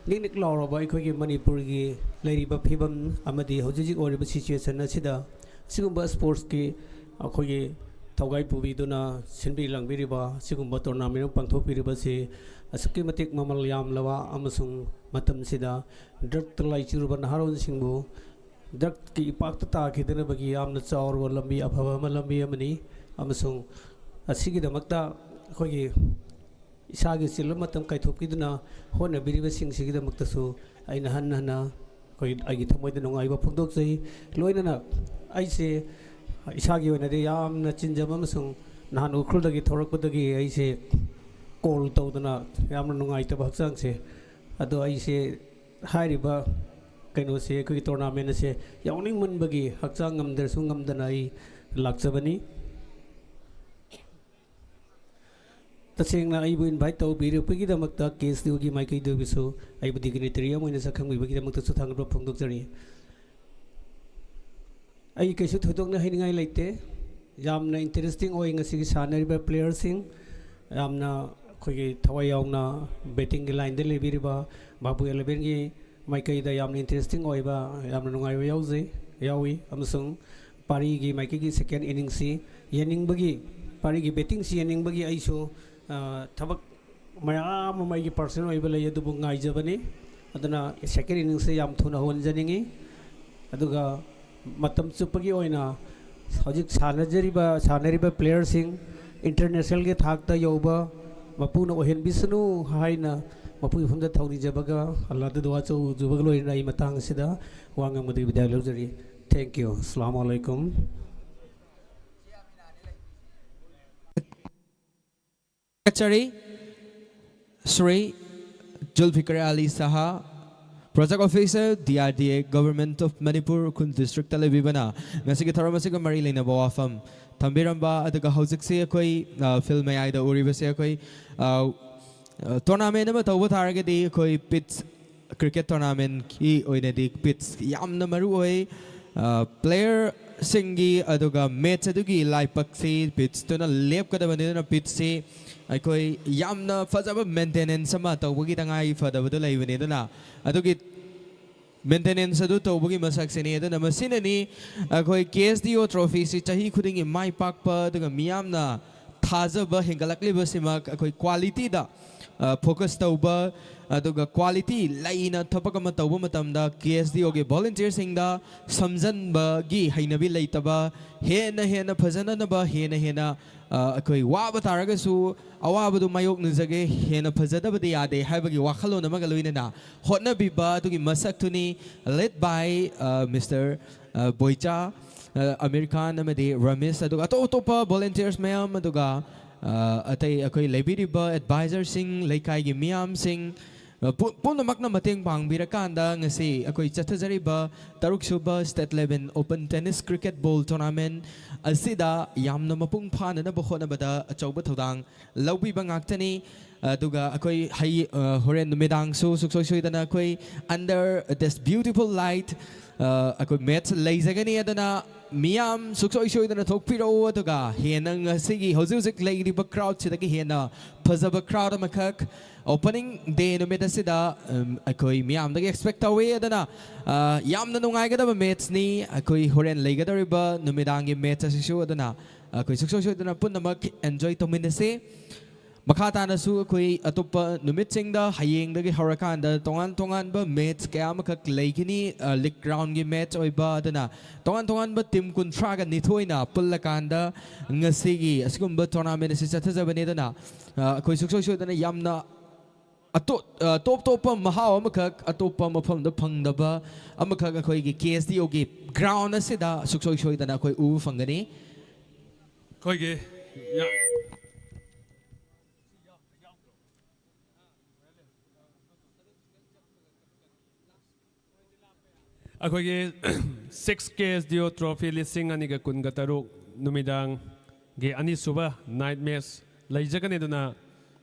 ꯅꯤꯛ ꯅꯤꯛ ꯂꯥꯎꯔꯕ ꯑꯩꯈꯣꯏꯒꯤ ꯃꯅꯤꯄꯨꯔꯒꯤ ꯂꯩꯔꯤꯕ ꯐꯤꯕꯝ ꯑꯃꯗꯤ ꯍꯧꯖꯤꯛ ꯍꯧꯖꯤꯛ ꯑꯣꯏꯔꯤꯕ ꯁꯤꯆꯨꯋꯦꯁꯟ ꯑꯁꯤꯗ, ꯑꯁꯤꯒꯨꯝꯕ ꯁ꯭ꯄꯣꯔꯠꯁꯀꯤ ꯑꯩꯈꯣꯏꯒꯤ ꯊꯧꯒꯥꯏ ꯄꯨꯕꯤꯗꯨꯅ ꯁꯤꯟꯕꯤ ꯂꯥꯡꯕꯤꯔꯤꯕ, ꯑꯁꯤꯒꯨꯝꯕ ꯇꯣꯔꯅꯥꯃꯦꯟ ꯑꯃ ꯄꯥꯡꯊꯣꯛꯄꯤꯔꯤꯕꯁꯤ ꯑꯁꯨꯛꯀꯤ ꯃꯇꯤꯛ ꯃꯃꯜ ꯌꯥꯝꯂꯕ ꯑꯃꯁꯨꯡ ꯃꯇꯝꯁꯤꯗ ꯗ꯭ꯔꯛꯇ ꯂꯥꯏꯆꯨꯔꯕ ꯅꯍꯥꯔꯣꯜꯁꯤꯡꯕꯨ ꯗ꯭ꯔꯛꯀꯤ ꯏꯄꯥꯛꯇ ꯇꯥꯈꯤꯗꯅꯕꯒꯤ ꯌꯥꯝꯅ ꯆꯥꯎꯔꯕ ꯂꯝꯕꯤ, ꯑꯐꯕ ꯑꯃ, ꯂꯝꯕꯤ ꯑꯃꯅꯤ꯫ ꯑꯃꯁꯨꯡ ꯑꯁꯤꯒꯤꯗꯃꯛꯇ ꯑꯩꯈꯣꯏꯒꯤ ꯏꯁꯥꯒꯤ ꯆꯤꯜꯂꯕ ꯃꯇꯝ ꯀꯥꯏꯊꯣꯛꯄꯤꯗꯨꯅ ꯍꯣꯠꯅꯕꯤꯔꯤꯕꯁꯤꯡꯁꯤꯒꯤꯗꯃꯛꯇꯁꯨ ꯑꯩꯅ ꯍꯟꯅ ꯍꯟꯅ ꯑꯩꯈꯣꯏ, ꯑꯩꯒꯤ ꯊꯃꯣꯏꯗ ꯅꯨꯡꯉꯥꯏꯕ ꯐꯣꯡꯗꯣꯛꯆꯩ꯫ ꯂꯣꯏꯅꯅ ꯑꯩꯁꯦ ꯏꯁꯥꯒꯤ ꯑꯣꯏꯅꯗꯤ ꯌꯥꯝꯅ ꯆꯤꯟꯖꯕ ꯑꯃꯁꯨꯡ ꯅꯍꯥꯟ ꯎꯈ꯭ꯔꯨꯜꯗꯒꯤ ꯊꯣꯔꯛꯄꯗꯒꯤ ꯑꯩꯁꯦ ꯀꯣꯜ ꯇꯧꯗꯅ ꯌꯥꯝꯅ ꯅꯨꯡꯉꯥꯏꯇꯕ ꯍꯛꯆꯥꯡꯁꯦ꯫ ꯑꯗꯣ ꯑꯩꯁꯦ ꯍꯥꯏꯔꯤꯕ ꯀꯩꯅꯣꯁꯦ, ꯑꯩꯈꯣꯏꯒꯤ ꯇꯣꯔꯅꯥꯃꯦꯟ ꯑꯁꯦ ꯌꯥꯎꯅꯤꯡꯃꯟꯕꯒꯤ ꯍꯛꯆꯥꯡ ꯉꯝꯗ꯭ꯔꯁꯨ ꯉꯝꯗꯅ ꯑꯩ ꯂꯥꯛꯆꯕꯅꯤ꯫ ꯇꯁꯦꯡꯅ ꯑꯩꯕꯨ ꯏꯟꯚꯥꯏꯠ ꯇꯧꯕꯤꯔꯛꯄꯒꯤꯗꯃꯛꯇ ꯀꯦ ꯑꯦꯁ ꯗꯤ ꯑꯣꯒꯤ ꯃꯥꯏꯀꯩꯗꯒꯤꯁꯨ ꯑꯩꯕꯨ ꯗꯤꯒꯅꯤꯇꯔꯤ ꯑꯃ ꯑꯣꯏꯅ ꯁꯛꯈꯪꯕꯤꯕꯒꯤꯗꯃꯛꯇꯁꯨ ꯊꯥꯒꯠꯄ ꯐꯣꯡꯗꯣꯛꯆꯔꯤ꯫ ꯑꯩ ꯀꯩꯁꯨ ꯊꯣꯏꯗꯣꯛꯅ ꯍꯥꯏꯅꯤꯡꯉꯥꯏ ꯂꯩꯇꯦ꯫ ꯌꯥꯝꯅ ꯏꯟꯇꯔꯦꯁꯇꯤꯡ ꯑꯣꯏ ꯉꯁꯤꯒꯤ ꯁꯥꯟꯅꯔꯤꯕ ꯄ꯭ꯂꯦꯌꯔꯁꯤꯡ, ꯌꯥꯝꯅ ꯑꯩꯈꯣꯏꯒꯤ ꯊꯋꯥꯏ ꯌꯥꯎꯅ ꯕꯦꯇꯤꯡꯒꯤ ꯂꯥꯏꯟꯗ ꯂꯩꯕꯤꯔꯤꯕ ꯕꯥꯕꯨ ꯑꯦꯂꯚꯦꯟꯒꯤ ꯃꯥꯏꯀꯩꯗ ꯌꯥꯝꯅ ꯏꯟꯇꯔꯦꯁꯇꯤꯡ ꯑꯣꯏꯕ, ꯌꯥꯝꯅ ꯅꯨꯡꯉꯥꯏꯕ ꯌꯥꯎꯖꯩ, ꯌꯥꯎꯏ꯫ ꯑꯃꯁꯨꯡ ꯄꯥꯔꯤꯒꯤ ꯃꯥꯏꯀꯩꯒꯤ ꯁꯦꯀꯦꯟ ꯏꯅꯤꯡꯁꯤ ꯌꯦꯡꯅꯤꯡꯕꯒꯤ, ꯄꯥꯔꯤꯒꯤ ꯕꯦꯇꯤꯡꯁꯤ ꯌꯦꯡꯅꯤꯡꯕꯒꯤ ꯑꯩꯁꯨ, ꯑ, ꯊꯕꯛ ꯃꯌꯥꯝ ꯑꯃ ꯑꯩꯒꯤ ꯄꯥꯔꯁꯅꯦꯜ ꯑꯣꯏꯕ ꯂꯩ, ꯑꯗꯨꯕꯨ ꯉꯥꯏꯖꯕꯅꯤ꯫ ꯑꯗꯨꯅ ꯁꯦꯀꯦꯟ ꯏꯅꯤꯡꯁꯁꯦ ꯌꯥꯝ ꯊꯨꯅ ꯍꯧꯍꯟꯖꯅꯤꯡꯉꯤ꯫ ꯑꯗꯨꯒ ꯃꯇꯝ ꯆꯨꯞꯄꯒꯤ ꯑꯣꯏꯅ ꯍꯧꯖꯤꯛ ꯁꯥꯟꯅꯖꯔꯤꯕ, ꯁꯥꯟꯅꯔꯤꯕ ꯄ꯭ꯂꯦꯌꯔꯁꯤꯡ ꯏꯟꯇꯔꯅꯦꯁꯅꯦꯜꯒꯤ ꯊꯥꯛꯇ ꯌꯧꯕ ꯃꯄꯨꯅ ꯑꯣꯏꯍꯟꯕꯤꯁꯅꯨ ꯍꯥꯏꯅ ꯃꯄꯨ ꯏꯐꯝꯗ ꯊꯧꯅꯤꯖꯕꯒ, ꯑꯜꯂꯥꯗ ꯗꯨꯋꯥ ꯇꯧꯖꯕꯒ ꯂꯣꯏꯅꯅ ꯑꯩ ꯃꯇꯥꯡ ꯑꯁꯤꯗ ꯋꯥ ꯉꯥꯡꯕꯗꯒꯤ ꯕꯤꯗꯥꯏ ꯂꯧꯖꯔꯤ꯫ Thank you. ꯑꯁꯂꯥꯃꯨ ꯑꯂꯥꯏꯀꯨꯝ꯫ ꯊꯥꯒꯠꯆꯔꯤ꯫ Shri Zulfikar Ali Saha, Project Officer, D R D A, Government of Manipur, Ukhrul district ꯂꯩꯕꯤꯕꯅ ꯉꯁꯤꯒꯤ ꯊꯧꯔꯝ ꯑꯁꯤꯒ ꯃꯔꯤ ꯂꯩꯅꯕ ꯋꯥꯐꯝ ꯊꯝꯕꯤꯔꯝꯕ꯫ ꯑꯗꯨꯒ ꯍꯧꯖꯤꯛꯁꯤ ꯑꯩꯈꯣꯏ, ꯑ, ꯐꯤꯜ ꯃꯌꯥꯏꯗ ꯎꯔꯤꯕꯁꯦ ꯑꯩꯈꯣꯏ, ꯑ, ꯑ, ꯇꯣꯔꯅꯥꯃꯦꯟ ꯑꯃ ꯇꯧꯕ ꯇꯥꯔꯒꯗꯤ ꯑꯩꯈꯣꯏ ꯄꯤꯠꯁ, ꯀ꯭ꯔꯤꯀꯦꯠ ꯇꯣꯔꯅꯥꯃꯦꯟꯒꯤ ꯑꯣꯏꯅꯗꯤ ꯄꯤꯠꯁ ꯌꯥꯝꯅ ꯃꯔꯨ ꯑꯣꯏ꯫ ꯑ, ꯄ꯭ꯂꯦꯌꯔꯁꯤꯡꯒꯤ ꯑꯗꯨꯒ ꯃꯦꯠꯆ ꯑꯗꯨꯒꯤ ꯂꯥꯏꯕꯛꯁꯤ ꯄꯤꯠꯁꯇꯨꯅ ꯂꯦꯞꯀꯗꯕꯅꯤ꯫ ꯑꯗꯨꯅ ꯄꯤꯠꯁꯁꯤ ꯑꯩꯈꯣꯏ ꯌꯥꯝꯅ ꯐꯖꯕ ꯃꯦꯟꯇꯦꯅꯦꯟꯁ ꯑꯃ ꯇꯧꯕꯒꯤ ꯇꯉꯥꯏ ꯐꯗꯕꯗꯨ ꯂꯩꯕꯅꯤ꯫ ꯑꯗꯨꯅ ꯑꯗꯨꯒꯤ ꯃꯦꯟꯇꯦꯅꯦꯟꯁ ꯑꯗꯨ ꯇꯧꯕꯒꯤ ꯃꯁꯛꯁꯤꯅꯤ꯫ ꯑꯗꯨꯅ ꯃꯁꯤꯅꯅꯤ ꯑꯩꯈꯣꯏ K S D O trophyꯁꯤ ꯆꯍꯤ ꯈꯨꯗꯤꯡꯒꯤ ꯃꯥꯏ ꯄꯥꯛꯄ ꯑꯗꯨꯒ ꯃꯤꯌꯥꯝꯅ ꯊꯥꯖꯕ ꯍꯦꯟꯒꯠꯂꯛꯂꯤꯕꯁꯤꯃꯛ ꯑꯩꯈꯣꯏ ꯀ꯭ꯋꯥꯂꯤꯇꯤꯗ, ꯑ, ꯐꯣꯀꯁ ꯇꯧꯕ, ꯑꯗꯨꯒ ꯀ꯭ꯋꯥꯂꯤꯇꯤ ꯂꯩꯅ ꯊꯕꯛ ꯑꯃ ꯇꯧꯕ ꯃꯇꯝꯗ K S D Oꯒꯤ ꯚꯣꯂꯨꯟꯇꯤꯌꯔꯁꯤꯡꯗ ꯁꯝꯖꯟꯕꯒꯤ ꯍꯩꯅꯕꯤ ꯂꯩꯇꯕ, ꯍꯦꯟꯅ ꯍꯦꯟꯅ ꯐꯖꯅꯅꯕ, ꯍꯦꯟꯅ ꯍꯦꯟꯅ, ꯑ, ꯑꯩꯈꯣꯏ ꯋꯥꯕ ꯇꯥꯔꯒꯁꯨ ꯑꯋꯥꯕꯗꯨ ꯃꯥꯌꯣꯛꯅꯖꯒꯦ, ꯍꯦꯟꯅ ꯐꯖꯗꯕꯗꯤ ꯌꯥꯗꯦ ꯍꯥꯏꯕꯒꯤ ꯋꯥꯈꯜꯂꯣꯟ ꯑꯃꯒ ꯂꯣꯏꯅꯅ ꯍꯣꯠꯅꯕꯤꯕ ꯑꯗꯨꯒꯤ ꯃꯁꯛꯇꯨꯅꯤ, led by, ꯑ, Mister, ꯑ, ꯕꯣꯏꯆꯥ, ꯑ, ꯑꯃꯤꯔ ꯈꯥꯟ ꯑꯃꯗꯤ ꯔꯥꯃꯤꯁ, ꯑꯗꯨꯒ ꯑꯇꯣꯞ ꯑꯇꯣꯞꯄ ꯚꯣꯂꯨꯟꯇꯤꯌꯔꯁ ꯃꯌꯥꯝ, ꯑꯗꯨꯒ, ꯑ, ꯑꯇꯩ ꯑꯩꯈꯣꯏ ꯂꯩꯕꯤꯔꯤꯕ ꯑꯦꯗꯚꯥꯏꯖꯔꯁꯤꯡ, ꯂꯩꯀꯥꯏꯒꯤ ꯃꯤꯌꯥꯝꯁꯤꯡ, ꯑ, ꯄꯨ-, ꯄꯨꯝꯅꯃꯛꯅ ꯃꯇꯦꯡ ꯄꯥꯡꯕꯤꯔꯀꯥꯟꯗ ꯉꯁꯤ ꯑꯩꯈꯣꯏ ꯆꯠꯊꯖꯔꯤꯕ ꯇꯔꯨꯛ ꯁꯨꯕ State Level Open Tennis Cricket Ball Tournament ꯑꯁꯤꯗ ꯌꯥꯝꯅ ꯃꯄꯨꯡ ꯐꯥꯅꯅꯕ ꯍꯣꯠꯅꯕꯗ ꯑꯆꯧꯕ ꯊꯧꯗꯥꯡ ꯂꯧꯕꯤꯕ ꯉꯥꯛꯇꯅꯤ꯫ ꯑꯗꯨꯒ ꯑꯩꯈꯣꯏ ꯍꯩ ꯑ, ꯍꯣꯔꯦꯟ ꯅꯨꯃꯤꯗꯥꯡꯁꯨ ꯁꯨꯡꯁꯣꯏ ꯁꯣꯏꯗꯅ ꯑꯩꯈꯣꯏ Under This Beautiful Light ꯑ, ꯑꯩꯈꯣꯏ ꯃꯦꯠꯁ ꯂꯩꯖꯒꯅꯤ꯫ ꯑꯗꯨꯅ ꯃꯤꯌꯥꯝ ꯁꯨꯡꯁꯣꯏ ꯁꯣꯏꯗꯅ ꯊꯣꯛꯄꯤꯔꯛꯎ꯫ ꯑꯗꯨꯒ ꯍꯦꯟꯅ ꯉꯁꯤꯒꯤ ꯍꯧꯖꯤꯛ ꯍꯧꯖꯤꯛ ꯂꯩꯔꯤꯕ ꯀ꯭ꯔꯥꯎꯗꯁꯤꯗꯒꯤ ꯍꯦꯟꯅ ꯐꯖꯕ ꯀ꯭ꯔꯥꯎꯗ ꯑꯃꯈꯛ ꯑꯣꯄꯅꯤꯡ ꯗꯦ ꯅꯨꯃꯤꯠ ꯑꯁꯤꯗ ꯎꯝ, ꯑꯩꯈꯣꯏ ꯃꯤꯌꯥꯝꯗꯒꯤ ꯑꯦꯛꯁꯄꯦꯛ ꯇꯧꯏ꯫ ꯑꯗꯨꯅ ꯑ, ꯌꯥꯝꯅ ꯅꯨꯡꯉꯥꯏꯒꯗꯕ ꯃꯦꯠꯁꯅꯤ ꯑꯩꯈꯣꯏ ꯍꯣꯔꯦꯟ ꯂꯩꯒꯗꯧꯔꯤꯕ ꯅꯨꯃꯤꯗꯥꯡꯒꯤ ꯃꯦꯠꯁ ꯑꯁꯤꯁꯨ꯫ ꯑꯗꯨꯅ ꯑꯩꯈꯣꯏ ꯁꯨꯡꯁꯣꯏ ꯁꯣꯏꯗꯅ ꯄꯨꯝꯅꯃꯛ ꯑꯦꯟꯖꯣꯏ ꯇꯧꯃꯤꯟꯅꯁꯤ꯫ ꯃꯈꯥ ꯇꯥꯅꯁꯨ ꯑꯩꯈꯣꯏ ꯑꯇꯣꯞꯄ ꯅꯨꯃꯤꯠꯁꯤꯡꯗ ꯍꯌꯦꯡꯗꯒꯤ ꯍꯧꯔꯀꯥꯟꯗ ꯇꯣꯉꯥꯟ ꯇꯣꯉꯥꯟꯕ ꯃꯦꯠꯁ ꯀꯌꯥ ꯑꯃꯈꯛ ꯂꯩꯒꯅꯤ꯫ ꯑ, ꯂꯤꯒ ꯔꯥꯎꯟꯒꯤ ꯃꯦꯠꯁ ꯑꯣꯏꯕ꯫ ꯑꯗꯨꯅ ꯇꯣꯉꯥꯟ ꯇꯣꯉꯥꯟꯕ ꯇꯤꯝ ꯀꯨꯟꯊ꯭ꯔꯥꯒ ꯅꯤꯊꯣꯏꯅ ꯄꯨꯜꯂꯀꯥꯟꯗ ꯉꯁꯤꯒꯤ ꯑꯁꯤꯒꯨꯝꯕ ꯇꯣꯔꯅꯥꯃꯦꯟ ꯑꯁꯤ ꯆꯠꯊꯖꯕꯅꯤ꯫ ꯑꯗꯨꯅ ꯑ, ꯑꯩꯈꯣꯏ ꯁꯨꯡꯁꯣꯏ ꯁꯣꯏꯗꯅ ꯌꯥꯝꯅ ꯑꯇꯣꯞ ꯑ, ꯇꯣꯞ ꯇꯣꯞꯄ ꯃꯍꯥꯎ ꯑꯃꯈꯛ ꯑꯇꯣꯞꯄ ꯃꯐꯝꯗ ꯐꯪꯗꯕ ꯑꯃꯈꯛ ꯑꯩꯈꯣꯏꯒꯤ ꯀꯦ ꯑꯦꯁ ꯗꯤ ꯑꯣꯒꯤ ꯒ꯭ꯔꯥꯎꯟ ꯑꯁꯤꯗ ꯁꯨꯡꯁꯣꯏ ꯁꯣꯏꯗꯅ ꯑꯩꯈꯣꯏ ꯎꯕ ꯐꯪꯒꯅꯤ꯫ ꯑꯩꯈꯣꯏꯒꯤ ꯌꯥ- ꯑꯩꯈꯣꯏꯒꯤ ꯁꯤꯛꯁ ꯀꯦ ꯑꯦꯁ ꯗꯤ ꯑꯣ ꯇ꯭ꯔꯣꯐꯤ ꯂꯤꯁꯤꯡ ꯑꯅꯤꯒ ꯀꯨꯟꯒ ꯇꯔꯨꯛ ꯅꯨꯃꯤꯗꯥꯡꯒꯤ ꯑꯅꯤꯁꯨꯕ ꯅꯥꯏꯠ ꯃꯦꯠꯆ ꯂꯩꯖꯒꯅꯤ꯫ ꯑꯗꯨꯅ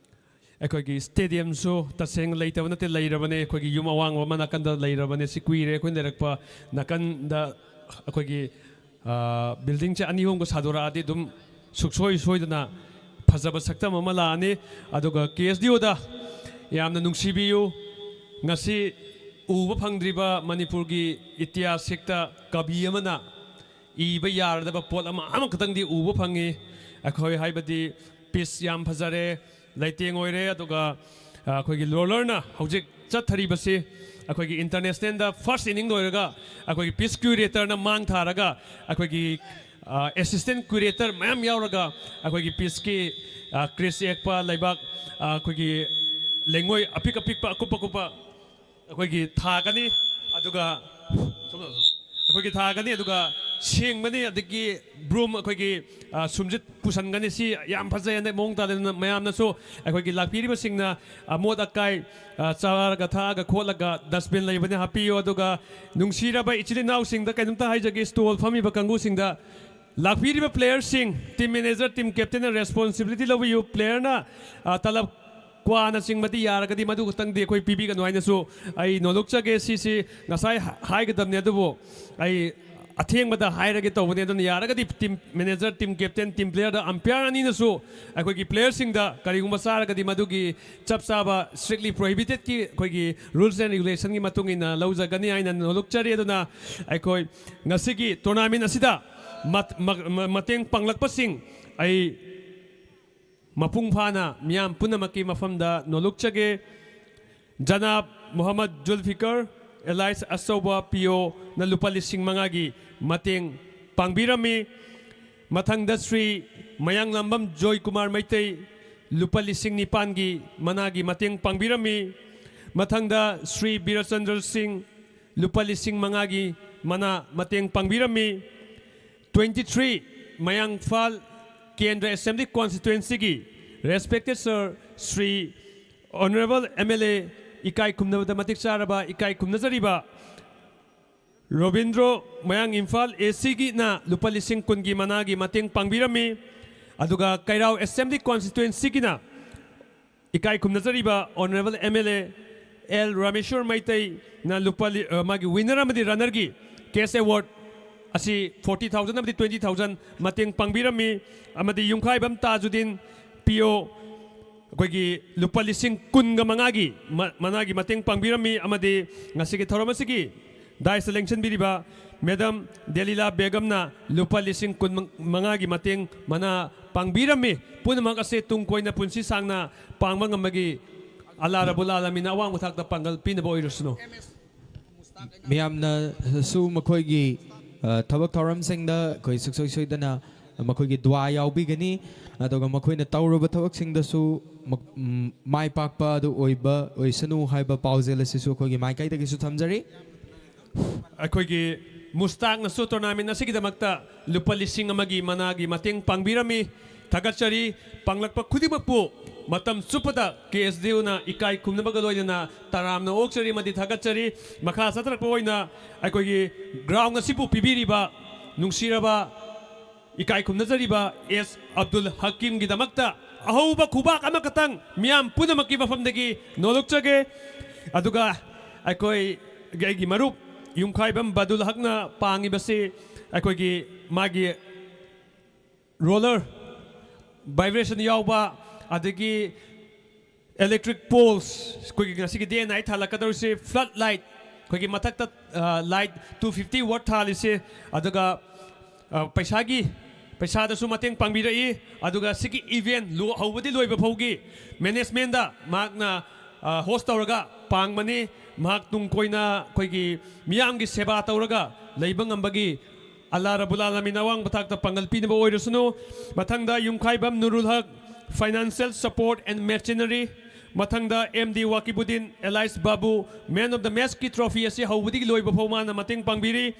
ꯑꯩꯈꯣꯏꯒꯤ ꯁ꯭ꯇꯦꯗꯤꯌꯝꯁꯨ ꯇꯁꯦꯡꯅ ꯂꯩꯇꯕ ꯅꯠꯇꯦ, ꯂꯩꯔꯕꯅꯦ꯫ ꯑꯩꯈꯣꯏꯒꯤ ꯌꯨꯝ ꯑꯋꯥꯡꯕ ꯑꯃ ꯅꯥꯀꯟꯗ ꯂꯩꯔꯕꯅꯦ꯫ ꯁꯤ ꯀꯨꯏꯔꯦ ꯑꯩꯈꯣꯏ ꯂꯩꯔꯛꯄ꯫ ꯅꯥꯀꯟꯗ ꯑꯩꯈꯣꯏꯒꯤ ꯕꯤꯜꯗꯤꯡꯁꯦ ꯑꯅꯤ ꯑꯍꯨꯝꯒ ꯁꯥꯗꯣꯔꯛꯑꯗꯤ ꯑꯗꯨꯝ ꯁꯨꯡꯁꯣꯏ ꯁꯣꯏꯗꯅ ꯐꯖꯕ ꯁꯛꯇꯝ ꯑꯃ ꯂꯥꯛꯑꯅꯤ꯫ ꯑꯗꯨꯒ ꯀꯦ ꯑꯦꯁ ꯗꯤ ꯑꯣꯗ ꯌꯥꯝꯅ ꯅꯨꯡꯁꯤꯕꯤꯌꯨ꯫ ꯉꯁꯤ ꯎꯕ ꯐꯪꯗ꯭ꯔꯤꯕ ꯃꯅꯤꯄꯨꯔꯒꯤ ꯏꯇꯤꯍꯥꯁ ꯍꯦꯛꯇ ꯀꯕꯤ ꯑꯃꯅ ꯏꯕ ꯌꯥꯔꯗꯕ ꯄꯣꯠ ꯑꯃ ꯑꯃꯈꯛꯇꯪꯗꯤ ꯎꯕ ꯐꯪꯉꯤ꯫ ꯑꯩꯈꯣꯏ ꯍꯥꯏꯕꯗꯤ ꯄꯤꯁ ꯌꯥꯝ ꯐꯖꯔꯦ, ꯂꯩꯇꯦꯡ ꯑꯣꯏꯔꯦ꯫ ꯑꯗꯨꯒ ꯑ, ꯑꯩꯈꯣꯏꯒꯤ ꯔꯣꯂꯔꯅ ꯍꯧꯖꯤꯛ ꯆꯠꯊꯔꯤꯕꯁꯤ ꯑꯩꯈꯣꯏꯒꯤ ꯏꯟꯇꯔꯅꯦꯁꯅꯦꯜꯗ ꯐꯥꯔꯁ ꯏꯅꯤꯡ ꯂꯣꯏꯔꯒ ꯑꯩꯈꯣꯏꯒꯤ ꯄꯤꯁ ꯀ꯭ꯌꯨꯔꯦꯇꯔꯅ ꯃꯥꯡ ꯊꯥꯔꯒ ꯑꯩꯈꯣꯏꯒꯤ ꯑꯦꯁꯤꯁꯇꯦꯟ ꯀ꯭ꯌꯨꯔꯦꯇꯔ ꯃꯌꯥꯝ ꯌꯥꯎꯔꯒ ꯑꯩꯈꯣꯏꯒꯤ ꯄꯤꯁꯀꯤ ꯀ꯭ꯔꯤꯁ ꯌꯦꯛꯄ ꯂꯩꯕꯥꯛ, ꯑ, ꯑꯩꯈꯣꯏꯒꯤ ꯂꯩꯉꯣꯏ ꯑꯄꯤꯛ ꯑꯄꯤꯛꯄ ꯑꯀꯨꯞ ꯑꯀꯨꯞꯄ ꯑꯩꯈꯣꯏꯒꯤ ꯊꯥꯒꯅꯤ꯫ ꯑꯗꯨꯒ ꯑꯩꯈꯣꯏꯒꯤ ꯊꯥꯒꯅꯤ꯫ ꯑꯗꯨꯒ ꯁꯦꯡꯕꯅꯤ꯫ ꯑꯗꯒꯤ ꯕ꯭ꯔꯨꯝ ꯑꯩꯈꯣꯏꯒꯤ ꯑ, ꯁꯨꯝꯖꯤꯠ ꯄꯨꯁꯟꯒꯅꯤ꯫ ꯁꯤ ꯌꯥꯝ ꯐꯖꯩ꯫ ꯍꯟꯗꯛ ꯃꯑꯣꯡ ꯇꯥꯗꯅ ꯃꯌꯥꯝꯅꯁꯨ ꯑꯩꯈꯣꯏꯒꯤ ꯂꯥꯛꯄꯤꯔꯤꯕꯁꯤꯡꯅ ꯑꯃꯣꯠ ꯑꯀꯥꯏ ꯑ, ꯆꯥꯔꯒ ꯊꯛꯑꯒ ꯈꯣꯠꯂꯒ ꯗꯁꯕꯤꯟ ꯂꯩꯕꯅꯤ, ꯍꯥꯞꯄꯤꯌꯨ꯫ ꯑꯗꯨꯒ ꯅꯨꯡꯁꯤꯔꯕ ꯏꯆꯤꯜ ꯏꯅꯥꯎꯁꯤꯡꯗ ꯀꯩꯅꯣꯝꯇ ꯍꯥꯏꯖꯒꯦ, ꯁ꯭ꯇꯣꯜ ꯐꯝꯃꯤꯕ ꯀꯥꯡꯕꯨꯁꯤꯡꯗ, ꯂꯥꯛꯄꯤꯔꯤꯕ ꯄ꯭ꯂꯦꯌꯔꯁꯤꯡ, ꯇꯤꯝ ꯃꯦꯅꯦꯖꯔ, ꯇꯤꯝ ꯀꯦꯞꯇꯦꯟꯅ ꯔꯦꯁꯄꯣꯟꯁꯤꯕꯤꯂꯤꯇꯤ ꯂꯧꯕꯤꯌꯨ꯫ ꯄ꯭ꯂꯦꯌꯔꯅ ꯑ, ꯇꯂꯕ ꯀ꯭ꯋꯥꯅꯆꯤꯡꯕꯗꯤ ꯌꯥꯔꯒꯗꯤ ꯃꯗꯨ ꯈꯛꯇꯪꯗꯤ ꯑꯩꯈꯣꯏ ꯄꯤꯕꯤꯒꯅꯨ ꯍꯥꯏꯅꯁꯨ ꯑꯩ ꯅꯣꯂꯨꯛꯆꯒꯦ꯫ ꯁꯤꯁꯤ ꯉꯁꯥꯏ ꯍꯥꯏꯒꯗꯕꯅꯦ, ꯑꯗꯨꯕꯨ ꯑꯩ ꯑꯊꯦꯡꯕꯗ ꯍꯥꯏꯔꯒꯦ ꯇꯧꯕꯅꯦ꯫ ꯑꯗꯨꯅ ꯌꯥꯔꯒꯗꯤ team manager, team captain, team playerꯗ umpire ꯑꯅꯤꯅꯁꯨ ꯑꯩꯈꯣꯏꯒꯤ playerꯁꯤꯡꯗ ꯀꯔꯤꯒꯨꯝꯕ ꯆꯥꯔꯒꯗꯤ ꯃꯗꯨꯒꯤ ꯆꯞ ꯆꯥꯕ strictly prohibitedꯀꯤ ꯑꯩꯈꯣꯏꯒꯤ rules and regulationꯒꯤ ꯃꯇꯨꯡ ꯏꯟꯅ ꯂꯧꯖꯒꯅꯤ ꯍꯥꯏꯅ ꯅꯣꯂꯨꯛꯆꯔꯤ꯫ ꯑꯗꯨꯅ ꯑꯩꯈꯣꯏ ꯉꯁꯤꯒꯤ tournament ꯑꯁꯤꯗ ꯃꯠ-, ꯃ-, ꯃ-, ꯃꯇꯦꯡ ꯄꯥꯡꯂꯛꯄꯁꯤꯡ ꯑꯩ ꯃꯄꯨꯡ ꯐꯥꯅ ꯃꯤꯌꯥꯝ ꯄꯨꯝꯅꯃꯛꯀꯤ ꯃꯐꯝꯗ ꯅꯣꯂꯨꯛꯆꯒꯦ꯫ ꯖꯅꯥꯕ ꯃꯨꯍꯝꯃꯗ ꯖꯨꯜꯐꯤꯀꯔ, alias ꯑꯆꯧꯕ ꯄꯤꯌꯣꯅ ꯂꯨꯄꯥ ꯂꯤꯁꯤꯡ ꯃꯉꯥꯒꯤ ꯃꯇꯦꯡ ꯄꯥꯡꯕꯤꯔꯝꯃꯤ꯫ ꯃꯊꯪꯗ ꯁ꯭ꯔꯤ ꯃꯌꯥꯡꯂꯝꯕꯝ ꯖꯣꯏ ꯀꯨꯃꯥꯔ ꯃꯩꯇꯩ, ꯂꯨꯄꯥ ꯂꯤꯁꯤꯡ ꯅꯤꯄꯥꯟꯒꯤ ꯃꯅꯥꯒꯤ ꯃꯇꯦꯡ ꯄꯥꯡꯕꯤꯔꯝꯃꯤ꯫ ꯃꯊꯪꯗ ꯁ꯭ꯔꯤ ꯕꯤꯔꯆꯟꯗ꯭ꯔ ꯁꯤꯡ, ꯂꯨꯄꯥ ꯂꯤꯁꯤꯡ ꯃꯉꯥꯒꯤ ꯃꯅꯥ ꯃꯇꯦꯡ ꯄꯥꯡꯕꯤꯔꯝꯃꯤ꯫ Twenty three ꯃꯌꯥꯡꯐꯥꯜ ꯀꯦꯟꯗ꯭ꯔ Assembly Constituencyꯒꯤ respected sir Shri honourable MLA, ꯏꯀꯥꯏ ꯈꯨꯝꯅꯕꯗ ꯃꯇꯤꯛ ꯆꯥꯔꯕ ꯏꯀꯥꯏ ꯈꯨꯝꯅꯖꯔꯤꯕ ꯔꯣꯕꯤꯟꯗ꯭ꯔꯣ, ꯃꯌꯥꯡ ꯏꯝꯐꯥꯜ ACꯒꯤꯅ ꯂꯨꯄꯥ ꯂꯤꯁꯤꯡ ꯀꯨꯟꯒꯤ ꯃꯅꯥꯒꯤ ꯃꯇꯦꯡ ꯄꯥꯡꯕꯤꯔꯝꯃꯤ꯫ ꯑꯗꯨꯒ ꯀꯩꯔꯥꯎ Assembly Constituencyꯒꯤꯅ ꯏꯀꯥꯏ ꯈꯨꯝꯅꯖꯔꯤꯕ honourable MLA ꯑꯦꯜ ꯔꯥꯃꯦꯁꯣꯔ ꯃꯩꯇꯩꯅ ꯂꯨꯄꯥ ꯂꯤ-, ꯑ, ꯃꯥꯒꯤ winner ꯑꯃꯗꯤ runnerꯒꯤ cash award ꯑꯁꯤ forty thousand ꯑꯃꯗꯤ twenty thousand ꯃꯇꯦꯡ ꯄꯥꯡꯕꯤꯔꯝꯃꯤ꯫ ꯑꯃꯗꯤ ꯌꯨꯝꯈꯥꯏꯕꯝ ꯇꯥꯖꯨꯗꯤꯟ, PO, ꯑꯩꯈꯣꯏꯒꯤ ꯂꯨꯄꯥ ꯂꯤꯁꯤꯡ ꯀꯨꯟꯒ ꯃꯉꯥꯒꯤ ꯃ-, ꯃꯅꯥꯒꯤ ꯃꯇꯦꯡ ꯄꯥꯡꯕꯤꯔꯝꯃꯤ꯫ ꯑꯃꯗꯤ ꯉꯁꯤꯒꯤ ꯊꯧꯔꯝ ꯑꯁꯤꯒꯤ dais ꯂꯦꯡꯁꯤꯟꯕꯤꯔꯤꯕ Madam ꯗꯦꯂꯤꯂꯥ ꯕꯦꯒꯝꯅ ꯂꯨꯄꯥ ꯂꯤꯁꯤꯡ ꯀꯨꯟ ꯃꯉꯥꯒꯤ ꯃꯇꯦꯡ ꯃꯅꯥ ꯄꯥꯡꯕꯤꯔꯝꯃꯤ꯫ ꯄꯨꯝꯅꯃꯛ ꯑꯁꯦ ꯇꯨꯡ ꯀꯣꯏꯅ ꯄꯨꯟꯁꯤ ꯁꯥꯡꯅ ꯄꯥꯡꯕ ꯉꯝꯕꯒꯤ ꯑꯜꯂꯥ ꯔꯕꯨꯜ ꯑꯥꯂꯃꯤꯟꯅ ꯑꯋꯥꯡꯕ ꯊꯥꯛꯇ ꯄꯥꯡꯒꯜ ꯄꯤꯅꯕ ꯑꯣꯏꯔꯁꯅꯨ꯫ ꯃꯤꯌꯥꯝꯅꯁꯨ ꯃꯈꯣꯏꯒꯤ, ꯑ, ꯊꯕꯛ ꯊꯧꯔꯝꯁꯤꯡꯗ ꯑꯩꯈꯣꯏ ꯁꯨꯡꯁꯣꯏ ꯁꯣꯏꯗꯅ ꯃꯈꯣꯏꯒꯤ ꯗꯨꯋꯥ ꯌꯥꯎꯕꯤꯒꯅꯤ꯫ ꯑꯗꯨꯒ ꯃꯈꯣꯏꯅ ꯇꯧꯔꯨꯕ ꯊꯕꯛꯁꯤꯡꯗꯁꯨ ꯃ-, ꯎꯝ, ꯃꯥꯏ ꯄꯥꯛꯄ ꯑꯗꯨ ꯑꯣꯏꯕ ꯑꯣꯏꯁꯅꯨ ꯍꯥꯏꯕ ꯄꯥꯎꯖꯦꯜ ꯑꯁꯤꯁꯨ ꯑꯩꯈꯣꯏꯒꯤ ꯃꯥꯏꯀꯩꯗꯒꯤꯁꯨ ꯊꯝꯖꯔꯤ꯫ ꯑꯩꯈꯣꯏꯒꯤ ꯃꯨꯁꯇꯥꯛꯅꯁꯨ tournamentꯅ ꯑꯁꯤꯒꯤꯗꯃꯛꯇ ꯂꯨꯄꯥ ꯂꯤꯁꯤꯡ ꯑꯃꯒꯤ ꯃꯅꯥꯒꯤ ꯃꯇꯦꯡ ꯄꯥꯡꯕꯤꯔꯝꯃꯤ꯫ ꯊꯥꯒꯠꯆꯔꯤ꯫ ꯄꯥꯡꯂꯛꯄ ꯈꯨꯗꯤꯡꯃꯛꯄꯨ ꯃꯇꯝ ꯆꯨꯞꯄꯗ KSDUꯅ ꯏꯀꯥꯏ ꯈꯨꯝꯅꯕꯒ ꯂꯣꯏꯅꯅ ꯇꯔꯥꯝꯅ ꯑꯣꯛꯆꯔꯤ ꯑꯃꯗꯤ ꯊꯥꯒꯠꯆꯔꯤ꯫ ꯃꯈꯥ ꯆꯠꯊꯔꯛꯄ ꯑꯣꯏꯅ ꯑꯩꯈꯣꯏꯒꯤ ground ꯑꯁꯤꯕꯨ ꯄꯤꯕꯤꯔꯤꯕ ꯅꯨꯡꯁꯤꯔꯕ ꯏꯀꯥꯏ ꯈꯨꯝꯅꯖꯔꯤꯕ ꯑꯦꯁ ꯑꯕꯗꯨꯜ ꯍꯀꯤꯝꯒꯤꯗꯃꯛꯇ ꯑꯍꯧꯕ ꯈꯨꯕꯥꯛ ꯑꯃꯈꯛꯇꯪ ꯃꯤꯌꯥꯝ ꯄꯨꯝꯅꯃꯛꯀꯤ ꯃꯐꯝꯗꯒꯤ ꯅꯣꯂꯨꯛꯆꯒꯦ꯫ ꯑꯗꯨꯒ ꯑꯩꯈꯣꯏ, ꯑꯩꯒꯤ ꯃꯔꯨꯞ ꯌꯨꯝꯈꯥꯏꯕꯝ ꯕꯗꯨꯜ ꯍꯛꯅ ꯄꯥꯡꯉꯤꯕꯁꯤ ꯑꯩꯈꯣꯏꯒꯤ ꯃꯥꯒꯤ ꯔꯣꯂꯔ, ꯚꯥꯏꯕ꯭ꯔꯦꯁꯟ ꯌꯥꯎꯕ, ꯑꯗꯒꯤ ꯏꯂꯦꯛꯇ꯭ꯔꯤꯛ ꯄꯣꯜꯁ, ꯑꯩꯈꯣꯏꯒꯤ ꯉꯁꯤꯒꯤ ꯗꯦ ꯑꯦꯟ ꯅꯥꯏꯠ ꯊꯥꯜꯂꯛꯀꯗꯧꯔꯤꯁꯦ, ꯐ꯭ꯂꯠ ꯂꯥꯏꯠ, ꯑꯩꯈꯣꯏꯒꯤ ꯃꯊꯛꯇ ꯂꯥꯏꯠ ꯇꯨ ꯐꯤꯐꯇꯤ ꯋꯥꯠ ꯊꯥꯜꯂꯤꯁꯦ, ꯑꯗꯨꯒ ꯑ, ꯄꯩꯁꯥꯒꯤ, ꯄꯩꯁꯥꯗꯁꯨ ꯃꯇꯦꯡ ꯄꯥꯡꯕꯤꯔꯛꯏ꯫ ꯑꯗꯨꯒ ꯁꯤꯒꯤ ꯏꯚꯦꯟ ꯂꯣ-, ꯍꯧꯕꯗꯤ ꯂꯣꯏꯕ ꯐꯥꯎꯒꯤ ꯃꯦꯅꯦꯖꯃꯦꯟꯗ ꯃꯍꯥꯛꯅ ꯍꯣꯁ ꯇꯧꯔꯒ ꯄꯥꯡꯕꯅꯤ꯫ ꯃꯍꯥꯛ ꯇꯨꯡ ꯀꯣꯏꯅ ꯑꯩꯈꯣꯏꯒꯤ ꯃꯤꯌꯥꯝꯒꯤ ꯁꯦꯕꯥ ꯇꯧꯔꯒ ꯂꯩꯕ ꯉꯝꯕꯒꯤ ꯑꯜꯂꯥ ꯔꯕꯨꯜ ꯑꯥꯂꯃꯤꯟ ꯑꯋꯥꯡꯕ ꯊꯥꯛꯇ ꯄꯥꯡꯒꯜ ꯄꯤꯅꯕ ꯑꯣꯏꯔꯁꯅꯨ꯫ ꯃꯊꯪꯗ ꯌꯨꯝꯈꯥꯏꯕꯝ ꯅꯨꯔꯨꯜ ꯍꯛ, financial support and machinery꯫ ꯃꯊꯪꯗ ꯑꯦꯝ ꯗꯤ ꯋꯥꯀꯤꯕꯨꯗꯤꯟ, Elias Babu, man of the ꯃꯦꯆꯀꯤ ꯇ꯭ꯔꯣꯐꯤ ꯑꯁꯤ ꯍꯧꯕꯗꯒꯤ ꯂꯣꯏꯕ ꯐꯥꯎ ꯃꯥꯅ ꯃꯇꯦꯡ ꯄꯥꯡꯕꯤꯔꯤ꯫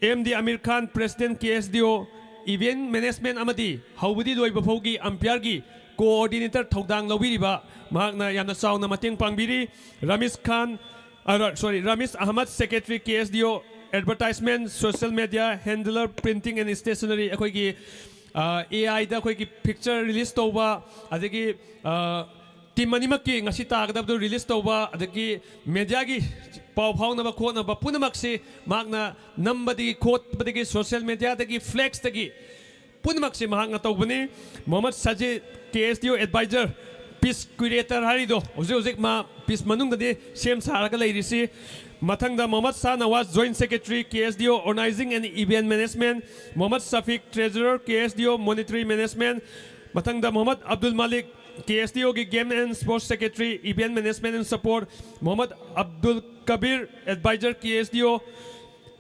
M D Amir Khan, president, K S D O, event management ꯑꯃꯗꯤ ꯍꯧꯕꯗꯤ ꯂꯣꯏꯕ ꯐꯥꯎꯒꯤ ꯑꯝꯄꯤꯌꯔꯒꯤ ꯀꯣꯑꯣꯔꯗꯤꯅꯦꯇꯔ ꯊꯧꯗꯥꯡ ꯂꯧꯕꯤꯔꯤꯕ, ꯃꯍꯥꯛꯅ ꯌꯥꯝꯅ ꯆꯥꯎꯅ ꯃꯇꯦꯡ ꯄꯥꯡꯕꯤꯔꯤ꯫ ꯔꯃꯤꯁ ꯈꯥꯟ, ꯑ, ꯔ-, ꯁꯣꯔꯤ, ꯔꯃꯤꯁ Ahmad, secretary, K S D O, advertisement, social media handler, printing and stationery, ꯑꯩꯈꯣꯏꯒꯤ, ꯑ, ꯑꯦ ꯑꯥꯏꯗ ꯑꯩꯈꯣꯏꯒꯤ ꯄꯤꯛꯆꯔ ꯔꯤꯂꯤꯁ ꯇꯧꯕ, ꯑꯗꯒꯤ, ꯑ, ꯇꯤꯝ ꯑꯅꯤꯃꯛꯀꯤ ꯉꯁꯤ ꯇꯥꯒꯗꯕꯗꯨ ꯔꯤꯂꯤꯁ ꯇꯧꯕ, ꯑꯗꯒꯤ ꯃꯦꯗꯤꯌꯥꯒꯤ ꯄꯥꯎ ꯐꯥꯎꯅꯕ ꯈꯣꯠꯅꯕ ꯄꯨꯝꯅꯃꯛꯁꯤ ꯃꯍꯥꯛꯅ ꯅꯝꯕꯗꯒꯤ ꯈꯣꯠꯄꯗꯒꯤ ꯁꯣꯁꯤꯌꯦꯜ ꯃꯦꯗꯤꯌꯥꯗꯒꯤ ꯐ꯭ꯂꯦꯛꯁꯇꯒꯤ ꯄꯨꯝꯅꯃꯛꯁꯤ ꯃꯍꯥꯛꯅ ꯇꯧꯕꯅꯤ꯫ ꯃꯣꯍꯝꯃꯗ ꯁꯖꯤꯗ, ꯀꯦ ꯑꯦꯁ ꯗꯤ ꯑꯣ ꯑꯦꯗꯚꯥꯏꯖꯔ, ꯄꯤꯁ ꯀ꯭ꯌꯨꯔꯦꯇꯔ ꯍꯥꯏꯔꯤꯗꯣ, ꯍꯧꯖꯤꯛ ꯍꯧꯖꯤꯛ ꯃꯥ ꯄꯤꯁ ꯃꯅꯨꯡꯗꯗꯤ ꯁꯦꯝ ꯁꯥꯔꯒ ꯂꯩꯔꯤꯁꯤ꯫ ꯃꯊꯪꯗ Mohammad Shah Nawaz, joint secretary, K S D O organizing and event management, Mohammad Shafiq, treasurer, K S D O monitoring management, ꯃꯊꯪꯗ ꯃꯣꯍꯝꯃꯗ ꯑꯕꯗꯨꯜ ꯃꯥꯂꯤꯛ, ꯀꯦ ꯑꯦꯁ ꯗꯤ ꯑꯣꯒꯤ game and sports secretary, event management and support, Mohammad Abdul Kabir, adviser, K S D O,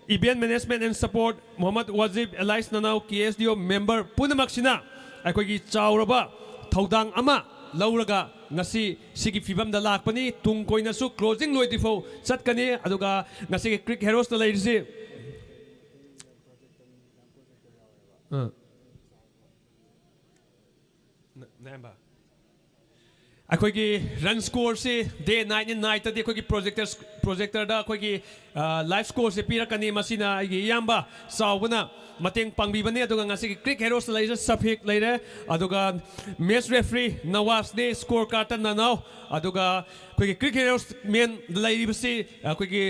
event management and support, Mohammad Wajib, Elias Nanao, K S D ꯑꯣ member ꯄꯨꯝꯅꯃꯛꯁꯤꯅ ꯑꯩꯈꯣꯏꯒꯤ ꯆꯥꯎꯔꯕ ꯊꯧꯗꯥꯡ ꯑꯃ ꯂꯧꯔꯒ ꯉꯁꯤ ꯁꯤꯒꯤ ꯐꯤꯕꯝꯗ ꯂꯥꯛꯄꯅꯤ꯫ ꯇꯨꯡ ꯀꯣꯏꯅꯁꯨ ꯀ꯭ꯂꯣꯖꯤꯡ ꯂꯣꯏꯗ꯭ꯔꯤꯐꯥꯎ ꯆꯠꯀꯅꯤ꯫ ꯑꯗꯨꯒ ꯉꯁꯤꯒꯤ ꯀ꯭ꯔꯤꯛ ꯍꯦꯔꯣꯁꯇ ꯂꯩꯔꯤꯁꯤ, ꯑ, ꯅ-, ꯅꯌꯥꯝꯕ꯫ ꯑꯩꯈꯣꯏꯒꯤ ꯔꯟ ꯁ꯭ꯀꯣꯔꯁꯤ ꯗꯦ ꯅꯥꯏꯠ ꯑꯦꯟ ꯅꯥꯏꯠꯇꯗꯤ ꯑꯩꯈꯣꯏꯒꯤ ꯄ꯭ꯔꯣꯖꯦꯛꯇꯔ ꯄ꯭ꯔꯣꯖꯦꯛꯇꯔꯗ ꯑꯩꯈꯣꯏꯒꯤ ꯂꯥꯏꯐ ꯁ꯭ꯀꯣꯔꯁꯦ ꯄꯤꯔꯛꯀꯅꯤ꯫ ꯃꯁꯤꯅ ꯑꯩꯒꯤ ꯏꯌꯥꯝꯕ ꯆꯥꯎꯕꯅ ꯃꯇꯦꯡ ꯄꯥꯡꯕꯤꯕꯅꯤ꯫ ꯑꯗꯨꯒ ꯉꯁꯤꯒꯤ ꯀ꯭ꯔꯤꯛ ꯍꯦꯔꯣꯁ ꯂꯩꯔꯤꯁꯦ ꯁꯐꯤꯛ ꯂꯩꯔꯦ, ꯑꯗꯨꯒ ꯃꯦꯠꯆ ꯔꯦꯐ꯭ꯔꯤ ꯅꯋꯥꯖꯅꯦ, ꯁ꯭ꯀꯣꯔ ꯀꯥꯔꯠꯇ ꯅꯅꯥꯎ, ꯑꯗꯨꯒ ꯑꯩꯈꯣꯏꯒꯤ ꯀ꯭ꯔꯤꯛ ꯍꯦꯔꯣꯁ ꯃꯦꯟ ꯂꯩꯔꯤꯕꯁꯤ ꯑꯩꯈꯣꯏꯒꯤ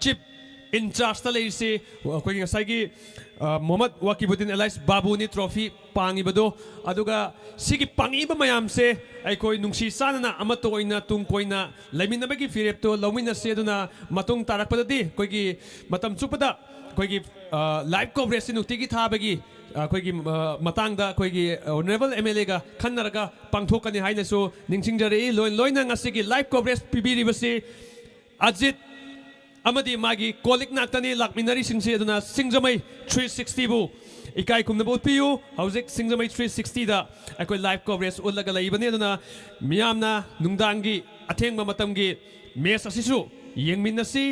ꯆꯤꯞ ꯏꯟꯆꯥꯔꯖꯇ ꯂꯩꯔꯤꯁꯤ ꯑꯩꯈꯣꯏꯒꯤ ꯉꯁꯥꯏꯒꯤ ꯃꯣꯍꯝꯃꯗ ꯋꯥꯀꯤꯕꯨꯗꯤꯟ ꯑꯦꯂꯥꯏꯁ ꯕꯥꯕꯨꯅꯤ ꯇ꯭ꯔꯣꯐꯤ ꯄꯥꯡꯉꯤꯕꯗꯣ꯫ ꯑꯗꯨꯒ ꯁꯤꯒꯤ ꯄꯥꯡꯉꯛꯏꯕ ꯃꯌꯥꯝꯁꯦ ꯑꯩꯈꯣꯏ ꯅꯨꯡꯁꯤ ꯆꯥꯟꯅꯅ ꯑꯃꯠꯇ ꯑꯣꯏꯅ ꯇꯨꯡ ꯀꯣꯏꯅ ꯂꯩꯃꯤꯟꯅꯕꯒꯤ ꯐꯤꯔꯦꯞꯇꯣ ꯂꯧꯃꯤꯟꯅꯁꯤ꯫ ꯑꯗꯨꯅ ꯃꯇꯨꯡ ꯇꯥꯔꯛꯄꯗꯗꯤ ꯑꯩꯈꯣꯏꯒꯤ ꯃꯇꯝ ꯆꯨꯞꯄꯗ ꯑꯩꯈꯣꯏꯒꯤ ꯂꯥꯏꯚ ꯀꯣꯚꯔꯦꯖꯁꯤ ꯅꯨꯡꯇꯤꯒꯤ ꯊꯥꯕꯒꯤ ꯑꯩꯈꯣꯏꯒꯤ ꯃꯇꯥꯡꯗ ꯑꯩꯈꯣꯏꯒꯤ ꯑꯣꯅꯔꯦꯕꯜ ꯑꯦꯝ ꯑꯦꯜ ꯑꯦꯒ ꯈꯟꯅꯔꯒ ꯄꯥꯡꯊꯣꯛꯀꯅꯤ ꯍꯥꯏꯅꯁꯨ ꯅꯤꯡꯁꯤꯡꯖꯔꯛꯏ꯫ ꯂꯣꯏ ꯂꯣꯏꯅ ꯉꯁꯤꯒꯤ ꯂꯥꯏꯚ ꯀꯣꯚꯔꯦꯖ ꯄꯤꯕꯤꯔꯤꯕꯁꯤ ꯑꯖꯤꯠ ꯑꯃꯗꯤ ꯃꯥꯒꯤ ꯀꯣꯂꯤꯛ ꯉꯥꯛꯇꯅꯤ ꯂꯥꯛꯃꯤꯟꯅꯔꯤꯁꯤꯡꯁꯤ꯫ ꯑꯗꯨꯅ ꯁꯤꯡꯖꯃꯩ ꯊ꯭ꯔꯤ ꯁꯤꯛꯁꯇꯤꯕꯨ ꯏꯀꯥꯏ ꯈꯨꯝꯅꯕ ꯎꯠꯄꯤꯌꯨ꯫ ꯍꯧꯖꯤꯛ ꯁꯤꯡꯖꯃꯩ ꯊ꯭ꯔꯤ ꯁꯤꯛꯁꯇꯤꯗ ꯑꯩꯈꯣꯏ ꯂꯥꯏꯚ ꯀꯣꯚꯔꯦꯖ ꯎꯠꯂꯒ ꯂꯩꯕꯅꯤ꯫ ꯑꯗꯨꯅ ꯃꯤꯌꯥꯝꯅ ꯅꯨꯡꯗꯥꯡꯒꯤ ꯑꯊꯦꯡꯕ ꯃꯇꯝꯒꯤ ꯃꯦꯠꯆ ꯑꯁꯤꯁꯨ ꯌꯦꯡꯃꯤꯟꯅꯁꯤ꯫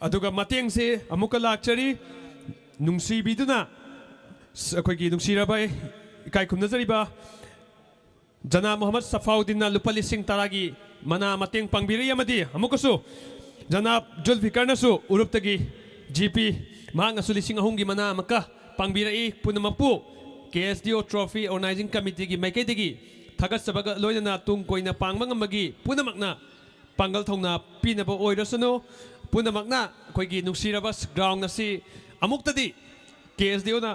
ꯑꯗꯨꯒ ꯃꯇꯦꯡꯁꯦ ꯑꯃꯨꯛꯀ ꯂꯥꯛꯆꯔꯤ꯫ ꯅꯨꯡꯁꯤꯕꯤꯗꯨꯅ ꯑꯩꯈꯣꯏꯒꯤ ꯅꯨꯡꯁꯤꯔꯕ ꯏꯀꯥꯏ ꯈꯨꯝꯅꯖꯔꯤꯕ ꯖꯅꯥ ꯃꯣꯍꯝꯃꯗ ꯁꯐꯥꯎꯗꯤꯟꯅ ꯂꯨꯄꯥ ꯂꯤꯁꯤꯡ ꯇꯔꯥꯒꯤ ꯃꯅꯥ ꯃꯇꯦꯡ ꯄꯥꯡꯕꯤꯔꯛꯏ ꯑꯃꯗꯤ ꯑꯃꯨꯛꯀꯁꯨ ꯖꯅꯥꯕ ꯖꯨꯜꯐꯤꯀꯔꯅꯁꯨ ꯎꯔꯨꯞꯇꯒꯤ ꯖꯤ ꯄꯤ ꯃꯍꯥꯛꯅꯁꯨ ꯂꯤꯁꯤꯡ ꯑꯍꯨꯝꯒꯤ ꯃꯅꯥ ꯑꯃꯀ ꯄꯥꯡꯕꯤꯔꯛꯏ꯫ ꯄꯨꯝꯅꯃꯛꯄꯨ ꯀꯦ S D O trophy organising ꯀꯃꯤꯇꯤꯒꯤ ꯃꯥꯏꯀꯩꯗꯒꯤ ꯊꯥꯒꯠꯆꯕꯒ ꯂꯣꯏꯅꯅ ꯇꯨꯡ ꯀꯣꯏꯅ ꯄꯥꯡꯕ ꯉꯝꯕꯒꯤ ꯄꯨꯝꯅꯃꯛꯅ ꯄꯥꯡꯒꯜ ꯊꯧꯅꯥ ꯄꯤꯅꯕ ꯑꯣꯏꯔꯁꯅꯨ꯫ ꯄꯨꯝꯅꯃꯛꯅ ꯑꯩꯈꯣꯏꯒꯤ ꯅꯨꯡꯁꯤꯔꯕ ꯒ꯭ꯔꯥꯎꯟ ꯑꯁꯤ ꯑꯃꯨꯛꯇꯗꯤ ꯀꯦ ꯑꯦꯁ ꯗꯤ ꯑꯣꯅ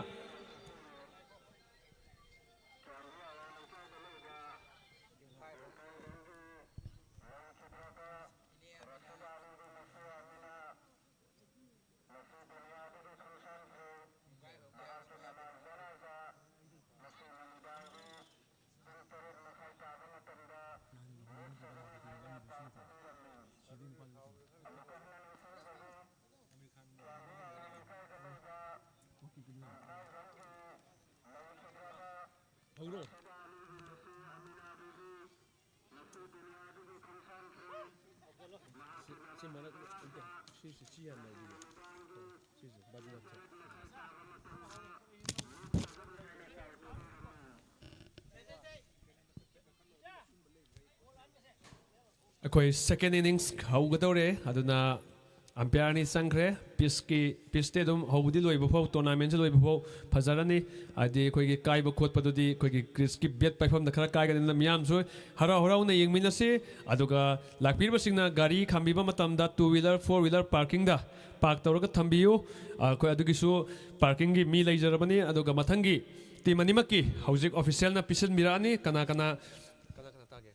ꯑꯩꯈꯣꯏ second innings ꯍꯧꯒꯗꯧꯔꯦ꯫ ꯑꯗꯨꯅ umpire ꯑꯅꯤ ꯆꯪꯈ꯭ꯔꯦ꯫ ꯄꯤꯁꯀꯤ ꯄꯤꯁꯇꯤ ꯑꯗꯨꯝ ꯍꯧꯕꯗꯤ ꯂꯣꯏꯕ ꯐꯥꯎ, ꯇꯣꯔꯅꯥꯃꯦꯟꯁꯤ ꯂꯣꯏꯕ ꯐꯥꯎ ꯐꯖꯔꯅꯤ꯫ ꯍꯥꯏꯗꯤ ꯑꯩꯈꯣꯏꯒꯤ ꯀꯥꯏꯕ ꯈꯣꯠꯄꯗꯨꯗꯤ ꯑꯩꯈꯣꯏꯒꯤ ꯀ꯭ꯔꯤꯁꯀꯤ ꯕꯦꯠ ꯄꯥꯏꯐꯝꯗ ꯈꯔ ꯀꯥꯏꯒꯅꯤ꯫ ꯑꯗꯨꯅ ꯃꯤꯌꯥꯝꯁꯨ ꯍꯔꯥꯎ ꯍꯔꯥꯎꯅ ꯌꯦꯡꯃꯤꯟꯅꯁꯤ꯫ ꯑꯗꯨꯒ ꯂꯥꯛꯄꯤꯔꯤꯕꯁꯤꯡꯅ ꯒꯥꯔꯤ ꯈꯥꯝꯕꯤꯕ ꯃꯇꯝꯗ two wheeler, four wheeler parkingꯗ park ꯇꯧꯔꯒ ꯊꯝꯕꯤꯌꯨ꯫ ꯑꯩꯈꯣꯏ ꯑꯗꯨꯒꯤꯁꯨ parkingꯒꯤ ꯃꯤ ꯂꯩꯖꯔꯕꯅꯤ꯫ ꯑꯗꯨꯒ ꯃꯊꯪꯒꯤ team ꯑꯅꯤꯃꯛꯀꯤ ꯍꯧꯖꯤꯛ officialꯅ ꯄꯤꯁꯤꯟꯕꯤꯔꯛꯑꯅꯤ꯫ ꯀꯅꯥ ꯀꯅꯥ, ꯀꯅꯥ ꯀꯅꯥ ꯇꯥꯒꯦ?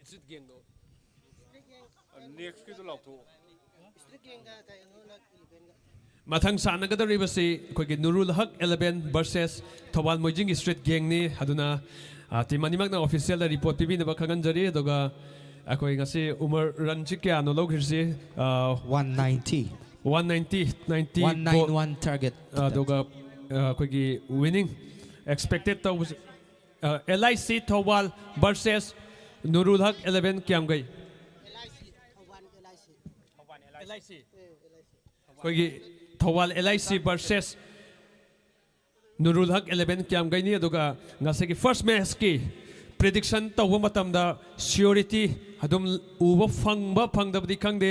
Street gangꯗꯣ꯫ Nextꯀꯤꯗꯣ ꯂꯥꯎꯊꯣꯛꯑꯣ꯫ ꯃꯊꯪ ꯁꯥꯟꯅꯒꯗꯧꯔꯤꯕꯁꯤ ꯑꯩꯈꯣꯏꯒꯤ ꯅꯨꯔꯨꯜ ꯍꯛ eleven versus ꯊꯧꯕꯥꯜ ꯃꯣꯏꯖꯤꯡꯒꯤ street gangꯅꯤ꯫ ꯑꯗꯨꯅ, ꯑ, team ꯑꯅꯤꯃꯛꯅ officialꯗ report ꯄꯤꯕꯤꯅꯕ ꯈꯪꯍꯟꯖꯔꯤ꯫ ꯑꯗꯨꯒ ꯑꯩꯈꯣꯏ ꯉꯁꯤ ꯎꯃꯔ runꯁꯤ ꯀꯌꯥꯅꯣ ꯂꯧꯈ꯭ꯔꯤꯁꯤ? ꯑ, One ninety꯫ One ninety, ninety one nine one target꯫ ꯑꯗꯨꯒ, ꯑ, ꯑꯩꯈꯣꯏꯒꯤ winning expected ꯇꯧꯕꯁꯤ ꯑ, LIC ꯊꯧꯕꯥꯜ versus ꯅꯨꯔꯨꯜ ꯍꯛ eleven ꯀꯤꯌꯥꯝꯒꯩ꯫ ꯑꯩꯈꯣꯏꯒꯤ ꯊꯧꯕꯥꯜ LIC versus ꯅꯨꯔꯨꯜ ꯍꯛ eleven ꯀꯤꯌꯥꯝꯒꯩꯅꯤ꯫ ꯑꯗꯨꯒ ꯉꯁꯤꯒꯤ first matchꯀꯤ prediction ꯇꯧꯕ ꯃꯇꯝꯗ surety ꯑꯗꯨꯝ ꯎꯕ ꯐꯪꯕ ꯐꯪꯗꯕꯗꯤ ꯈꯪꯗꯦ꯫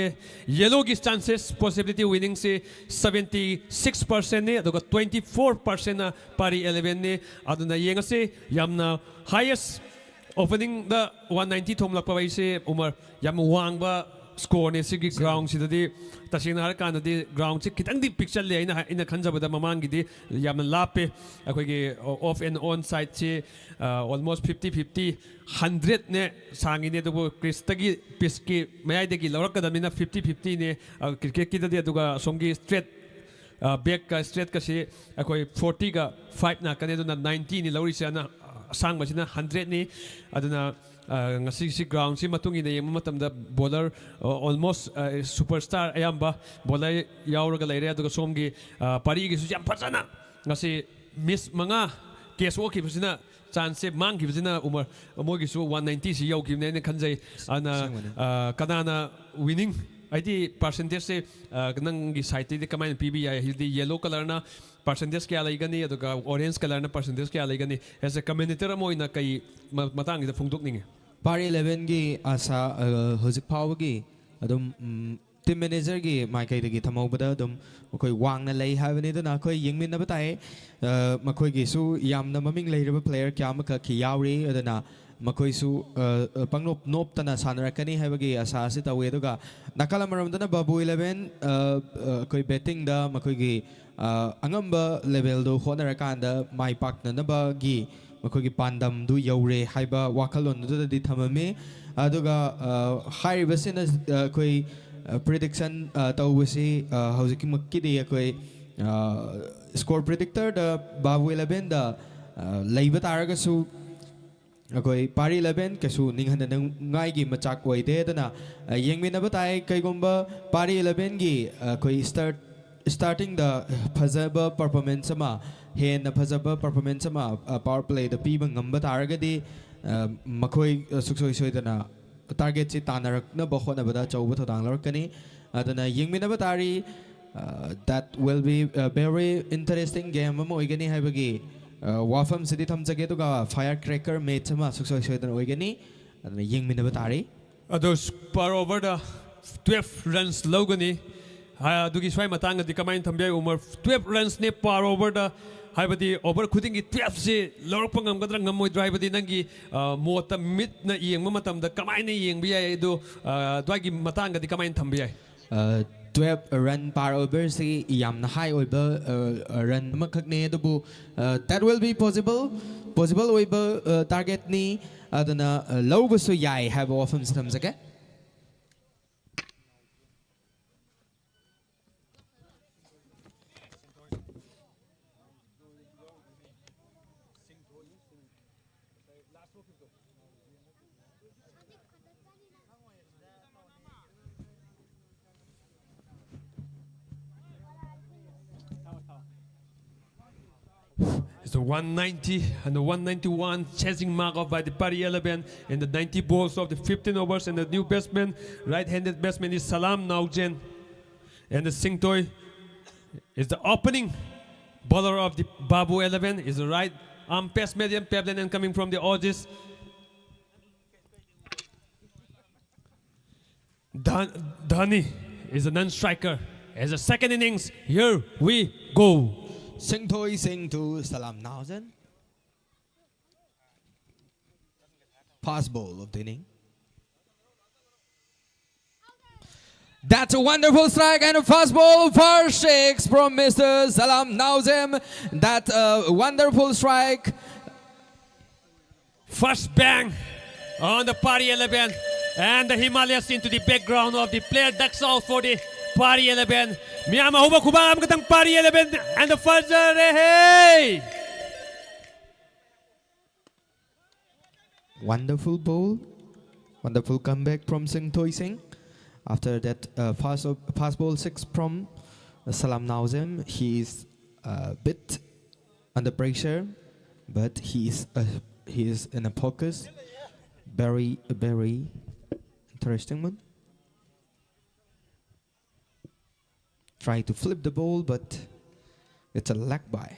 Yellowꯒꯤ chances possibility winningꯁꯤ seventy six percentꯅꯤ, ꯑꯗꯨꯒ twenty four percentꯅ ꯄꯥꯔꯤ elevenꯅꯤ꯫ ꯑꯗꯨꯅ ꯌꯦꯡꯉꯁꯤ, ꯌꯥꯝꯅ highest openingꯗ one ninety ꯊꯣꯝꯂꯛꯄ ꯍꯥꯏꯁꯦ, ꯎꯃꯔ, ꯌꯥꯝ ꯋꯥꯡꯕ scoreꯅꯦ ꯁꯤꯒꯤ groundꯁꯤꯗꯗꯤ꯫ ꯇꯁꯦꯡꯅ ꯍꯥꯏꯔꯀꯥꯟꯗꯗꯤ groundꯁꯤ ꯈꯤꯇꯪꯗꯤ ꯄꯤꯛꯆꯜꯂꯦ, ꯑꯩꯅ ꯍꯥꯏ-, ꯑꯩꯅ ꯈꯟꯖꯕꯗ ꯃꯃꯥꯡꯒꯤꯗꯤ ꯌꯥꯝꯅ ꯂꯥꯞꯄꯦ꯫ ꯑꯩꯈꯣꯏꯒꯤ off and on sideꯁꯤ, ꯑ, almost fifty fifty, hundredꯅꯦ ꯁꯥꯡꯉꯤꯅꯦ, ꯑꯗꯨꯕꯨ creaseꯇꯒꯤ pitchꯀꯤ ꯃꯌꯥꯏꯗꯒꯤ ꯂꯧꯔꯛꯀꯗꯕꯅꯤꯅ fifty fiftyꯅꯦ, ꯑ, cricketꯀꯤꯗꯗꯤ꯫ ꯑꯗꯨꯒ ꯑꯁꯣꯝꯒꯤ straight ꯑ, backꯀ straightꯀꯁꯤ ꯑꯩꯈꯣꯏ fortyꯒ five ꯉꯥꯛꯇꯅꯤ, ꯑꯗꯨꯅ ninetyꯅꯤ ꯂꯧꯔꯤꯁꯦ, ꯑꯅ-, ꯑꯁꯥꯡꯕꯁꯤꯅ hundredꯅꯤ꯫ ꯑꯗꯨꯅ, ꯑ, ꯉꯁꯤꯁꯤ groundꯁꯤ ꯃꯇꯨꯡ ꯏꯟꯅ ꯌꯦꯡꯕ ꯃꯇꯝꯗ bowler, ꯑ, almost, ꯑ, superstar ꯑꯌꯥꯝꯕ bowler ꯌꯥꯎꯔꯒ ꯂꯩꯔꯦ꯫ ꯑꯗꯨꯒ ꯁꯣꯝꯒꯤ, ꯑ, ꯄꯥꯔꯤꯒꯤꯁꯨ ꯌꯥꯝ ꯐꯖꯅ ꯉꯁꯤ miss ꯃꯉꯥ catch ꯑꯣꯛꯈꯤꯕꯁꯤꯅ ꯆꯥꯟꯁꯁꯦ ꯃꯥꯡꯈꯤꯕꯁꯤꯅ ꯎꯃꯔ, ꯃꯣꯏꯒꯤꯁꯨ ꯋꯥꯟ ꯅꯥꯏꯟꯇꯤꯁꯤ ꯌꯧꯈꯤꯕꯅꯦ ꯑꯩꯅ ꯈꯟꯖꯩ꯫ ꯑꯗꯨꯅ, ꯑꯁꯦꯡꯕꯅꯦ꯫ ꯑ, ꯀꯅꯥꯅ ꯋꯤꯅꯤꯡ, ꯍꯥꯏꯗꯤ ꯄꯥꯔꯁꯦꯟꯇꯦꯖꯁꯦ, ꯑ, ꯅꯪꯒꯤ ꯁꯥꯏꯠꯇꯩꯗꯤ ꯀꯃꯥꯏꯅ ꯄꯤꯕ ꯌꯥꯏ? ꯍꯥꯏꯗꯤ ꯌꯦꯂꯣ ꯀꯂꯔꯅ ꯄꯥꯔꯁꯦꯟꯇꯦꯖ ꯀꯌꯥ ꯂꯩꯒꯅꯤ, ꯑꯗꯨꯒ ꯑꯣꯔꯦꯟꯖ ꯀꯂꯔꯅ ꯄꯥꯔꯁꯦꯟꯇꯦꯖ ꯀꯌꯥ ꯂꯩꯒꯅꯤ? ꯑꯦꯁ ꯑꯦ ꯀꯃꯦꯟꯇꯦꯇꯔ ꯑꯃ ꯑꯣꯏꯅ ꯀꯩ ꯃ-, ꯃꯇꯥꯡꯁꯤꯗ ꯐꯣꯡꯗꯣꯛꯅꯤꯡꯉꯤ? ꯄꯥꯔꯤ ꯏꯂꯦꯚꯦꯟꯒꯤ ꯑꯁꯥ, ꯑ, ꯍꯧꯖꯤꯛ ꯐꯥꯎꯕꯒꯤ ꯑꯗꯨꯝ, ꯎꯝ, ꯇꯤꯝ ꯃꯦꯅꯦꯖꯔꯒꯤ ꯃꯥꯏꯀꯩꯗꯒꯤ ꯊꯝꯍꯧꯕꯗ ꯑꯗꯨꯝ ꯃꯈꯣꯏ ꯋꯥꯡꯅ ꯂꯩ ꯍꯥꯏꯕꯅꯤ꯫ ꯑꯗꯨꯅ ꯑꯩꯈꯣꯏ ꯌꯦꯡꯃꯤꯟꯅꯕ ꯇꯥꯏ꯫ ꯑ, ꯃꯈꯣꯏꯒꯤꯁꯨ ꯌꯥꯝꯅ ꯃꯃꯤꯡ ꯂꯩꯔꯕ ꯄ꯭ꯂꯦꯌꯔ ꯀꯌꯥ ꯑꯃꯈꯛ ꯌꯥꯎꯔꯤ꯫ ꯑꯗꯨꯅ ꯃꯈꯣꯏꯁꯨ, ꯑ, ꯑ, ꯄꯪꯅꯣꯞ ꯅꯣꯞꯇꯅ ꯁꯥꯟꯅꯔꯛꯀꯅꯤ ꯍꯥꯏꯕꯒꯤ ꯑꯁꯥ ꯑꯁꯤ ꯇꯧꯏ꯫ ꯑꯗꯨꯒ ꯅꯥꯀꯜ ꯑꯃꯔꯣꯝꯗꯅ ꯕꯥꯕꯨ ꯏꯂꯦꯚꯦꯟ, ꯑ, ꯑ, ꯑꯩꯈꯣꯏ ꯕꯦꯇꯤꯡꯗ ꯃꯈꯣꯏꯒꯤ, ꯑ, ꯑꯉꯝꯕ ꯂꯦꯚꯦꯜꯗꯨ ꯍꯣꯠꯅꯔꯀꯥꯟꯗ ꯃꯥꯏ ꯄꯥꯛꯅꯅꯕꯒꯤ ꯃꯈꯣꯏꯒꯤ ꯄꯥꯟꯗꯝꯗꯨ ꯌꯧꯔꯦ ꯍꯥꯏꯕ ꯋꯥꯈꯜꯂꯣꯟꯗꯨꯗꯗꯤ ꯊꯝꯃꯝꯃꯤ꯫ ꯑꯗꯨꯒ, ꯑ, ꯍꯥꯏꯔꯤꯕꯁꯤꯅ, ꯑ, ꯑꯩꯈꯣꯏ, ꯑ, ꯄ꯭ꯔꯤꯗꯤꯛꯁꯟ, ꯑ, ꯇꯧꯕꯁꯤ, ꯑ, ꯍꯧꯖꯤꯛꯀꯤꯃꯛꯀꯤꯗꯤ ꯑꯩꯈꯣꯏ, ꯑ, ꯁ꯭ꯀꯣꯔ ꯄ꯭ꯔꯤꯗꯤꯛꯇꯔꯗ ꯕꯥꯕꯨ ꯏꯂꯦꯚꯦꯟꯗ, ꯑ, ꯂꯩꯕ ꯇꯥꯔꯒꯁꯨ ꯑꯩꯈꯣꯏ ꯄꯥꯔꯤ ꯏꯂꯦꯚꯦꯟ ꯀꯩꯁꯨ ꯅꯤꯡꯍꯟꯅꯉꯥꯏꯒꯤ ꯃꯆꯥꯛ ꯑꯣꯏꯗꯦ꯫ ꯑꯗꯨꯅ, ꯑ, ꯌꯦꯡꯃꯤꯟꯅꯕ ꯇꯥꯏ꯫ ꯀꯩꯒꯨꯝꯕ ꯄꯥꯔꯤ ꯏꯂꯦꯚꯦꯟꯒꯤ, ꯑ, ꯑꯩꯈꯣꯏ ꯁ꯭ꯇꯥꯔꯠ, ꯁ꯭ꯇꯥꯔꯇꯤꯡꯗ ꯐꯖꯕ ꯄꯔꯐꯣꯔꯃꯦꯟꯁ ꯑꯃ, ꯍꯦꯟꯅ ꯐꯖꯕ ꯄꯔꯐꯣꯔꯃꯦꯟꯁ ꯑꯃ, ꯑ, ꯄꯥꯋꯔ ꯄ꯭ꯂꯦꯗ ꯄꯤꯕ ꯉꯝꯕ ꯇꯥꯔꯒꯗꯤ, ꯑ, ꯃꯈꯣꯏ, ꯑ, ꯁꯨꯡꯁꯣꯏ ꯁꯣꯏꯗꯅ ꯇꯥꯔꯒꯦꯠꯁꯤ ꯇꯥꯟꯅꯔꯛꯅꯕ ꯍꯣꯠꯅꯕꯗ ꯑꯆꯧꯕ ꯊꯧꯗꯥꯡ ꯂꯧꯔꯛꯀꯅꯤ꯫ ꯑꯗꯨꯅ ꯌꯦꯡꯃꯤꯟꯅꯕ ꯇꯥꯔꯤ꯫ ꯑ, that will be a very interesting game ꯑꯃ ꯑꯣꯏꯒꯅꯤ ꯍꯥꯏꯕꯒꯤ, ꯑ, ꯋꯥꯐꯝꯁꯤꯗꯤ ꯊꯝꯖꯒꯦ꯫ ꯑꯗꯨꯒ ꯐꯥꯌꯔ ꯀ꯭ꯔꯦꯀꯔ ꯃꯦꯠꯆ ꯑꯃ ꯁꯨꯡꯁꯣꯏ ꯁꯣꯏꯗꯅ ꯑꯣꯏꯒꯅꯤ꯫ ꯑꯗꯨꯅ ꯌꯦꯡꯃꯤꯟꯅꯕ ꯇꯥꯔꯤ꯫ ꯑꯗꯣ ꯄꯥꯔ ꯑꯣꯚꯔꯗ ꯇꯨꯌꯦꯜꯐ ꯔꯟꯁ ꯂꯧꯒꯅꯤ꯫ ꯑ, ꯑꯗꯨꯒꯤ ꯁ꯭ꯋꯥꯏ ꯃꯇꯥꯡꯗꯗꯤ ꯀꯃꯥꯏꯅ ꯊꯝꯕ ꯌꯥꯏ ꯎꯃꯔ? ꯇꯨꯌꯦꯜꯐ ꯔꯟꯁꯅꯦ ꯄꯥꯔ ꯑꯣꯚꯔꯗ, ꯍꯥꯏꯕꯗꯤ ꯑꯣꯚꯔ ꯈꯨꯗꯤꯡꯒꯤ ꯇꯨꯌꯦꯜꯐꯁꯤ ꯂꯧꯔꯛꯄ ꯉꯝꯒꯗ꯭ꯔꯥ ꯉꯝꯃꯣꯏꯗ꯭ꯔꯥ ꯍꯥꯏꯕꯗꯤ ꯅꯪꯒꯤ, ꯑ, ꯃꯣꯠꯇ ꯃꯤꯠꯅ ꯌꯦꯡꯕ ꯃꯇꯝꯗ ꯀꯃꯥꯏꯅ ꯌꯦꯡꯕ ꯌꯥꯏ? ꯑꯗꯣ, ꯑ, ꯑꯗꯨꯋꯥꯏꯒꯤ ꯃꯇꯥꯡꯗꯗꯤ ꯀꯃꯥꯏꯅ ꯊꯝꯕ ꯌꯥꯏ? ꯇꯨꯌꯦꯜꯐ ꯔꯟ ꯄꯥꯔ ꯑꯣꯚꯔꯁꯤ ꯌꯥꯝꯅ ꯍꯥꯏ ꯑꯣꯏꯕ, ꯑ, ꯔꯟ ꯑꯃꯈꯛꯅꯦ꯫ ꯑꯗꯨꯕꯨ, ꯑ, that will be possible, possible ꯑꯣꯏꯕ, ꯑ, ꯇꯥꯔꯒꯦꯠꯅꯤ꯫ ꯑꯗꯨꯅ, ꯑ, ꯂꯧꯕꯁꯨ ꯌꯥꯏ ꯍꯥꯏꯕ ꯋꯥꯐꯝꯁꯤ ꯊꯝꯖꯒꯦ꯫ It's the one ninety and the one ninety-one chasing mark off by the Pari eleven in the ninety balls of the fifteen overs, and the new batsman, right-handed batsman is Salam Naozen. And the Singtoi is the opening bowler of the Babu eleven, is the right arm pass medium pavilion and coming from the Aussies. Dan- Dani is a non-striker. As a second innings, here we go. Singtoi Singh to Salam Naozen. Fast ball of the inning. That's a wonderful strike and a fast ball for six from Mister Salam Naozen. That uh, wonderful strike. First bang on the Pari eleven, and the Himalayas into the background of the player ducks out for the Pari eleven. ꯃꯤꯌꯥꯝ ꯑꯍꯧꯕ ꯈꯨꯕꯥꯛ ꯑꯃꯈꯛꯇꯪ Pari eleven and the Fajr, hey! Wonderful ball. Wonderful comeback from Singtoi Singh. After that uh, fast, fast ball six from uh, Salam Naozen, he is a bit under pressure, but he is uh, he is in a focus. Very very interesting one. Try to flip the ball, but it's a leg by.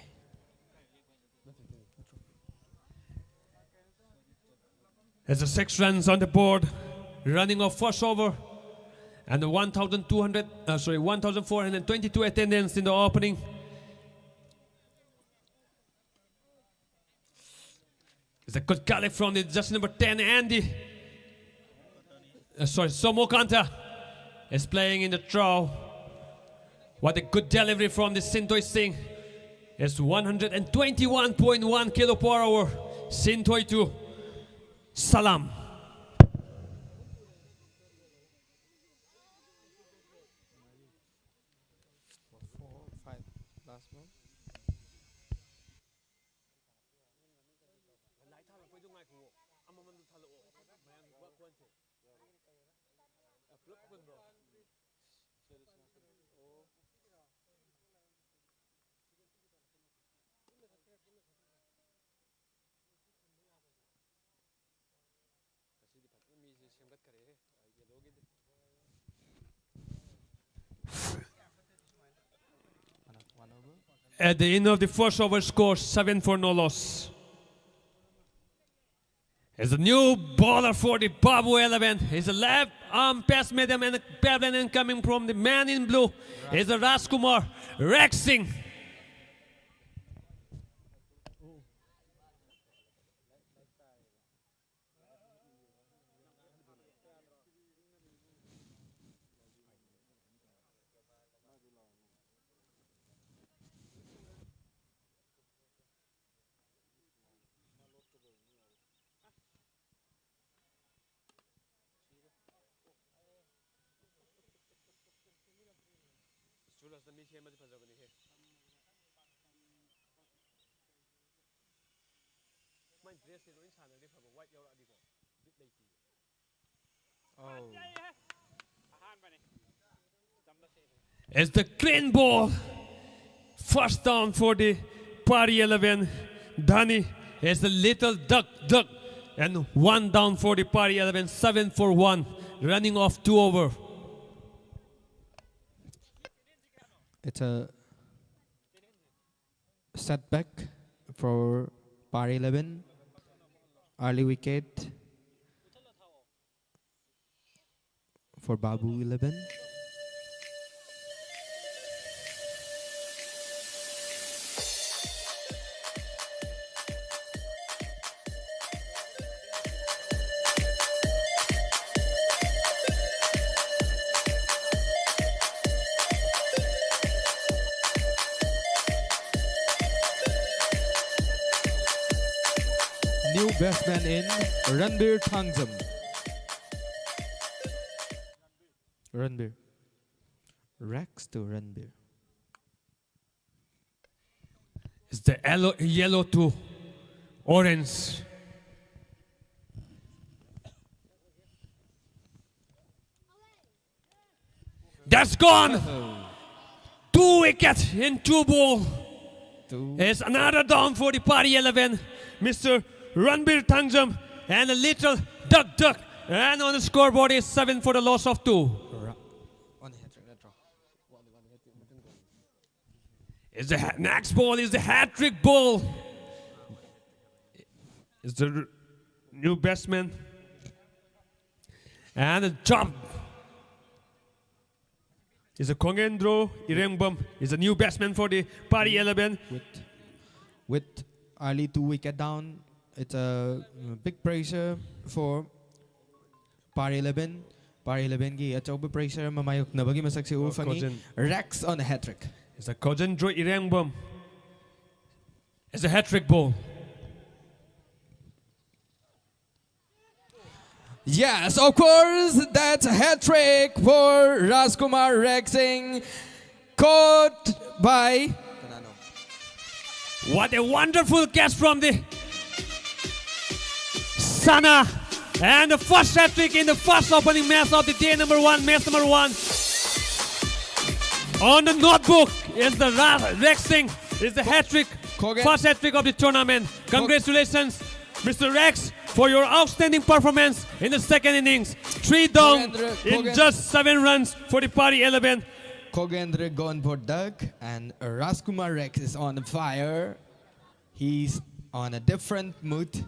As the six runs on the board, running off first over, and the one thousand two hundred, uh, sorry, one thousand four hundred twenty-two attendance in the opening. It's a good gallop from the jersey number ten, Andy. Uh, sorry, Somo Kanta is playing in the throw. What a good delivery from the Sintoi Singh. It's one hundred twenty-one point one kilo per hour. Sintoi two. Salam. Four, five, last ball. ꯂꯥꯏ ꯊꯥꯜꯂꯛꯄꯩꯗꯣ ꯉꯥꯏꯈꯨꯑꯣ꯫ ꯑꯃꯃꯝꯗ ꯊꯥꯜꯂꯛꯑꯣ꯫ ꯃꯌꯥꯝꯒꯤ ꯋꯥ ꯈꯣꯟꯁꯦ꯫ ꯄꯨꯂꯞ ꯄꯨꯟꯕ꯭ꯔꯣ? ꯑꯣ꯫ At the end of the first over, score seven for no loss. Is a new bowler for the Babu eleven. Is a left arm pass medium and a pavilion coming from the man in blue. Is a Rajkumar Rexing. ꯁꯨꯃꯥꯏꯅ ꯗ꯭ꯔꯦꯁꯁꯦ ꯂꯣꯏ ꯁꯥꯟꯅꯔꯗꯤ ꯐꯕ, white ꯌꯥꯎꯔꯛꯑꯗꯤꯀꯣ ꯕꯤꯠ ꯂꯩꯇꯦ꯫ Oh. It's the clean ball. First down for the Pari eleven. Dhani is a little duck, duck. And one down for the Pari eleven. Seven for one. Running off two over. It's a setback for Pari eleven. Early wicket for Babu eleven. New batsman in Ranbir Thangzam. Ranbir. Rex to Ranbir. It's the yellow, yellow to orange. That's gone. Two wickets in two ball. Two. It's another down for the Pari eleven. Mister Ranbir Thangzam and a little duck duck. And on the scoreboard is seven for the loss of two. Ra- on the hat-trick, hat-trick. One, one, hat-trick, hat-trick. Is the ha- next ball is the hat-trick ball. Is the r- new batsman. And a jump. Is a Khongendro Irengbam. Is a new batsman for the Pari eleven. With, with Ali two wicket down, it's a big pressure for Pari eleven. Pari eleven ꯒꯤ ꯑꯆꯧꯕ pressure ꯑꯃ ꯃꯥꯌꯣꯛꯅꯕꯒꯤ ꯃꯁꯛꯁꯤ ꯎꯕ ꯐꯪꯉꯤ꯫ Khongen. Rex on a hat-trick. Is a Khongendro Irengbam. Is a hat-trick ball. Yes, of course, that's a hat-trick for Rajkumar Rex Singh. Caught by What a wonderful catch from the Sana. And the first hat-trick in the first opening match of the day number one, match number one. On the notebook is the Ra- Rex Singh, is the hat-trick, Khongen- first hat-trick of the tournament. Congratulations, Mister Rex, for your outstanding performance in the second innings. Three down Khongendro- in Khongen- just seven runs for the Pari eleven. Khongendro gone for duck and Rajkumar Rex is on fire. He's on a different mood.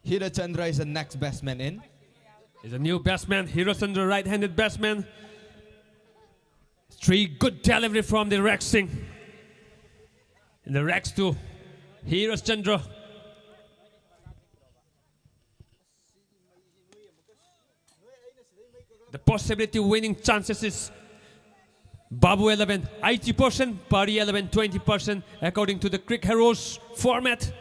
Hirachandra is the next batsman in. Is a new batsman, Hirachandra, right-handed batsman. Three good delivery from the Rex Singh. And the Rex to Hirachandra. The possibility winning chances is Babu eleven, eighty percent, Pari eleven, twenty percent, according to the Cricket Heroes format.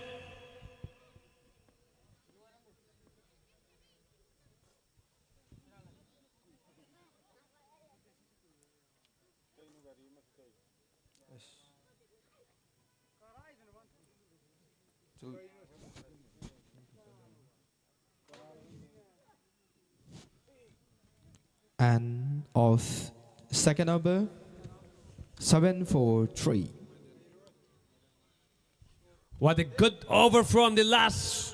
And off second over, seven four three. What a good over from the last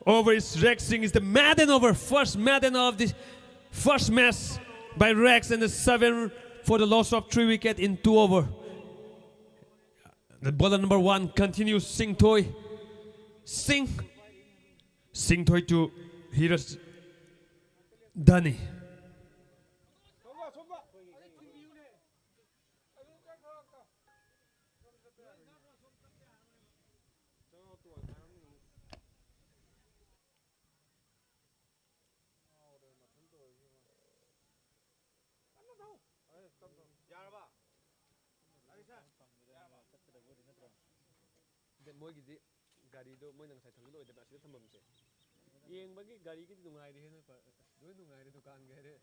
over is Rex Singh. Is the maiden over, first maiden of the first match by Rex, and the seven for the loss of three wicket in two over. The bowler number one continues, Singthoi Singh. Singthoi to Hiras Dhani. ꯑꯗ ꯃꯣꯏꯒꯤꯗꯤ ꯒꯥꯔꯤꯗꯣ ꯃꯣꯏꯅ ꯉꯁꯥꯏ ꯊꯝꯕꯗꯣ ꯑꯣꯏꯗꯕ, ꯑꯁꯤꯗ ꯊꯝꯐꯝꯁꯦ꯫ ꯌꯦꯡꯕꯒꯤ ꯒꯥꯔꯤꯒꯤꯗꯤ ꯅꯨꯡꯉꯥꯏꯔꯦꯍꯦ, ꯅꯣꯏ ꯄ-, ꯂꯣꯏ ꯅꯨꯡꯉꯥꯏꯔꯦ, ꯗꯨꯀꯥꯟꯒꯤ ꯍꯥꯏꯔꯦ꯫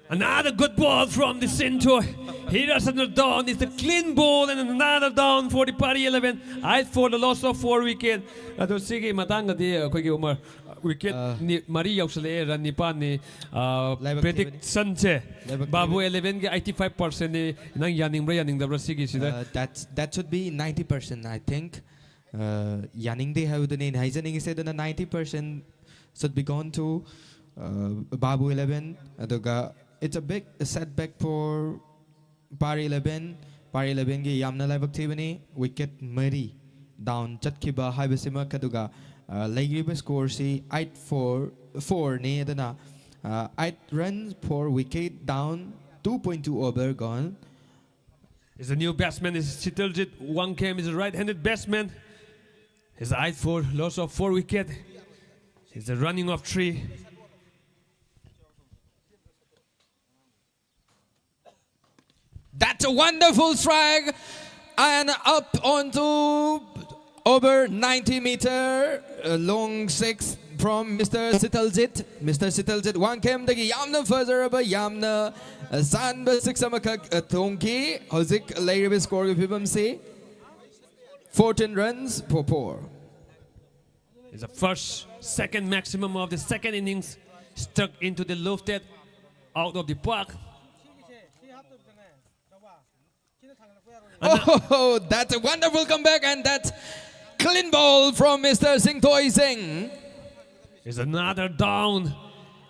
Another good ball from the Singthoi. He doesn't down. It's a clean ball and another down for the Pari eleven. Eight for the loss of four wicket. ꯑꯗꯣ ꯁꯤꯒꯤ ꯃꯇꯥꯡꯗꯗꯤ ꯑꯩꯈꯣꯏꯒꯤ ꯎꯃꯔ, wicket ꯑ, ꯅꯤ-, ꯃꯔꯤ ꯌꯧꯁꯜꯂꯛꯑꯦ, run ꯅꯤꯄꯥꯟꯅꯤ꯫ ꯑ, ꯂꯥꯏꯕꯛ ꯊꯤꯕꯅꯤ꯫ Predictionꯁꯦ ꯂꯥꯏꯕꯛ ꯕꯥꯕꯨ ꯊꯤꯕꯅꯤ꯫ Elevenꯒꯤ eighty five percentꯅꯤ꯫ ꯅꯪ ꯌꯥꯅꯤꯡꯕ꯭ꯔꯥ ꯌꯥꯅꯤꯡꯗꯕ꯭ꯔꯥ ꯁꯤꯒꯤꯁꯤꯗ? Uh, that's, that should be ninety percent, I think. Uh, ꯌꯥꯅꯤꯡꯗꯦ ꯍꯥꯏꯕꯗꯨꯅꯦ ꯑꯩꯅ ꯍꯥꯏꯖꯅꯤꯡꯉꯤꯁꯦ꯫ ꯑꯗꯨꯅ ninety percent should be gone to, uh, Babu eleven. ꯑꯗꯨꯒ it's a big setback for Pari eleven. Pari elevenꯒꯤ ꯌꯥꯝꯅ ꯂꯥꯏꯕꯛ ꯊꯤꯕꯅꯤ꯫ Wicket ꯃꯔꯤ down ꯆꯠꯈꯤꯕ ꯍꯥꯏꯕꯁꯤꯃꯛ꯫ ꯑꯗꯨꯒ, uh, ꯂꯩꯔꯤꯕ scoreꯁꯤ eight four, fourꯅꯤ꯫ ꯑꯗꯨꯅ, uh, eight runs, four wicket down, two point two over gone. Is a new batsman, is Sitaljit Wangkhem, is a right-handed batsman. Is eight four, loss of four wicket. Is a running of three. That's a wonderful strike. And up onto Over ninety meter, uh, long six from Mister Sitaljit. Mister Sitaljit Wangkhemdagi ꯌꯥꯝꯅ ꯐꯖꯔꯕ, ꯌꯥꯝꯅ, uh, ꯆꯥꯟꯕ six ꯑꯃꯈꯛ, uh, ꯊꯣꯡꯈꯤ꯫ ꯍꯧꯖꯤꯛ ꯂꯩꯔꯤꯕ score ꯒꯤ ꯐꯤꯕꯝꯁꯤ fourteen runs for four. It's the first, second maximum of the second innings. Struck into the lofted, out of the park. Oh, that's a wonderful comeback, and that's clean ball from Mister Singtoi Singh. It's another down,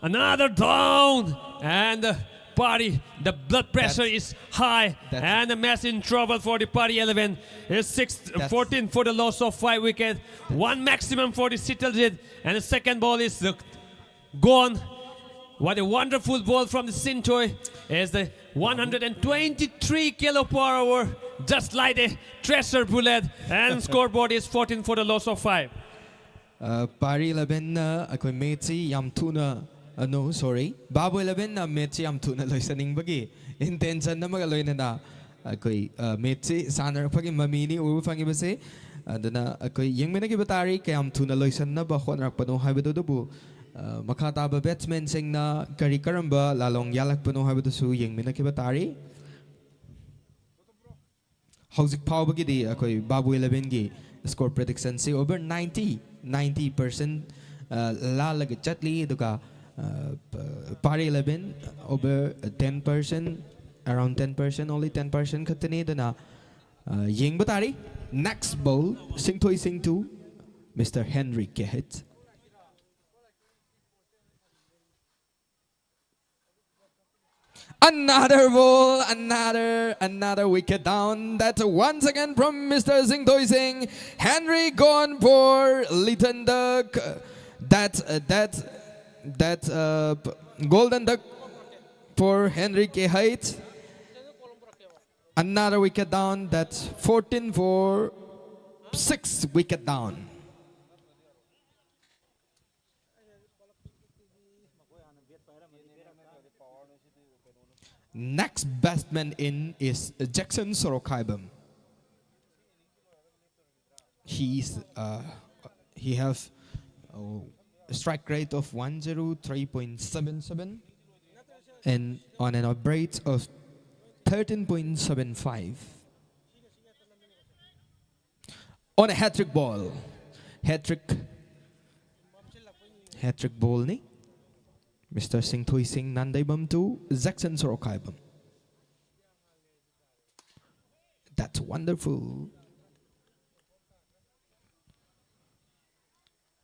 another down, and uh, party, the blood pressure That's- is high, that's- and the match in trouble for the party eleven. It's six, That's- fourteen for the loss of five wicket, one maximum for the Sitaljit, and the second ball is uh, gone. What a wonderful ball from the Singtoi. Is the one hundred twenty-three kilo per hour, just like a treasure bullet, and scoreboard is fourteen for the loss of five. Uh, Pari eleven ꯅ ꯑꯩꯈꯣꯏ match ꯁꯤ ꯌꯥꯝ ꯊꯨꯅ, uh, no, sorry, Babu eleven ꯅ match ꯁꯤ ꯌꯥꯝ ꯊꯨꯅ ꯂꯣꯏꯁꯤꯟꯅꯤꯡꯕꯒꯤ intention ꯑꯃꯒ ꯂꯣꯏꯅꯅ ꯑꯩꯈꯣꯏ, uh, match ꯁꯤ ꯁꯥꯟꯅꯔꯛꯄꯒꯤ ꯃꯃꯤꯅꯤ ꯎꯕ ꯐꯪꯉꯤꯕꯁꯦ꯫ ꯑꯗꯨꯅ ꯑꯩꯈꯣꯏ ꯌꯦꯡꯃꯤꯟꯅꯈꯤꯕ ꯇꯥꯔꯤ, ꯀꯌꯥꯝ ꯊꯨꯅ ꯂꯣꯏꯁꯤꯟꯅꯕ ꯍꯣꯠꯅꯔꯛꯄꯅꯣ ꯍꯥꯏꯕꯗꯨ꯫ ꯑꯗꯨꯕꯨ, uh, ꯃꯈꯥ ꯇꯥꯕ batsman ꯁꯤꯡꯅ ꯀꯔꯤ ꯀꯔꯝꯕ ꯂꯥꯂꯣꯡ ꯌꯥꯜꯂꯛꯄꯅꯣ ꯍꯥꯏꯕꯗꯨꯁꯨ ꯌꯦꯡꯃꯤꯟꯅꯈꯤꯕ ꯇꯥꯔꯤ꯫ ꯍꯧꯖꯤꯛ ꯐꯥꯎꯕꯒꯤꯗꯤ ꯑꯩꯈꯣꯏ Babu eleven ꯒꯤ score prediction ꯁꯤ over ninety, ninety percent, uh, ꯂꯥꯜꯂꯒ ꯆꯠꯂꯤ꯫ ꯑꯗꯨꯒ, uh, Pari eleven over ten percent, around ten percent, only ten percent ꯈꯛꯇꯅꯤ꯫ ꯑꯗꯨꯅ, uh, ꯌꯦꯡꯕ ꯇꯥꯔꯤ꯫ Next ball, Singtoi Singh to Mister Henry Kehit. Another ball, another, another wicket down. That's once again from Mister Singtoi Singh. Henry gone for Lithan Duck. That's, uh, that's, that's, uh, p- Golden Duck for Henry Kehit. Another wicket down. That's fourteen for six wicket down. Next batsman in is Jackson Sorokhaibam. He's, uh, he have, uh, a strike rate of one zero three point seven seven and on an average of thirteen point seven five. On a hat-trick ball. Hat-trick. Hat-trick ball ni. Mister Singthui Singh Nandaibam to Jackson Sorokaibam. That's wonderful.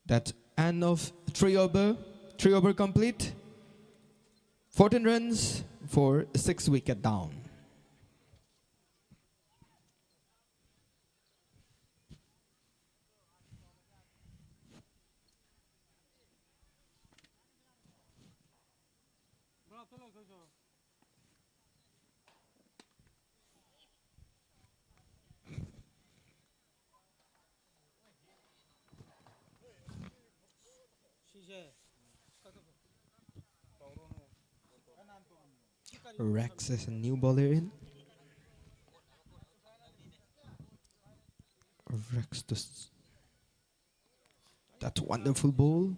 That's end of three over. Three over complete. Fourteen runs for six wicket down. Rex is a new bowler in. Rex to s-, that's wonderful ball.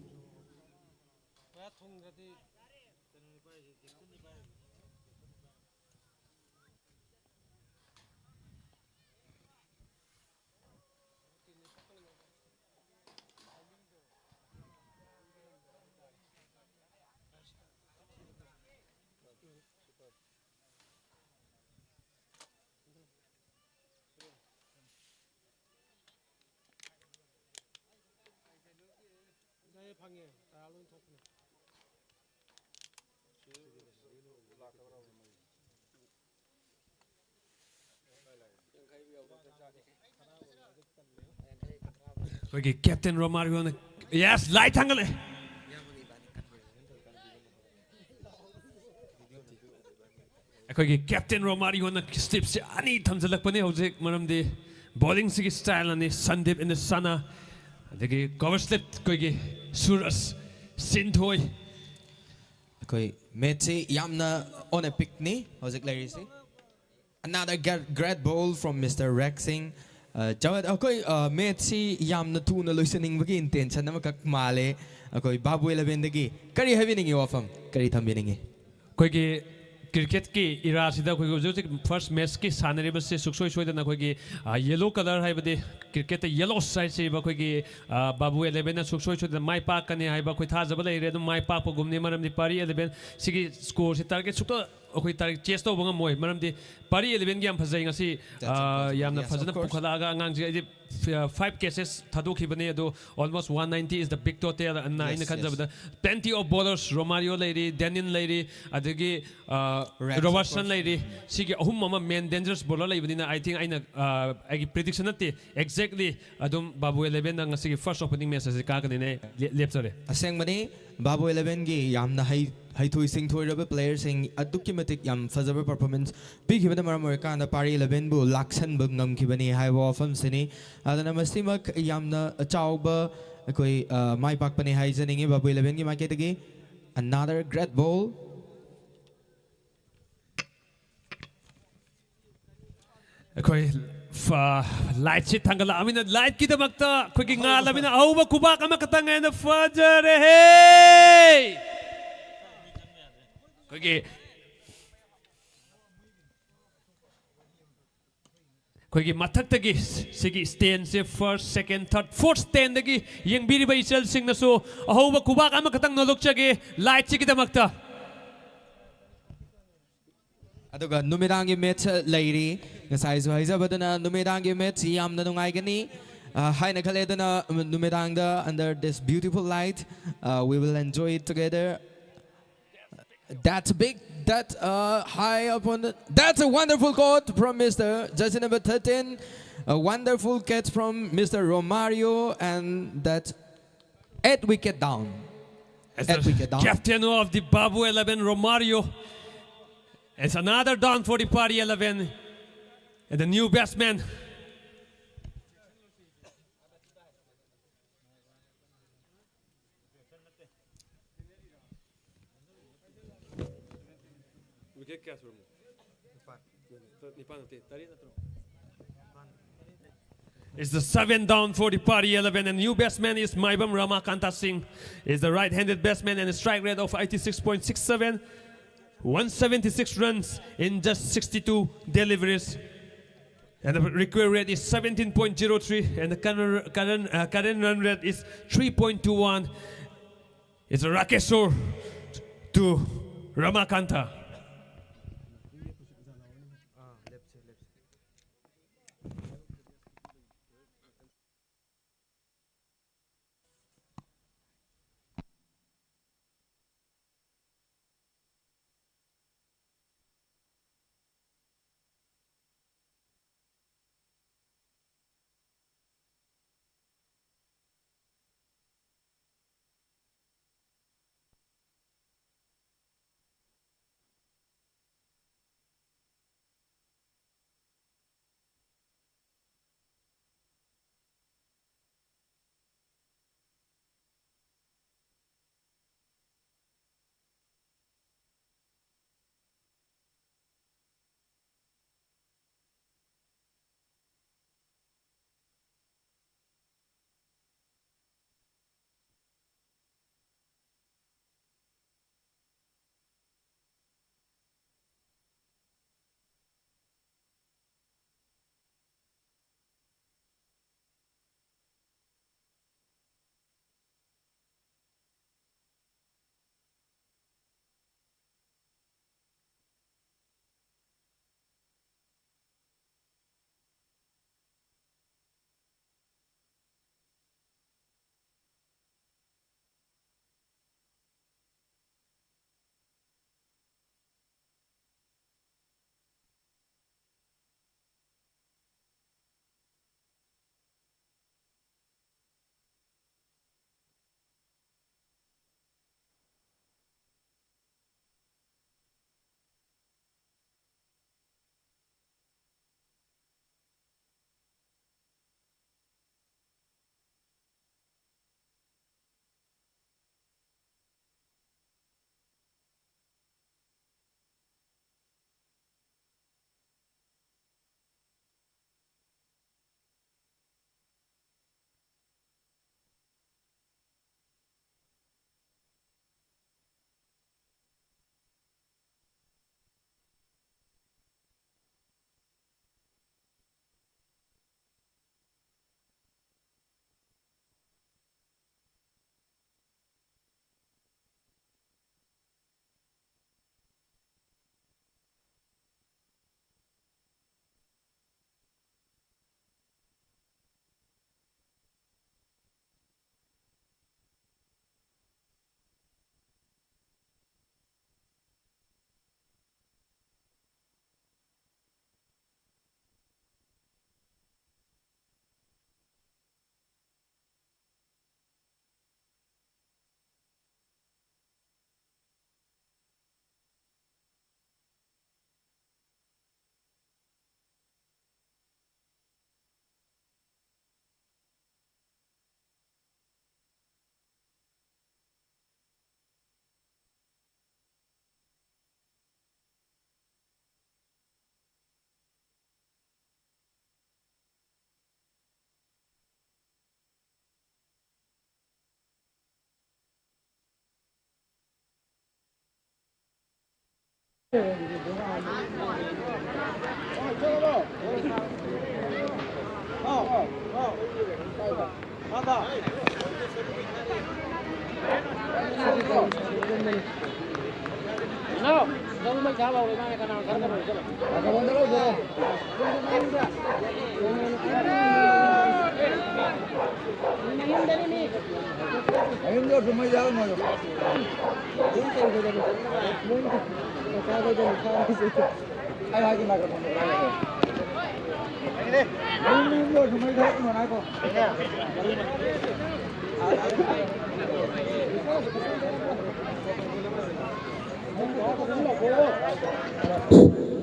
ꯑꯩꯈꯣꯏꯒꯤ captain ꯔꯣꯃꯥꯔꯤꯌꯣꯅ, yes, light ꯊꯥꯡꯒꯠꯂꯦ꯫ ꯑꯩꯈꯣꯏꯒꯤ captain ꯔꯣꯃꯥꯔꯤꯌꯣꯅ ꯁ꯭ꯂꯤꯞꯁꯦ ꯑꯅꯤ ꯊꯝꯖꯤꯜꯂꯛꯄꯅꯦ ꯍꯧꯖꯤꯛ, ꯃꯔꯝꯗꯤ ꯕꯣꯂꯤꯡꯁꯤꯒꯤ style ꯑꯅꯤ, Sandeep and ꯁꯅꯥ, ꯑꯗꯒꯤ cover sleep ꯑꯩꯈꯣꯏꯒꯤ ꯁꯨꯔꯖ ꯁꯤꯟꯊꯣꯏ꯫ ꯑꯩꯈꯣꯏ ꯃꯦꯠꯁꯁꯤ ꯌꯥꯝꯅ on a peak ꯅꯤ ꯍꯧꯖꯤꯛ ꯂꯩꯔꯤꯁꯤ꯫ Another great, great ball from Mister Rexing. ꯑ, ꯖꯋꯥꯗ, ꯑꯩꯈꯣꯏ, ꯑ, ꯃꯦꯠꯁꯁꯤ ꯌꯥꯝꯅ ꯊꯨꯅ ꯂꯣꯏꯁꯤꯟꯅꯤꯡꯕꯒꯤ ꯏꯟꯇꯦꯟꯁꯟ ꯑꯃꯈꯛ ꯃꯥꯜꯂꯦ꯫ ꯑꯩꯈꯣꯏ ꯕꯥꯕꯨ ꯏꯂꯦꯚꯦꯟꯗꯒꯤ ꯀꯔꯤ ꯍꯥꯏꯕꯤꯅꯤꯡꯉꯤ ꯋꯥꯐꯝ? ꯀꯔꯤ ꯊꯝꯕꯤꯅꯤꯡꯉꯤ? ꯑꯩꯈꯣꯏꯒꯤ ꯀ꯭ꯔꯤꯀꯦꯠꯀꯤ ꯏꯔꯥꯁꯤꯗ ꯑꯩꯈꯣꯏꯒꯤ ꯍꯧꯖꯤꯛ ꯍꯧꯖꯤꯛ ꯐꯥꯔꯁ ꯃꯦꯠꯁꯀꯤ ꯁꯥꯟꯅꯔꯤꯕꯁꯦ ꯁꯨꯡꯁꯣꯏ ꯁꯣꯏꯗꯅ ꯑꯩꯈꯣꯏꯒꯤ, ꯑ, ꯌꯦꯂꯣ ꯀꯂꯔ ꯍꯥꯏꯕꯗꯤ ꯀ꯭ꯔꯤꯀꯦꯠꯇ ꯌꯦꯂꯣꯁ ꯍꯥꯏꯁꯤꯕ ꯑꯩꯈꯣꯏꯒꯤ, ꯑ, ꯕꯥꯕꯨ ꯏꯂꯦꯚꯦꯟꯅ ꯁꯨꯡꯁꯣꯏ ꯁꯣꯏꯗꯅ ꯃꯥꯏ ꯄꯥꯛꯀꯅꯤ ꯍꯥꯏꯕ ꯑꯩꯈꯣꯏ ꯊꯥꯖꯕ ꯂꯩꯔꯦ꯫ ꯑꯗꯨꯝ ꯃꯥꯏ ꯄꯥꯛꯄꯒꯨꯝꯅꯤ, ꯃꯔꯝꯗꯤ ꯄꯥꯔꯤ ꯏꯂꯦꯚꯦꯟ ꯁꯤꯒꯤ ꯁ꯭ꯀꯣꯔꯁꯤ ꯇꯥꯔꯒꯦꯠ ꯁꯨꯛꯇ ꯑꯩꯈꯣꯏ ꯇꯥꯔꯒꯦꯠ ꯆꯦꯁ ꯇꯧꯕ ꯉꯝꯃꯣꯏ, ꯃꯔꯝꯗꯤ ꯄꯥꯔꯤ ꯏꯂꯦꯚꯦꯟꯒꯤ ꯌꯥꯝ ꯐꯖꯩ ꯉꯁꯤ꯫ That's ꯑ, important. ꯌꯥꯝꯅ Yes, of ꯐꯖꯅ course. ꯄꯨꯈꯠꯂꯛꯑꯒ ꯑꯉꯥꯡꯁꯦ ꯑꯩꯗꯤ, ꯑ, ꯐꯥꯏꯚ ꯀꯦꯆꯦꯁ ꯊꯥꯗꯣꯛꯈꯤꯕꯅꯦ, ꯑꯗꯣ almost one ninety is the big total ꯑꯅ ꯑꯩꯅ Yes, yes. ꯈꯟꯖꯕꯗ plenty of bowlers, Romario ꯂꯩꯔꯤ, ꯗꯦꯅꯤꯟ ꯂꯩꯔꯤ, ꯑꯗꯒꯤ, ꯑ, Rats, of ꯔꯣꯕꯔꯠꯁꯟ course. ꯂꯩꯔꯤ꯫ ꯁꯤꯒꯤ ꯑꯍꯨꯝ ꯑꯃ ꯃꯦꯟ ꯗꯦꯟꯖꯔꯁ ꯕꯣꯂꯔ ꯂꯩꯕꯅꯤꯅ, I think ꯑꯩꯅ, ꯑ, ꯑꯩꯒꯤ ꯄ꯭ꯔꯤꯗꯤꯛꯁꯟ ꯅꯠꯇꯦ, exactly ꯑꯗꯨꯝ ꯕꯥꯕꯨ ꯏꯂꯦꯚꯦꯟꯅ ꯉꯁꯤꯒꯤ ꯐꯥꯔꯁ ꯑꯣꯄꯅꯤꯡ ꯃꯦꯠꯆ ꯑꯁꯤ ꯀꯥꯒꯅꯤꯅ ꯑꯩ ꯂꯦ-, ꯂꯦꯞꯆꯔꯦ꯫ ꯑꯁꯦꯡꯕꯅꯤ, ꯕꯥꯕꯨ ꯏꯂꯦꯚꯦꯟꯒꯤ ꯌꯥꯝꯅ ꯍꯩ-, ꯍꯩꯊꯣꯏ ꯁꯤꯡꯊꯣꯏꯔꯕ ꯄ꯭ꯂꯦꯌꯔꯁꯤꯡ ꯑꯗꯨꯛꯀꯤ ꯃꯇꯤꯛ ꯌꯥꯝ ꯐꯖꯕ ꯄꯔꯐꯣꯔꯃꯦꯟꯁ ꯄꯤꯈꯤꯕꯅ ꯃꯔꯝ ꯑꯣꯏꯔꯀꯥꯟꯗ ꯄꯥꯔꯤ ꯏꯂꯦꯚꯦꯟꯕꯨ ꯂꯥꯛꯁꯟꯕ ꯉꯝꯈꯤꯕꯅꯤ ꯍꯥꯏꯕ ꯋꯥꯐꯝꯁꯤꯅꯤ꯫ ꯑꯗꯨꯅ ꯃꯁꯤꯃꯛ ꯌꯥꯝꯅ ꯆꯥꯎꯕ ꯑꯩꯈꯣꯏ, ꯑ, ꯃꯥꯏ ꯄꯥꯛꯄꯅꯤ ꯍꯥꯏꯖꯅꯤꯡꯉꯤ ꯕꯥꯕꯨ ꯏꯂꯦꯚꯦꯟꯒꯤ ꯃꯥꯏꯀꯩꯗꯒꯤ꯫ Another great ball. ꯑꯩꯈꯣꯏ ꯐ-, ꯂꯥꯏꯠꯁꯤ ꯊꯥꯡꯒꯠꯂꯛꯑꯃꯤꯅ ꯂꯥꯏꯠꯀꯤꯗꯃꯛꯇ ꯑꯩꯈꯣꯏꯒꯤ ꯉꯥꯜꯂꯃꯤꯅ ꯑꯍꯧꯕ ꯈꯨꯕꯥꯛ ꯑꯃꯈꯛꯇꯪ ꯍꯦꯟꯅ ꯐꯖꯔꯦꯍꯦ꯫ ꯑꯩꯈꯣꯏꯒꯤ, ꯑꯩꯈꯣꯏꯒꯤ ꯃꯊꯛꯇꯒꯤ ꯁꯤꯒꯤ ꯁ꯭ꯇꯦꯟꯁꯦ ꯐꯥꯔꯁ, ꯁꯦꯀꯦꯟ, ꯊꯥꯔꯠ, ꯐꯣꯔꯠ ꯁ꯭ꯇꯦꯟꯗꯒꯤ ꯌꯦꯡꯕꯤꯔꯤꯕ ꯏꯆꯜꯁꯤꯡꯅꯁꯨ ꯑꯍꯧꯕ ꯈꯨꯕꯥꯛ ꯑꯃꯈꯛꯇꯪ ꯅꯣꯜꯂꯨꯛꯆꯒꯦ ꯂꯥꯏꯠꯁꯤꯒꯤꯗꯃꯛꯇ꯫ ꯑꯗꯨꯒ ꯅꯨꯃꯤꯗꯥꯡꯒꯤ ꯃꯦꯠꯆ ꯂꯩꯔꯤ꯫ ꯉꯁꯥꯏꯁꯨ ꯍꯥꯏꯖꯕꯗꯨꯅ ꯅꯨꯃꯤꯗꯥꯡꯒꯤ ꯃꯦꯠꯆ ꯌꯥꯝꯅ ꯅꯨꯡꯉꯥꯏꯒꯅꯤ, ꯑ, ꯍꯥꯏꯅ ꯈꯜꯂꯦ꯫ ꯑꯗꯨꯅ ꯅꯨꯃꯤꯗꯥꯡꯗ under this beautiful light, uh, we will enjoy it together. That's big. That, uh, high up on the, that's a wonderful quote from Mister Jersey number thirteen. A wonderful catch from Mister Romario, and that's eight wicket down. As the captain of the Babu eleven, Romario. It's another down for the Pari eleven. And the new batsman. Wicket ꯀꯌꯥ ꯁꯨꯔꯝꯅꯣ? ꯅꯤꯄꯥꯟ꯫ ꯅꯤꯄꯥꯟ ꯅꯠꯇꯦ, ꯇꯔꯦꯠ ꯅꯠꯇ꯭ꯔꯣ? It's the seven down for the Pari eleven, and new batsman is Maibam Ramakanta Singh. Is the right-handed batsman and a strike rate of eighty-six point six seven, one seventy-six runs in just sixty-two deliveries. And the recovery rate is seventeen point zero three, and the current, current, uh, current run rate is three point two one. It's Rakeshwar to Ramakanta.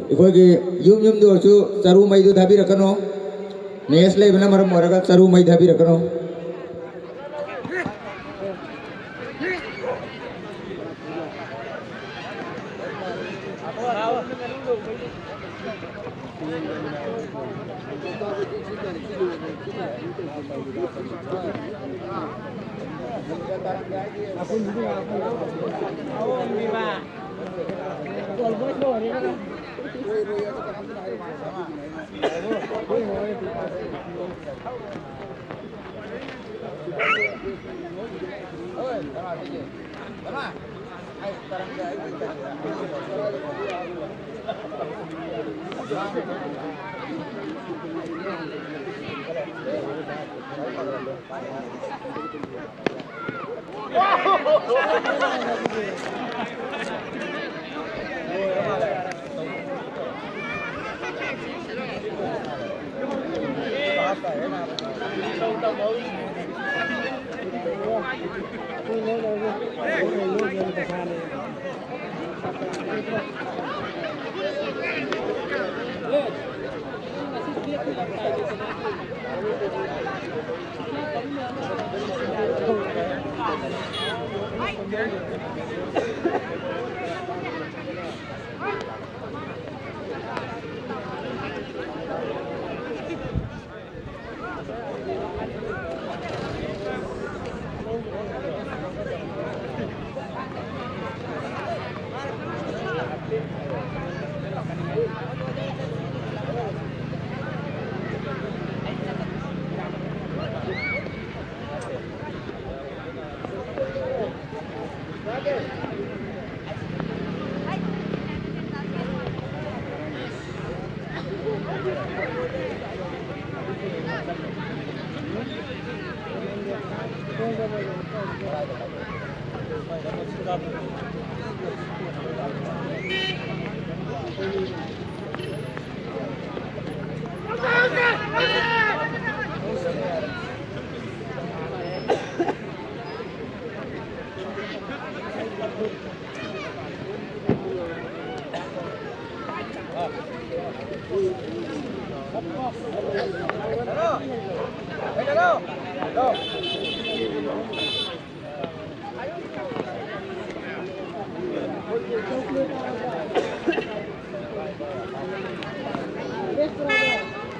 ꯑꯩꯈꯣꯏꯒꯤ ꯌꯨꯝ ꯌꯨꯝꯗ ꯑꯣꯏꯔꯁꯨ ꯆꯔꯨ ꯃꯩꯗꯨ ꯊꯥꯕꯤꯔꯛꯀꯅꯨ꯫ ꯃꯦꯁ ꯂꯩꯕꯅ ꯃꯔꯝ ꯑꯣꯏꯔꯒ ꯆꯔꯨ ꯃꯩ ꯊꯥꯕꯤꯔꯛꯀꯅꯨ꯫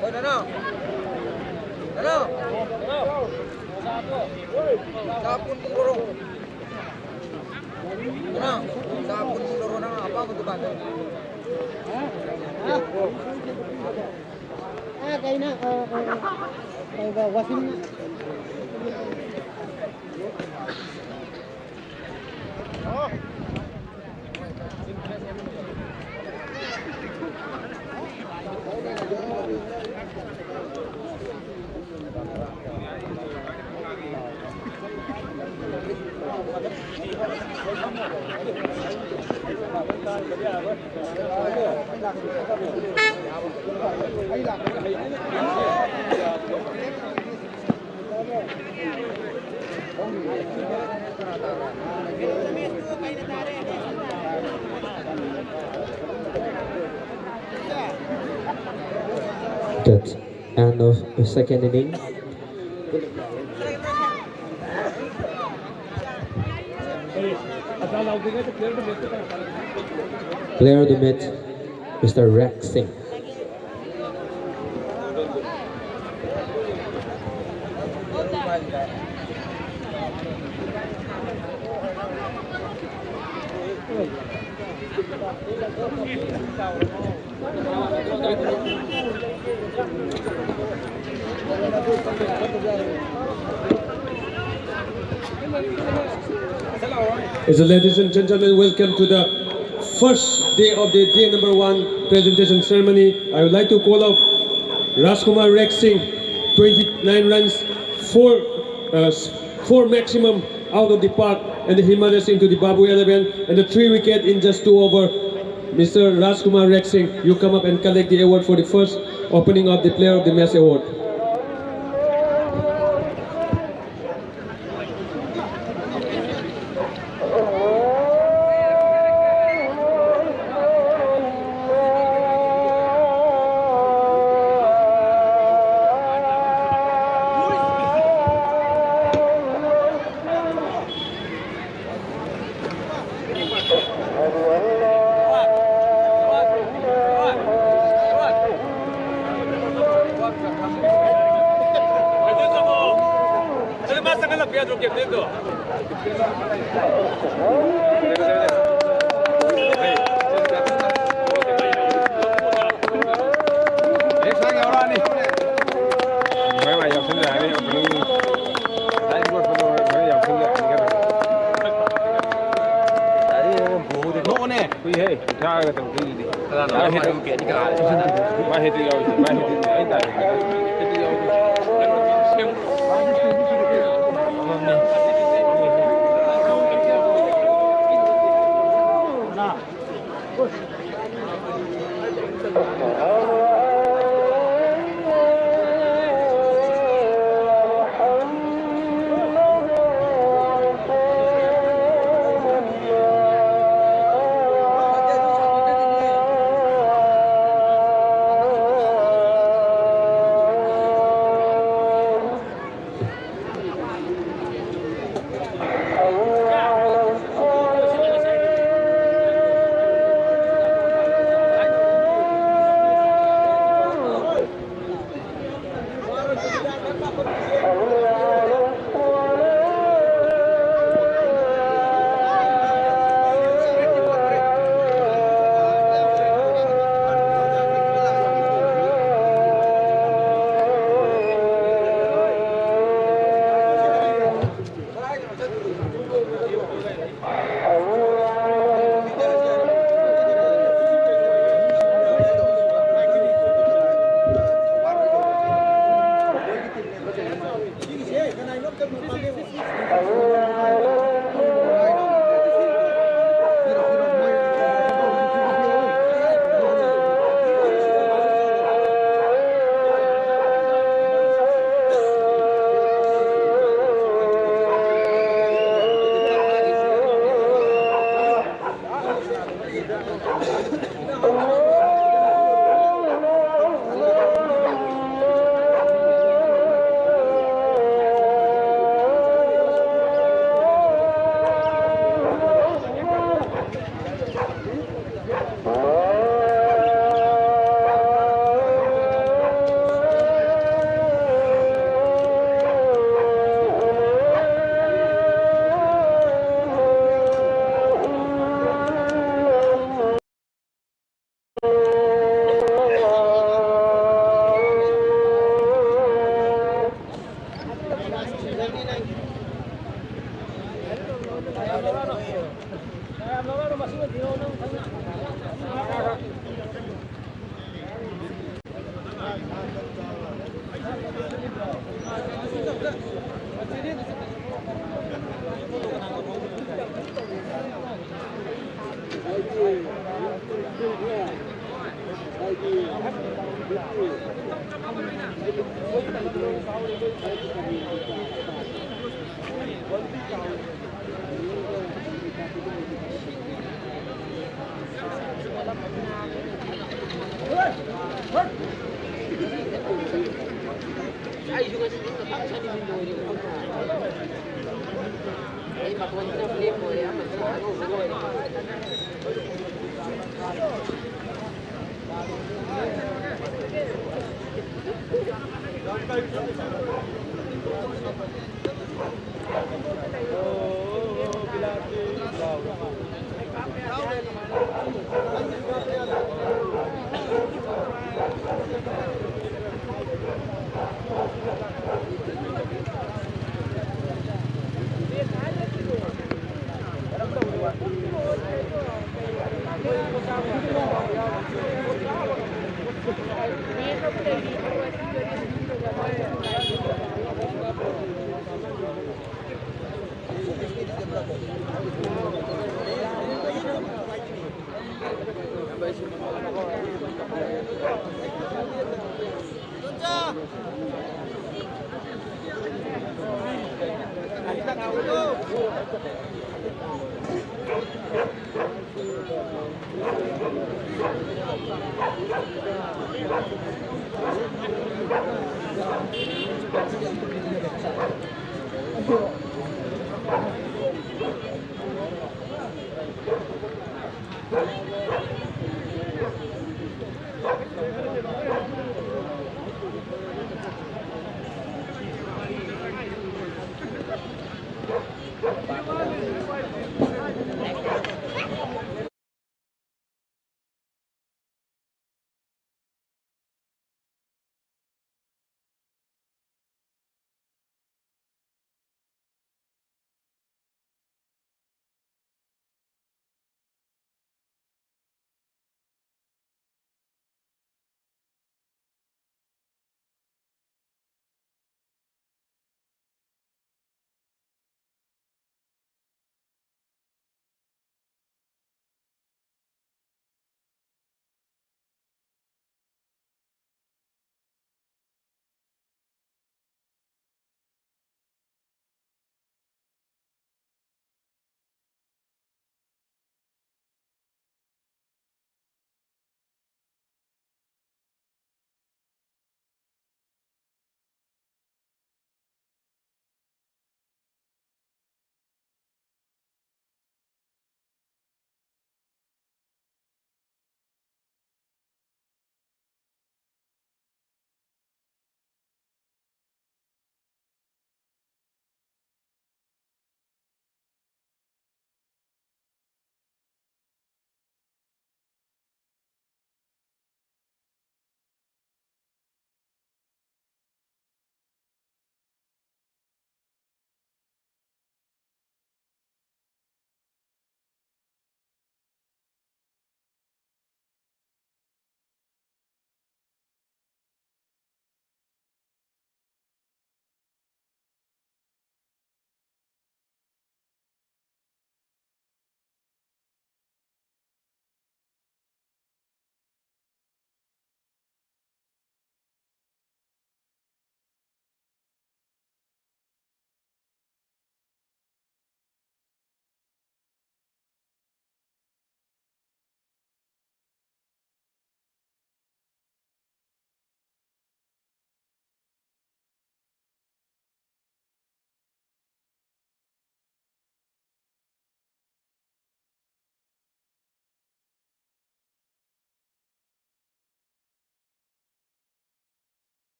Hoy, Nana! Nana! Sa pun pun lorong. Nana, sa pun pun lorong na apa mo tu ba? Ah, kayo na. Ah, ah, ah. Kayo ba? Wasim na. That's end of the second inning. Player of the match, Mister Rex Singh. As the ladies and gentlemen, welcome to the first day of the day number one presentation ceremony. I would like to call up Rajkumar Rek Singh, twenty-nine runs, four, uh, four maximum out of the park, and the Himalayas into the Babu eleven, and the three wicket in just two over. Mister Rajkumar Rek Singh, you come up and collect the award for the first opening of the Player of the Match award. ꯅꯣꯛꯑꯣꯅꯦ꯫ ꯀꯨꯏꯍꯦ, ꯀꯨꯟꯊ꯭ꯔꯥꯒ ꯇꯔꯨꯛꯇꯒꯤꯗꯤ꯫ ꯀꯅꯥꯅꯣ? ꯃꯥ hat-trick ꯌꯥꯎꯔꯤꯁꯦ, ꯃꯥ hat-trick, ꯑꯩ ꯇꯥꯔꯦ꯫ ꯑꯩꯁꯨ ꯉꯁꯤ ꯃꯊꯥ ꯁꯥꯅꯤꯡꯕ ꯂꯣꯏꯔꯦ꯫ ꯑꯩ ꯃꯇꯣꯟꯁꯤꯅ black ꯑꯣꯏꯔꯦ, ꯑꯃꯁꯤꯅ ꯑꯉꯧꯕ ꯑꯣꯏꯔꯦ꯫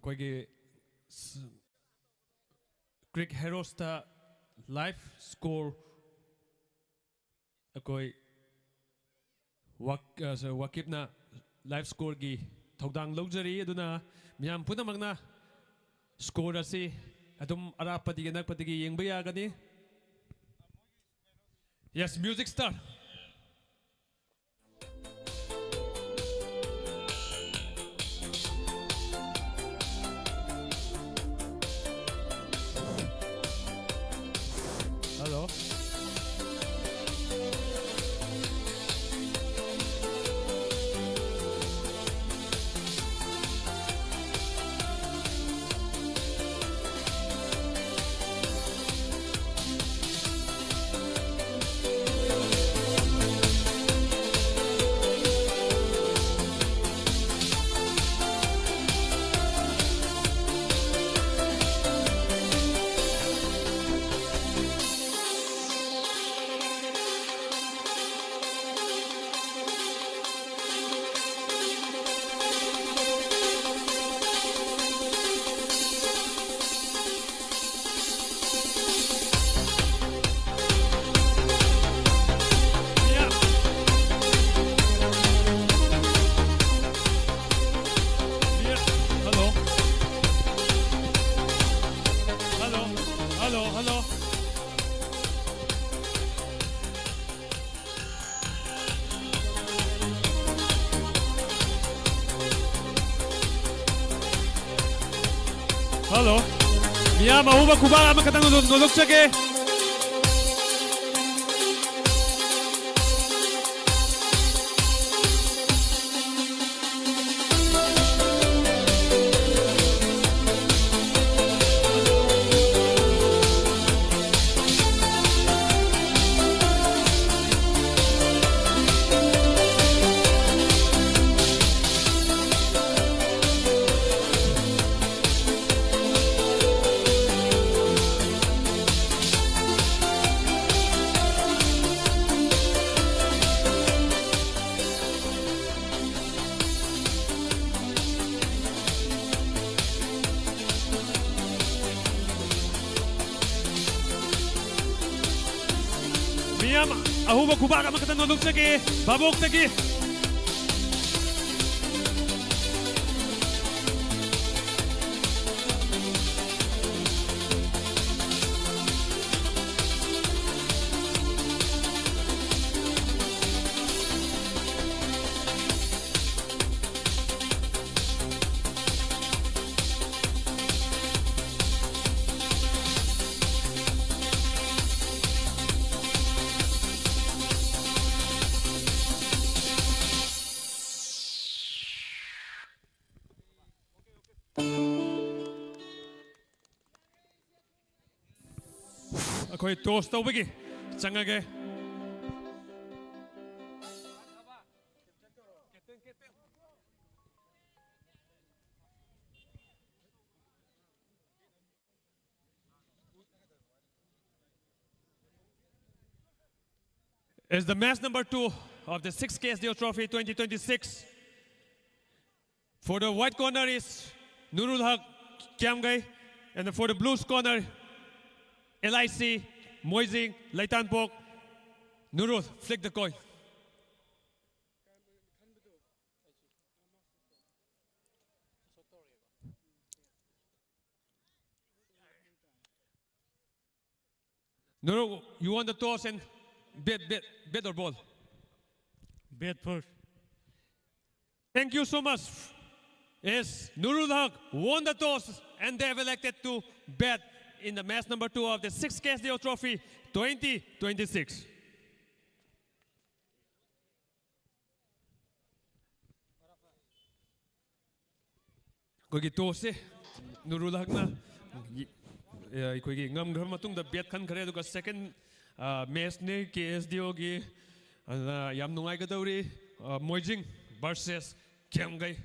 ꯑꯩꯈꯣꯏꯒꯤ ꯀ꯭ꯔꯤꯛ ꯍꯦꯔꯣꯁꯇ ꯂꯥꯏꯐ ꯁ꯭ꯀꯣꯔ ꯑꯩꯈꯣꯏ ꯋꯥꯛ-, ꯑ, ꯁ-, ꯋꯥꯀꯤꯞꯅ ꯂꯥꯏꯐ ꯁ꯭ꯀꯣꯔꯒꯤ ꯊꯧꯗꯥꯡ ꯂꯧꯖꯔꯤ꯫ ꯑꯗꯨꯅ ꯃꯤꯌꯥꯝ ꯄꯨꯝꯅꯃꯛꯅ ꯁ꯭ꯀꯣꯔ ꯑꯁꯤ ꯑꯗꯨꯝ ꯑꯔꯥꯞꯄꯗꯒꯤ ꯑꯅꯛꯄꯗꯒꯤ ꯌꯦꯡꯕ ꯌꯥꯒꯅꯤ꯫ Yes, music start. Hello. Hello. ꯃꯤꯌꯥꯝ ꯑꯍꯨꯝꯃꯛ ꯈꯨꯕꯥꯛ ꯑꯃꯈꯛꯇꯪ ꯅꯣ-, ꯅꯣꯟꯊꯣꯛꯆꯒꯦ꯫ ꯃꯤꯌꯥꯝ ꯑꯍꯨꯝꯃꯛ ꯈꯨꯕꯥꯛ ꯑꯃꯈꯛꯇ ꯅꯣꯟꯊꯣꯛꯆꯒꯦ ꯚꯥꯕꯣꯛꯇꯒꯤ꯫ ꯑꯩꯈꯣꯏ toss ꯇꯧꯕꯒꯤ ꯆꯪꯉꯒꯦ꯫ Is the match number two of the six K S D O Trophy twenty twenty-six. For the white corner is Nurul Haq Kiamgai, and for the blues corner, L I C Moijing Leitanpok. Nurul, flick the coin. Nurul, you want the toss and bet, bet, bet or ball? Bet first. Thank you so much. Is Nurul Haq won the toss and they have elected to bat in the match number two of the six K S D O Trophy twenty twenty-six. ꯑꯩꯈꯣꯏꯒꯤ ꯇꯣꯁꯁꯦ ꯅꯨꯔꯨꯜ ꯍꯛꯅ, ꯑ, ꯑꯩꯈꯣꯏꯒꯤ ꯉꯝꯈ꯭ꯔꯕ ꯃꯇꯨꯡꯗ ꯕꯦꯠ ꯈꯟꯈ꯭ꯔꯦ꯫ ꯑꯗꯨꯒ ꯁꯦꯀꯦꯟ, ꯑ, ꯃꯦꯠꯁꯅꯤ ꯀꯦ S D ꯑꯣꯒꯤ꯫ ꯑꯗꯨꯅ ꯌꯥꯝ ꯅꯨꯡꯉꯥꯏꯒꯗꯧꯔꯤ, ꯑ, ꯃꯣꯏꯖꯤꯡ ꯚꯔꯁꯦꯁ ꯈꯦꯝꯒꯩ꯫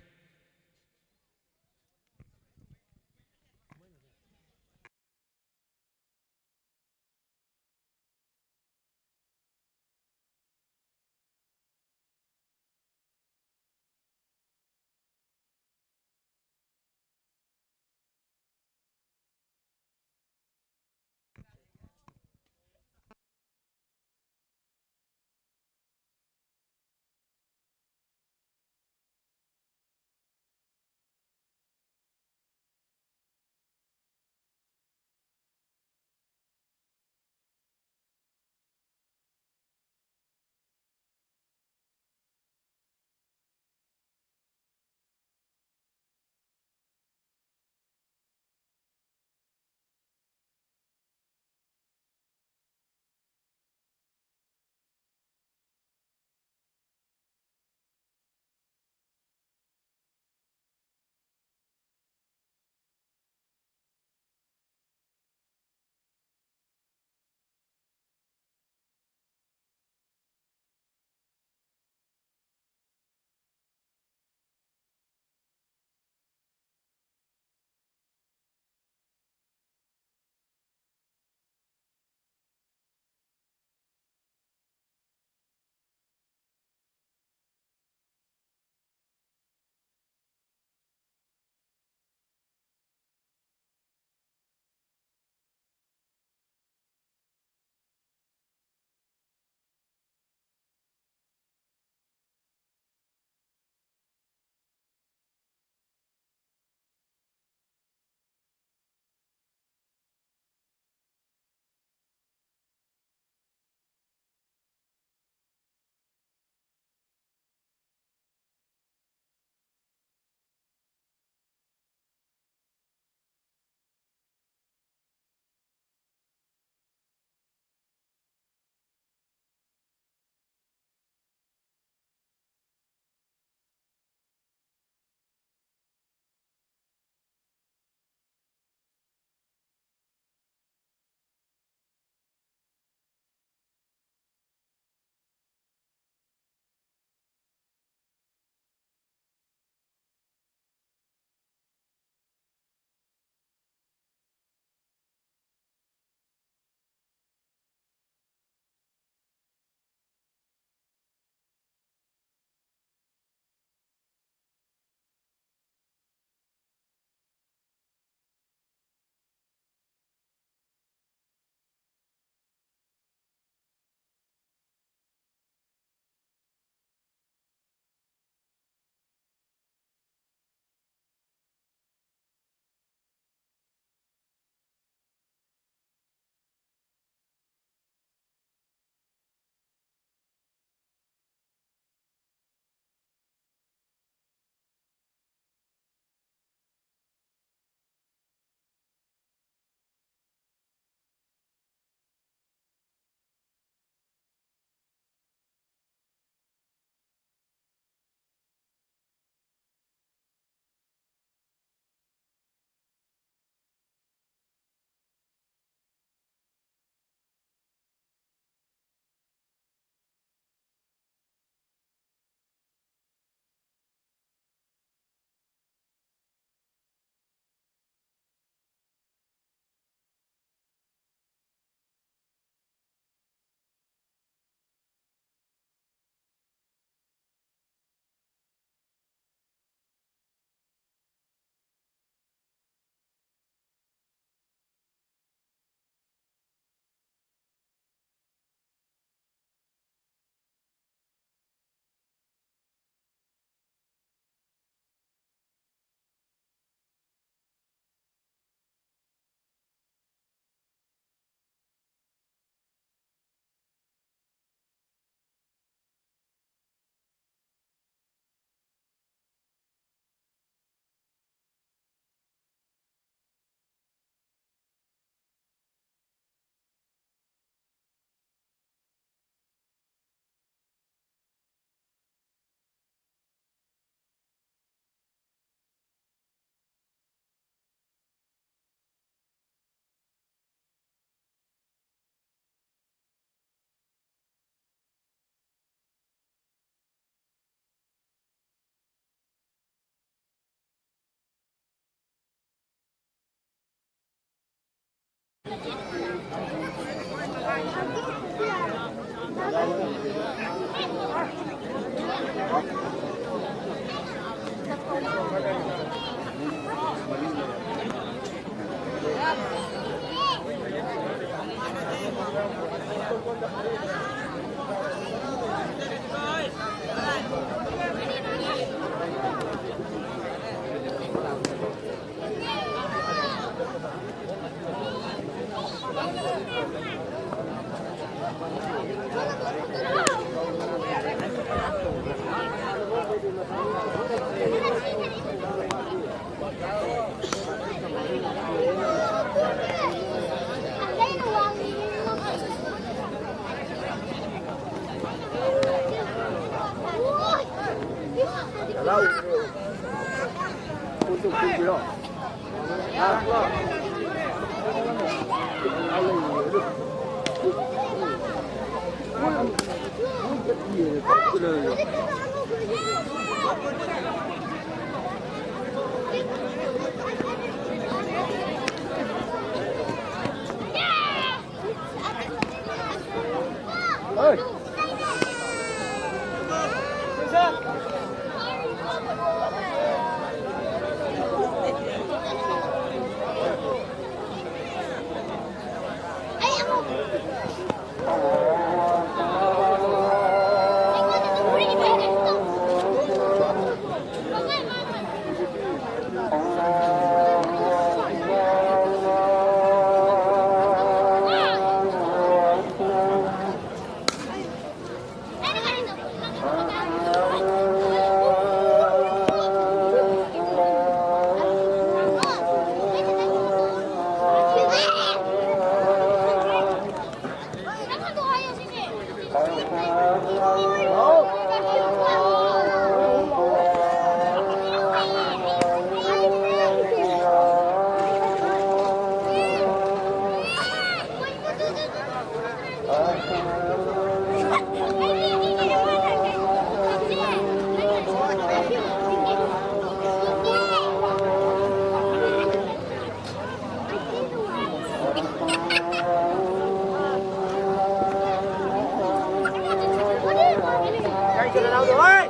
ꯅꯅꯥꯎꯗꯣ, ꯍꯣꯏ!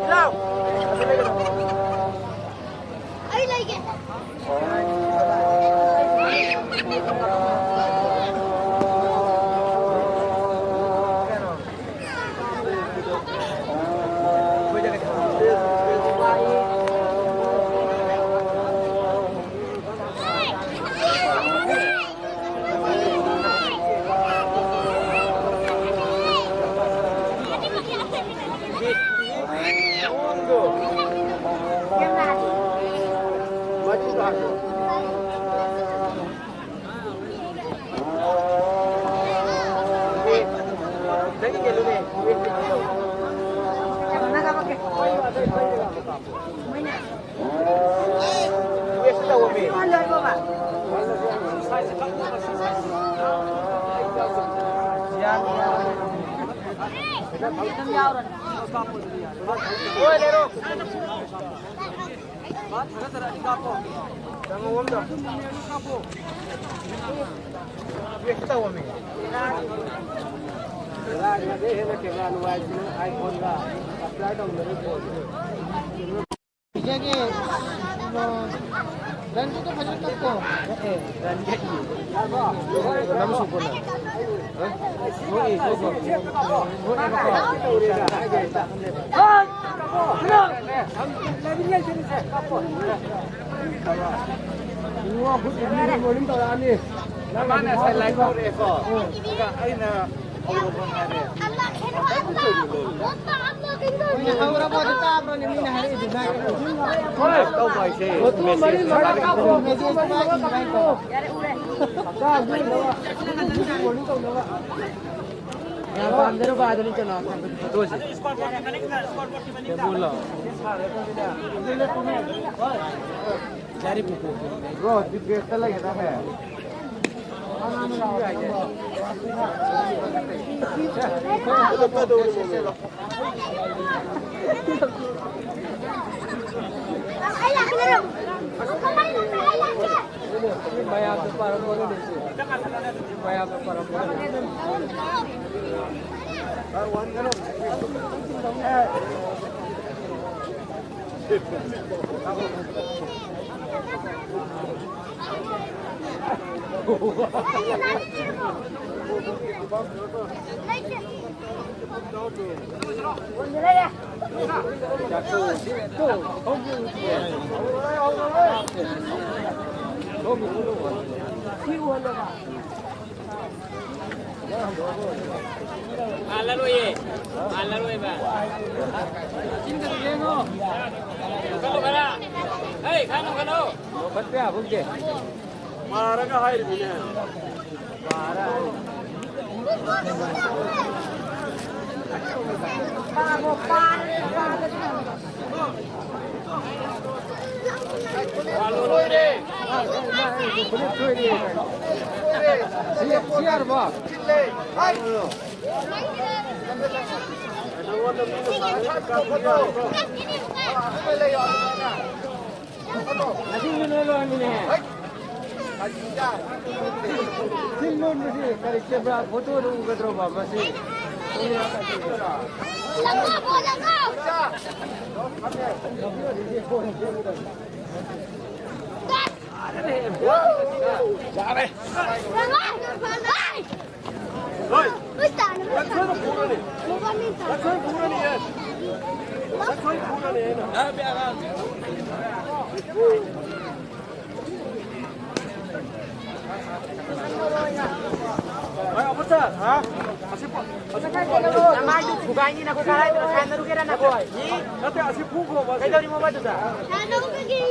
ꯏꯜꯂꯥꯎ! ꯑꯗꯨ ꯂꯩꯒꯅꯣ꯫ ꯑꯩ ꯂꯩꯒꯦ꯫ ꯏꯆꯦꯒꯤ, ꯔꯟꯗꯨꯗꯣ ꯐꯖꯅ ꯀꯛꯀꯣ꯫ ꯃꯥꯅ ꯉꯁꯥꯏ ꯂꯥꯏ ꯀꯧꯔꯛꯑꯦꯀꯣ꯫ ꯑꯗꯨꯒ ꯑꯩꯅ ꯍꯧꯔꯕꯣ ꯍꯥꯏꯔꯦ꯫ ꯍꯧꯔꯕꯣ ꯑꯗꯨ ꯇꯥꯕ꯭ꯔꯣꯅꯦ ꯃꯤꯅ ꯍꯥꯏꯔꯛꯏꯗꯨꯅ? ꯇꯧꯕ ꯍꯥꯏꯁꯦ ꯃꯦꯁꯦꯖ ꯊꯥꯔꯛꯏꯗꯣ꯫ ꯃꯦꯁꯦꯖ ꯊꯥꯔꯛꯏꯗꯣ ꯍꯥꯏꯗꯣ꯫ ꯌꯥꯝ ꯄꯥꯝꯖꯔꯨꯕ ꯑꯗꯨꯅꯤ ꯀꯩꯅꯣ꯫ ꯐꯣꯇꯣꯁꯦ꯫ ꯀꯩꯕꯨꯜꯂꯣ? ꯌꯥꯔꯤ ꯄꯨꯄꯨ꯫ ꯕ꯭ꯔꯣ, ꯗꯤꯕꯦꯠꯇ ꯂꯩꯒꯗꯕꯅꯦ꯫ ꯃꯌꯥꯝꯗ ꯄꯥꯔꯝꯃꯣ ꯑꯗꯨꯗꯤ꯫ ꯃꯌꯥꯝꯗ ꯄꯥꯔꯝꯃꯣ꯫ ꯍꯥꯜꯂꯔꯣꯏꯌꯦ꯫ ꯍꯥꯜꯂꯔꯣꯏꯕ꯫ ꯈꯜꯂꯣ ꯈꯔ꯫ ꯍꯩ, ꯈꯜꯂꯣ, ꯈꯜꯂꯣ꯫ ꯂꯧꯈꯠꯄ ꯌꯥꯕ ꯍꯧꯖꯤꯛ꯫ ꯃꯥꯔꯒ ꯍꯥꯏꯔꯤꯃꯤꯅꯦ꯫ ꯁꯤ, ꯁꯤ ꯌꯥꯔꯕꯣ? ꯅꯆꯤꯟꯗꯨ ꯅꯣꯏ ꯂꯣꯏꯔꯝꯃꯤꯅꯦ꯫ ꯐꯤꯜ ꯂꯣꯟꯕꯁꯤ ꯀꯔꯤ camera photo ꯗ ꯎꯒꯗ꯭ꯔꯣꯕ ꯃꯁꯤ? ꯂꯪꯉꯥ ꯕꯣꯜ ꯂꯪꯉꯥ! ꯌꯥꯔꯦ! ꯂꯪꯉꯥ! ꯍꯣꯏ! ꯍꯣꯏ, ꯇꯥꯅ ꯂꯪꯈꯣꯏꯗꯣ ꯄꯨꯔꯅꯤ꯫ ꯃꯣꯕꯥꯏꯜ ꯂꯦꯖꯦꯟ ꯇꯥꯅ꯫ ꯂꯪꯈꯣꯏ ꯄꯨꯔꯅꯤ ꯑꯩꯅ꯫ ꯂꯪꯈꯣꯏ ꯄꯨꯔꯅꯤ ꯑꯩꯅ꯫ ꯍꯣꯏ, ꯑꯃꯨꯛꯇ꯫ ꯍꯥ? ꯑꯁꯤ ꯄꯨ-, ꯑꯁꯤ ꯄꯨꯈꯣ꯫ ꯅꯃꯥꯏꯗꯨ ꯊꯨꯒꯥꯏꯅꯤ, ꯅꯈꯣꯏ ꯀꯔꯥꯏꯗꯅꯣ ꯁꯥꯟꯅꯔꯨꯒꯦꯔꯥ, ꯅꯈꯣꯏ? ꯅꯠꯇꯦ, ꯑꯁꯤ ꯄꯨꯈꯣꯕ, ꯑꯁꯤ꯫ ꯀꯩꯗꯧꯔꯤꯃꯣꯕ ꯑꯗꯨꯗ? ꯁꯥꯟꯅꯔꯨꯕꯒꯤ꯫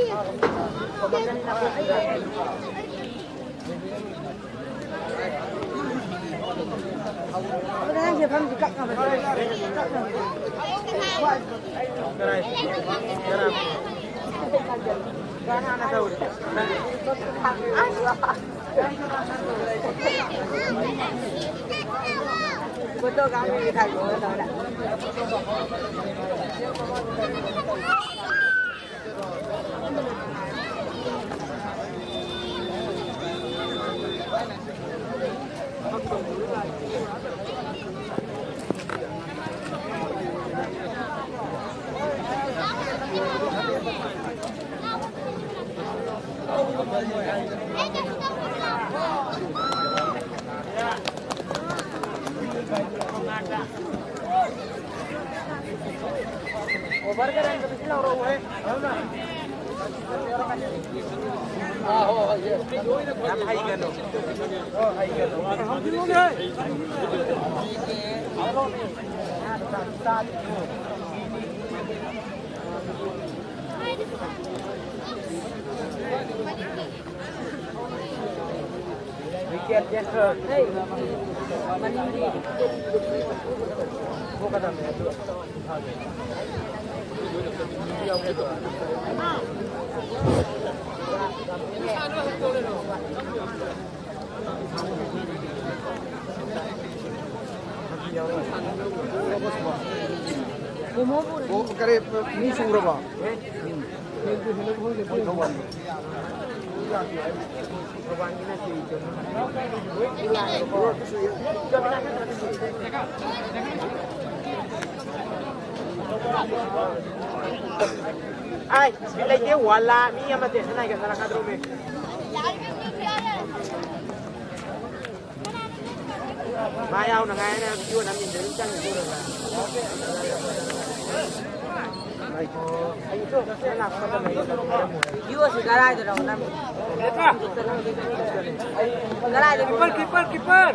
ꯑꯣꯚꯔꯒ ꯔꯟꯒꯗꯨꯁꯨ ꯂꯧꯔꯛꯎꯍꯦ꯫ ꯑꯗꯨꯅ꯫ ꯌꯥꯝ ꯍꯩꯒꯅꯨ꯫ ꯑꯣ, ꯍꯩꯒꯅꯨ꯫ Wicket, yes, sir. ꯑꯣ, ꯀꯔꯤ, ꯃꯤ ꯁꯨꯔꯕꯣ? ꯑꯥꯏ, ꯕꯤꯠ ꯂꯩꯇꯦ, ꯋꯥꯂꯥ, ꯃꯤ ꯑꯃ tension ꯍꯥꯏꯒꯠꯅꯔꯛꯀꯗ꯭ꯔꯣꯃꯦ? ꯃꯥ ꯌꯥꯎꯅꯉꯥꯏꯅ video ꯅꯝꯃꯤꯟꯗ ꯑꯗꯨꯝ ꯆꯪꯉꯤꯗꯨꯔꯕ? ꯑꯩꯁꯨ ꯅꯪ ꯂꯥꯛꯄ ꯃꯇꯝꯗ ꯑꯩ ꯀꯩꯅꯣ ꯍꯥꯏꯔꯝꯃꯣ꯫ Video ꯑꯁꯤ ꯀꯗꯥꯏꯗꯅꯣ ꯅꯝꯃꯤ? ꯀꯗꯥꯏꯗ keeper, keeper, keeper!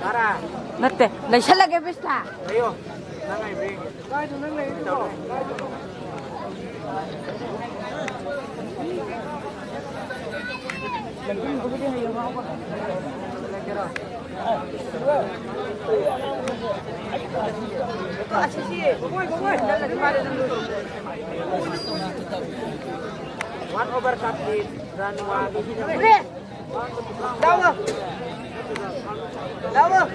ꯇꯔꯥ꯫ ꯅꯠꯇꯦ, ꯂꯩꯁꯜꯂꯒꯦ ꯕꯤꯁꯂꯥ꯫ ꯂꯩꯌꯣ꯫ ꯅꯪ ꯂꯩꯕ꯭ꯔꯥ ꯌꯦꯡꯒꯦ꯫ ꯀꯥꯏꯗ ꯅꯪ ꯂꯩꯔꯤꯗꯨꯕꯣ? One over complete, run one. ꯂꯥꯎ! ꯂꯥꯎ!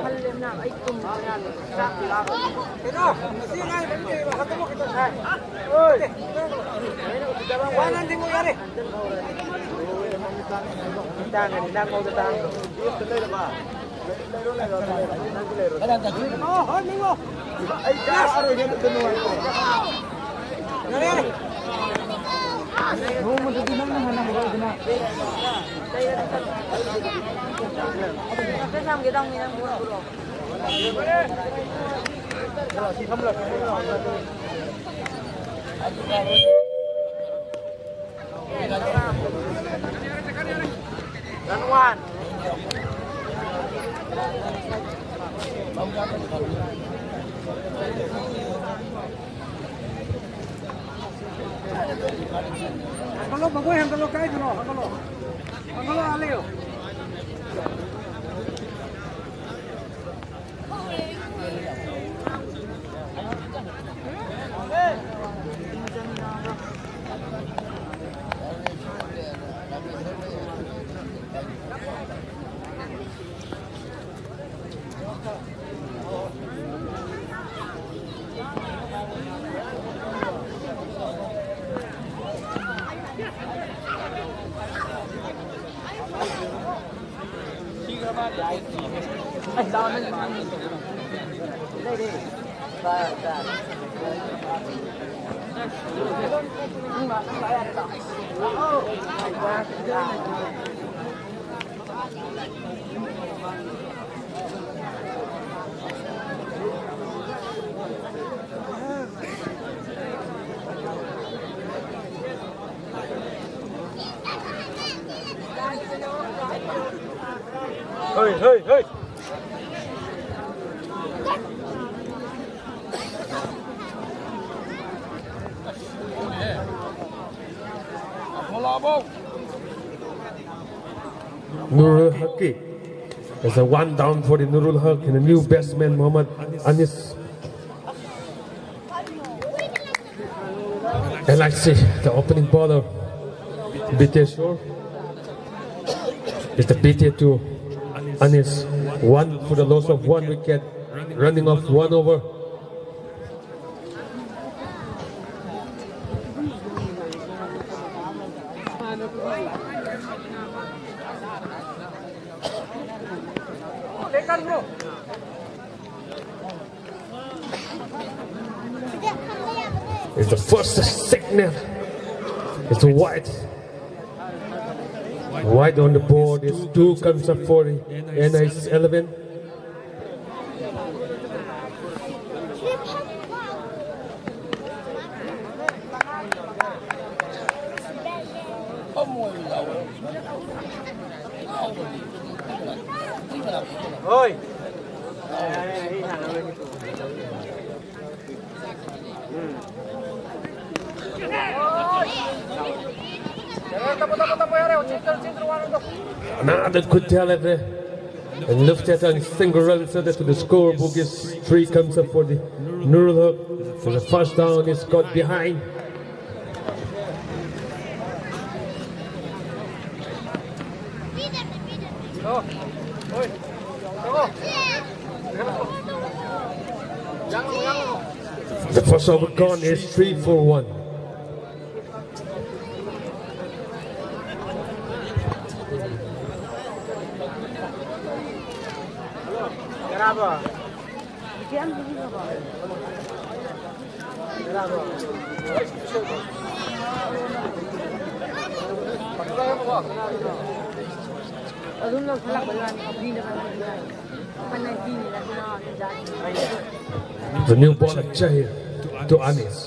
ꯈꯜꯂꯦꯅ ꯑꯩ ꯇꯨꯝꯕ ꯌꯥꯗꯦ꯫ ꯆꯥꯛ ꯂꯥꯝꯃꯦ꯫ ꯀꯩꯅꯣ? ꯉꯁꯤ ꯑꯉꯥꯡ ꯅꯪ ꯀꯩ ꯍꯥꯠꯇꯣꯛꯄ ꯈꯤꯇꯪ ꯁꯥꯏ꯫ ꯍꯣꯏ꯫ ꯋꯥ ꯉꯥꯡꯗꯦ, ꯌꯥꯔꯦ꯫ ꯇꯥꯡꯒꯅꯤ, ꯅꯪ ꯐꯥꯎꯗ ꯇꯥꯡꯗ꯭ꯔꯣ? ꯂꯩꯔꯣ, ꯂꯩꯔꯣ, ꯂꯩꯔꯣ꯫ ꯅꯪꯁꯨ ꯂꯩꯔꯣ꯫ ꯑꯣ, ꯍꯣꯏ, ꯃꯤꯉꯣ꯫ ꯑꯩ ꯆꯥꯔꯣꯏꯒꯦ, ꯑꯗꯨ ꯅꯨꯡꯉꯥꯏꯇ꯭ꯔꯦ꯫ ꯌꯥꯔꯦ, ꯌꯥꯔꯦ꯫ ꯅꯣꯡꯃꯗꯗꯤ ꯅꯪꯅ ꯍꯥꯟꯅ ꯍꯧꯔꯛꯑꯣꯗꯅ꯫ ꯍꯥꯡꯒꯠꯂꯣ, ꯃꯒꯣꯏ ꯍꯥꯡꯒꯠꯂꯣ, ꯀꯥꯏꯗꯅꯣ? ꯍꯥꯡꯒꯠꯂꯣ꯫ ꯍꯥꯡꯒꯠꯂꯣ, ꯑꯥ ꯂꯩꯌꯣ꯫ Hey, hey, hey. Nurul Haque. There's a one down for the Nurul Haque and the new batsman Muhammad Anis. And I see the opening bowler, Biteshwar. It's the B T two. Anis, one for the loss of one wicket, running off one over. It's the first signal. It's a wide. Wide on the board is two comes up for the N I S eleven. Another good tell at the and left at a single run so that to the scorebook is three comes up for the Nurul Haq. For the first down is got behind. The first over gone is three for one. ꯑꯗꯨꯝ ꯂꯧꯁꯜꯂꯛꯄꯩ ꯋꯥꯅꯤ, ꯐ꯭ꯔꯤꯗ ꯀꯅꯥ ꯄꯤꯅꯤ? ꯐꯅ ꯄꯤꯅꯤꯅ ꯀꯅꯥ ꯄꯤꯖꯥꯅꯤ? The new ball at Jahir to Anis.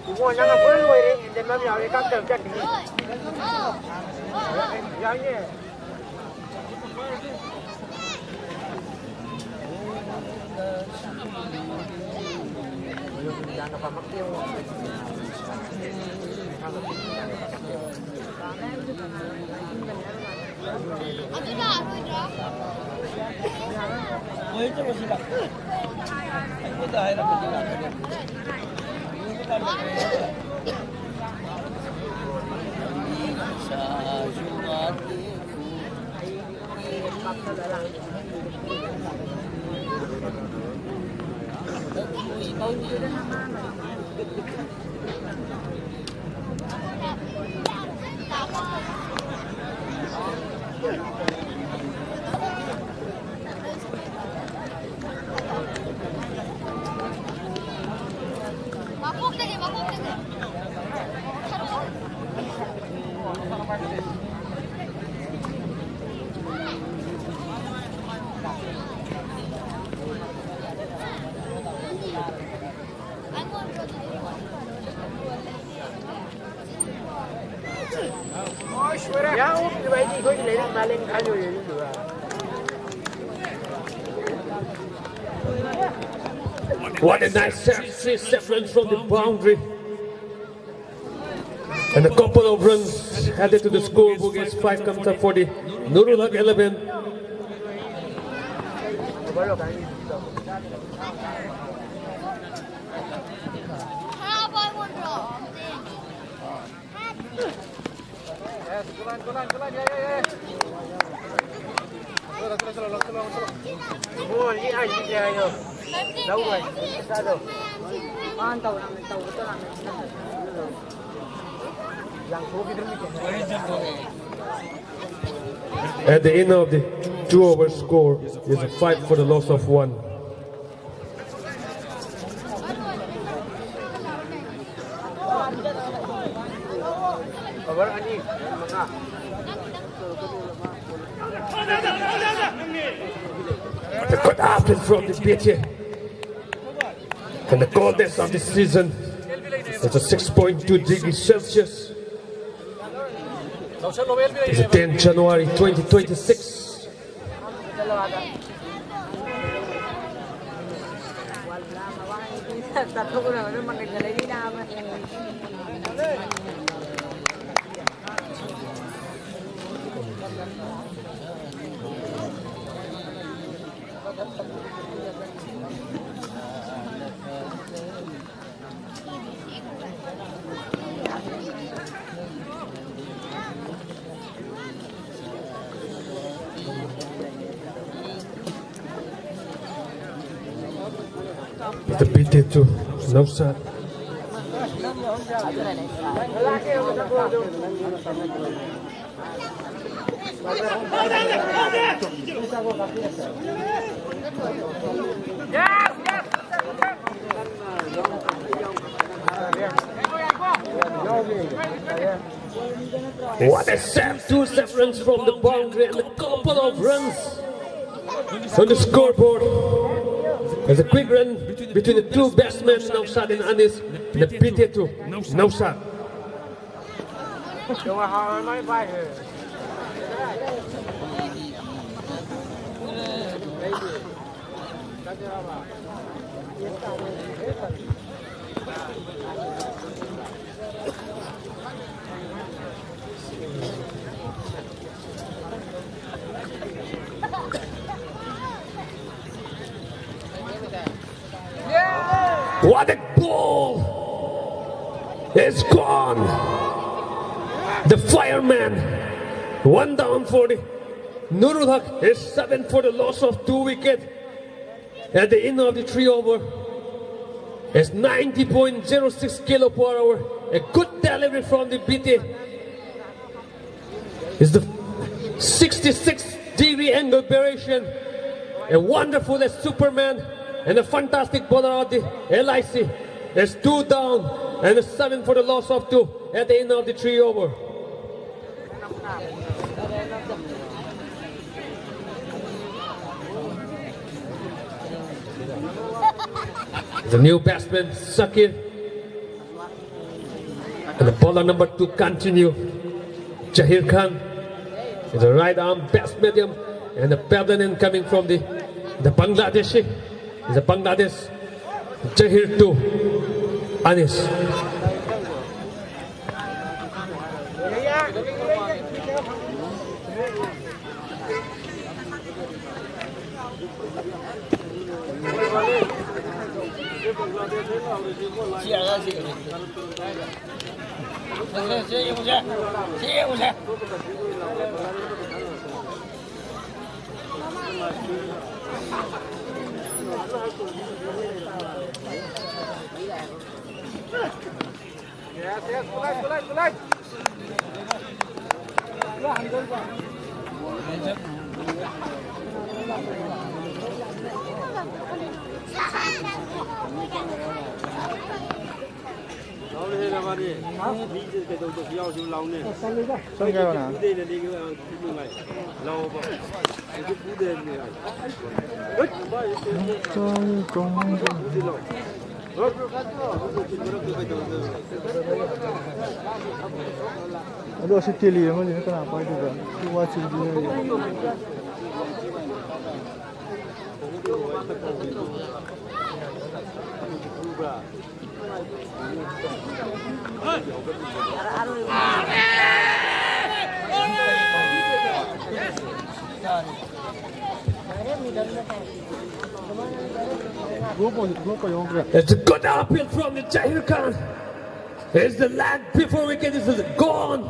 ꯏꯕꯨꯡꯉꯣ, ꯅꯪ ꯑꯩꯈꯣꯏ ꯂꯣꯏꯔꯦ, ꯍꯦꯟꯖꯟꯕ ꯑꯃ ꯌꯥꯎꯔꯦ, ꯀꯛꯇꯕ ꯆꯠꯈꯤꯅꯤ꯫ ꯌꯥꯏꯅꯦ꯫ ꯃꯀꯣꯛꯇꯒꯤ, ꯃꯀꯣꯛꯇꯒꯤ꯫ What a nice save, save, save run from the boundary. And a couple of runs added to the scorebook as five comes up for the Nurul Haq eleven. At the end of the two-over score is a five for the loss of one. Over ani, mga. The cut after from the pitch. And the coldness of the season is a six point two degrees Celsius. It's the tenth January twenty twenty-six. The B T two, no shot. What a save! Two separate runs from the boundary and a couple of runs on the scoreboard. There's a quick run between the two batsmen, Naushad and Anis, and the B T two, Naushad. What a ball! It's gone! The fireman, one down for the Nurul Haq is seven for the loss of two wicket. At the end of the three over, it's ninety point zero six kilo per hour. A good delivery from the B T. It's the sixty-six degree angle variation. A wonderful as Superman and a fantastic bowler of the L I C. There's two down and a seven for the loss of two at the end of the three over. The new batsman, Sakir. And the bowler number two continue. Jahir Khan is a right arm best medium and the batsman coming from the, the Bangladeshi. Is a Bangladesh. Jahir two. Anis. ꯂꯥꯎꯅꯦ, ꯅꯕꯥꯅꯤ꯫ ꯃꯤꯁꯦ ꯀꯩꯗꯧꯗꯕ ꯌꯥꯎꯁꯤꯕꯨ ꯂꯥꯎꯅꯦ꯫ ꯆꯪꯒꯦ ꯍꯥꯏꯔꯣ ꯅꯪ? ꯐꯨꯗꯦꯅꯦ, ꯅꯤꯡꯉꯥꯏ꯫ ꯂꯥꯎꯕ꯫ ꯍꯧꯖꯤꯛ ꯐꯨꯗꯦꯅꯦ, ꯅꯤꯡꯉꯥꯏ꯫ Hut! ꯐꯨꯗꯦ, ꯂꯥꯎ꯫ ꯍꯠ! ꯑꯗꯣ ꯑꯁꯤ ꯇꯦꯂꯤ ꯑꯃꯁꯤꯅ ꯀꯅꯥ ꯄꯥꯏꯗꯣꯏꯕ? ꯁꯤ ꯋꯥ ꯆꯤꯟꯗꯤ ꯂꯩꯔꯦ꯫ It's a good appeal from the Jahir Khan. It's the lag before wicket is gone.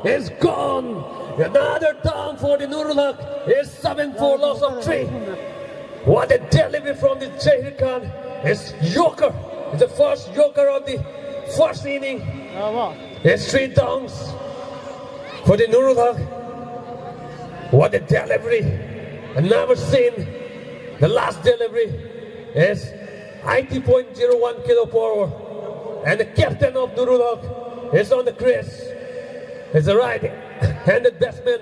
It's gone. Another down for the Nurul Haq. It's seven four, loss of three. What a delivery from the Jahir Khan. It's Yorker. It's the first Yorker of the first inning. It's three downs for the Nurul Haq. What a delivery. I've never seen the last delivery. It's eighty point zero one kilo per hour. And the captain of Nurul Haq is on the crease. He's a right-handed batsman.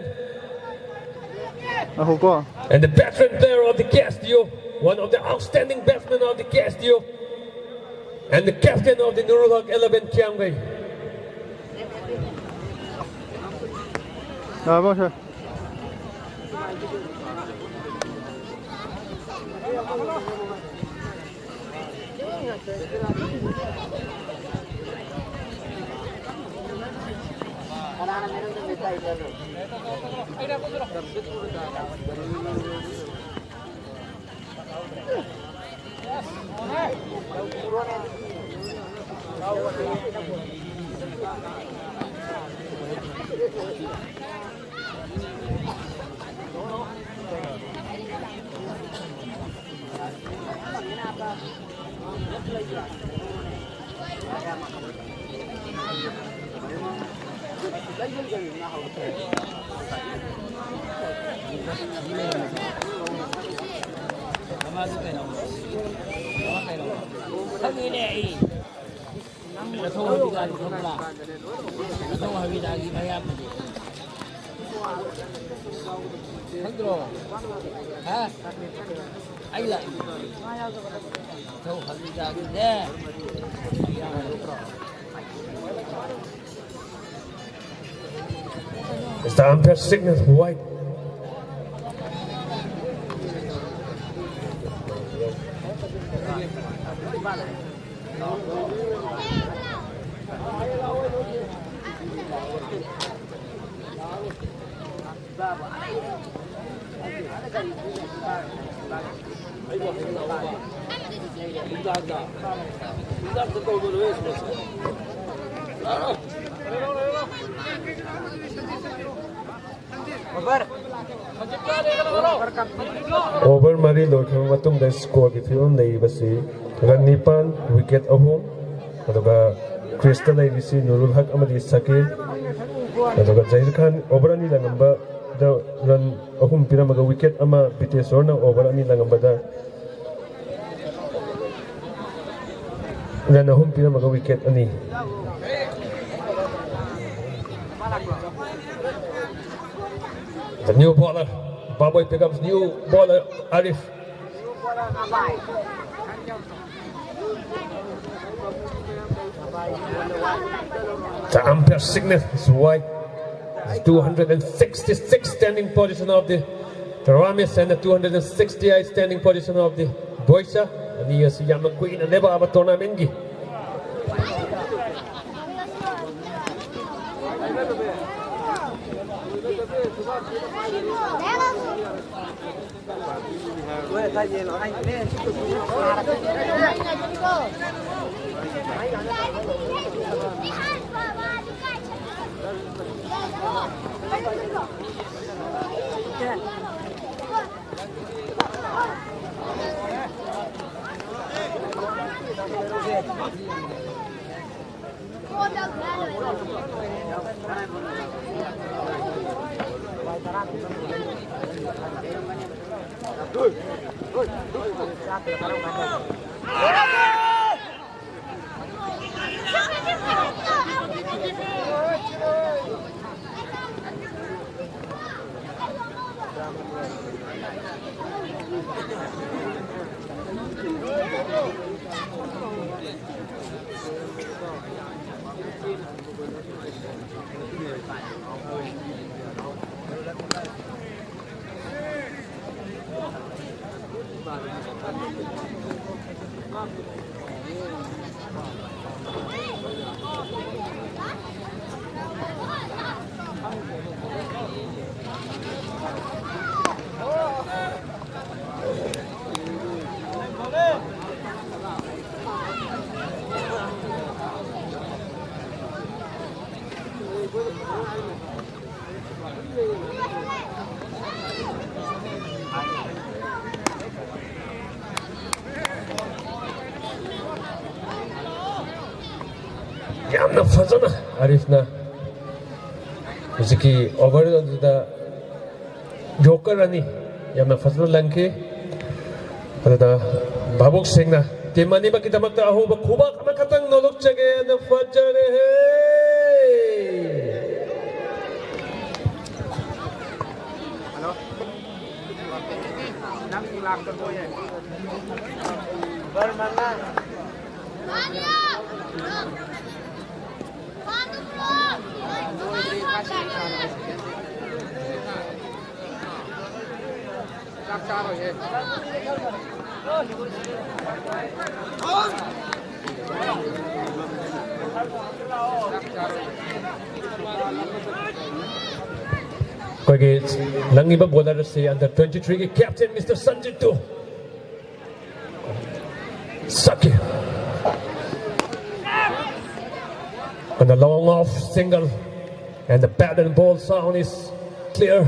And the veteran player of the K S D U, one of the outstanding batsmen of the K S D U, and the captain of the Nurul Haq eleven, Kiamgai. ꯈꯪꯉꯤꯅꯦ ꯑꯩ꯫ ꯅꯊꯧ ꯍꯥꯏꯕꯤꯗꯥꯒꯤ ꯈꯪꯕ꯭ꯔꯥ? ꯅꯊꯧ ꯍꯥꯏꯕꯤꯗꯥꯒꯤ ꯃꯌꯥꯝꯕꯗꯤ꯫ ꯈꯪꯗ꯭ꯔꯣ? ꯍꯥ? ꯑꯩ ꯂꯥꯛꯏ꯫ ꯅꯊꯧ ꯍꯥꯏꯕꯤꯗꯥꯒꯤꯅꯦ꯫ It's the umpire signal, white. Over ꯃꯔꯤ ꯂꯣꯏꯈ꯭ꯔꯕ ꯃꯇꯨꯡꯗ scoreꯒꯤ ꯐꯤꯕꯝ ꯂꯩꯔꯤꯕꯁꯤ run ꯅꯤꯄꯥꯟ, wicket ꯑꯍꯨꯝ, ꯑꯗꯨꯒ creaseꯇ ꯂꯩꯔꯤꯁꯤ ꯅꯨꯔꯨꯜ ꯍꯛ ꯑꯃꯗꯤ ꯁꯀꯤꯔ, ꯑꯗꯨꯒ ꯖꯍꯤꯔ ꯈꯥꯟ over ꯑꯅꯤ ꯂꯪꯉꯝꯕꯗ run ꯑꯍꯨꯝ ꯄꯤꯔꯝꯃꯒ wicket ꯑꯃ, ꯕꯤꯇꯦꯁꯣꯔꯅ over ꯑꯅꯤ ꯂꯪꯉꯝꯕꯗ run ꯑꯍꯨꯝ ꯄꯤꯔꯝꯃꯒ wicket ꯑꯅꯤ꯫ The new bowler, Baboi pickups new bowler Arif. The umpire signal is wide. It's two hundred sixty-six standing position of the Ramis and the two hundred sixty-eight standing position of the Boisa. ꯑꯅꯤ ꯑꯁꯤ ꯌꯥꯝꯅ ꯀꯨꯏꯅ ꯂꯦꯕꯥꯕ tournamentꯀꯤ꯫ ꯌꯥꯝꯅ ꯐꯖꯅ ꯑꯥꯔꯤꯐꯅ ꯍꯧꯖꯤꯛꯀꯤ over ꯑꯗꯨꯗ ꯌꯣꯀꯔ ꯑꯅꯤ ꯌꯥꯝꯅ ꯐꯖꯅ ꯂꯪꯈꯤ꯫ ꯑꯗꯨꯗ ꯚꯥꯕꯣꯛ ꯁꯦꯡꯅ team ꯑꯅꯤꯃꯛꯀꯤꯗꯃꯛꯇ ꯑꯍꯧꯕ ꯈꯨꯕꯥꯛ ꯑꯃꯈꯛꯇꯪ ꯅꯣꯂꯨꯛꯆꯒꯦ꯫ ꯑꯗꯨ ꯐꯖꯔꯦꯍꯦ꯫ ꯍꯜꯂꯣ꯫ ꯅꯪ ꯂꯥꯛꯇꯕ ꯑꯣꯏꯌꯦ꯫ ꯕꯔꯃꯅ꯫ ꯆꯥꯛ ꯆꯥꯔꯣꯏꯍꯦ꯫ ꯑꯩꯈꯣꯏꯒꯤ ꯂꯪꯉꯤꯕ bowler ꯑꯁꯤ under twenty three ꯒꯤ captain Mister Sanjit two. Saki. And a long off single. And the bat and ball sound is clear.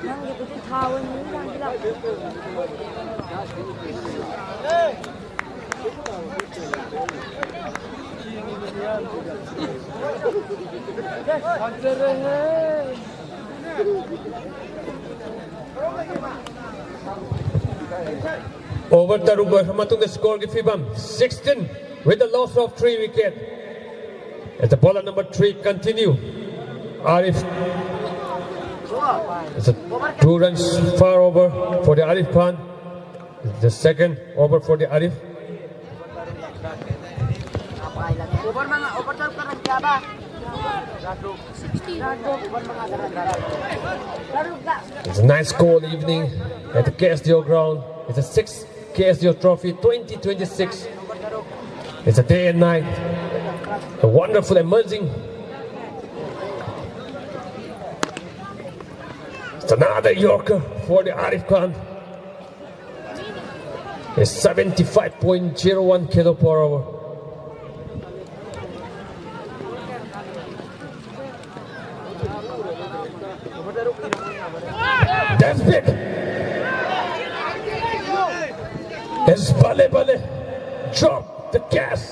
ꯅꯪꯒꯤꯗꯨꯗꯤ ꯊꯥꯎ ꯑꯣꯏꯅ ꯌꯥꯝꯁꯤꯜꯂꯛ꯫ Over ꯇꯔꯨꯛ ꯂꯣꯏꯈ꯭ꯔ ꯃꯇꯨꯡꯗ score ꯒꯤ ꯐꯤꯕꯝ sixteen with the loss of three wicket. As the bowler number three continue. Arif. It's a two runs far over for the Arif Khan. The second over for the Arif. Over mga, over tarong ka ng Java. It's a nice cold evening at the K S D O ground. It's a sixth K S D O Trophy twenty twenty-six. It's a day and night. A wonderful emerging. It's another Yorker for the Arif Khan. It's seventy-five point zero one kilo per hour. That's big. It's Bale Bale. Drop the gas.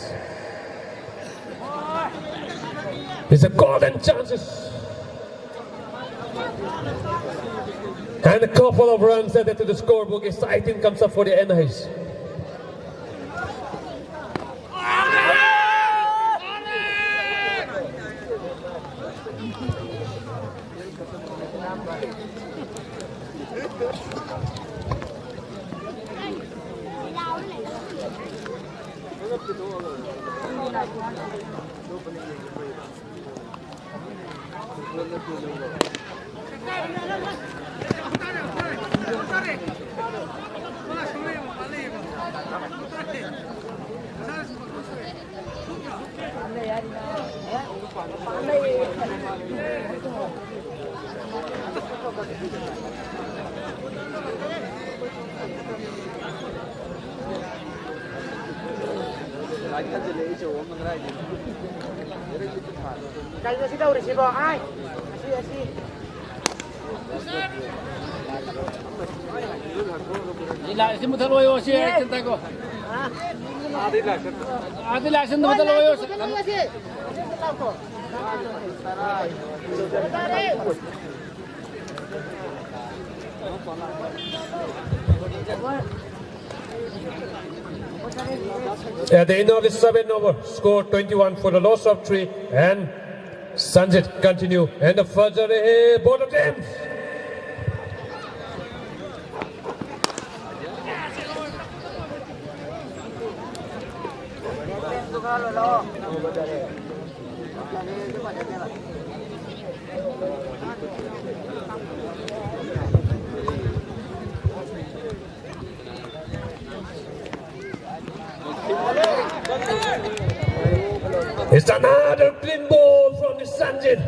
It's a golden chances. And a couple of runs added to the scorebook as Saitin comes up for the N Hs. ꯀꯩꯅꯣ ꯁꯤ ꯇꯧꯔꯤꯁꯤꯕꯣ? ꯑꯥꯏ! ꯑꯁꯤ, ꯑꯁꯤ꯫ ꯁꯤ ꯂꯥꯏ-, ꯁꯤ ꯃꯨꯊꯠꯂꯣꯌꯣ, ꯁꯤ ꯀꯩꯅꯣ ꯇꯥꯏꯀꯣ꯫ ꯑꯥꯗꯩ ꯂꯥꯏꯁꯟꯗꯣ ꯃꯨꯊꯠꯂꯣꯌꯣ꯫ At the end of the seven over, score twenty-one for the loss of three, and Sanjit continue, and the Fajr Hai, both of them. It's another clean ball from the Sanjit.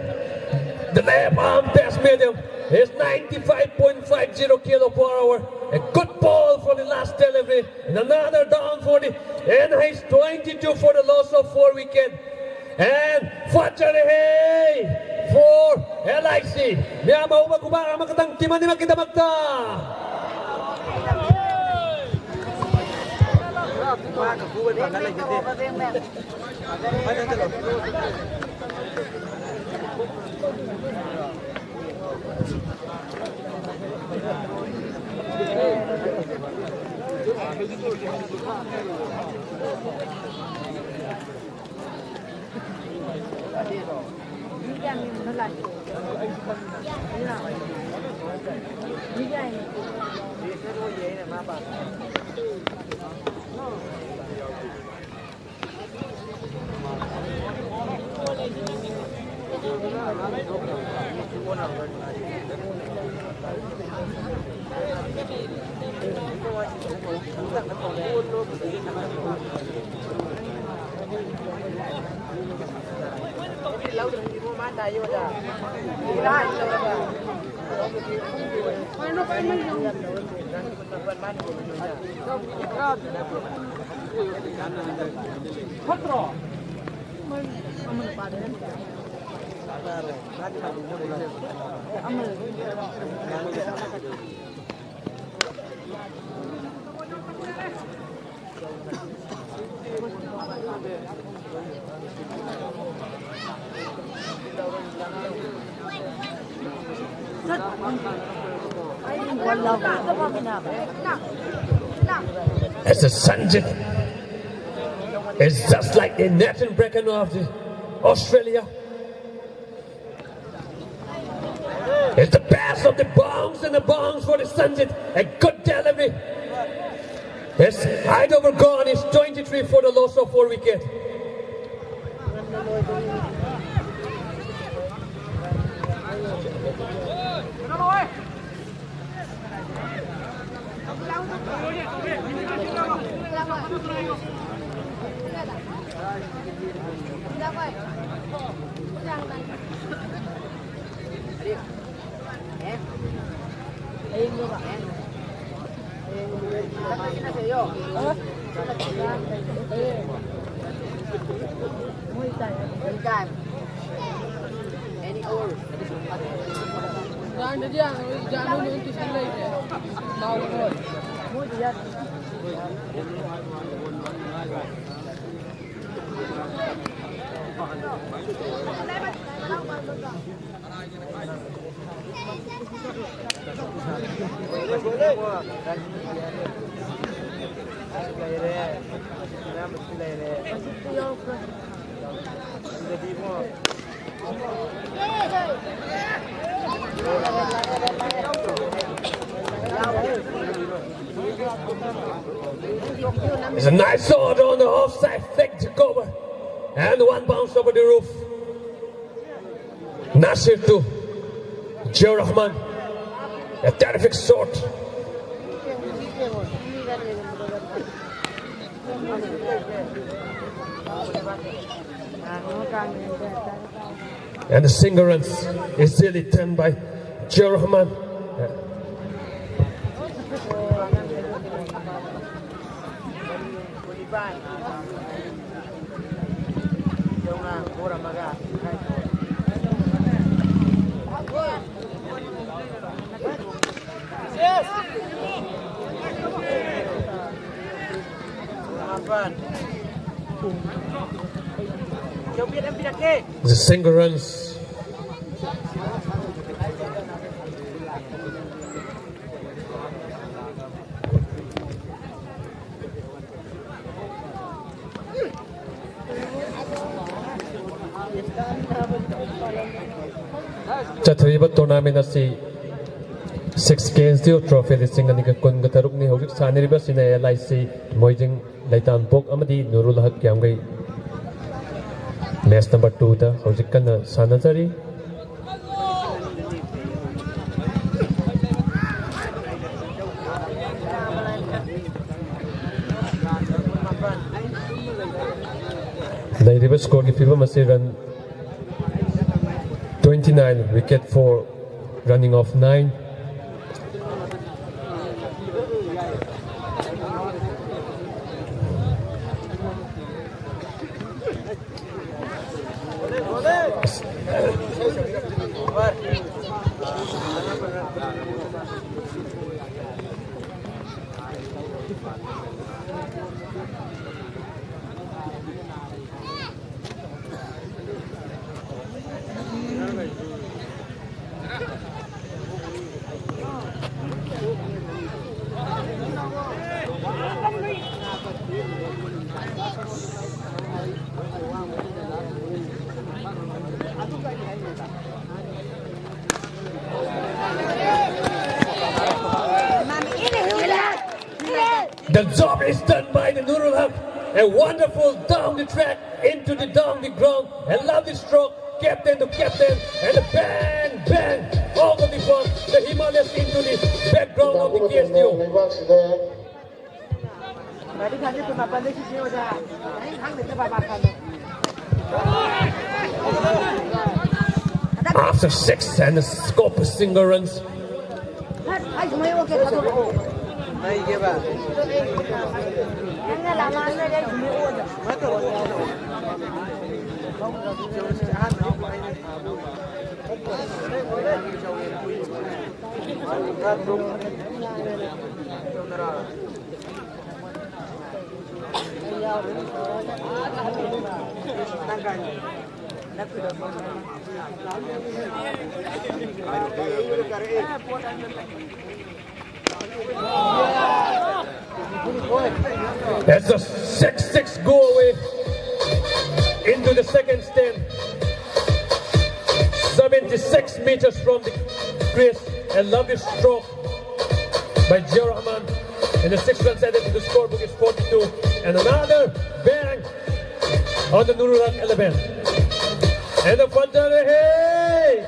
The left arm pass medium is ninety-five point five zero kilo per hour. A good ball for the last delivery. And another down for the N H twenty-two for the loss of four wicket. And Fajr Hai for L I C. ꯃꯌꯥꯝ ꯑꯍꯧꯕ ꯈꯨꯕꯥꯛ ꯑꯃꯈꯛꯇꯪ team ꯑꯅꯤꯃꯛꯀꯤꯗꯃꯛꯇ꯫ As the Sanjit is just like the Nathan Bracken of the Australia. It's the best of the bounce and the bounce for the Sanjit. A good delivery. His height over gone is twenty-three for the loss of four wicket. It's a nice shot on the offside fake to cover. And one bounce over the roof. Nasir to Ziaur Rahman. A terrific shot. And the single runs easily turned by Ziaur Rahman. The single runs. ꯆꯠꯊꯔꯤꯕ tournament ꯑꯁꯤ six K S D O trophy ꯂꯤꯁꯤꯡ ꯑꯅꯤꯒ ꯀꯨꯟꯒ ꯇꯔꯨꯛꯅꯤ꯫ ꯍꯧꯖꯤꯛ ꯁꯥꯟꯅꯔꯤꯕꯁꯤꯅ L I C ꯃꯣꯏꯖꯤꯡ ꯂꯩꯇꯥꯝꯄꯣꯛ ꯑꯃꯗꯤ ꯅꯨꯔꯨꯜ ꯍꯛ ꯀ꯭ꯌꯥꯝꯒꯩ꯫ Match number twoꯗ ꯍꯧꯖꯤꯛ ꯀꯟꯅ ꯁꯥꯟꯅꯖꯔꯤ꯫ ꯂꯩꯔꯤꯕ scoreꯒꯤ ꯐꯤꯕꯝ ꯑꯁꯤ run twenty nine, wicket four, running of nine. The job is done by the Nurul Haq. A wonderful down the track, into the down the ground. A lovely stroke. Captain to captain, and bang, bang, over the bump, the Himalayas into the background of the K S T O. After six and a scope of single runs. That's a six six go away into the second stand. Seventy-six meters from the crease. A lovely stroke by Ziaur Rahman. And the six runs added to the scorebook is forty-two. And another bang on the Nurul Haq eleven. And the Fanta Rahe!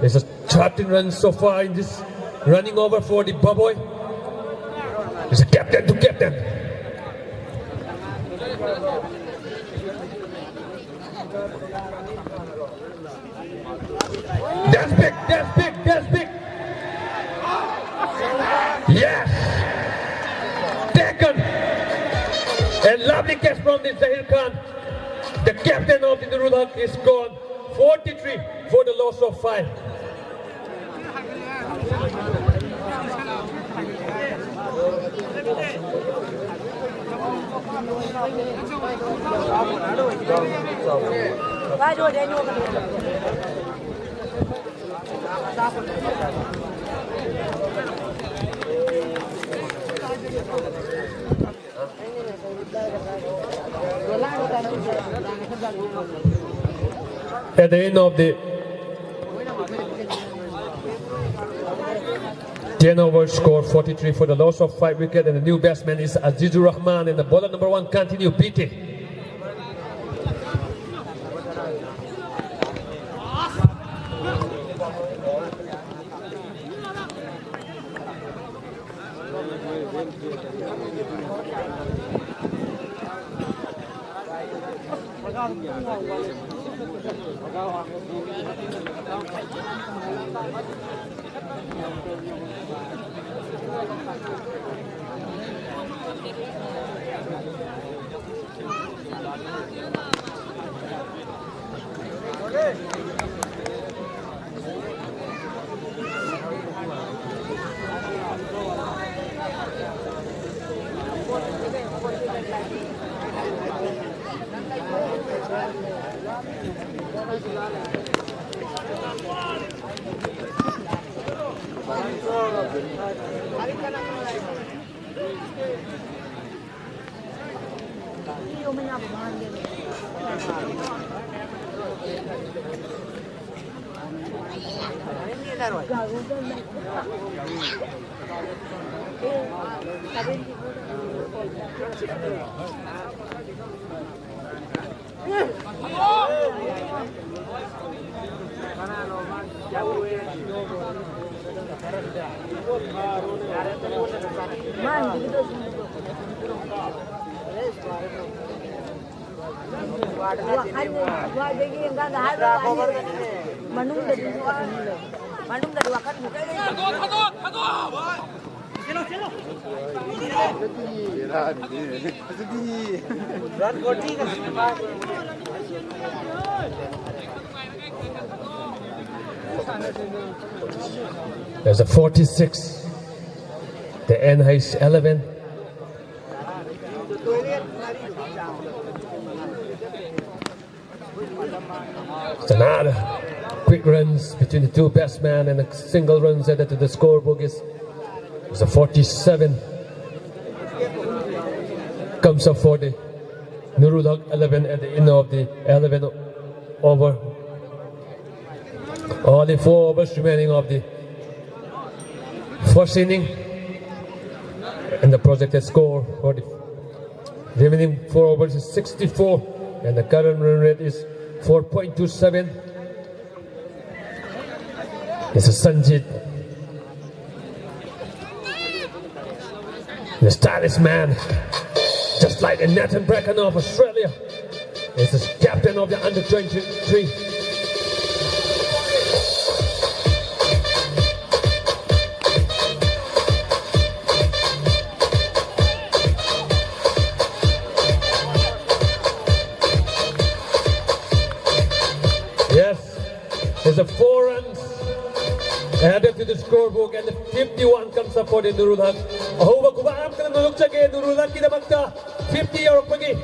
It's a thirteen runs so far in this running over for the Bhaboi. It's a captain to captain. That's big, that's big, that's big. Yes. Taken. A lovely catch from the Zaheer Khan. The captain of the Nurul Haq is gone. forty-three for the loss of five. At the end of the Ten over, score forty-three for the loss of five wicket, and the new batsman is Azizur Rahman, and the bowler number one continue beating. ꯋꯥꯈꯜ ꯋꯥꯗꯒꯤ ꯌꯦꯡꯀꯥꯟꯗ ꯍꯥꯏꯕ ꯋꯥꯅꯤ, ꯃꯅꯨꯡꯗꯗꯤ, ꯃꯅꯨꯡꯗꯗꯤ ꯋꯥꯈꯜ ꯐꯖꯅ There's a forty-six. The N H eleven. It's another quick runs between the two batsmen and a single runs added to the scorebook is, is a forty-seven. Comes up for the Nurul Haq eleven at the end of the eleven over. Only four overs remaining of the First inning, and the projected score for the remaining four overs is sixty-four, and the current run rate is four point two seven. It's a Sanjit, the stylish man, just like a Nathan Bracken of Australia. Is the captain of the under twenty-three. Yes, it's a four runs added to the scorebook, and the fifty-one comes up for the Nurul Haq. ꯑꯍꯧꯕ ꯈꯨꯕꯥꯛ ꯑꯃꯈꯛꯇ ꯅꯣꯂꯨꯛꯆꯒꯦ Nurul Haqꯀꯤꯗꯃꯛꯇ, fifty ꯌꯧꯔꯛꯄꯒꯤ꯫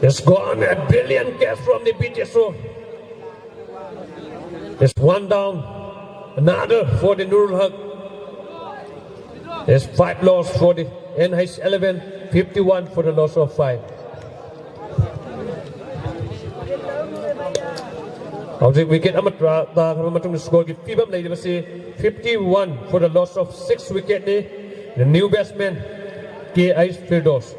It's gone, a brilliant catch from the B T S O. It's one down, another for the Nurul Haq. It's five loss for the N H eleven, fifty-one for the loss of five. ꯍꯧꯖꯤꯛ wicket ꯑꯃ ꯇꯥꯈ꯭ꯔꯕ ꯃꯇꯨꯡꯗ scoreꯒꯤ ꯐꯤꯕꯝ ꯂꯩꯔꯤꯕꯁꯤ fifty-one for the loss of six wicketꯅꯤ꯫ The new batsman, K H Firdaus꯫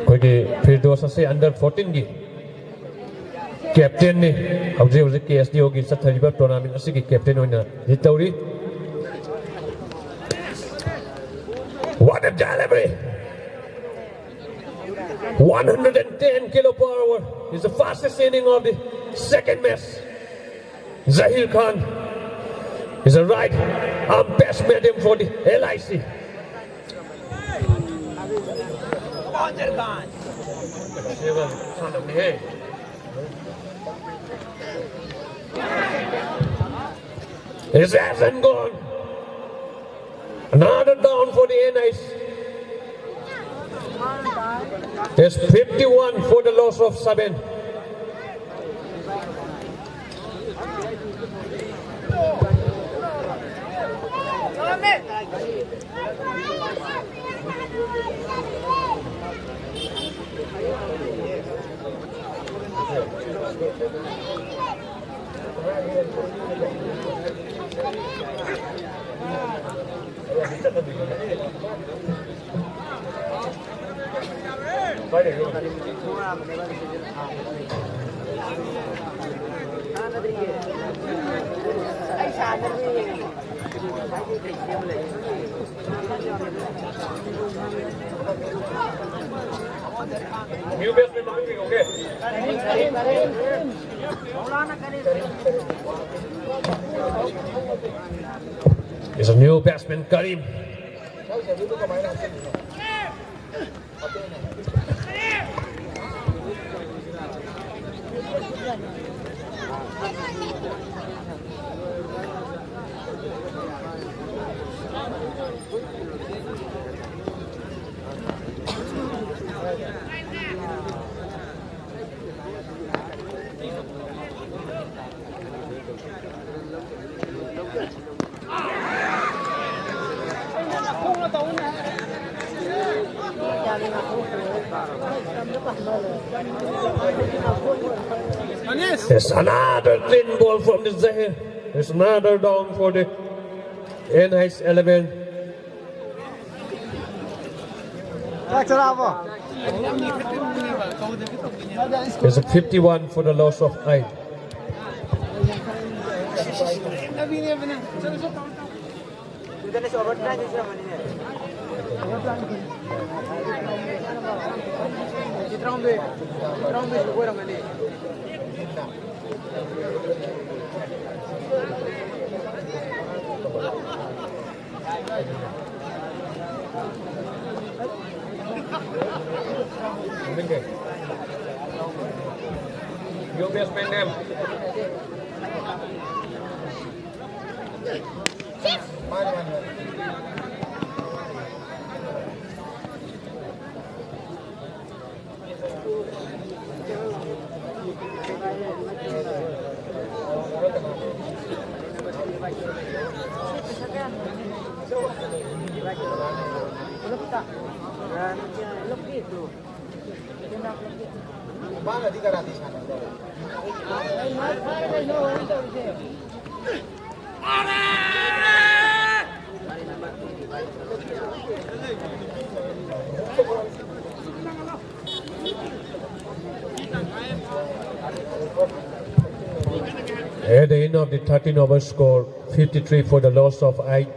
ꯑꯩꯈꯣꯏꯒꯤ ꯐꯤꯔꯗꯣꯁ ꯑꯁꯤ under fourteenꯒꯤ captainꯅꯤ꯫ ꯍꯧꯖꯤꯛ ꯍꯧꯖꯤꯛ KSDOꯒꯤ ꯆꯠꯊꯔꯤꯕ tournament ꯑꯁꯤꯒꯤ captain ꯑꯣꯏꯅ lead ꯇꯧꯔꯤ꯫ What a delivery! One hundred and ten kilo per hour is the fastest inning of the second match. Zaheer Khan is a right arm fast medium for the LIC. His hasn't gone. Another down for the NH. It's fifty-one for the loss of seven. New batsman, okay? It's a new batsman, Karim. It's another clean ball from the Zahir. It's another down for the N H eleven. It's a fifty-one for the loss of eight. At the end of the thirteen over score, fifty-three for the loss of eight.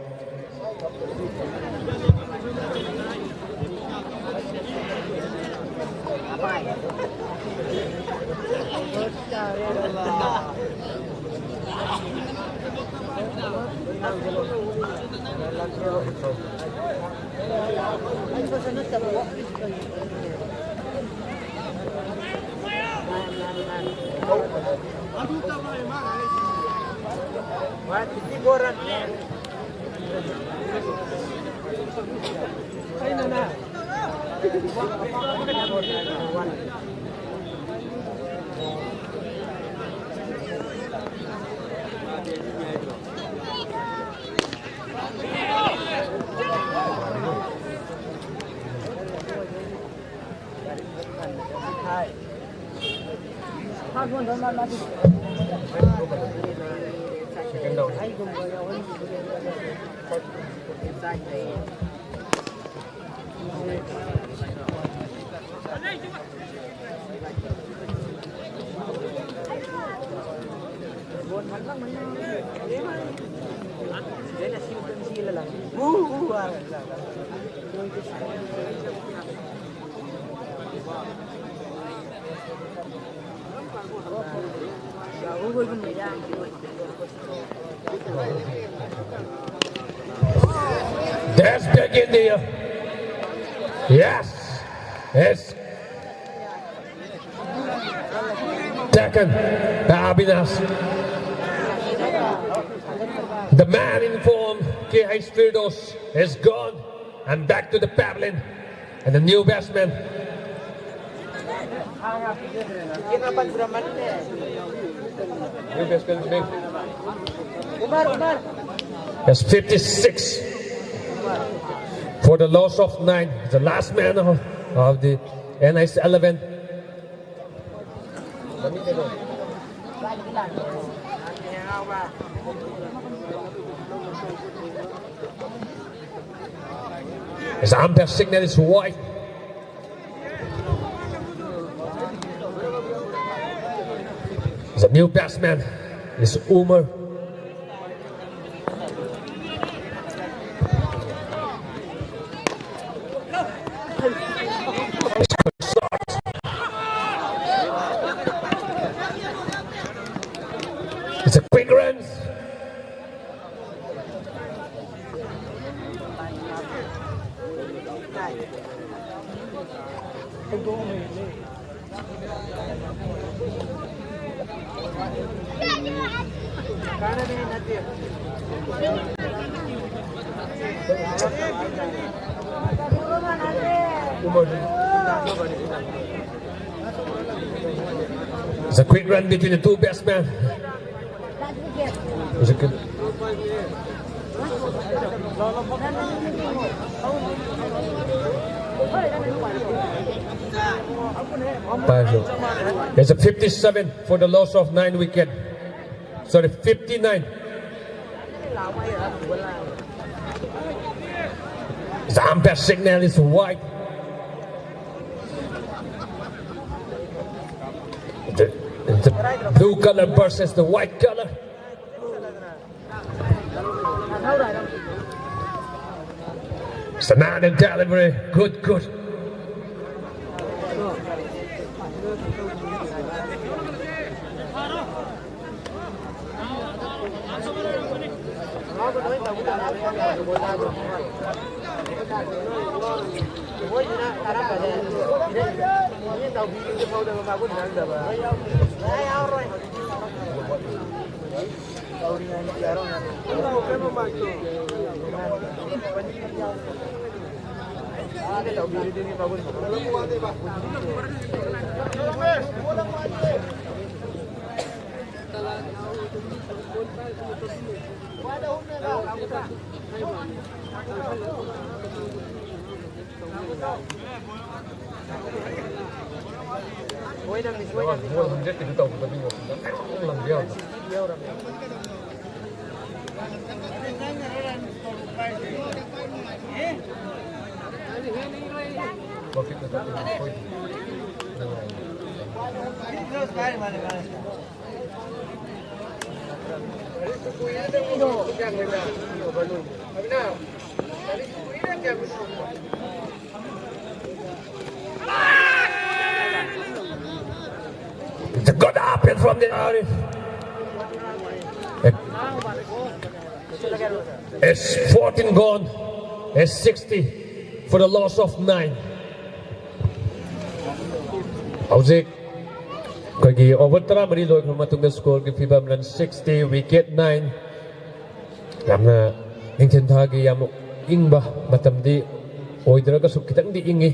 That's back in there. Yes. It's taken by Abinas. The man in form, K H Firdos, is gone and back to the pavilion. And the new batsman. New batsman is made. That's fifty-six for the loss of nine. The last man of, of the N I C eleven. His umpire signal is wide. The new batsman is Umar. It's a quick run. It's a quick run between the two batsmen. It's a good. It's a fifty-seven for the loss of nine wicket. Sorry, fifty-nine. The umpire signal is wide. The, the blue color versus the white color. It's another delivery. Good, good. It's a good up in from the Arif. It's fourteen gone. It's sixty for the loss of nine. ꯍꯧꯖꯤꯛ ꯑꯩꯈꯣꯏꯒꯤ over ꯇꯔꯥꯃꯔꯤ ꯂꯣꯏꯈ꯭ꯔꯕ ꯃꯇꯨꯡꯗ score ꯒꯤ ꯐꯤꯕꯝ run sixty, wicket nine. ꯌꯥꯝꯅ ꯅꯤꯡꯊꯝꯊꯥꯒꯤ ꯌꯥꯝ ꯏꯪꯕ ꯃꯇꯝꯗꯤ ꯑꯣꯏꯗ꯭ꯔꯒꯁꯨ ꯈꯤꯇꯪꯗꯤ ꯏꯪꯉꯤ꯫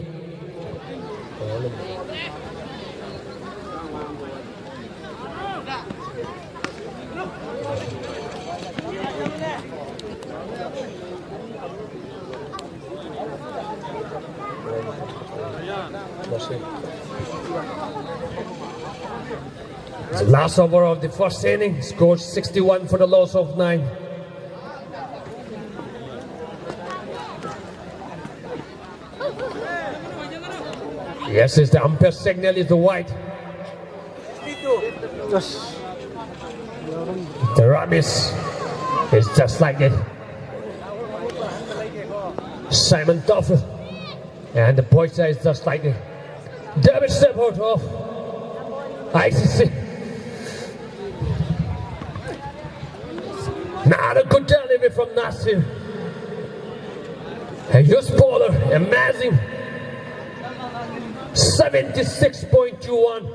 Last over of the first inning, score sixty-one for the loss of nine. Yes, it's the umpire signal is the wide. Yes. The run is, is just like it. Simon Toffel. And the point is just like it. David Stepford of I C C. Not a good delivery from Nasir. And just bowler, amazing. seventy-six point two one.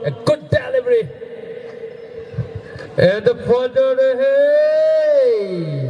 A good delivery. And the front of the hay.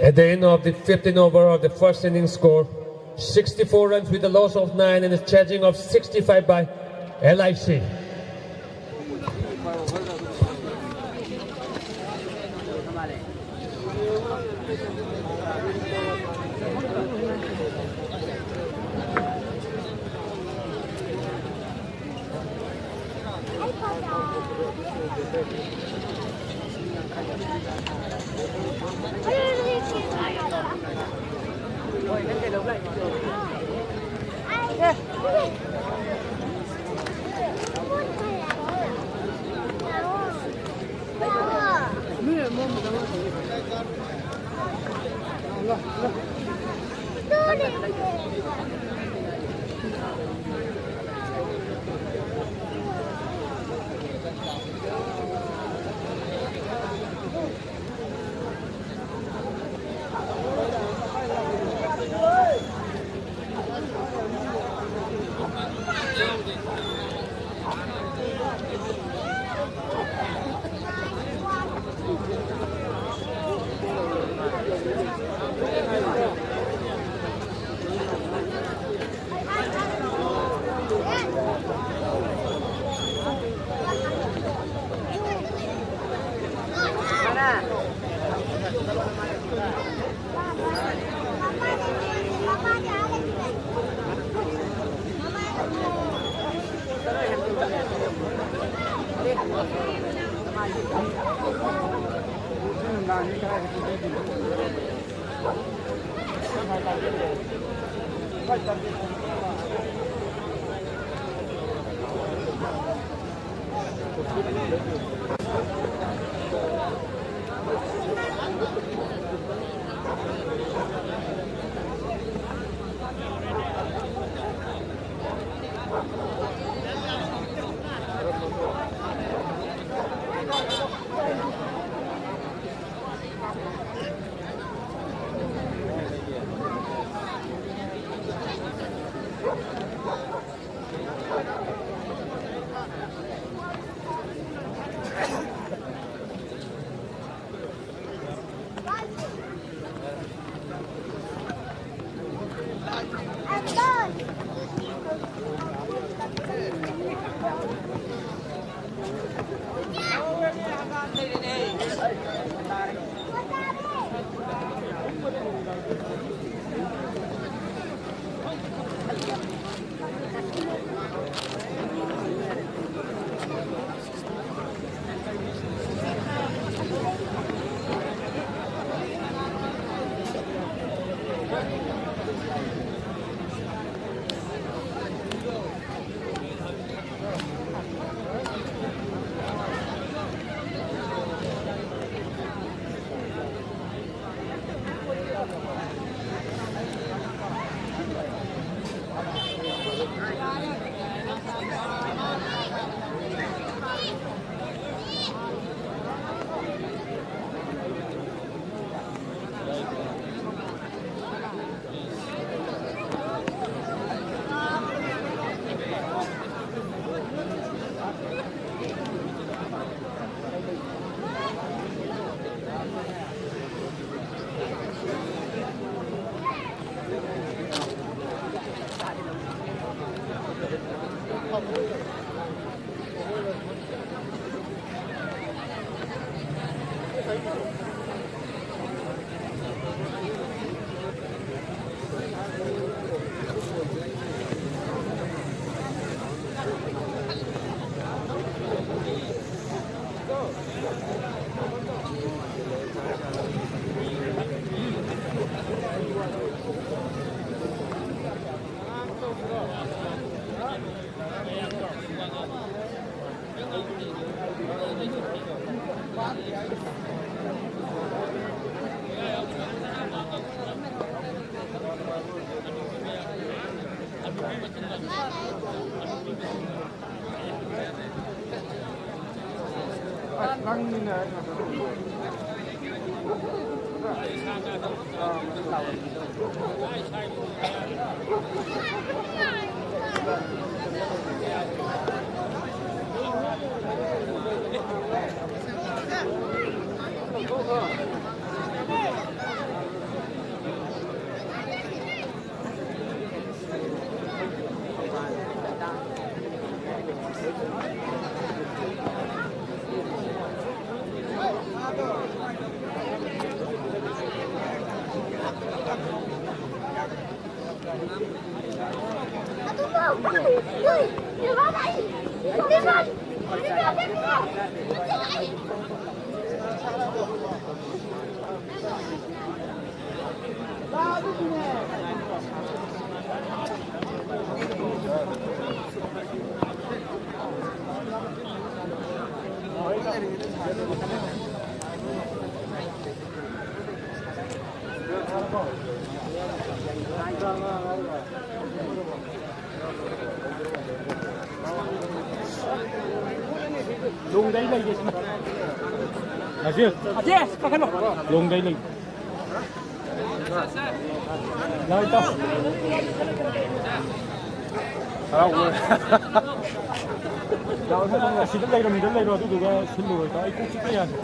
At the end of the fifteen over of the first inning score, Sixty-four runs with a loss of nine and a charging of sixty-five by L I C. ꯂꯣꯡꯗꯩ ꯂꯩꯒꯦ ꯁꯤꯅ꯫ ꯔꯥꯖꯦꯁ꯫ ꯔꯥꯖꯦꯁ, ꯀꯥꯈꯠꯂꯣ꯫ ꯂꯣꯡꯗꯩ ꯂꯩ꯫ ꯂꯥꯛꯑꯣ, ꯏꯇꯥꯎ꯫ ꯍꯔꯥꯎꯕ꯫ ꯂꯥꯛꯑꯣ, ꯏꯇꯥꯎ, ꯅꯪ ꯑꯁꯤꯗ ꯂꯩꯔꯣ, ꯃꯤꯗꯜ ꯂꯩꯔꯣ, ꯑꯗꯨꯗꯨꯒ ꯁꯤꯜꯂꯨꯔꯣ, ꯏꯇꯥꯎ꯫ ꯑꯩ ꯀꯣꯛ ꯆꯤꯛꯄ ꯌꯥꯗ꯭ꯔꯦ꯫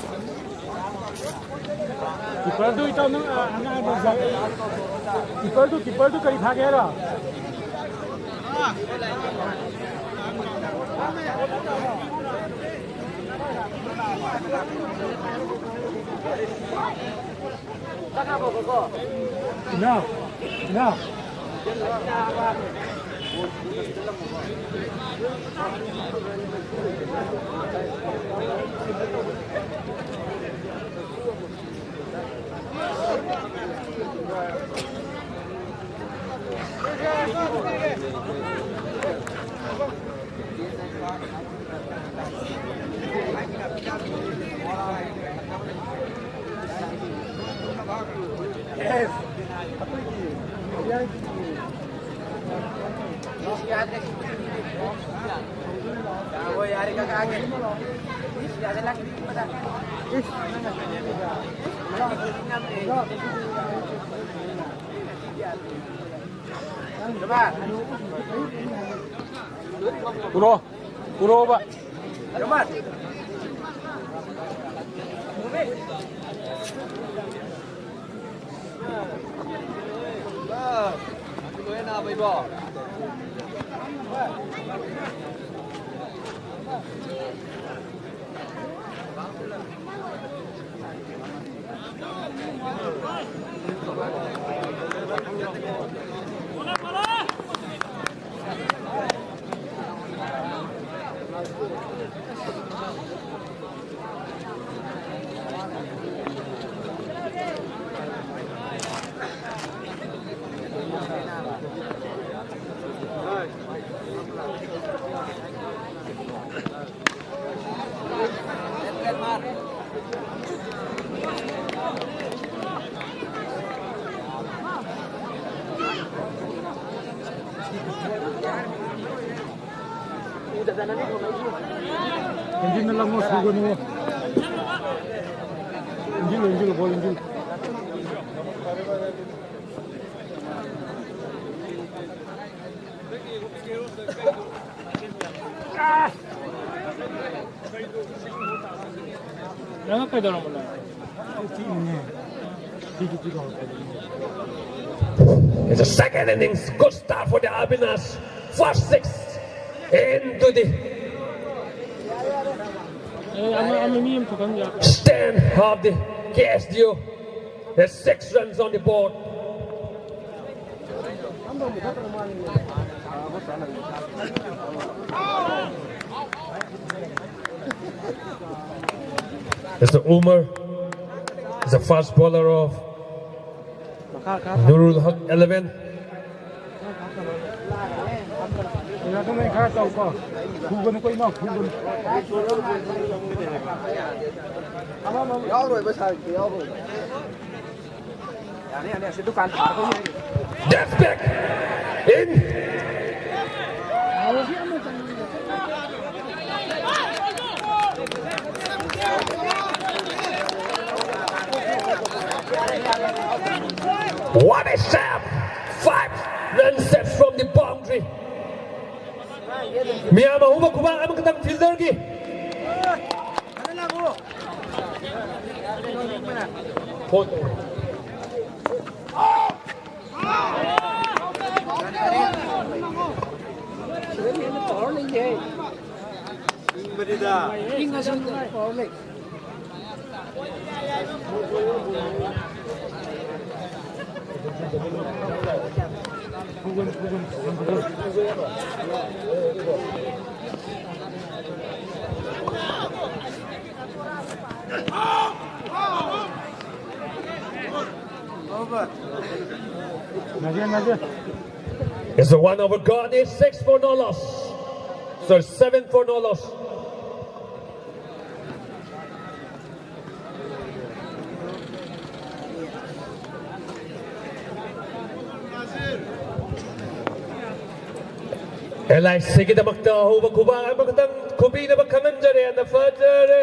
ꯀꯤꯄꯔꯗꯨ, ꯏꯇꯥꯎ, ꯅꯪ, ꯑ, ꯑꯉꯥꯡꯗꯣ ꯖ-, ꯀꯤꯄꯔꯗꯨ, ꯀꯤꯄꯔꯗꯨ ꯀꯔꯤ ꯐꯥꯒꯦ ꯍꯥꯏꯔꯣ? Enough. Enough. ꯄꯨꯔꯣ, ꯄꯨꯔꯣꯕ꯫ Engine na lang mo, sugo mo. Engine, engine, ball engine. ꯅꯪ ꯀꯩꯗꯧꯔꯝꯕꯅꯣ? It's the second innings. Good start for the Albiners. First six into the ꯑꯦ, ꯑꯃ, ꯑꯃ ꯃꯤ ꯑꯃ ꯊꯣꯛꯍꯟꯕꯤꯔꯣ꯫ Stand of the K S D U. There's six runs on the board. Mister Umar is the first bowler of Nurul Haq eleven. ꯑꯗꯨꯃꯥꯏꯅ ꯈꯔ ꯇꯧꯀꯣ꯫ ꯐꯨꯒꯅꯨꯀꯣ ꯏꯃꯥ, ꯐꯨꯒꯅꯨ꯫ ꯌꯥꯎꯔꯣꯏꯕ ꯁꯥꯔꯒꯤꯗꯤ ꯌꯥꯎꯔꯣꯏꯕ꯫ ꯌꯥꯅꯤ, ꯌꯥꯅꯤ, ꯑꯁꯤ ꯗꯨꯀꯥꯟ ꯊꯥꯔꯒ ꯌꯦꯡꯒꯦ꯫ That's back. In. What a shot! Five run steps from the boundary. ꯃꯤꯌꯥꯝ ꯑꯍꯨꯝ ꯈꯨꯕꯥꯛ ꯑꯃꯈꯛꯇꯪ fielder ꯒꯤ꯫ It's a one over God. It's six for no loss. So seven for no loss. L I C ꯒꯤꯗꯃꯛꯇ ꯑꯍꯧꯕ ꯈꯨꯕꯥꯛ ꯑꯃꯈꯛꯇꯪ ꯈꯨꯕꯤꯅꯕ ꯈꯪꯍꯟꯖꯔꯦ꯫ ꯌꯥꯝꯅ ꯐꯖꯔꯦ꯫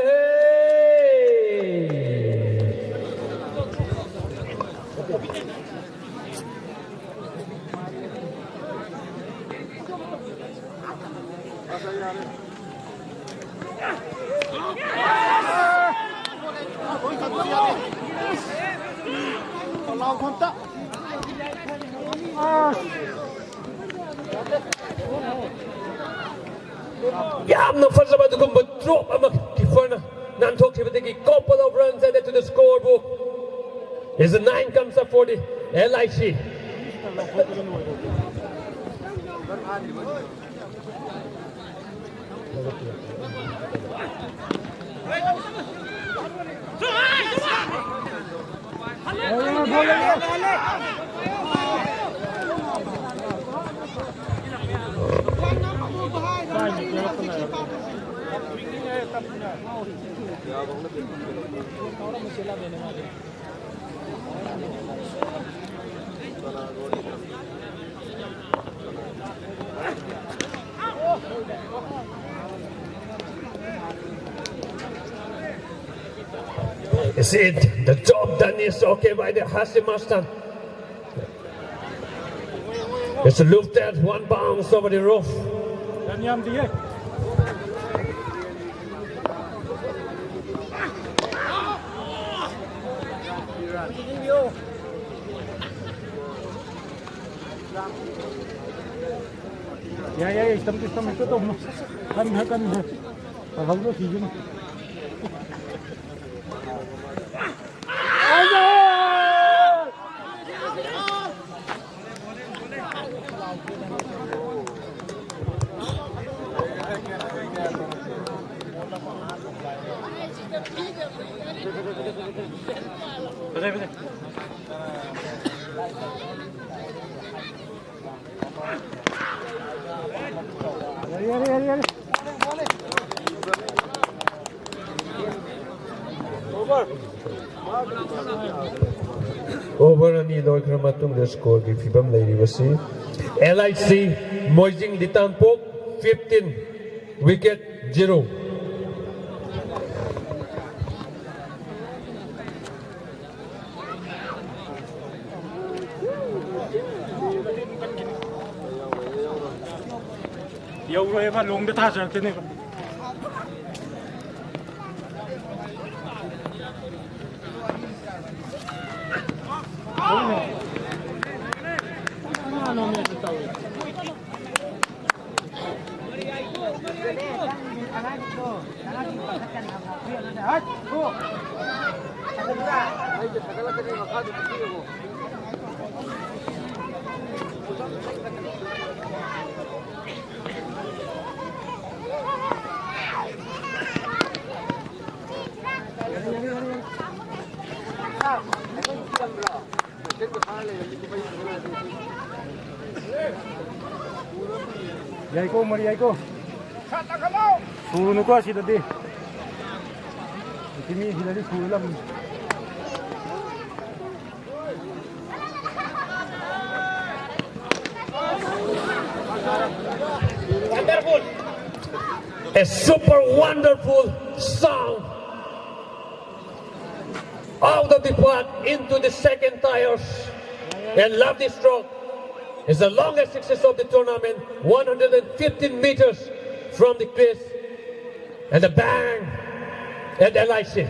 ꯌꯥꯝꯅ ꯐꯖꯕ ꯑꯗꯨꯒꯨꯝꯕ drop ꯑꯃ keeper ꯅꯥꯟꯊꯣꯛꯈꯤꯕꯗꯒꯤ couple of runs added to the scorebook. As the nine comes up for the L I C. Is it the job done is okay by the Hashim Master? It's lifted, one bounce over the roof. ꯌꯥꯏ, ꯌꯥꯏ, ꯏꯁꯇꯝ, ꯏꯁꯇꯝ ꯍꯦꯛꯇ ꯇꯧꯕꯅꯣ꯫ ꯀꯟꯈ꯭ꯔꯦ, ꯀꯟꯈ꯭ꯔꯦ꯫ ꯇꯧꯍꯧꯗ꯭ꯔꯣ ꯁꯤꯁꯤꯅ꯫ Over ꯑꯅꯤ ꯂꯣꯏꯈ꯭ꯔ ꯃꯇꯨꯡꯗ scoreꯒꯤ ꯐꯤꯕꯝ ꯂꯩꯔꯤꯕꯁꯤ, L I C Moijing ꯂꯤꯇꯥꯟꯄꯣꯛ fifteen, wicket zero. ꯌꯧꯔꯣꯏꯕ, ꯂꯣꯡꯗ ꯊꯥꯖꯔꯛꯇꯅꯦꯕ꯫ ꯌꯥꯏꯀꯣ, ꯃꯔꯤ ꯌꯥꯏꯀꯣ꯫ ꯁꯨꯔꯨꯅꯨꯀꯣ ꯑꯁꯤꯗꯗꯤ꯫ ꯃꯤ ꯁꯤꯗꯗꯤ ꯁꯨꯔ ꯂꯝ꯫ A super wonderful song out of the park into the second tires. And lovely stroke. It's the longest success of the tournament, one hundred fifteen meters from the crease. And a bang at L I C.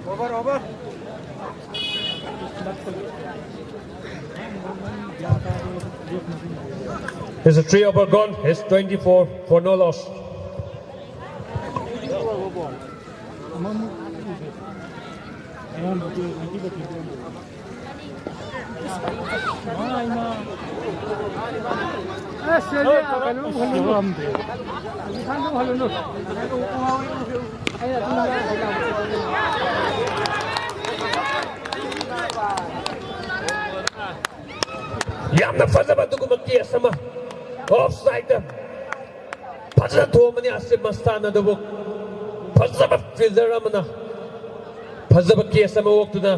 Over, over. It's a three over gone. It's twenty-four for no loss. ꯌꯥꯝꯅ ꯐꯖꯕ ꯑꯗꯨꯒꯨꯝꯕ case ꯑꯃ, of ꯁꯥꯏꯗꯇ ꯐꯖꯅ ꯊꯣꯝꯕꯅꯤ ꯑꯁꯤꯐ ꯃꯁꯇꯥꯟ ꯑꯗꯨꯕꯨ, ꯐꯖꯕ fielder ꯑꯃꯅ ꯐꯖꯕ case ꯑꯃ ꯑꯣꯛꯇꯨꯅ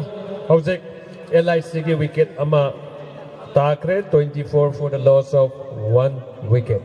ꯍꯧꯖꯤꯛ ꯑꯦꯜ ꯑꯥꯏ ꯁꯤꯒꯤ ꯋꯤꯀꯦꯠ ꯑꯃ ꯇꯥꯈ꯭ꯔꯦ꯫ Twenty four for the loss of one wicket.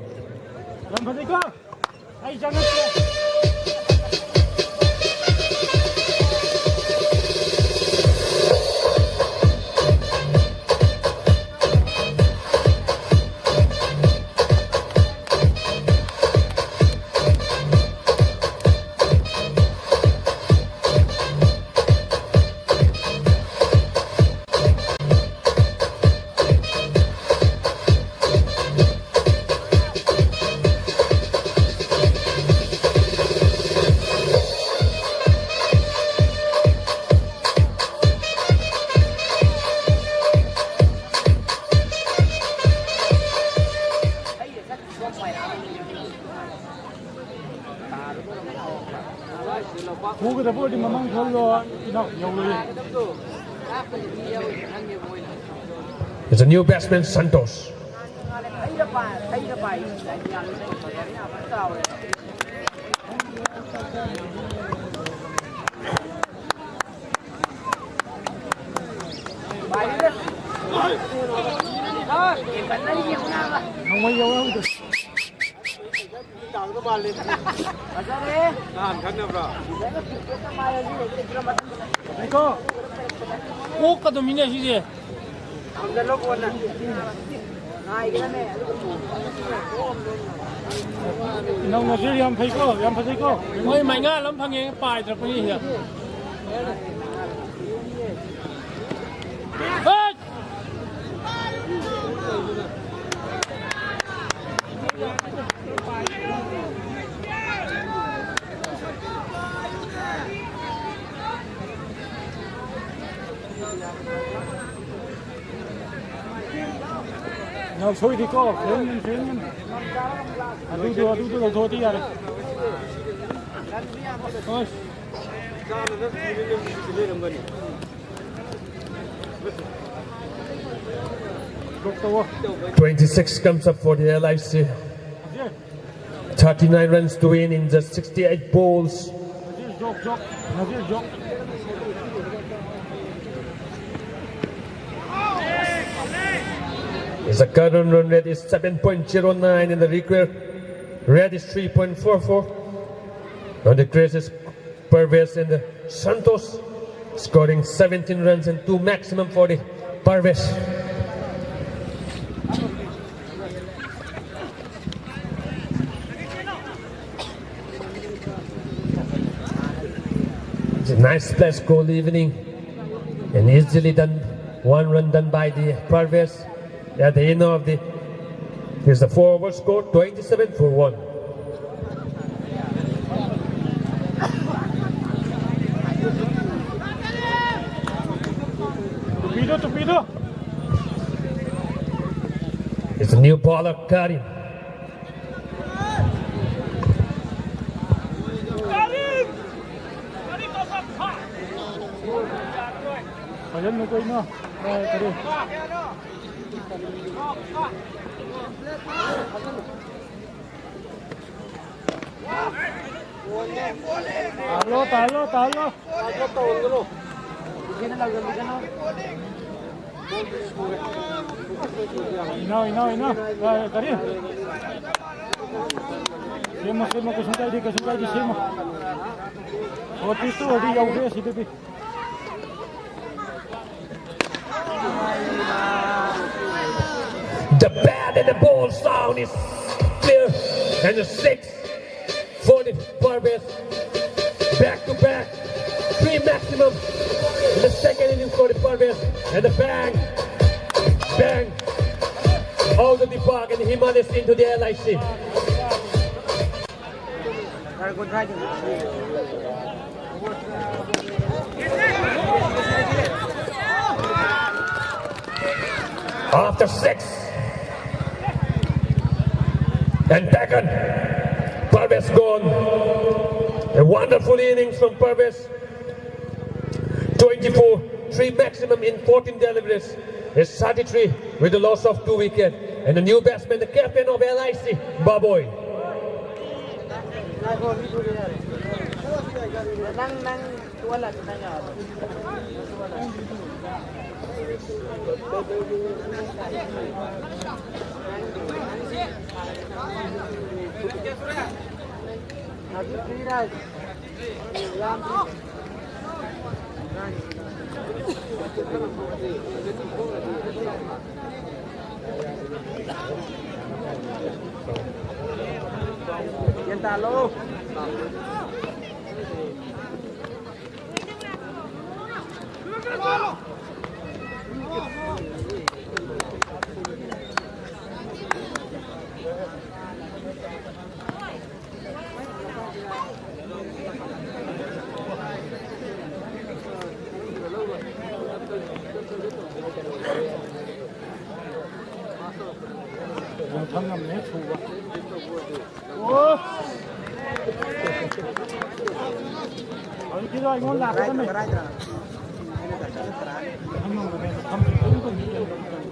ꯐꯨꯒꯗꯕ ꯑꯣꯏꯔꯗꯤ ꯃꯃꯥꯡ ꯊꯣꯛꯂꯣ, ꯏꯅꯥꯎ ꯌꯧꯔꯣꯏꯌꯦ꯫ It's a new batsman, Santosh. ꯅꯣꯡꯃꯩ ꯌꯧꯔꯛꯑꯣꯏꯗ꯫ ꯅꯍꯥꯟ ꯈꯪꯅꯕ꯭ꯔꯥ? ꯉꯥꯏꯈꯣ꯫ ꯑꯣꯛꯀꯗꯕꯅꯤꯅꯦ ꯁꯤꯁꯦ꯫ ꯏꯅꯥꯎ ꯅꯁꯤꯔ ꯌꯥꯝ ꯐꯩꯀꯣ, ꯌꯥꯝ ꯐꯖꯩꯀꯣ꯫ ꯃꯣꯏ ꯃꯩꯉꯥ ꯑꯃ ꯐꯪꯉꯦ, ꯄꯥꯏꯗ꯭ꯔꯛꯄꯅꯤ ꯁꯤꯗ꯫ ꯍꯩꯠ! ꯌꯥꯝ ꯁꯣꯏꯗꯦꯀꯣ, ꯐꯦꯟꯒꯅꯤ, ꯐꯦꯟꯒꯅꯤ꯫ ꯑꯗꯨꯗꯣ, ꯑꯗꯨꯗꯣ ꯂꯧꯊꯣꯛꯑꯗꯤ ꯌꯥꯔꯦ꯫ ꯍꯣꯏ꯫ ꯕ꯭ꯂꯣꯛ ꯇꯧꯑꯣ꯫ Twenty-six comes up for the L I C. ꯍꯧꯖꯤꯛ꯫ Thirty-nine runs to win in just sixty-eight balls. ꯍꯧꯖꯤꯛ ꯖꯣꯛ, ꯖꯣꯛ꯫ ꯍꯧꯖꯤꯛ joke. Is the current run rate is seven point zero nine and the required rate is three point four four. On the crease is Parvez and Santos, scoring seventeen runs and two maximum for the Parvez. It's a nice splash goal evening and easily done. One run done by the Parvez at the end of the. Here's the four over score, twenty-seven for one. ꯇꯨꯄꯤꯗꯣ, ꯇꯨꯄꯤꯗꯣ꯫ It's a new bowler, Karim. ꯐꯖꯅ ꯀꯨꯏꯅ꯫ ꯑꯥ, ꯀꯔꯤ? ꯇꯥꯍꯜꯂꯣ, ꯇꯥꯍꯜꯂꯣ, ꯇꯥꯍꯜꯂꯣ꯫ ꯏꯅꯥꯎ, ꯏꯅꯥꯎ, ꯏꯅꯥꯎ꯫ ꯑꯥ, ꯀꯔꯤ? ꯁꯦꯝꯃꯣ, ꯁꯦꯝꯃꯣ, ꯀꯩꯁꯨꯝ ꯀꯥꯏꯗꯦ, ꯀꯩꯁꯨꯝ ꯀꯥꯏꯗꯦ, ꯁꯦꯝꯃꯣ꯫ ꯅꯣꯇꯤꯁꯇꯨ ꯍꯧꯖꯤꯛ ꯌꯧꯗ꯭ꯔꯦ ꯁꯤꯗꯗꯤ꯫ The bat and the ball sound is clear. And the six for the Parvez. Back to back. Three maximum. In the second inning for the Parvez. And the bang. Bang. Out of the park and Himalis into the L I C. After six, And taken. Parvez gone. A wonderful innings from Parvez. Twenty-four, three maximum in fourteen deliveries. Is thirty-three with the loss of two wicket. And the new batsman, the captain of L I C, Baboy.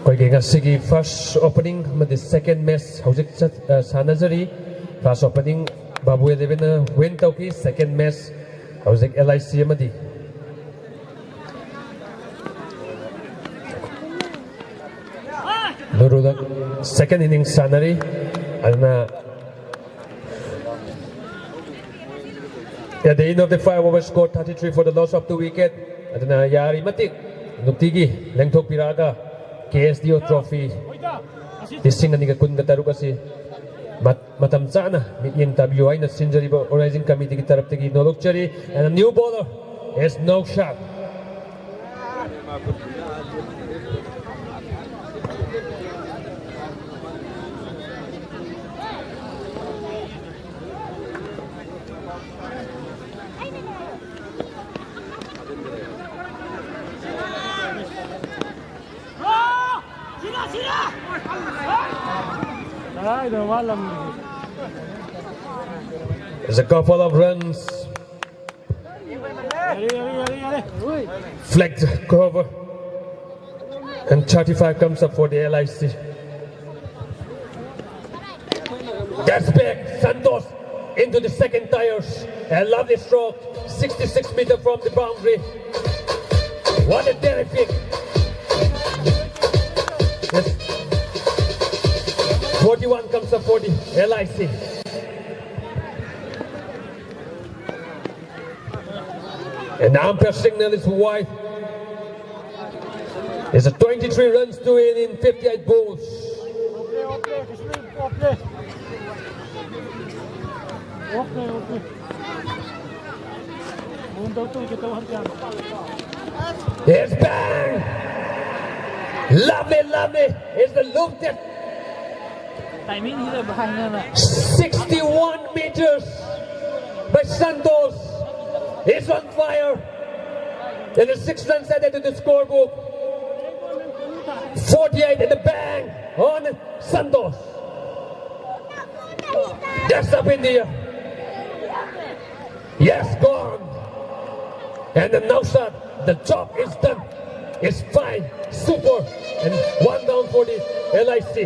ꯑꯩꯈꯣꯏꯒꯤ ꯉꯁꯤꯒꯤ first opening ꯑꯃꯗꯤ second match ꯍꯧꯖꯤꯛ ꯆꯠ-, ꯑ, ꯁꯥꯟꯅꯖꯔꯤ꯫ First opening ꯕꯥꯕꯨ eleven ꯅ win ꯇꯧꯈꯤ꯫ Second match ꯍꯧꯖꯤꯛ L I C ꯑꯃꯗꯤ ꯅꯨꯔꯨꯗ second innings ꯁꯥꯟꯅꯔꯤ꯫ ꯑꯗꯨꯅ at the end of the five over score thirty-three for the loss of two wicket꯫ ꯑꯗꯨꯅ ꯌꯥꯔꯤ ꯃꯇꯤꯛ ꯅꯨꯡꯇꯤꯒꯤ ꯂꯦꯡꯊꯣꯛꯄꯤꯔꯛꯑꯒ K S D O trophy ꯂꯤꯁꯤꯡ ꯑꯅꯤꯒ ꯀꯨꯟꯒ ꯇꯔꯨꯛ ꯑꯁꯤ ꯃꯠ-, ꯃꯇꯝ ꯆꯥꯅ ꯃꯤꯠꯌꯦꯡ ꯇꯥꯕꯤꯌꯨ ꯍꯥꯏꯅ ꯁꯤꯟꯖꯔꯤꯕ organizing committee ꯒꯤ ꯇꯔꯞꯇꯒꯤ ꯅꯣꯂꯣꯛꯆꯔꯤ꯫ And a new bowler is Naushad. ꯀꯗꯥꯏꯗꯅꯣ ꯃꯥ ꯂꯪꯉꯤꯁꯦ? There's a couple of runs. Flagged cover. And thirty-five comes up for the L I C. That's back. Santos into the second tires. A lovely stroke. sixty-six meter from the boundary. What a terrific. Yes. forty-one comes up for the L I C. And the umpire signal is wide. It's a twenty-three runs to win in fifty-eight balls. Yes, bang! Lovely, lovely. It's the loop that Timing sixty-one meters by Santos. He's on fire. And the six runs added to the scorebook. forty-eight in the bank on Santos. Just up in the air. Yes, gone. And the now shot. The job is done. It's fine. Super. And one down for the L I C.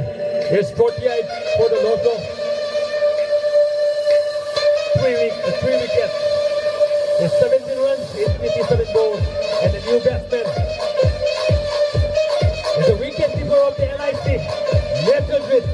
It's forty-eight for the local. Three week, uh, three wickets. It's seventeen runs in fifty-seven balls. And the new batsman is the wicket keeper of the L I C. Let's do it.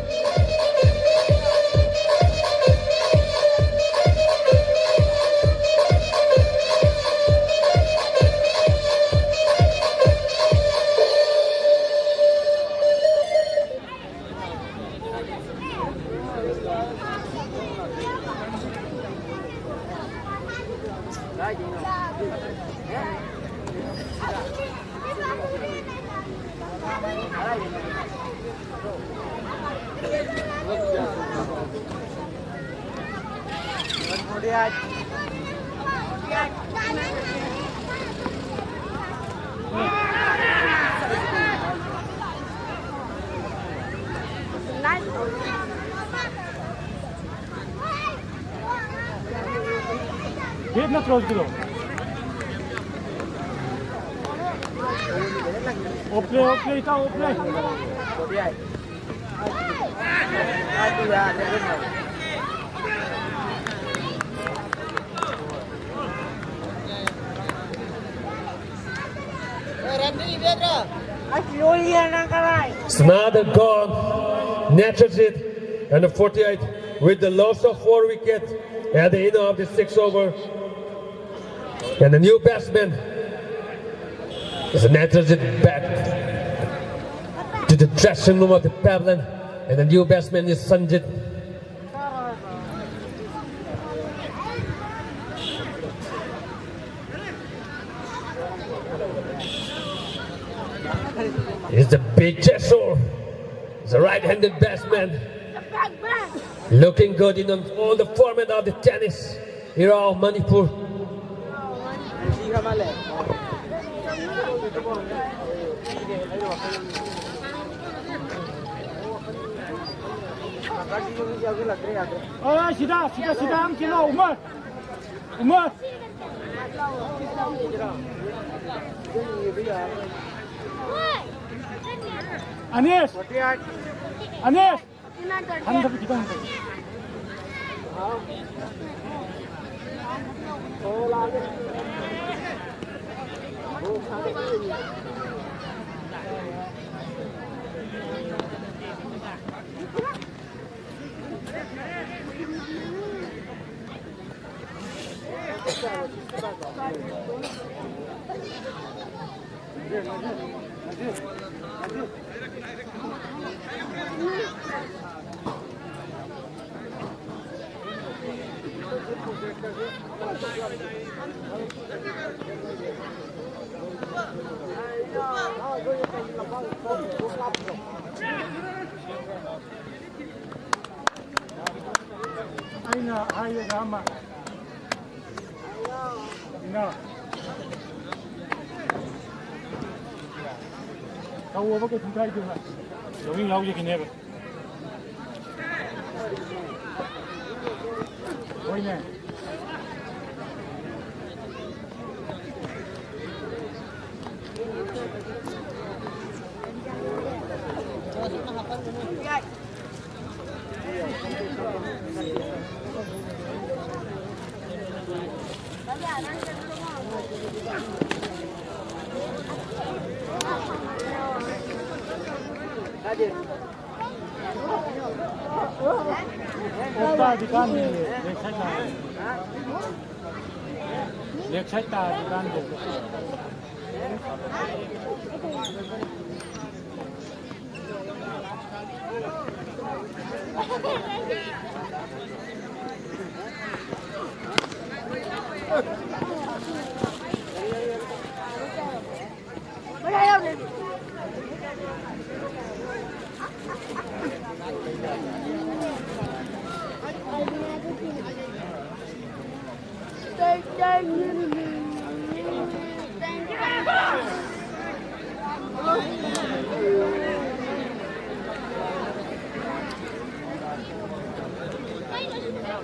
ꯍꯦꯠ ꯅꯠꯇ꯭ꯔꯣ ꯍꯧꯖꯤꯛꯀꯤꯗꯣ? Of play, of play, ꯏꯇꯥꯎ, of play. It's another gone. Netrajit and the forty-eight with the loss of four wickets at the end of the six over. And the new batsman is Netrajit back to the dressing room of the Pavilion. And the new batsman is Sanjit. He's the big gesture. He's a right-handed batsman. Looking good in all the format of the tennis era of Manipur. ꯑ, ꯁꯤꯗ, ꯁꯤꯗ, ꯁꯤꯗ, ꯑꯃ ꯆꯦꯜꯂꯣ, ꯎꯃꯔ꯫ ꯎꯃꯔ꯫ ꯑꯅꯤꯁ꯫ ꯑꯅꯤꯁ꯫ ꯍꯟꯊꯕ ꯈꯤꯇꯪ ꯍꯟꯊꯕ꯫ ꯑꯩꯅ ꯍꯥꯏꯔꯒ ꯑꯃ꯫ ꯏꯅꯥꯎ꯫ ꯇꯧꯑꯣꯕ, ꯀꯩꯁꯨ ꯀꯥꯏꯗꯦꯕ꯫ ꯂꯧꯃꯤ ꯌꯥꯎꯖꯈꯤꯅꯦꯕ꯫ ꯍꯣꯏꯅꯦ꯫ ꯑꯣꯞꯇꯥꯗꯤ ꯀꯥꯟꯗꯦ, ꯂꯦꯐ ꯁꯥꯏꯠ ꯇꯥꯔꯦ꯫ ꯂꯦꯐ ꯁꯥꯏꯠ ꯇꯥꯔꯗꯤ ꯀꯥꯟꯗꯦ꯫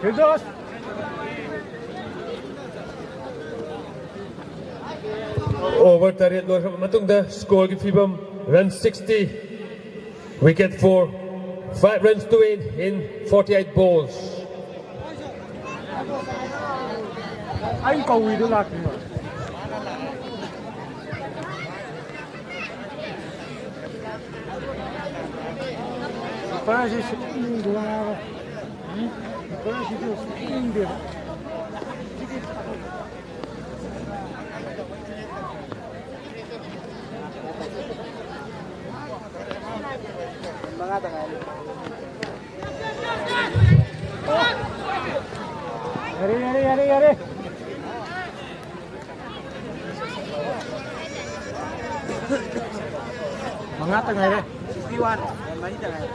Firdaus! Over ꯇꯔꯦꯠ ꯂꯣꯏꯈ꯭ꯔꯕ ꯃꯇꯨꯡꯗ score ꯒꯤ ꯐꯤꯕꯝ, run sixty, wicket four, five runs to win in forty-eight balls. ꯑꯩ ꯀꯧꯏꯗꯣ ꯂꯥꯛꯇ꯭ꯔꯤꯕ꯫ ꯀꯤꯄꯔꯁꯤ ꯁꯨꯛꯌꯦꯡ ꯌꯦꯡꯗꯦ ꯅꯥꯕ꯫ ꯀꯤꯄꯔꯁꯤꯁꯨ ꯁꯨꯛꯌꯦꯡ ꯌꯦꯡꯗꯦꯕ꯫ ꯃꯉꯥꯗ ꯉꯥꯏꯔꯦ꯫ ꯌꯥꯔꯦ, ꯌꯥꯔꯦ, ꯌꯥꯔꯦ, ꯌꯥꯔꯦ꯫ ꯃꯉꯥꯇ ꯉꯥꯏꯔꯦ꯫ ꯐꯤꯐꯇꯤ ꯋꯥꯟ, ꯃꯔꯤꯇ ꯉꯥꯏꯔꯦ꯫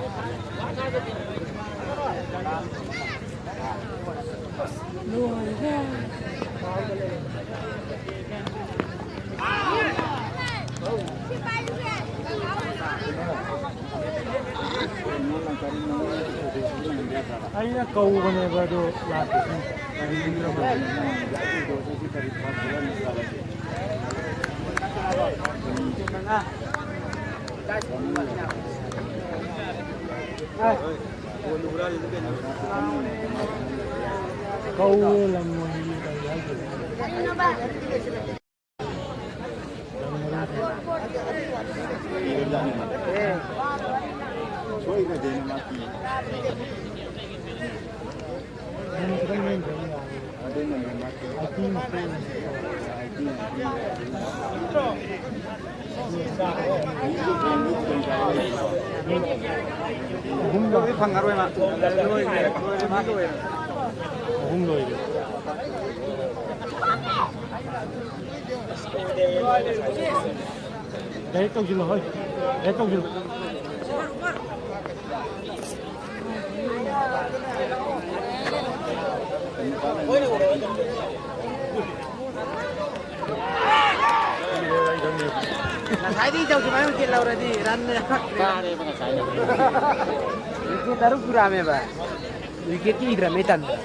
ꯑꯩꯅ ꯀꯧꯕꯅꯦꯕ, ꯑꯗꯨ ꯂꯥꯛꯇꯦ꯫ ꯀꯧ ꯂꯪꯉꯣꯏ ꯀꯔꯤ ꯍꯥꯏꯗꯣꯏꯅꯣ? ꯑꯍꯨꯝ ꯂꯣꯏꯔꯦ꯫ ꯐꯪꯉꯔꯣꯏ ꯃꯥ꯫ ꯂꯣꯏꯔꯦ, ꯃꯥ ꯂꯣꯏꯔꯦ꯫ ꯑꯍꯨꯝ ꯂꯣꯏꯔꯦ꯫ ꯗꯥꯏꯔꯦꯛ ꯇꯧꯁꯤꯜꯂꯣ, ꯍꯣꯏ꯫ ꯗꯥꯏꯔꯦꯛ ꯇꯧꯁꯤꯜꯂꯣ꯫ ꯉꯁꯥꯏꯗꯒꯤ ꯇꯧ ꯁꯨꯃꯥꯏꯅ ꯋꯤꯀꯦꯠ ꯂꯧꯔꯗꯤ ꯔꯟꯅꯦ꯫ ꯀꯥꯔꯦꯕ ꯉꯁꯥꯏꯅ꯫ ꯋꯤꯀꯦꯠ ꯇꯔꯨꯛ ꯄꯨꯔꯛꯑꯝꯃꯦꯕ꯫ ꯋꯤꯀꯦꯠꯀꯤ ꯏꯗ꯭ꯔꯝꯃꯦ ꯇꯟꯗ꯭ꯔ꯫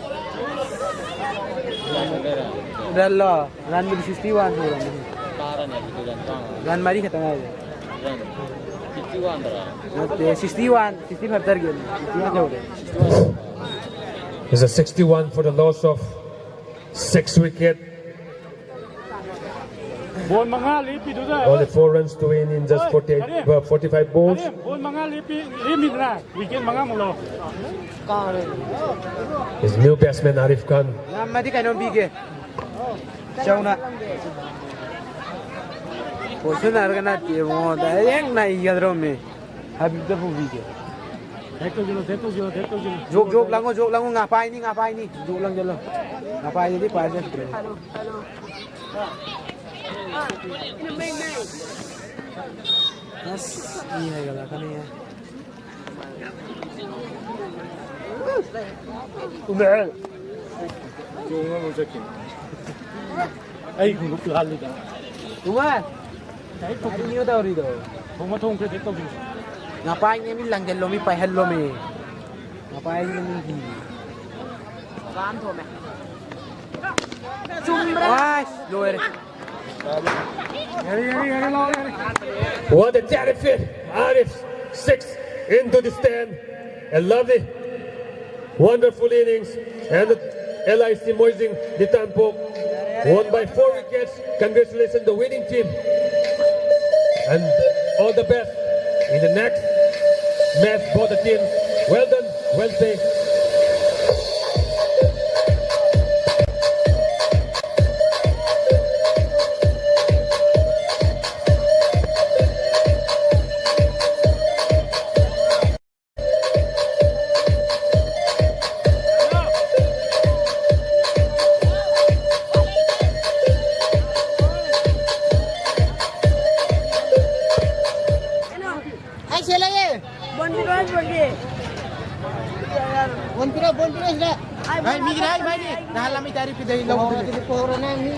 ꯔꯟꯂꯣ? ꯔꯟꯕꯨꯗꯤ sixty one ꯁꯨꯔꯝꯃꯅꯤ꯫ ꯀꯥꯔꯅꯤ ꯑꯗꯨꯗꯤ ꯔꯟ ꯇꯔꯥꯃꯉꯥ꯫ ꯔꯟ ꯃꯔꯤ ꯈꯛꯇ ꯉꯥꯏꯔꯦ꯫ ꯔꯟ fifty one ꯗꯔ? ꯅꯠꯇꯦ, sixty one, sixty five target ꯅꯤ꯫ Fifty one ꯌꯧꯔꯦ꯫ Is a sixty one for the loss of six wicket. ꯕꯣꯜ ꯃꯉꯥ ꯂꯦꯞꯄꯤꯗꯨꯗ꯫ Only four runs to win in just ꯍꯣꯏ, forty-eight, ꯀꯔꯤ? Uh, forty five balls. ꯀꯔꯤ? ꯕꯣꯜ ꯃꯉꯥ ꯂꯦꯞꯄꯤ, ꯂꯦꯝꯃꯤꯗꯅ, wicket ꯃꯉꯥꯃꯨꯛ ꯂꯧ꯫ His new batsman Arif Khan. ꯉꯝꯃꯗꯤ ꯀꯩꯅꯣꯝ ꯄꯤꯒꯦ꯫ ꯆꯧꯅ꯫ ꯐꯣꯔꯆꯨꯅꯔꯒ ꯅꯠꯇꯦ ꯏꯕꯨꯡꯉꯣ, ꯗꯥꯏꯔꯦꯛ ꯅꯩꯒꯗ꯭ꯔꯣꯃꯤ꯫ ꯍꯥꯏꯕꯤꯗ ꯄꯨꯕꯤꯒꯦ꯫ ꯍꯦꯛ ꯇꯧꯁꯤꯜꯂꯣ, ꯍꯦꯛ ꯇꯧꯁꯤꯜꯂꯣ, ꯍꯦꯛ ꯇꯧꯁꯤꯜꯂꯣ꯫ ꯖꯣꯛ, ꯖꯣꯛ ꯂꯪꯉꯣ, ꯖꯣꯛ ꯂꯪꯉꯣ, ꯉꯥꯄꯥꯏꯅꯤ, ꯉꯥꯄꯥꯏꯅꯤ꯫ ꯖꯣꯛ ꯂꯪꯖꯜꯂꯣ꯫ ꯉꯥꯄꯥꯏꯗꯨꯗꯤ ꯄꯥꯏ ꯆꯠꯈ꯭ꯔꯦ꯫ ꯑꯁ, ꯃꯤ ꯍꯥꯏꯒꯠꯂꯛꯀꯅꯤꯍꯦ꯫ ꯎꯃꯔ! ꯆꯣꯡꯉꯒ ꯆꯠꯈꯤꯅꯤ꯫ ꯑꯩ ꯈꯣꯡꯎꯞ ꯍꯥꯜꯂꯤꯗ꯫ ꯎꯃꯔ! ꯀꯔꯤꯅꯣ ꯇꯧꯔꯤꯗꯣ? ꯊꯣꯡꯉ ꯊꯣꯡ ꯈꯔ ꯆꯦꯛ ꯇꯧꯁꯤꯟꯁꯤ꯫ ꯉꯥꯄꯥꯏꯅꯦ ꯃꯤ ꯂꯪꯖꯜꯂꯣ, ꯃꯤ ꯄꯥꯏꯍꯜꯂꯣ ꯃꯤ꯫ ꯉꯥꯄꯥꯏꯅꯦ ꯃꯤ ꯀꯤ꯫ ꯑꯁ, ꯂꯣꯏꯔꯦ꯫ What a terrific Arif, six into the stand. A lovely, wonderful innings. And the L I C Moising Nitampok. Won by four wickets. Congratulations, the winning team. And all the best in the next match for the team. Well done, well played. ꯑꯩ ꯁꯦ ꯂꯩꯌꯦ꯫ ꯕꯣꯟ ꯄꯤꯔꯛꯑꯣ, ꯕꯣꯟ ꯄꯤ꯫ ꯕꯣꯟ ꯄꯤꯔꯛꯑꯣ, ꯕꯣꯟ ꯄꯤꯔꯛꯑꯣ ꯁꯤꯗ꯫ ꯑꯩ ꯕꯣꯟ ꯃꯤꯒꯤꯅꯦ, ꯑꯩ ꯃꯥꯏꯅꯦ꯫ ꯅꯍꯥꯟ ꯂꯥꯃꯩ ꯇꯥꯔꯤ ꯄꯤꯗꯩ ꯂꯧꯕꯗꯨꯗꯤ꯫ ꯄꯣꯔꯣ ꯅꯪ ꯃꯤ꯫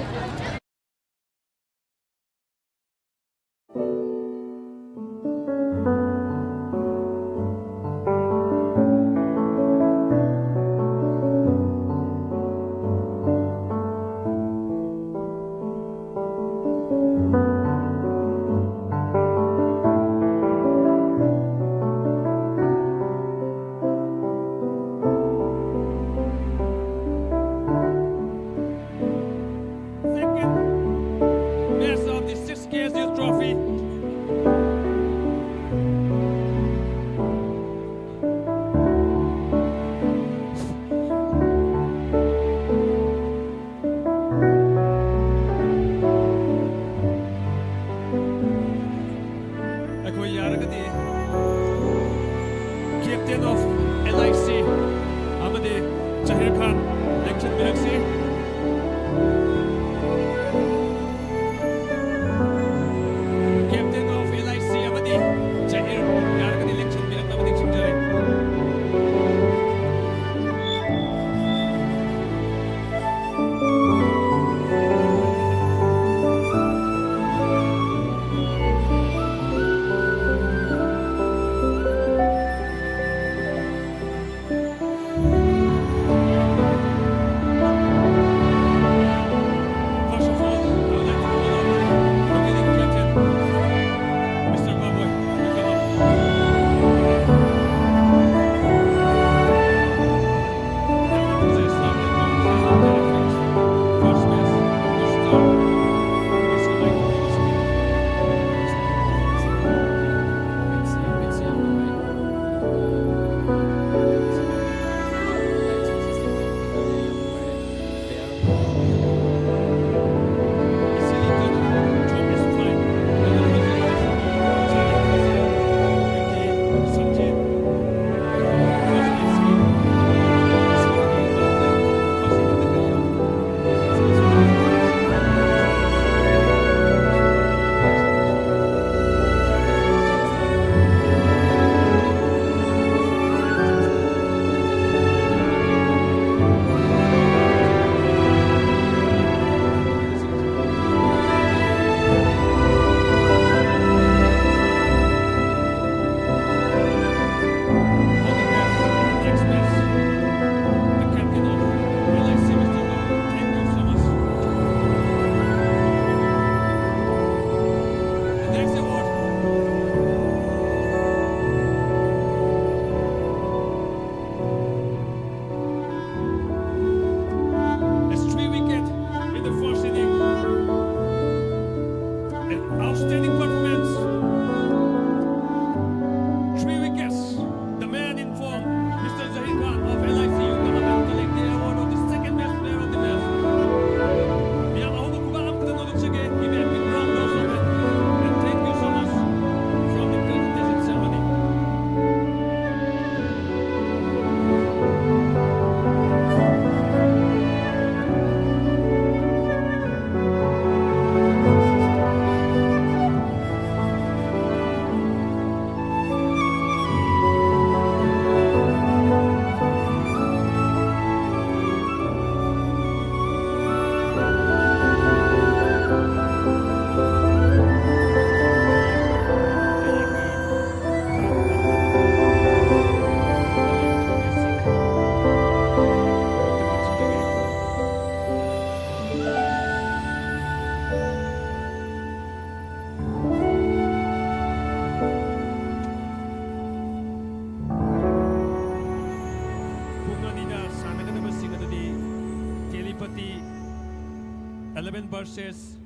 eleven versus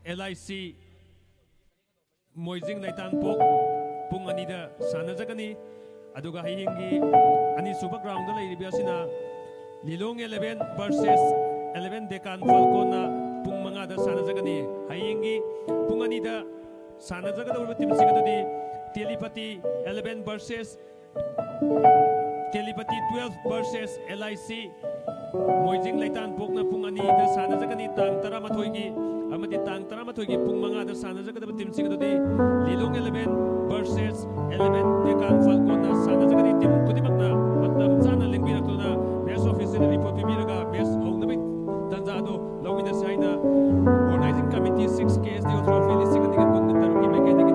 L I C ꯃꯣꯏꯖꯤꯡ ꯂꯩꯇꯥꯟꯄꯣꯛ ꯄꯨꯡ ꯑꯅꯤꯗ ꯁꯥꯟꯅꯖꯒꯅꯤ꯫ ꯑꯗꯨꯒ ꯍꯌꯦꯡꯒꯤ ꯑꯅꯤꯁꯨꯕ ground ꯂꯩꯔꯤꯕ ꯑꯁꯤꯅ ꯂꯤꯂꯣꯡ eleven versus eleven Deccan Falcon ꯅ ꯄꯨꯡ ꯃꯉꯥꯗ ꯁꯥꯟꯅꯖꯒꯅꯤ꯫ ꯍꯌꯦꯡꯒꯤ ꯄꯨꯡ ꯑꯅꯤꯗ ꯁꯥꯟꯅꯖꯒꯗꯧꯔꯤꯕ team ꯁꯤꯡ ꯑꯗꯨꯗꯤ ꯇꯦꯂꯤꯄꯇꯤ eleven versus ꯇꯦꯂꯤꯄꯇꯤ twelve versus L I C ꯃꯣꯏꯖꯤꯡ ꯂꯩꯇꯥꯟꯄꯣꯛꯅ ꯄꯨꯡ ꯑꯅꯤꯗ ꯁꯥꯟꯅꯖꯒꯅꯤ꯫ ꯇꯥꯡ ꯇꯔꯥꯃꯥꯊꯣꯏꯒꯤ ꯑꯃꯗꯤ ꯇꯥꯡ ꯇꯔꯥꯃꯥꯊꯣꯏꯒꯤ ꯄꯨꯡ ꯃꯉꯥꯗ ꯁꯥꯟꯅꯖꯒꯗꯕ team ꯁꯤꯡ ꯑꯗꯨꯗꯤ ꯂꯤꯂꯣꯡ eleven versus eleven Deccan Falcon ꯅ ꯁꯥꯟꯅꯖꯒꯅꯤ꯫ Team ꯈꯨꯗꯤꯡꯃꯛ